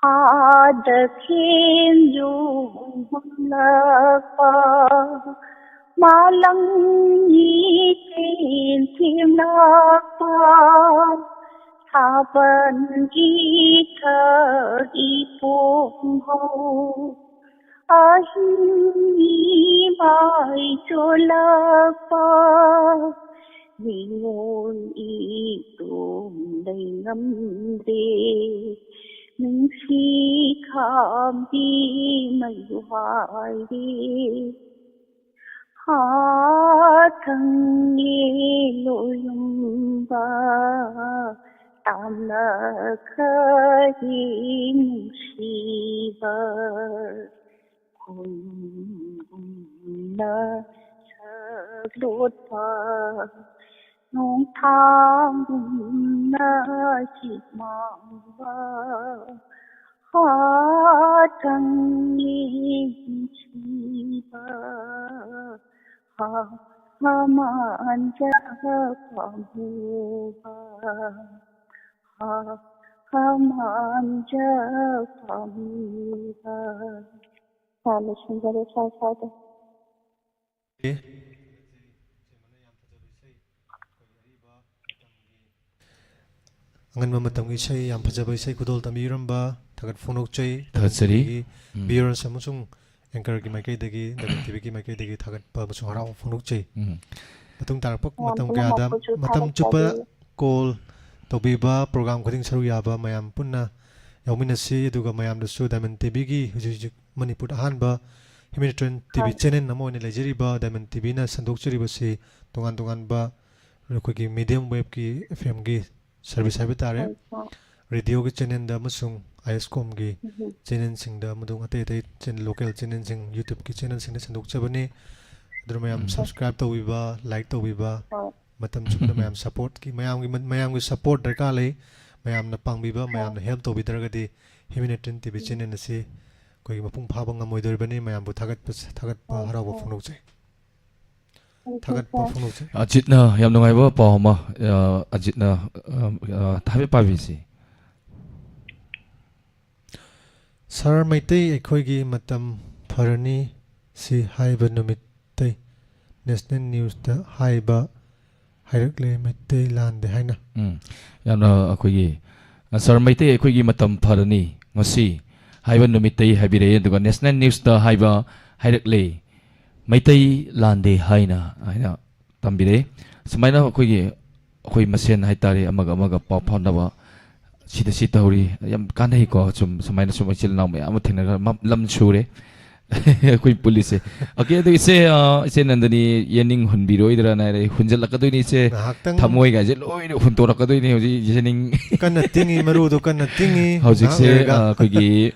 ꯍꯥꯗ ꯈꯦꯟꯖꯨ ꯃꯪꯂꯛꯄ, ꯃꯥꯂꯪꯒꯤ ꯆꯦꯟ ꯊꯦꯡꯂꯛꯄ, ꯁꯥꯕꯟꯒꯤ ꯊꯛꯏ ꯄꯣꯡꯍꯧ, ꯑꯍꯤꯡꯒꯤ ꯃꯥꯏ ꯆꯣꯜꯂꯛꯄ, ꯃꯤꯑꯣꯏ ꯏꯇꯣꯝ ꯂꯩꯉꯝꯗꯦ, ꯅꯨꯡꯁꯤ ꯈꯥꯝꯕꯤ ꯃꯩ ꯍꯥꯏꯔꯦ꯫ ꯍꯥꯊꯪꯒꯤ ꯂꯣꯌꯨꯝꯕ, ꯇꯥꯝꯂꯛꯈ꯭ꯔꯦ ꯅꯨꯡꯁꯤꯕ꯫ ꯈꯨꯟꯒꯨꯝꯅ ꯁꯛꯂꯣꯠꯄ, ꯅꯣꯡꯊꯥꯡꯒꯨꯝꯅ ꯆꯤꯛ ꯃꯥꯡꯕ, ꯍꯥꯊꯪꯒꯤ ꯅꯨꯡꯁꯤꯕ, ꯍꯥ, ꯍꯥ, ꯃꯥꯟꯖ ꯄꯥꯝꯃꯨꯕ, ꯍꯥ, ꯍꯥ, ꯃꯥꯟꯖ ꯄꯥꯝꯃꯨꯕ꯫ ꯁꯥꯔ, ꯂꯣꯏꯁꯤꯟꯖꯔꯦ, ꯁꯥꯔ, ꯁꯥꯔꯗ꯫ ꯑꯦ꯫ ꯑꯉꯟꯕ ꯃꯇꯝꯒꯤ ꯏꯁꯩ, ꯌꯥꯝ ꯐꯖꯕ ꯏꯁꯩ ꯈꯨꯗꯣꯜ ꯇꯝꯕꯤꯔꯝꯕ ꯊꯥꯒꯠ ꯐꯣꯡꯗꯣꯛꯆꯩ꯫ ꯊꯥꯒꯠꯆꯔꯤ꯫ ꯑꯗꯒꯤ ꯎꯝ꯫ Viewers ꯑꯃꯁꯨꯡ anchorꯒꯤ ꯃꯥꯏꯀꯩꯗꯒꯤ, ꯗꯥꯏꯃꯟ ꯇꯤꯚꯤꯒꯤ ꯃꯥꯏꯀꯩꯗꯒꯤ ꯊꯥꯒꯠꯄ ꯑꯃꯁꯨꯡ ꯍꯔꯥꯎꯕ ꯐꯣꯡꯗꯣꯛꯆꯩ꯫ ꯎꯝ꯫ ꯃꯇꯨꯡ ꯇꯥꯔꯛꯄ ꯃꯌꯥꯝ ꯃꯇꯝ ꯀꯌꯥꯗ ꯄꯨꯝꯅꯃꯛꯄꯨꯁꯨ ꯃꯇꯝ ꯆꯨꯞꯄ ꯊꯥꯒꯠꯆꯔꯤ꯫ Call ꯇꯧꯕꯤꯕ, program ꯈꯨꯗꯤꯡ ꯁꯔꯨꯛ ꯌꯥꯕ ꯃꯌꯥꯝ ꯄꯨꯟꯅ ꯌꯥꯎꯃꯤꯟꯅꯁꯤ꯫ ꯑꯗꯨꯒ ꯃꯌꯥꯝꯗꯁꯨ ꯗꯥꯏꯃꯟ ꯇꯤꯚꯤꯒꯤ ꯍꯧꯖꯤꯛ ꯍꯧꯖꯤꯛ ꯃꯅꯤꯄꯨꯔꯗ ꯑꯍꯥꯟꯕ Humanitarian ꯇꯤꯚꯤ ꯍꯣꯏ꯫ Channel ꯑꯃ ꯑꯣꯏꯅ ꯂꯩꯖꯔꯤꯕ ꯗꯥꯏꯃꯟ ꯇꯤꯚꯤꯅ ꯁꯟꯗꯣꯛꯆꯔꯤꯕꯁꯤ ꯇꯣꯉꯥꯟ ꯇꯣꯉꯥꯟꯕ ꯑꯩꯈꯣꯏꯒꯤ medium waveꯀꯤ FMꯒꯤ service ꯍꯥꯏꯕ ꯇꯥꯔꯦ꯫ ꯍꯣꯏ, ꯍꯣꯏ꯫ Radioꯒꯤ channelꯗ ꯑꯃꯁꯨꯡ ISCOMꯒꯤ ꯎꯝ꯫ Channelꯁꯤꯡꯗ ꯑꯃꯁꯨꯡ ꯑꯇꯩ ꯑꯇꯩ channel, local channelꯁꯤꯡ, YouTubeꯀꯤ channelꯁꯤꯡꯗ ꯁꯟꯗꯣꯛꯆꯕꯅꯤ꯫ ꯑꯗꯨꯅ ꯃꯌꯥꯝ ꯎꯝ꯫ Subscribe ꯇꯧꯕꯤꯕ, like ꯇꯧꯕꯤꯕ, ꯍꯣꯏ꯫ ꯃꯇꯝ ꯆꯨꯞꯅ ꯃꯌꯥꯝ supportꯀꯤ, ꯃꯌꯥꯝꯒꯤ, ꯃꯌꯥꯝꯒꯤ support ꯗꯔꯀꯥꯔ ꯂꯩ꯫ ꯃꯌꯥꯝꯅ ꯄꯥꯡꯕꯤꯕ, ꯍꯣꯏ꯫ ꯃꯌꯥꯝꯅ help ꯇꯧꯕꯤꯗ꯭ꯔꯒꯗꯤ Humanitarian ꯇꯤꯚꯤ ꯎꯝ꯫ Channel ꯑꯁꯤ ꯑꯩꯈꯣꯏꯒꯤ ꯃꯄꯨꯡ ꯐꯥꯕ ꯉꯝꯃꯣꯏꯗꯧꯔꯤꯕꯅꯤ꯫ ꯃꯌꯥꯝꯕꯨ ꯊꯥꯒꯠꯄ, ꯊꯥꯒꯠꯄ ꯍꯣꯏ, ꯍꯔꯥꯎꯕ ꯍꯣꯏ꯫ ꯐꯣꯡꯗꯣꯛꯆꯩ꯫ ꯊꯥꯒꯠꯄ ꯐꯣꯡꯗꯣꯛꯆꯩ꯫ ꯑꯖꯤꯠꯅ ꯌꯥꯝ ꯅꯨꯡꯉꯥꯏꯕ ꯄꯥꯎ ꯑꯃ, ꯑ, ꯑꯖꯤꯠꯅ, ꯑ, ꯑ, ꯍꯥꯏꯐꯦꯠ ꯄꯥꯕꯤꯁꯤ꯫ ꯁꯥꯔ, ꯃꯩꯇꯩ ꯑꯩꯈꯣꯏꯒꯤ ꯃꯇꯝ ꯐꯔꯅꯤ ꯁꯤ ꯍꯥꯏꯕ ꯅꯨꯃꯤꯠꯇꯩ ꯅꯦꯁꯅꯦꯜ ꯅ꯭ꯌꯨꯁꯇ ꯍꯥꯏꯕ ꯍꯥꯏꯔꯛꯂꯦ, ꯃꯩꯇꯩ ꯂꯥꯟꯗꯦ ꯍꯥꯏꯅ꯫ ꯎꯝ, ꯌꯥꯝꯅ ꯑꯩꯈꯣꯏꯒꯤ, ꯑ, ꯁꯥꯔ, ꯃꯩꯇꯩ ꯑꯩꯈꯣꯏꯒꯤ ꯃꯇꯝ ꯐꯔꯅꯤ ꯉꯁꯤ ꯍꯥꯏꯕ ꯅꯨꯃꯤꯠꯇꯩ ꯍꯥꯏꯕꯤꯔꯛꯑꯦ, ꯑꯗꯨꯒ ꯅꯦꯁꯅꯦꯜ ꯅ꯭ꯌꯨꯁꯇ ꯍꯥꯏꯕ ꯍꯥꯏꯔꯛꯂꯦ, ꯃꯩꯇꯩ ꯂꯥꯟꯗꯦ ꯍꯥꯏꯅ, ꯍꯥꯏꯅ ꯇꯝꯕꯤꯔꯛꯑꯦ꯫ ꯁꯨꯃꯥꯏꯅ ꯑꯩꯈꯣꯏꯒꯤ, ꯑꯩꯈꯣꯏ ꯃꯁꯦꯟ ꯍꯥꯏꯇꯥꯔꯦ, ꯑꯃꯒ ꯑꯃꯒ ꯄꯥꯎ ꯐꯥꯎꯅꯕ ꯁꯤꯗ ꯁꯤ ꯇꯧꯔꯤ, ꯌꯥꯝ ꯀꯥꯟꯅꯩꯀꯣ꯫ ꯁꯨꯝ ꯁꯨꯃꯥꯏꯅ ꯁꯨꯝ ꯏꯆꯤꯜ ꯏꯅꯥꯎ ꯃꯌꯥꯝ ꯑꯃ ꯊꯦꯡꯅꯔꯒ ꯃ-, ꯂꯝ ꯁꯨꯔꯦ꯫ ꯑꯩꯈꯣꯏ ꯄꯨꯜꯂꯤꯁꯦ꯫ ꯑꯣꯀꯦ, ꯑꯗꯨ ꯏꯆꯦ, ꯑ, ꯏꯆꯦ ꯅꯟꯗꯅꯤ, ꯌꯦꯅꯤꯡ ꯍꯨꯟꯕꯤꯔꯣꯏꯗ꯭ꯔꯥꯅ ꯍꯥꯏꯔꯦ꯫ ꯍꯨꯟꯖꯜꯂꯛꯀꯗꯣꯏꯅꯤ ꯏꯆꯦ꯫ ꯉꯥꯏꯍꯥꯛꯇꯪ꯫ ꯊꯃꯣꯏꯒꯥꯏꯁꯦ ꯂꯣꯏꯅ ꯍꯨꯟꯇꯣꯔꯛꯀꯗꯣꯏꯅꯤ ꯍꯧꯖꯤꯛ ꯌꯦꯅꯤꯡ꯫ ꯀꯟꯅ ꯇꯤꯡꯉꯤ, ꯃꯔꯨꯗꯣ ꯀꯟꯅ ꯇꯤꯡꯉꯤ꯫ ꯍꯧꯖꯤꯛꯁꯦ, ꯉꯥꯏꯍꯥꯛ ꯂꯩꯔꯒ꯫ ꯑ, ꯑꯩꯈꯣꯏꯒꯤ,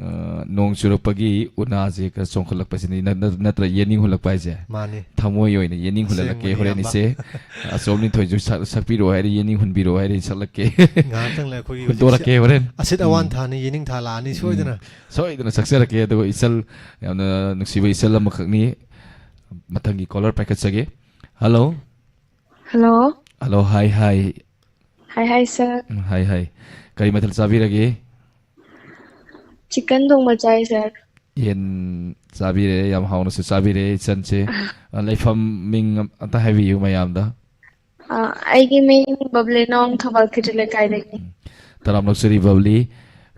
ꯑ, ꯅꯣꯡ ꯆꯨꯔꯛꯄꯒꯤ ꯎꯅꯥꯁꯦ ꯈꯔ ꯆꯣꯡꯈꯠꯂꯛꯄꯁꯤꯅꯤ, ꯅ-, ꯅ-, ꯅꯠꯇ꯭ꯔ ꯌꯦꯅꯤꯡ ꯍꯨꯜꯂꯛꯄ ꯍꯥꯏꯁꯦ꯫ ꯃꯥꯅꯤ꯫ ꯊꯃꯣꯏ ꯑꯣꯏꯅ ꯌꯦꯅꯤꯡ ꯍꯨꯜꯂꯛꯀꯦ ꯑꯁꯦꯡꯕꯅꯤ, ꯍꯣꯔꯦꯟ ꯏꯌꯥꯝꯕ꯫ ꯏꯆꯦ꯫ ꯑꯆꯣꯝꯅꯤ ꯊꯣꯏꯁꯨ ꯁꯛ-, ꯁꯛꯄꯤꯔꯛꯑꯣ ꯍꯥꯏꯔꯦ, ꯌꯦꯅꯤꯡ ꯍꯨꯟꯕꯤꯔꯛꯑꯣ ꯍꯥꯏꯔꯦ, ꯁꯛꯂꯛꯀꯦ꯫ ꯉꯥꯏꯍꯥꯛꯇꯪ ꯂꯩ ꯑꯩꯈꯣꯏꯒꯤ ꯍꯨꯟꯗꯣꯔꯛꯀꯦ ꯍꯧꯖꯤꯛꯁꯦ ꯍꯣꯔꯦꯟ꯫ ꯑꯁꯤꯠ ꯑꯋꯥꯟ ꯎꯝ꯫ ꯊꯥꯅ ꯌꯦꯅꯤꯡ ꯊꯥ ꯂꯥꯛꯑꯅꯤ ꯎꯝ꯫ ꯁꯣꯏꯗꯅ꯫ ꯁꯣꯏꯗꯅ ꯁꯛꯆꯔꯛꯀꯦ꯫ ꯑꯗꯨꯒ ꯏꯆꯜ, ꯌꯥꯝꯅ ꯅꯨꯡꯁꯤꯕ ꯏꯆꯜ ꯑꯃꯈꯛꯅꯤ꯫ ꯃꯊꯪꯒꯤ ꯀꯣꯂꯔ ꯄꯥꯏꯈꯠꯆꯒꯦ꯫ ꯍꯜꯂꯣ꯫ ꯍꯜꯂꯣ꯫ ꯍꯜꯂꯣ, ꯍꯥꯏ, ꯍꯥꯏ꯫ ꯍꯥꯏ, ꯍꯥꯏ, ꯁꯥꯔ꯫ ꯎꯝ, ꯍꯥꯏ, ꯍꯥꯏ꯫ ꯀꯔꯤ ꯃꯊꯦꯜ ꯆꯥꯕꯤꯔꯒꯦ? ꯆꯤꯀꯟ ꯊꯣꯡꯕ ꯆꯥꯏ, ꯁꯥꯔ꯫ ꯌꯦꯟ ꯆꯥꯕꯤꯔꯦ, ꯌꯥꯝ ꯍꯥꯎꯅꯁꯨ ꯆꯥꯕꯤꯔꯦ ꯏꯆꯟꯁꯦ꯫ ꯑ, ꯂꯩꯐꯝ ꯃꯤꯡ ꯑꯝꯇ ꯍꯥꯏꯕꯤꯌꯨ ꯃꯌꯥꯝꯗ꯫ ꯑ, ꯑꯩꯒꯤ ꯃꯤꯡ ꯕꯕ꯭ꯂꯤꯅꯣꯡ, ꯊꯧꯕꯥꯜ ꯈꯦꯇ꯭ꯔꯤ ꯂꯩꯀꯥꯏꯗꯒꯤ꯫ ꯎꯝ꯫ ꯇꯔꯥꯝꯅ ꯑꯣꯛꯆꯔꯤ ꯕꯕ꯭ꯂꯤ꯫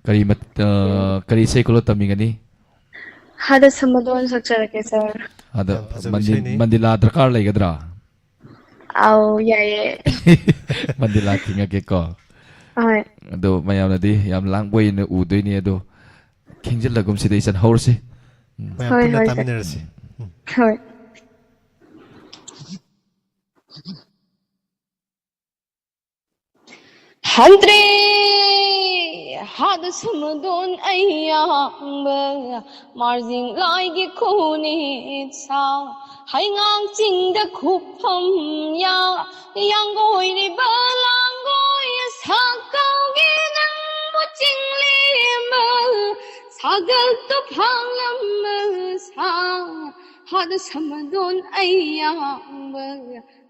ꯀꯔꯤ ꯃꯠ-, ꯑ, ꯀꯔꯤ ꯏꯁꯩ ꯈꯨꯂꯣ ꯇꯝꯕꯤꯒꯅꯤ? ꯍꯥꯗ ꯁꯃꯗꯣꯟ ꯁꯛꯆꯔꯛꯀꯦ, ꯁꯥꯔ꯫ ꯑꯗ ꯌꯥꯝ ꯐꯖꯕ ꯃꯟꯗꯤ-, ꯏꯁꯩꯅꯤ꯫ ꯃꯟꯗꯤꯂꯥ ꯗꯔꯀꯥꯔ ꯂꯩꯒꯗ꯭ꯔꯥ? ꯑꯧ, ꯌꯥꯏꯌꯦ꯫ ꯃꯟꯗꯤꯂꯥ ꯈꯤꯡꯉꯛꯀꯦꯀꯣ꯫ ꯍꯣꯏ꯫ ꯑꯗꯣ ꯃꯌꯥꯝꯅꯗꯤ ꯌꯥꯝ ꯂꯥꯡꯕ ꯑꯣꯏꯅ ꯎꯗꯣꯏꯅꯦ, ꯑꯗꯣ ꯈꯤꯡꯖꯤꯜꯂꯒꯨꯝꯁꯤꯗ ꯏꯆꯟ ꯍꯧꯔꯁꯤ꯫ ꯎꯝ꯫ ꯃꯌꯥꯝ ꯍꯣꯏ, ꯄꯨꯟꯅ ꯍꯣꯏ, ꯁꯥꯔ꯫ ꯇꯥꯃꯤꯟꯅꯔꯁꯤ꯫ ꯎꯝ꯫ ꯍꯣꯏ꯫ ꯍꯟꯗ꯭ꯔꯦ ꯍꯥꯗ ꯁꯃꯗꯣꯟ ꯑꯌꯥꯡꯕ, ꯃꯥꯔꯖꯤꯡ ꯂꯥꯏꯒꯤ ꯈꯨꯅꯤꯠ ꯁꯥ, ꯍꯩꯉꯥꯡ ꯆꯤꯡꯗ ꯈꯨꯐꯝ ꯌꯥ, ꯌꯥꯡꯒꯣꯏꯔꯤꯕ ꯂꯥꯡꯒꯣꯏ ꯁꯥꯀꯧꯒꯤ ꯅꯪꯕꯨ ꯆꯤꯡꯂꯦꯝꯕ, ꯁꯥꯒꯠꯇꯨ ꯐꯥꯂꯝꯕ ꯁꯥ, ꯍꯥꯗ ꯁꯃꯗꯣꯟ ꯑꯌꯥꯡꯕ,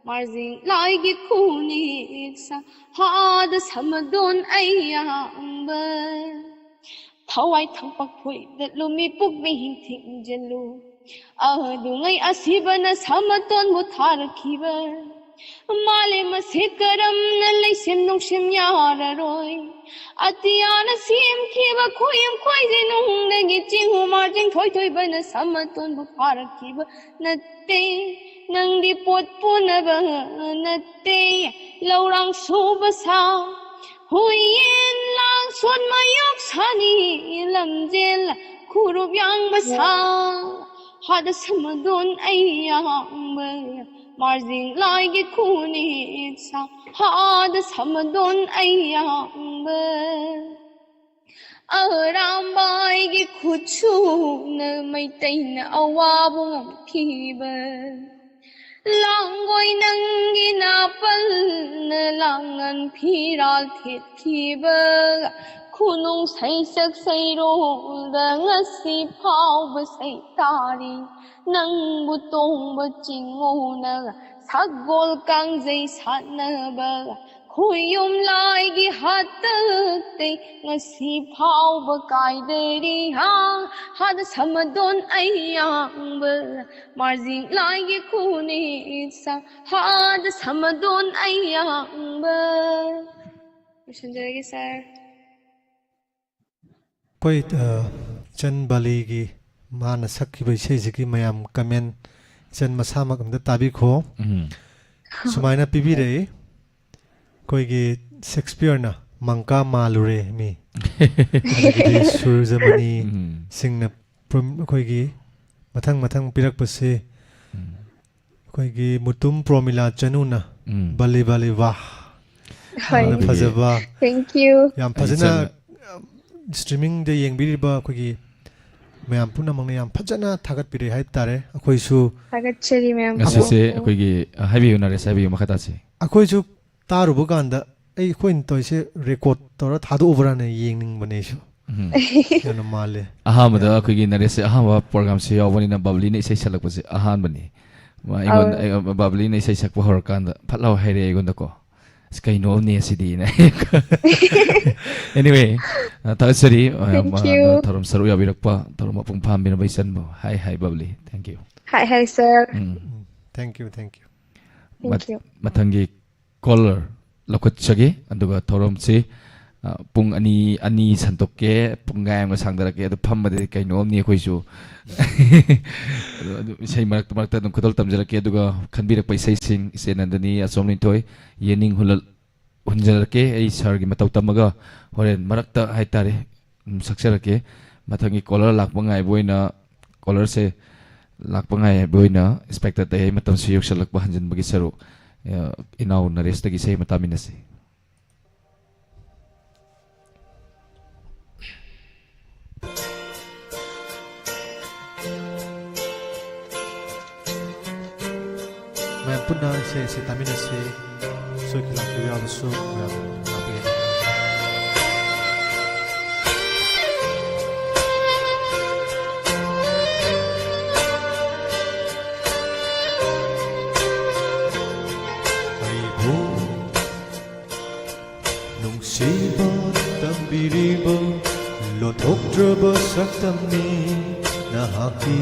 ꯃꯥꯔꯖꯤꯡ ꯂꯥꯏꯒꯤ ꯈꯨꯅꯤꯠ ꯁꯥ, ꯍꯥꯗ ꯁꯃꯗꯣꯟ ꯑꯌꯥꯡꯕ꯫ ꯊꯋꯥꯏ ꯊꯛꯄ ꯈꯣꯏꯗꯠꯂꯨ, ꯃꯤꯄꯨꯛ ꯃꯤꯍꯤꯡ ꯊꯤꯡꯖꯤꯜꯂꯨ꯫ ꯑꯗꯨꯉꯩ ꯑꯁꯤꯕꯅ ꯁꯃꯇꯣꯟꯕꯨ ꯊꯥꯔꯛꯈꯤꯕ꯫ ꯃꯥꯂꯦꯝ ꯑꯁꯤ ꯀꯔꯝꯅ ꯂꯩꯁꯦꯝ ꯅꯨꯡꯁꯦꯝ ꯌꯥꯔꯔꯣꯏ? ꯑꯇꯤꯌꯥꯅ ꯁꯦꯝꯈꯤꯕ ꯈꯣꯏꯌꯨꯝ ꯈꯣꯏꯖꯤꯅꯨꯡꯗꯒꯤ ꯆꯤꯡ ꯍꯨꯃꯥꯔ ꯆꯤꯡꯊꯣꯏ ꯊꯣꯏꯕꯅ ꯁꯃꯇꯣꯟꯕꯨ ꯐꯥꯔꯛꯈꯤꯕ ꯅꯠꯇꯦ꯫ ꯅꯪꯗꯤ ꯄꯣꯠ ꯄꯨꯅꯕ ꯅꯠꯇꯦ꯫ ꯂꯧꯔꯥꯡ ꯁꯨꯕ ꯁꯥ, ꯍꯨꯏꯌꯦꯟ ꯂꯥꯡ ꯁꯣꯟ ꯃꯌꯣꯛ ꯁꯥꯅꯤ ꯂꯝꯖꯦꯜ ꯈꯨꯔꯨꯞ ꯌꯥꯡꯕ ꯁꯥ꯫ ꯍꯥꯗ ꯁꯃꯗꯣꯟ ꯑꯩ ꯌꯥꯡꯕ ꯃꯥꯔꯖꯤꯡ ꯂꯥꯏꯒꯤ ꯈꯨꯅꯤꯠ ꯁꯥ꯫ ꯍꯥꯗ ꯁꯃꯗꯣꯟ ꯑꯩ ꯌꯥꯡꯕ ꯑꯔꯥꯝꯕꯥꯏꯒꯤ ꯈꯨꯠꯁꯨꯅ ꯃꯩꯇꯩꯅ ꯑꯋꯥꯕ ꯉꯝꯈꯤꯕ꯫ ꯂꯥꯡꯒꯣꯏ ꯅꯪꯒꯤ ꯅꯥꯄꯜꯅ ꯂꯥꯡꯉꯟ ꯐꯤꯔꯥꯜ ꯊꯦꯠꯈꯤꯕ꯫ ꯈꯨꯅꯨꯡ ꯁꯩꯁꯛ ꯁꯩꯔꯣꯜꯗ ꯉꯁꯤ ꯐꯥꯎꯕ ꯁꯩꯇꯥꯔꯤ꯫ ꯅꯪꯕꯨ ꯇꯣꯡꯕ ꯆꯤꯡꯉꯨꯅ ꯁꯒꯣꯜ ꯀꯥꯡꯖꯩ ꯁꯥꯟꯅꯕ꯫ ꯈꯨꯌꯨꯝ ꯂꯥꯏꯒꯤ ꯍꯥꯇꯛꯇꯩ ꯉꯁꯤ ꯐꯥꯎꯕ ꯀꯥꯏꯗꯔꯤ꯫ ꯍꯥ, ꯍꯥꯗ ꯁꯃꯗꯣꯟ ꯑꯩ ꯌꯥꯡꯕ ꯃꯥꯔꯖꯤꯡ ꯂꯥꯏꯒꯤ ꯈꯨꯅꯤꯠ ꯁꯥ꯫ ꯍꯥꯗ ꯁꯃꯗꯣꯟ ꯑꯩ ꯌꯥꯡꯕ꯫ ꯂꯣꯏꯁꯤꯟꯖꯔꯒꯦ, ꯁꯥꯔ꯫ ꯑꯩꯈꯣꯏ, ꯑ, ꯏꯆꯟ ꯕꯥꯂꯤꯒꯤ ꯃꯥꯅ ꯁꯛꯈꯤꯕ ꯏꯁꯩꯁꯤꯒꯤ ꯃꯌꯥꯝ ꯀꯃꯦꯟ ꯏꯆꯟ ꯃꯁꯥꯃꯛ ꯑꯝꯇ ꯇꯥꯕꯤꯈꯣ꯫ ꯎꯝ꯫ ꯁꯨꯃꯥꯏꯅ ꯄꯤꯕꯤꯔꯛꯏ, ꯑꯩꯈꯣꯏꯒꯤ ꯁꯦꯛꯁꯄꯤꯌꯔꯅ "ꯃꯪꯀꯥ ꯃꯥꯜꯂꯨꯔꯦ ꯃꯤ"꯫ ꯑꯗꯒꯤꯗꯤ ꯁꯨꯔꯖꯃꯅꯤ ꯎꯝ꯫ ꯁꯤꯡꯅ ꯄ꯭ꯔꯣꯝ-, ꯑꯩꯈꯣꯏꯒꯤ ꯃꯊꯪ ꯃꯊꯪ ꯄꯤꯔꯛꯄꯁꯤ ꯎꯝ꯫ ꯑꯩꯈꯣꯏꯒꯤ ꯃꯨꯇꯨꯝ ꯄ꯭ꯔꯣꯃꯤꯂꯥ ꯆꯅꯨꯅ ꯎꯝ꯫ "ꯕꯂꯤ ꯕꯂꯤ ꯋꯥꯍ"꯫ ꯍꯣꯏ꯫ ꯌꯥꯝꯅ ꯑꯩꯈꯣꯏꯒꯤ ꯐꯖꯕ꯫ Thank you꯫ ꯌꯥꯝ ꯐꯖꯅ, ꯏꯆꯟꯅ ꯑ, streamingꯗ ꯌꯦꯡꯕꯤꯔꯤꯕ ꯑꯩꯈꯣꯏꯒꯤ ꯃꯌꯥꯝ ꯄꯨꯝꯅꯃꯛꯅ ꯌꯥꯝ ꯐꯖꯅ ꯊꯥꯒꯠꯄꯤꯔꯦ ꯍꯥꯏꯕ ꯇꯥꯔꯦ꯫ ꯑꯩꯈꯣꯏꯁꯨ ꯊꯥꯒꯠꯆꯔꯤ ꯃꯌꯥꯝ꯫ ꯉꯁꯤꯁꯦ ꯑꯣ꯫ ꯑꯩꯈꯣꯏꯒꯤ, ꯑ, ꯍꯥꯏꯕꯤꯌꯨ ꯅꯔꯦꯁ, ꯍꯥꯏꯕꯤꯌꯨ ꯃꯈꯥ ꯇꯥꯁꯤ꯫ ꯑꯩꯈꯣꯏꯁꯨ ꯇꯥꯔꯨꯕ ꯀꯥꯟꯗ ꯑꯩ, ꯑꯩꯈꯣꯏꯅ ꯇꯧꯔꯤꯁꯦ record ꯇꯧꯔ ꯊꯥꯗꯣꯛꯎꯕ꯭ꯔꯥꯅ ꯌꯦꯡꯅꯤꯡꯕꯅꯦ ꯑꯩꯁꯨ꯫ ꯎꯝ꯫ ꯌꯥꯝꯅ ꯃꯥꯜꯂꯦ꯫ ꯑꯍꯥꯟꯕꯗ ꯑꯩꯈꯣꯏꯒꯤ ꯅꯔꯦꯁꯁꯦ ꯑꯍꯥꯟꯕ programꯁꯦ ꯌꯥꯎꯕꯅꯤꯅ ꯕꯕ꯭ꯂꯤꯅ ꯏꯁꯩ ꯁꯛꯂꯛꯄꯁꯦ ꯑꯍꯥꯟꯕꯅꯤ꯫ ꯃꯥ ꯑꯩꯉꯣꯟꯗ, ꯑꯧ꯫ ꯑꯩ, ꯕꯕ꯭ꯂꯤꯅ ꯏꯁꯩ ꯁꯛꯄ ꯍꯧꯔꯀꯥꯟꯗ ꯐꯠ ꯂꯥꯎ ꯍꯥꯏꯔꯛꯑꯦ ꯑꯩꯉꯣꯟꯗꯀꯣ꯫ ꯑꯁ, ꯀꯩꯅꯣ ꯑꯃꯅꯦ ꯁꯤꯗꯤꯅ꯫ Anyway, ꯑ, ꯊꯥꯒꯠꯆꯔꯤ, ꯑ, Thank ꯑ, you. ꯊꯧꯔꯝ ꯁꯔꯨꯛ ꯌꯥꯕꯤꯔꯛꯄ, ꯊꯧꯔꯝ ꯃꯄꯨꯡ ꯐꯥꯍꯟꯕꯤꯅꯕ ꯏꯆꯟꯕꯨ꯫ Hi, hi, Bubbly. Thank you. Hi, hi, sir. Um. Thank you, thank you. Thank ꯃꯠ-, you. ꯃꯊꯪꯒꯤ caller ꯂꯧꯈꯠꯆꯒꯦ꯫ ꯑꯗꯨꯒ ꯊꯧꯔꯝꯁꯤ, ꯑ, ꯄꯨꯡ ꯑꯅꯤ, ꯑꯅꯤ ꯁꯟꯗꯣꯛꯀꯦ, ꯄꯨꯡ ꯈꯥꯏ ꯑꯃꯒ ꯁꯥꯡꯊꯔꯛꯀꯦ꯫ ꯑꯗꯨ ꯐꯝꯕꯗꯗꯤ ꯀꯩꯅꯣ ꯑꯃꯅꯤ ꯑꯩꯈꯣꯏꯁꯨ꯫ ꯑꯗꯨ, ꯑꯗꯨ ꯏꯁꯩ ꯃꯔꯛꯇ ꯃꯔꯛꯇ ꯑꯗꯨꯝ ꯈꯨꯗꯣꯜ ꯇꯝꯖꯔꯛꯀꯦ꯫ ꯑꯗꯨꯒ ꯈꯟꯕꯤꯔꯛꯄ ꯏꯁꯩꯁꯤꯡ, ꯏꯆꯦ ꯅꯟꯗꯅꯤ, ꯑꯆꯣꯝ ꯂꯤꯟꯊꯣꯏ, ꯌꯦꯅꯤꯡ ꯍꯨꯂꯜ-, ꯍꯨꯟꯖꯔꯛꯀꯦ꯫ ꯑꯩ ꯁꯥꯔꯒꯤ ꯃꯇꯧ ꯇꯝꯃꯒ ꯍꯣꯔꯦꯟ ꯃꯔꯛꯇ ꯍꯥꯏꯇꯥꯔꯦ, ꯎꯝ, ꯁꯛꯆꯔꯛꯀꯦ꯫ ꯃꯊꯪꯒꯤ caller ꯂꯥꯛꯄ ꯉꯥꯏꯕ ꯑꯣꯏꯅ, caller ꯁꯦ ꯂꯥꯛꯄ ꯉꯥꯏꯕ ꯑꯣꯏꯅ, ꯏꯟꯁꯄꯦꯛꯇꯔ ꯇꯌꯥꯏ, ꯃꯇꯝꯁꯨ ꯌꯧꯁꯜꯂꯛꯄ ꯍꯟꯖꯤꯟꯕꯒꯤ ꯁꯔꯨꯛ, ꯑ, ꯏꯅꯥꯎ ꯅꯔꯦꯁꯇꯒꯤ ꯏꯁꯩ ꯑꯃ ꯇꯥꯃꯤꯟꯅꯁꯤ꯫ ꯃꯌꯥꯝ ꯄꯨꯟꯅ ꯏꯁꯩ ꯑꯁꯤ ꯇꯥꯃꯤꯟꯅꯁꯤ꯫ ꯁꯣꯏꯈꯤ ꯂꯥꯛꯄ ꯌꯥꯎꯔꯁꯨ ꯃꯌꯥꯝ ꯉꯥꯛꯄꯤꯒꯅꯤ꯫ ꯑꯩꯕꯨ ꯅꯨꯡꯁꯤꯕ ꯇꯝꯕꯤꯔꯤꯕ ꯂꯣꯟꯊꯣꯛꯇ꯭ꯔꯕ ꯁꯛꯇꯝꯅꯤ ꯅꯍꯥꯛꯀꯤ꯫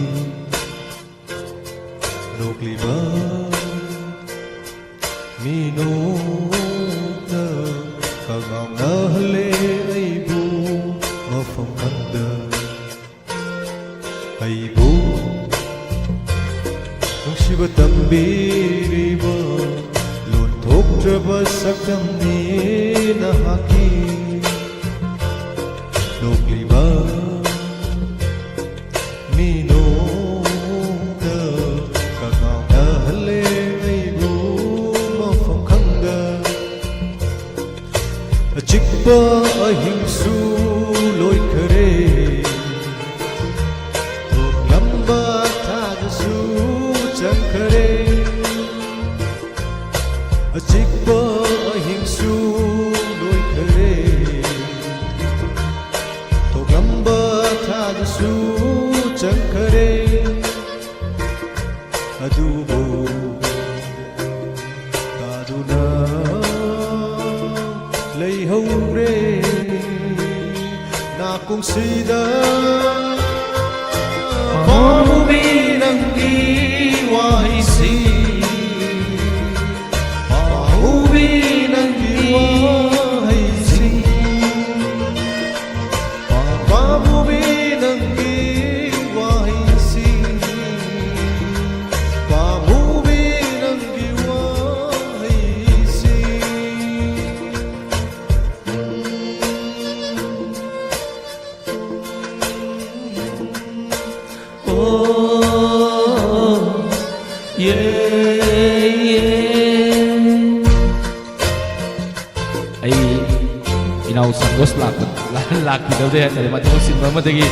ꯅꯣꯛꯂꯤꯕ ꯃꯤꯅꯣꯛꯅ ꯀꯉꯥꯎꯅꯍꯜꯂꯦ ꯑꯩꯕꯨ ꯃꯐꯝ ꯈꯪꯗ꯫ ꯑꯩꯕꯨ ꯅꯨꯡꯁꯤꯕ ꯇꯝꯕꯤꯔꯤꯕ ꯂꯣꯟꯊꯣꯛꯇ꯭ꯔꯕ ꯁꯛꯇꯝꯅꯤ ꯅꯍꯥꯛꯀꯤ꯫ ꯅꯣꯛꯂꯤꯕ ꯃꯤꯅꯣꯛꯇ ꯀꯉꯥꯎꯅꯍꯜꯂꯦ ꯑꯩꯕꯨ ꯃꯐꯝ ꯈꯪꯗ꯫ ꯑꯆꯤꯛꯄ ꯑꯍꯤꯡꯁꯨ ꯂꯣꯏꯈꯔꯦ, ꯊꯣꯛꯂꯝꯕ ꯊꯥꯖꯁꯨ ꯆꯪꯈꯔꯦ꯫ ꯑꯆꯤꯛꯄ ꯑꯍꯤꯡꯁꯨ ꯂꯣꯏꯈꯔꯦ, ꯁꯤꯗ ꯄꯥꯝꯃꯨꯕꯤ ꯅꯪꯒꯤ ꯋꯥꯍꯩꯁꯤꯡ, ꯄꯥꯝꯃꯨꯕꯤ ꯅꯪꯒꯤ ꯋꯥꯍꯩꯁꯤꯡ, ꯄꯥꯝꯃꯨꯕꯤ ꯅꯪꯒꯤ ꯋꯥꯍꯩꯁꯤꯡ, ꯄꯥꯝꯃꯨꯕꯤ ꯅꯪꯒꯤ ꯋꯥꯍꯩꯁꯤꯡ꯫ ꯑꯣ, ꯌꯦ, ꯌꯦ꯫ ꯑꯩ ꯏꯅꯥꯎ ꯁꯟꯇꯣꯁ ꯂꯥꯛꯄ-, ꯂꯥꯛꯈꯤꯗꯕꯗꯩ ꯍꯥꯏꯇꯥꯔꯦ, ꯃꯊꯧ ꯆꯤꯟꯕ ꯑꯃꯗꯒꯤ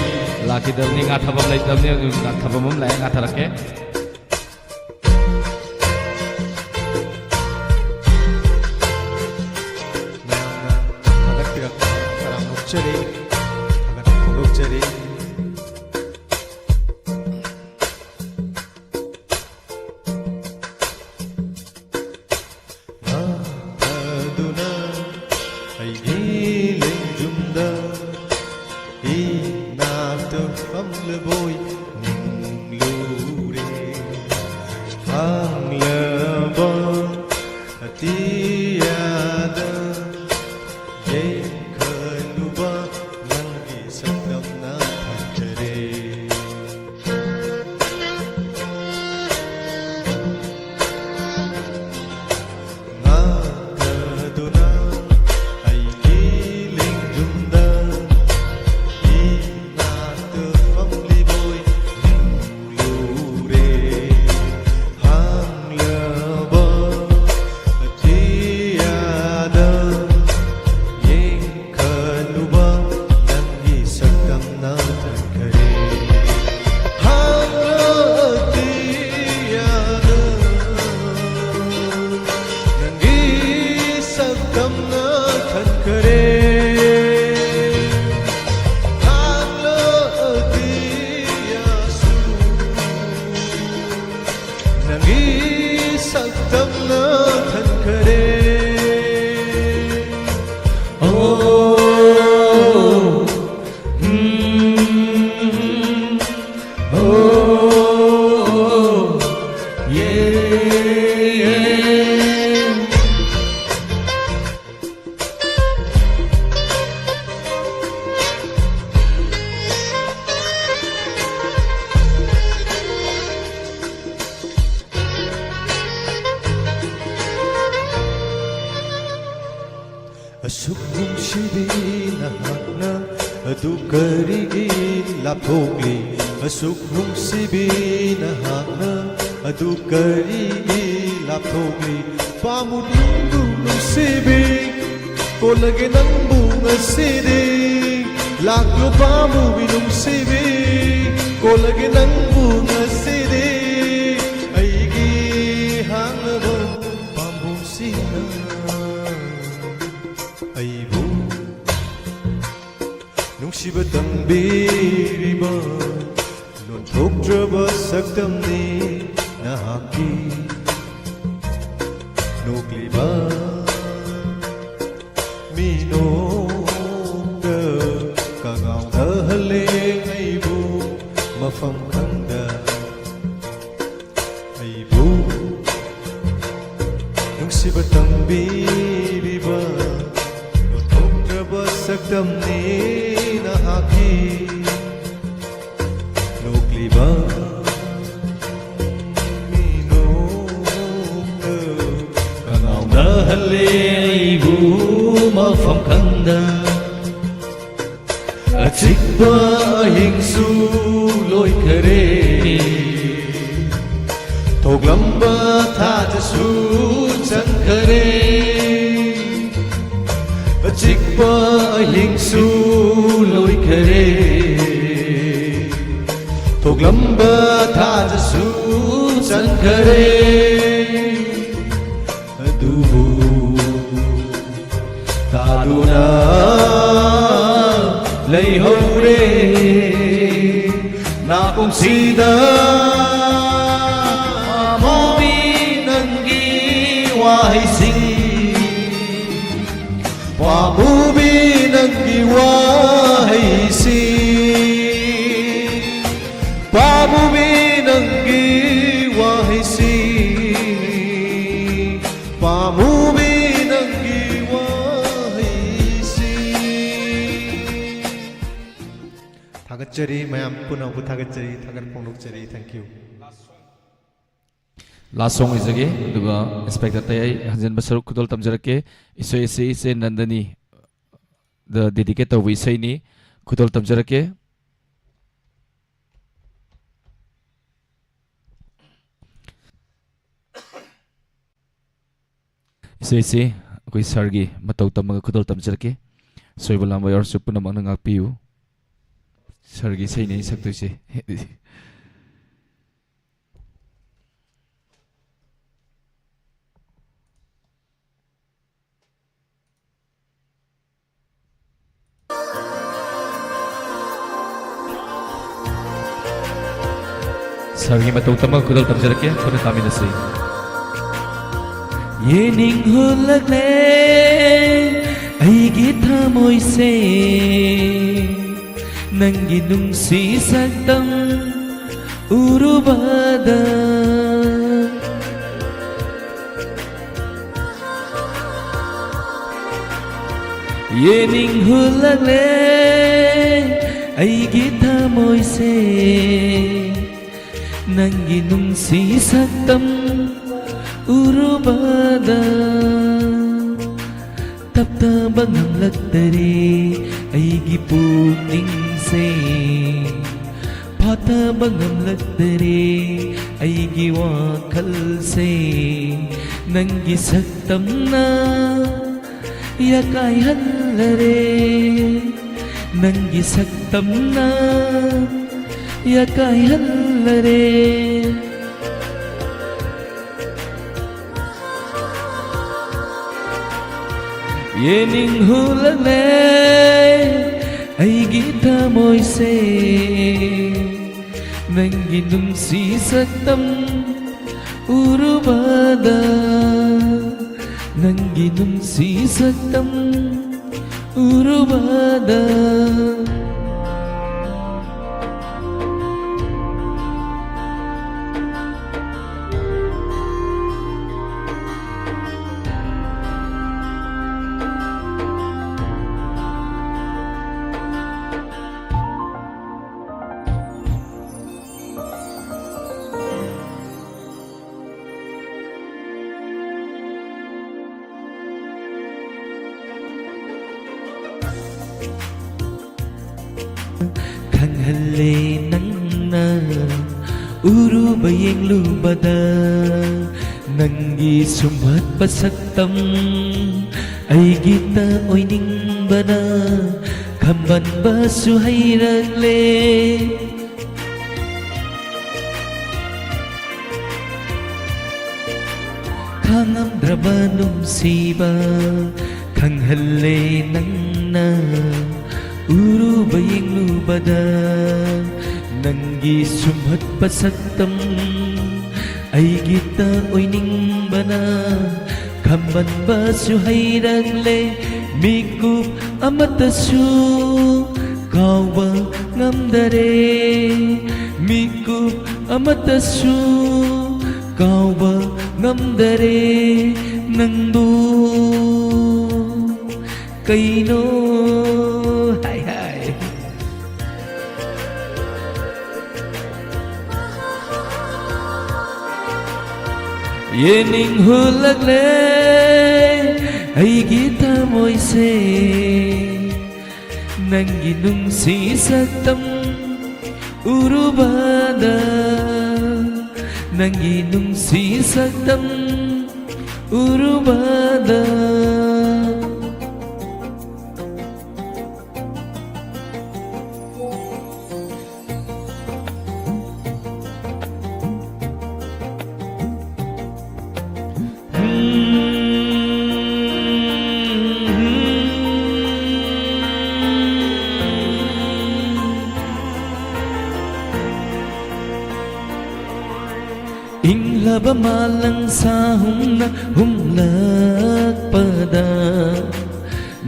ꯂꯥꯛꯈꯤꯗꯕꯅꯤ꯫ ꯉꯥꯊꯕꯝ ꯂꯩꯇꯕꯅꯤ, ꯑꯗꯨ ꯉꯥꯊꯕꯝ ꯑꯃ ꯂꯥꯛꯑꯦ, ꯉꯥꯊꯔꯛꯀꯦ꯫ ꯃꯌꯥꯝꯅ ꯊꯥꯒꯠꯄꯤꯔꯛꯄ ꯇꯔꯥꯝꯅ ꯑꯣꯛꯆꯔꯤ, ꯊꯥꯒꯠꯄ ꯐꯣꯡꯗꯣꯛꯆꯔꯤ꯫ ꯉꯥꯊꯗꯨꯅ ꯑꯩꯒꯤ ꯂꯦꯡꯖꯨꯝꯗ ꯏꯅꯥꯛꯇ ꯐꯝꯂꯕꯣꯏ ꯅꯤꯡꯂꯨꯔꯦ꯫ ꯍꯥꯡꯂꯕ ꯑꯇꯤꯌꯥꯗ ꯌꯦꯡꯈꯠꯂꯨꯕ ꯅꯪꯒꯤ ꯁꯛꯇꯝꯅ ꯊꯟꯖꯔꯦ꯫ ꯉꯥꯊꯗꯨꯅ ꯑꯩꯒꯤ ꯂꯦꯡꯖꯨꯝꯗ ꯏꯅꯥꯛꯇ ꯐꯝꯂꯤꯕꯣꯏ ꯅꯤꯡꯂꯨꯔꯦ꯫ ꯍꯥꯡꯂꯕ ꯑꯇꯤꯌꯥꯗ ꯌꯦꯡ ꯈꯜꯂꯨꯕ ꯅꯪꯒꯤ ꯁꯛꯇꯝꯅ ꯊꯟꯈꯔꯦ꯫ ꯍꯥꯡꯂꯛꯇꯤꯌꯥꯗ ꯅꯪꯒꯤ ꯁꯛꯇꯝꯅ ꯊꯟꯈꯔꯦ꯫ ꯍꯥꯡꯂꯛꯇꯤꯌꯥꯁꯨ ꯅꯪꯒꯤ ꯁꯛꯇꯝꯅ ꯊꯟꯈꯔꯦ꯫ ꯑꯣ, ꯅꯍꯥꯛꯅ ꯑꯗꯨ ꯀꯔꯤꯒꯤ ꯂꯥꯞꯊꯣꯛꯂꯤ? ꯑꯁꯨꯛ ꯅꯨꯡꯁꯤꯕꯤ ꯅꯍꯥꯛꯅ ꯑꯗꯨ ꯀꯔꯤꯒꯤ ꯂꯥꯞꯊꯣꯛꯂꯤ? ꯄꯥꯝꯃꯨ ꯅꯪꯕꯨ ꯅꯨꯡꯁꯤꯕꯤ, ꯀꯣꯜꯂꯒꯦ ꯅꯪꯕꯨ ꯉꯁꯤꯗꯤ꯫ ꯂꯥꯛꯂꯣ ꯄꯥꯝꯃꯨꯕꯤ ꯅꯨꯡꯁꯤꯕꯤ, ꯀꯣꯜꯂꯒꯦ ꯅꯪꯕꯨ ꯉꯁꯤꯗꯤ꯫ ꯑꯩꯒꯤ ꯍꯥꯡꯂꯕ ꯄꯥꯝꯕꯣꯝꯁꯤꯅ ꯑꯩꯕꯨ ꯅꯨꯡꯁꯤꯕ ꯇꯝꯕꯤꯔꯤꯕ ꯂꯣꯟꯊꯣꯛꯇ꯭ꯔꯕ ꯁꯛꯇꯝꯅꯤ ꯅꯍꯥꯛꯀꯤ꯫ ꯅꯣꯛꯂꯤꯕ ꯃꯤꯅꯣꯛꯇ ꯀꯉꯥꯎꯅꯍꯜꯂꯦ ꯑꯩꯕꯨ ꯃꯐꯝ ꯈꯪꯗ꯫ ꯑꯩꯕꯨ ꯅꯨꯡꯁꯤꯕ ꯇꯝꯕꯤꯔꯤꯕ ꯂꯣꯟꯊꯣꯛꯇ꯭ꯔꯕ ꯁꯛꯇꯝꯅꯤ ꯅꯍꯥꯛꯀꯤ꯫ ꯅꯣꯛꯂꯤꯕ ꯃꯤꯅꯣꯛꯅ ꯀꯉꯥꯎꯅꯍꯜꯂꯦ ꯑꯩꯕꯨ ꯃꯐꯝ ꯈꯪꯗ꯫ ꯑꯆꯤꯛꯄ ꯑꯍꯤꯡꯁꯨ ꯂꯣꯏꯈꯔꯦ, ꯊꯣꯛꯂꯝꯕ ꯊꯥꯖꯁꯨ ꯆꯪꯈꯔꯦ꯫ ꯑꯆꯤꯛꯄ ꯑꯍꯤꯡꯁꯨ ꯂꯣꯏꯈꯔꯦ, ꯊꯣꯛꯂꯝꯕ ꯊꯥꯖꯁꯨ ꯆꯪꯈꯔꯦ꯫ ꯑꯗꯨꯕꯨ ꯇꯥꯗꯨꯅ ꯂꯩꯍꯧꯔꯦ ꯅꯥꯀꯣꯡꯁꯤꯗ꯫ ꯄꯥꯝꯃꯨꯕꯤ ꯅꯪꯒꯤ ꯋꯥꯍꯩꯁꯤꯡ, ꯄꯥꯝꯃꯨꯕꯤ ꯅꯪꯒꯤ ꯋꯥꯍꯩꯁꯤꯡ, ꯄꯥꯝꯃꯨꯕꯤ ꯅꯪꯒꯤ ꯋꯥꯍꯩꯁꯤꯡ, ꯄꯥꯝꯃꯨꯕꯤ ꯅꯪꯒꯤ ꯋꯥꯍꯩꯁꯤꯡ꯫ ꯊꯥꯒꯠꯆꯔꯤ, ꯃꯌꯥꯝ ꯄꯨꯝꯅꯃꯛꯄꯨ ꯊꯥꯒꯠꯆꯔꯤ, ꯊꯥꯒꯠ ꯐꯣꯡꯗꯣꯛꯆꯔꯤ꯫ Thank you꯫ Last song ꯑꯣꯏꯖꯒꯦ, ꯑꯗꯨꯒ Inspector ꯇꯌꯥꯏ ꯍꯟꯖꯤꯟꯕ ꯁꯔꯨꯛ ꯈꯨꯗꯣꯜ ꯇꯝꯖꯔꯛꯀꯦ꯫ ꯏꯁꯩ ꯑꯁꯤ ꯏꯆꯦ ꯅꯟꯗꯅꯤ ꯗ ꯗꯦꯗꯤꯀꯦꯠ ꯇꯧꯕ ꯏꯁꯩꯅꯤ꯫ ꯈꯨꯗꯣꯜ ꯇꯝꯖꯔꯛꯀꯦ꯫ ꯏꯁꯩꯁꯤ ꯑꯩꯈꯣꯏ ꯁꯥꯔꯒꯤ ꯃꯇꯧ ꯇꯝꯃꯒ ꯈꯨꯗꯣꯜ ꯇꯝꯖꯔꯛꯀꯦ꯫ ꯁꯣꯏꯕ ꯂꯥꯝꯕ ꯌꯥꯎꯔꯁꯨ ꯄꯨꯝꯅꯃꯛꯅ ꯉꯥꯛꯄꯤꯌꯨ꯫ ꯁꯥꯔꯒꯤ ꯏꯁꯩꯅꯤ ꯑꯩ ꯁꯛꯇꯣꯏꯁꯦ꯫ ꯁꯥꯔꯒꯤ ꯃꯇꯧ ꯇꯝꯃꯒ ꯈꯨꯗꯣꯜ ꯇꯝꯖꯔꯛꯀꯦ, ꯄꯨꯟꯅ ꯇꯥꯃꯤꯟꯅꯁꯤ꯫ ꯌꯦꯡꯅꯤꯡꯍꯨꯜꯂꯛꯂꯦ ꯑꯩꯒꯤ ꯊꯃꯣꯏꯁꯦ, ꯅꯪꯒꯤ ꯅꯨꯡꯁꯤ ꯁꯛꯇꯝ ꯎꯔꯨꯕꯗ꯫ ꯌꯦꯡꯅꯤꯡꯍꯨꯜꯂꯛꯂꯦ ꯑꯩꯒꯤ ꯊꯃꯣꯏꯁꯦ, ꯅꯪꯒꯤ ꯅꯨꯡꯁꯤ ꯁꯛꯇꯝ ꯎꯔꯨꯕꯗ꯫ ꯇꯞꯊꯕ ꯉꯝꯂꯛꯇꯔꯦ ꯑꯩꯒꯤ ꯄꯨꯛꯅꯤꯡꯁꯦ, ꯐꯥꯊꯕ ꯉꯝꯂꯛꯇꯔꯦ ꯑꯩꯒꯤ ꯋꯥꯈꯜꯁꯦ, ꯅꯪꯒꯤ ꯁꯛꯇꯝꯅ ꯌꯥꯀꯥꯏꯍꯜꯂꯔꯦ, ꯅꯪꯒꯤ ꯁꯛꯇꯝꯅ ꯌꯥꯀꯥꯏꯍꯜꯂꯔꯦ꯫ ꯌꯦꯡꯅꯤꯡꯍꯨꯜꯂꯛꯂꯦ ꯑꯩꯒꯤ ꯊꯃꯣꯏꯁꯦ, ꯅꯪꯒꯤ ꯅꯨꯡꯁꯤ ꯁꯛꯇꯝ ꯎꯔꯨꯕꯗ, ꯅꯪꯒꯤ ꯅꯨꯡꯁꯤ ꯁꯛꯇꯝ ꯎꯔꯨꯕꯗ꯫ ꯎꯔꯨꯕ ꯌꯦꯡꯂꯨꯕꯗ ꯅꯪꯒꯤ ꯁꯨꯝꯍꯠꯄ ꯁꯛꯇꯝ ꯑꯩꯒꯤꯇ ꯑꯣꯏꯅꯤꯡꯕꯅ ꯈꯝꯕꯟꯕꯁꯨ ꯍꯩꯔꯛꯂꯦ꯫ ꯈꯥꯡꯉꯝꯗ꯭ꯔꯕ ꯅꯨꯡꯁꯤꯕ ꯈꯪꯍꯜꯂꯦ ꯅꯪꯅ꯫ ꯎꯔꯨꯕ ꯌꯦꯡꯂꯨꯕꯗ ꯅꯪꯒꯤ ꯁꯨꯝꯍꯠꯄ ꯁꯛꯇꯝ ꯑꯩꯒꯤꯇ ꯑꯣꯏꯅꯤꯡꯕꯅ ꯈꯝꯕꯟꯕꯁꯨ ꯍꯩꯔꯛꯂꯦ꯫ ꯃꯤꯀꯨꯞ ꯑꯃꯠꯇꯁꯨ ꯀꯥꯎꯕ ꯉꯝꯗꯔꯦ꯫ ꯃꯤꯀꯨꯞ ꯑꯃꯠꯇꯁꯨ ꯀꯥꯎꯕ ꯉꯝꯗꯔꯦ ꯅꯪꯕꯨ꯫ ꯀꯩꯅꯣ? ꯍꯥꯏ, ꯍꯥꯏ꯫ ꯌꯦꯡꯅꯤꯡ ꯍꯨꯜꯂꯛꯂꯦ ꯑꯩꯒꯤ ꯊꯃꯣꯏꯁꯦ꯫ ꯅꯪꯒꯤ ꯅꯨꯡꯁꯤ ꯁꯛꯇꯝ ꯎꯔꯨꯕꯗ, ꯅꯪꯒꯤ ꯅꯨꯡꯁꯤ ꯁꯛꯇꯝ ꯎꯔꯨꯕꯗ꯫ ꯏꯪꯂꯕ ꯃꯥꯂꯪ ꯁꯥꯍꯨꯝꯅ ꯍꯨꯝꯂꯛꯄꯗ,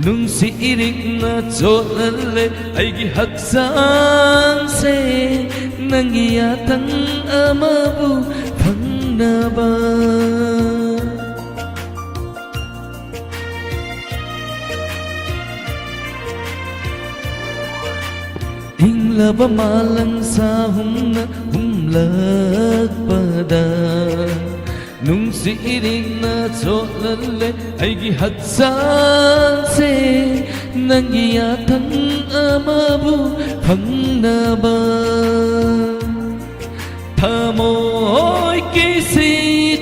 ꯅꯨꯡꯁꯤ ꯏꯔꯤꯛꯅ ꯆꯣꯠꯍꯜꯂꯦ ꯑꯩꯒꯤ ꯍꯛꯆꯥꯡꯁꯦ, ꯅꯪꯒꯤ ꯌꯥꯊꯪ ꯑꯃꯕꯨ ꯐꯪꯅꯕ꯫ ꯏꯪꯂꯕ ꯃꯥꯂꯪ ꯁꯥꯍꯨꯝꯅ ꯍꯨꯝꯂꯛꯄꯗ, ꯅꯨꯡꯁꯤ ꯏꯔꯤꯛꯅ ꯆꯣꯠꯍꯜꯂꯦ ꯑꯩꯒꯤ ꯍꯛꯆꯥꯡꯁꯦ, ꯅꯪꯒꯤ ꯌꯥꯊꯪ ꯑꯃꯕꯨ ꯐꯪꯅꯕ꯫ ꯊꯃꯣꯏ ꯀꯤꯁꯤ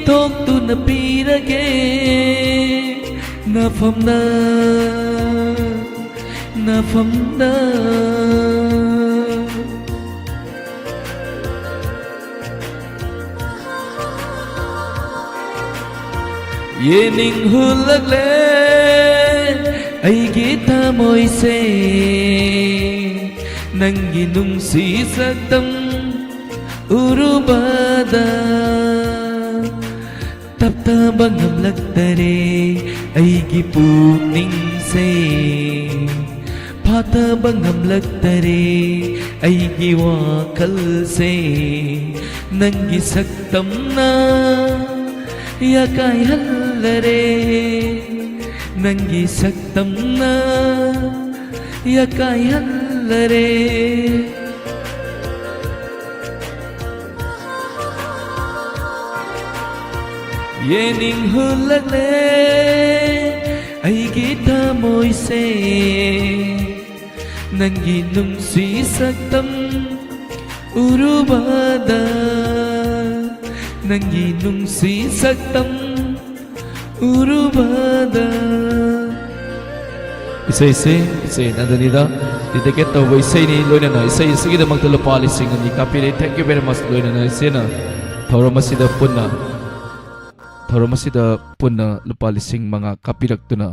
ꯊꯣꯛꯇꯨꯅ ꯄꯤꯔꯒꯦ, ꯅꯐꯝꯅ, ꯅꯐꯝꯅ꯫ ꯌꯦꯡꯅꯤꯡ ꯍꯨꯜꯂꯛꯂꯦ ꯑꯩꯒꯤ ꯊꯃꯣꯏꯁꯦ, ꯅꯪꯒꯤ ꯅꯨꯡꯁꯤ ꯁꯛꯇꯝ ꯎꯔꯨꯕꯗ꯫ ꯇꯞꯊꯕ ꯉꯝꯂꯛꯇꯔꯦ ꯑꯩꯒꯤ ꯄꯨꯛꯅꯤꯡꯁꯦ, ꯐꯥꯊꯕ ꯉꯝꯂꯛꯇꯔꯦ ꯑꯩꯒꯤ ꯋꯥꯈꯜꯁꯦ, ꯅꯪꯒꯤ ꯁꯛꯇꯝꯅ ꯌꯥꯀꯥꯏꯍꯜꯂꯔꯦ, ꯅꯪꯒꯤ ꯁꯛꯇꯝꯅ ꯌꯥꯀꯥꯏꯍꯜꯂꯔꯦ꯫ ꯌꯦꯡꯅꯤꯡ ꯍꯨꯜꯂꯛꯂꯦ ꯑꯩꯒꯤ ꯊꯃꯣꯏꯁꯦ, ꯅꯪꯒꯤ ꯅꯨꯡꯁꯤ ꯁꯛꯇꯝ ꯎꯔꯨꯕꯗ, ꯅꯪꯒꯤ ꯅꯨꯡꯁꯤ ꯁꯛꯇꯝ ꯎꯔꯨꯕꯗ꯫ ꯏꯁꯩꯁꯦ ꯏꯆꯦ ꯅꯟꯗꯅꯤꯗ dedicate ꯇꯧꯕ ꯏꯁꯩꯅꯤ꯫ ꯂꯣꯏꯅꯅ ꯏꯁꯩ ꯑꯁꯤꯒꯤꯗꯃꯛꯇ ꯂꯨꯄꯥ ꯂꯤꯁꯤꯡ ꯑꯅꯤ ꯀꯥꯞꯄꯤꯔꯦ꯫ Thank you very much꯫ ꯂꯣꯏꯅꯅ ꯏꯆꯦꯅ ꯊꯧꯔꯝ ꯑꯁꯤꯗ ꯄꯨꯟꯅ, ꯊꯧꯔꯝ ꯑꯁꯤꯗ ꯄꯨꯟꯅ ꯂꯨꯄꯥ ꯂꯤꯁꯤꯡ ꯃꯉꯥ ꯀꯥꯞꯄꯤꯔꯛꯇꯨꯅ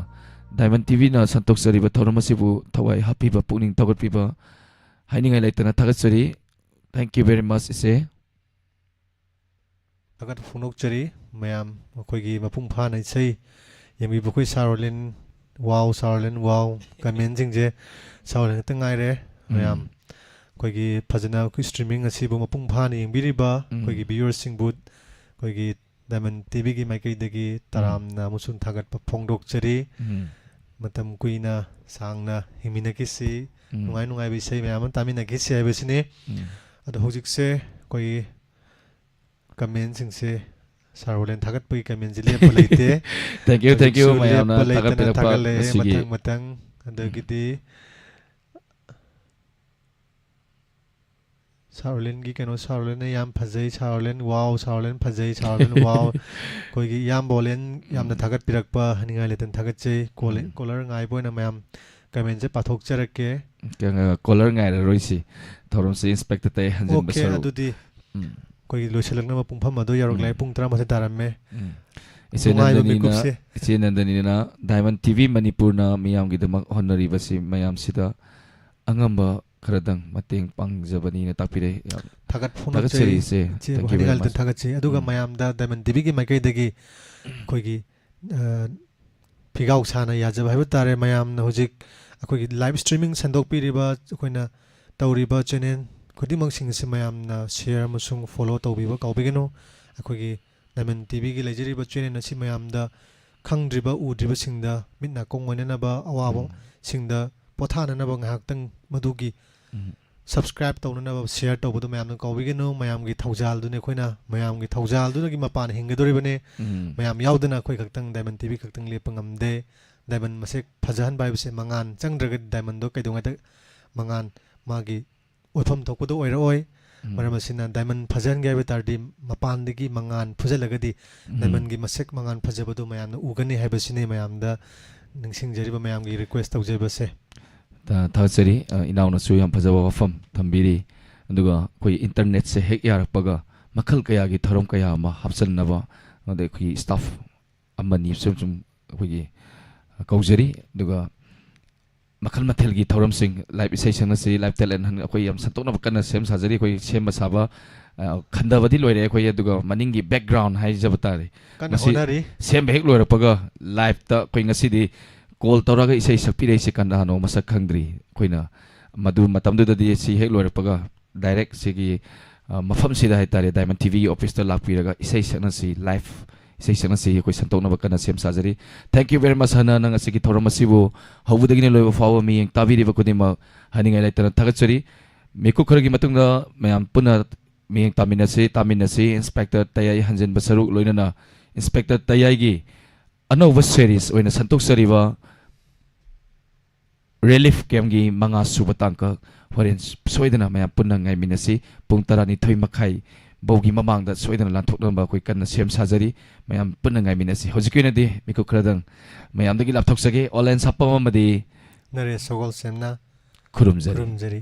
Diamond ꯇꯤꯚꯤꯅ ꯁꯟꯗꯣꯛꯆꯔꯤꯕ ꯊꯧꯔꯝ ꯑꯁꯤꯕꯨ ꯊꯋꯥꯏ ꯍꯥꯞꯄꯤꯕ, ꯄꯨꯛꯅꯤꯡ ꯊꯧꯒꯠꯄꯤꯕ ꯍꯥꯏꯅꯤꯡꯉꯥꯏ ꯂꯩꯇꯅ ꯊꯥꯒꯠꯆꯔꯤ꯫ Thank you very much, ꯏꯆꯦ꯫ ꯊꯥꯒꯠꯄ ꯐꯣꯡꯗꯣꯛꯆꯔꯤ꯫ ꯃꯌꯥꯝ ꯑꯩꯈꯣꯏꯒꯤ ꯃꯄꯨꯡ ꯐꯥꯅ ꯏꯁꯩ ꯌꯦꯡꯕꯤꯕ ꯑꯩꯈꯣꯏ ꯁꯥꯔ ꯔꯣꯂꯦꯟ, wow, ꯁꯥꯔ ꯔꯣꯂꯦꯟ, wow, comment ꯁꯤꯡꯁꯦ ꯁꯥꯔ ꯔꯣꯂꯦꯟ ꯈꯛꯇ ꯉꯥꯏꯔꯦ꯫ ꯎꯝ꯫ ꯃꯌꯥꯝ ꯑꯩꯈꯣꯏꯒꯤ ꯐꯖꯅ ꯑꯩꯈꯣꯏ streaming ꯑꯁꯤꯕꯨ ꯃꯄꯨꯡ ꯐꯥꯅ ꯌꯦꯡꯕꯤꯔꯤꯕ ꯎꯝ꯫ ꯑꯩꯈꯣꯏꯒꯤ viewer ꯁꯤꯡꯕꯨ ꯑꯩꯈꯣꯏꯒꯤ Diamond ꯇꯤꯚꯤꯒꯤ ꯃꯥꯏꯀꯩꯗꯒꯤ ꯎꯝ꯫ ꯇꯔꯥꯝꯅ ꯑꯃꯁꯨꯡ ꯊꯥꯒꯠꯄ ꯐꯣꯡꯗꯣꯛꯆꯔꯤ꯫ ꯎꯝ꯫ ꯃꯇꯝ ꯀꯨꯏꯅ ꯁꯥꯡꯅ ꯍꯤꯡꯃꯤꯟꯅꯈꯤꯁꯤ, ꯎꯝ꯫ ꯅꯨꯡꯉꯥꯏ ꯅꯨꯡꯉꯥꯏꯕ ꯏꯁꯩ ꯃꯌꯥꯝ ꯑꯃ ꯇꯥꯃꯤꯟꯅꯈꯤꯁꯤ ꯍꯥꯏꯕꯁꯤꯅꯤ꯫ ꯎꯝ꯫ ꯑꯗꯣ ꯍꯧꯖꯤꯛꯁꯦ ꯑꯩꯈꯣꯏꯒꯤ comment ꯁꯤꯡꯁꯦ ꯁꯥꯔ ꯔꯣꯂꯦꯟ ꯊꯥꯒꯠꯄꯒꯤ comment ꯁꯦ ꯂꯦꯞꯄ ꯂꯩꯇꯦ꯫ Thank you, thank you, ꯍꯧꯖꯤꯛꯁꯨ ꯃꯌꯥꯝꯅ ꯂꯦꯞꯄ ꯂꯩꯇꯅ ꯊꯥꯒꯠꯄꯤꯔꯛꯄ ꯊꯥꯒꯠꯂꯛꯑꯦ ꯉꯁꯤꯒꯤ꯫ ꯃꯊꯪ ꯃꯊꯪ꯫ ꯎꯝ꯫ ꯑꯗꯒꯤꯗꯤ ꯁꯥꯔꯣꯂꯦꯟꯒꯤ ꯀꯩꯅꯣ, ꯁꯥꯔꯣꯂꯦꯟꯅ ꯌꯥꯝ ꯐꯖꯩ, ꯁꯥꯔꯣꯂꯦꯟ wow, ꯁꯥꯔꯣꯂꯦꯟ ꯐꯖꯩ, ꯁꯥꯔꯣꯂꯦꯟ wow꯫ ꯑꯩꯈꯣꯏꯒꯤ ꯏꯌꯥꯝꯕ ꯑꯣꯂꯦꯟ ꯌꯥꯝꯅ ꯎꯝ꯫ ꯊꯥꯒꯠꯄꯤꯔꯛꯄ ꯍꯥꯏꯅꯤꯡꯉꯥꯏ ꯂꯩꯇꯅ ꯊꯥꯒꯠꯆꯩ꯫ ꯀꯣꯂꯦ-, ꯎꯝ꯫ ꯀꯣꯂꯔ ꯉꯥꯏꯕ ꯑꯣꯏꯅ ꯃꯌꯥꯝ ꯀꯃꯦꯟꯁꯦ ꯄꯥꯊꯣꯛꯆꯔꯛꯀꯦ꯫ ꯀꯩꯅꯣ, ꯀꯣꯂꯔ ꯉꯥꯏꯔꯔꯣꯏꯁꯤ꯫ ꯊꯧꯔꯝꯁꯤ ꯏꯟꯁꯄꯦꯛꯇꯔ ꯇꯌꯥꯏ ꯍꯟꯖꯤꯟꯕ ꯑꯣꯀꯦ, ꯁꯔꯨꯛ꯫ ꯑꯗꯨꯗꯤ ꯎꯝ꯫ ꯑꯩꯈꯣꯏꯒꯤ ꯂꯣꯏꯁꯤꯜꯂꯛꯅꯕ ꯄꯨꯡꯐꯝ ꯑꯗꯨ ꯌꯧꯔꯛꯂꯦ꯫ ꯎꯝ꯫ ꯄꯨꯡ ꯇꯔꯥꯃꯥꯊꯣꯏ ꯇꯥꯔꯝꯃꯦ꯫ ꯎꯝ꯫ ꯏꯆꯦ ꯅꯨꯡꯉꯥꯏꯕ ꯅꯟꯗꯅꯤꯅ, ꯃꯤꯀꯨꯞꯁꯦ꯫ ꯏꯆꯦ ꯅꯟꯗꯅꯤꯅ Diamond T V ꯃꯅꯤꯄꯨꯔꯅ ꯃꯤꯌꯥꯝꯒꯤꯗꯃꯛ ꯍꯣꯠꯅꯔꯤꯕꯁꯤ ꯃꯌꯥꯝꯁꯤꯗ ꯑꯉꯝꯕ ꯈꯔꯗꯪ ꯃꯇꯦꯡ ꯄꯥꯡꯖꯕꯅꯤꯅ ꯇꯥꯛꯄꯤꯔꯦ꯫ ꯌꯥꯝ ꯊꯥꯒꯠ ꯐꯣꯡꯗꯣꯛꯆꯔꯤ꯫ ꯊꯥꯒꯠꯆꯔꯤ ꯏꯆꯦ꯫ ꯏꯆꯦꯕꯨ Thank you very ꯍꯥꯏꯅꯤꯡꯉꯥꯏ ꯂꯩꯇꯅ much꯫ ꯊꯥꯒꯠꯆꯩ꯫ ꯑꯗꯨꯒ ꯎꯝ꯫ ꯃꯌꯥꯝꯗ Diamond T Vꯒꯤ ꯃꯥꯏꯀꯩꯗꯒꯤ ꯎꯝ꯫ ꯑꯩꯈꯣꯏꯒꯤ, ꯑ, ꯐꯤꯒꯥꯎ ꯁꯥꯅ ꯌꯥꯖꯕ ꯍꯥꯏꯕ ꯇꯥꯔꯦ꯫ ꯃꯌꯥꯝꯅ ꯍꯧꯖꯤꯛ ꯑꯩꯈꯣꯏꯒꯤ live streaming ꯁꯟꯗꯣꯛꯄꯤꯔꯤꯕ, ꯑꯩꯈꯣꯏꯅ ꯇꯧꯔꯤꯕ channel ꯈꯨꯗꯤꯡꯃꯛꯁꯤꯡ ꯑꯁꯤ ꯃꯌꯥꯝꯅ share ꯑꯃꯁꯨꯡ follow ꯇꯧꯕꯤꯕ ꯀꯥꯎꯕꯤꯒꯅꯨ꯫ ꯑꯩꯈꯣꯏꯒꯤ Diamond T Vꯒꯤ ꯂꯩꯖꯔꯤꯕ channel ꯑꯁꯤ ꯃꯌꯥꯝꯗ ꯈꯪꯗ꯭ꯔꯤꯕ ꯎꯗ꯭ꯔꯤꯕꯁꯤꯡꯗ ꯃꯤꯠ ꯅꯥꯀꯣꯡ ꯑꯣꯏꯅꯅꯕ, ꯎꯝ꯫ ꯑꯋꯥꯕꯁꯤꯡꯗ ꯄꯣꯊꯥꯅꯅꯕ ꯉꯥꯏꯍꯥꯛꯇꯪ ꯃꯗꯨꯒꯤ ꯎꯝ꯫ Subscribe ꯇꯧꯅꯅꯕ, share ꯇꯧꯕꯗꯨ ꯃꯌꯥꯝꯅ ꯀꯥꯎꯕꯤꯒꯅꯨ꯫ ꯃꯌꯥꯝꯒꯤ ꯊꯧꯖꯥꯜꯗꯨꯅꯤ ꯑꯩꯈꯣꯏꯅ, ꯃꯌꯥꯝꯒꯤ ꯊꯧꯖꯥꯜꯗꯨꯅꯒꯤ ꯃꯄꯥꯟ ꯍꯤꯡꯒꯗꯧꯔꯤꯕꯅꯤ꯫ ꯎꯝ꯫ ꯃꯌꯥꯝ ꯌꯥꯎꯗꯅ ꯑꯩꯈꯣꯏ ꯈꯛꯇꯪ Diamond T V ꯈꯛꯇꯪ ꯂꯦꯞꯄ ꯉꯝꯗꯦ꯫ Diamond ꯃꯁꯛ ꯐꯖꯍꯟꯕ ꯍꯥꯏꯕꯁꯦ ꯃꯉꯥꯟ ꯆꯪꯗ꯭ꯔꯒꯗꯤ Diamondꯗꯣ ꯀꯩꯗꯧꯉꯩꯗ ꯃꯉꯥꯟ ꯃꯥꯒꯤ ꯑꯣꯏꯐꯝ ꯊꯣꯛꯄꯗꯣ ꯑꯣꯏꯔꯛꯑꯣꯏ꯫ ꯎꯝ꯫ ꯃꯔꯝ ꯑꯁꯤꯅ Diamond ꯐꯖꯍꯟꯒꯦ ꯍꯥꯏꯕ ꯇꯥꯔꯗꯤ ꯃꯄꯥꯟꯗꯒꯤ ꯃꯉꯥꯟ ꯐꯨꯖꯜꯂꯒꯗꯤ ꯎꯝ꯫ Diamondꯒꯤ ꯃꯁꯛ ꯃꯉꯥꯟ ꯐꯖꯕꯗꯨ ꯃꯌꯥꯝꯅ ꯎꯒꯅꯤ ꯍꯥꯏꯕꯁꯤꯅꯤ ꯃꯌꯥꯝꯗ ꯅꯤꯡꯁꯤꯡꯖꯔꯤꯕ, ꯃꯌꯥꯝꯒꯤ request ꯇꯧꯖꯕꯁꯦ꯫ ꯊꯥ-, ꯊꯥꯒꯠꯆꯔꯤ꯫ ꯑ, ꯏꯅꯥꯎꯅꯁꯨ ꯌꯥꯝ ꯐꯖꯕ ꯋꯥꯐꯝ ꯊꯝꯕꯤꯔꯤ꯫ ꯑꯗꯨꯒ ꯑꯩꯈꯣꯏ internetꯁꯦ ꯍꯦꯛ ꯌꯥꯔꯛꯄꯒ ꯃꯈꯜ ꯀꯌꯥꯒꯤ ꯊꯧꯔꯝ ꯀꯌꯥ ꯑꯃ ꯍꯥꯞꯆꯟꯅꯕ, ꯑꯗꯩ ꯑꯩꯈꯣꯏꯒꯤ staff ꯑꯃꯅꯤ ꯁꯨꯝ, ꯁꯨꯝ ꯑꯩꯈꯣꯏꯒꯤ ꯀꯧꯖꯔꯤ꯫ ꯑꯗꯨꯒ ꯃꯈꯜ ꯃꯊꯦꯜꯒꯤ ꯊꯧꯔꯝꯁꯤꯡ, live ꯏꯁꯩ ꯁꯛꯅꯁꯤ, live talent hunt, ꯑꯩꯈꯣꯏ ꯌꯥꯝ ꯁꯟꯗꯣꯛꯅꯕ ꯀꯟꯅ ꯁꯦꯝ ꯁꯥꯖꯔꯤ꯫ ꯑꯩꯈꯣꯏ ꯁꯦꯝꯕ ꯁꯥꯕ, ꯑ, ꯈꯟꯊꯕꯗꯤ ꯂꯣꯏꯔꯦ ꯑꯩꯈꯣꯏ, ꯑꯗꯨꯒ ꯃꯅꯤꯡꯒꯤ background ꯍꯥꯏꯖꯕ ꯇꯥꯔꯦ꯫ ꯀꯟꯅ ꯃꯁꯤ ꯍꯣꯠꯅꯔꯤ꯫ ꯁꯦꯝꯕ ꯍꯦꯛ ꯂꯣꯏꯔꯛꯄꯒ liveꯇ ꯑꯩꯈꯣꯏ ꯉꯁꯤꯗꯤ call ꯇꯧꯔꯒ ꯏꯁꯩ ꯁꯛꯄꯤꯔꯛꯏꯁꯦ ꯀꯅꯥꯅꯣ ꯃꯁꯛ ꯈꯪꯗ꯭ꯔꯤ꯫ ꯑꯩꯈꯣꯏꯅ ꯃꯗꯨ ꯃꯇꯝꯗꯨꯗꯗꯤ ꯁꯤ ꯍꯦꯛ ꯂꯣꯏꯔꯛꯄꯒ direct ꯁꯤꯒꯤ, ꯑ, ꯃꯐꯝꯁꯤꯗ ꯍꯥꯏꯇꯥꯔꯦ, Diamond TVꯒꯤ officeꯇ ꯂꯥꯛꯄꯤꯔꯒ ꯏꯁꯩ ꯁꯛꯅꯁꯤ, live ꯏꯁꯩ ꯁꯛꯅꯁꯤ ꯑꯩꯈꯣꯏ ꯁꯟꯗꯣꯛꯅꯕ ꯀꯟꯅ ꯁꯦꯝ ꯁꯥꯖꯔꯤ꯫ Thank you very much ꯍꯟꯅ ꯅꯪ ꯉꯁꯤꯒꯤ ꯊꯧꯔꯝ ꯑꯁꯤꯕꯨ ꯍꯧꯕꯗꯒꯤꯅ ꯂꯣꯏꯕ ꯐꯥꯎꯕ ꯃꯤꯠꯌꯦꯡ ꯇꯥꯕꯤꯔꯤꯕ ꯈꯨꯗꯤꯡꯃꯛ ꯍꯥꯏꯅꯤꯡꯉꯥꯏ ꯂꯩꯇꯅ ꯊꯥꯒꯠꯆꯔꯤ꯫ ꯃꯤꯀꯨꯞ ꯈꯔꯒꯤ ꯃꯇꯨꯡꯗ ꯃꯌꯥꯝ ꯄꯨꯟꯅ ꯃꯤꯠꯌꯦꯡ ꯇꯥꯃꯤꯟꯅꯁꯤ, ꯇꯥꯃꯤꯟꯅꯁꯤ꯫ Inspector ꯇꯌꯥꯏ ꯍꯟꯖꯤꯟꯕ ꯁꯔꯨꯛ ꯂꯣꯏꯅꯅ Inspector ꯇꯌꯥꯏꯒꯤ ꯑꯅꯧꯕ series ꯑꯣꯏꯅ ꯁꯟꯗꯣꯛꯆꯔꯤꯕ ꯔꯤꯂꯤꯐ ꯀꯦꯝꯒꯤ ꯃꯉꯥ ꯁꯨꯕ ꯇꯥꯡꯀꯛ ꯍꯣꯔꯦꯟ ꯁꯣꯏꯗꯅ ꯃꯌꯥꯝ ꯄꯨꯟꯅ ꯉꯥꯏꯃꯤꯟꯅꯁꯤ꯫ ꯄꯨꯡ ꯇꯔꯥꯅꯤꯊꯣꯏ ꯃꯈꯥꯏ ꯐꯥꯎꯒꯤ ꯃꯃꯥꯡꯗ ꯁꯣꯏꯗꯅ ꯂꯥꯟꯊꯣꯛꯅꯕ ꯑꯩꯈꯣꯏ ꯀꯟꯅ ꯁꯦꯝ ꯁꯥꯖꯔꯤ꯫ ꯃꯌꯥꯝ ꯄꯨꯟꯅ ꯉꯥꯏꯃꯤꯟꯅꯁꯤ꯫ ꯍꯧꯖꯤꯛꯀꯤ ꯑꯣꯏꯅꯗꯤ ꯃꯤꯀꯨꯞ ꯈꯔꯗꯪ ꯃꯌꯥꯝꯗꯒꯤ ꯂꯥꯞꯊꯣꯛꯆꯒꯦ꯫ ꯑꯣꯟꯂꯥꯏꯟ ꯁꯥꯐꯝ ꯑꯃꯗꯤ ꯅꯔꯦꯁ ꯁꯒꯣꯜꯁꯦꯝꯅ ꯈꯨꯔꯨꯝꯖꯔꯤ꯫ ꯈꯨꯔꯨꯝꯖꯔꯤ꯫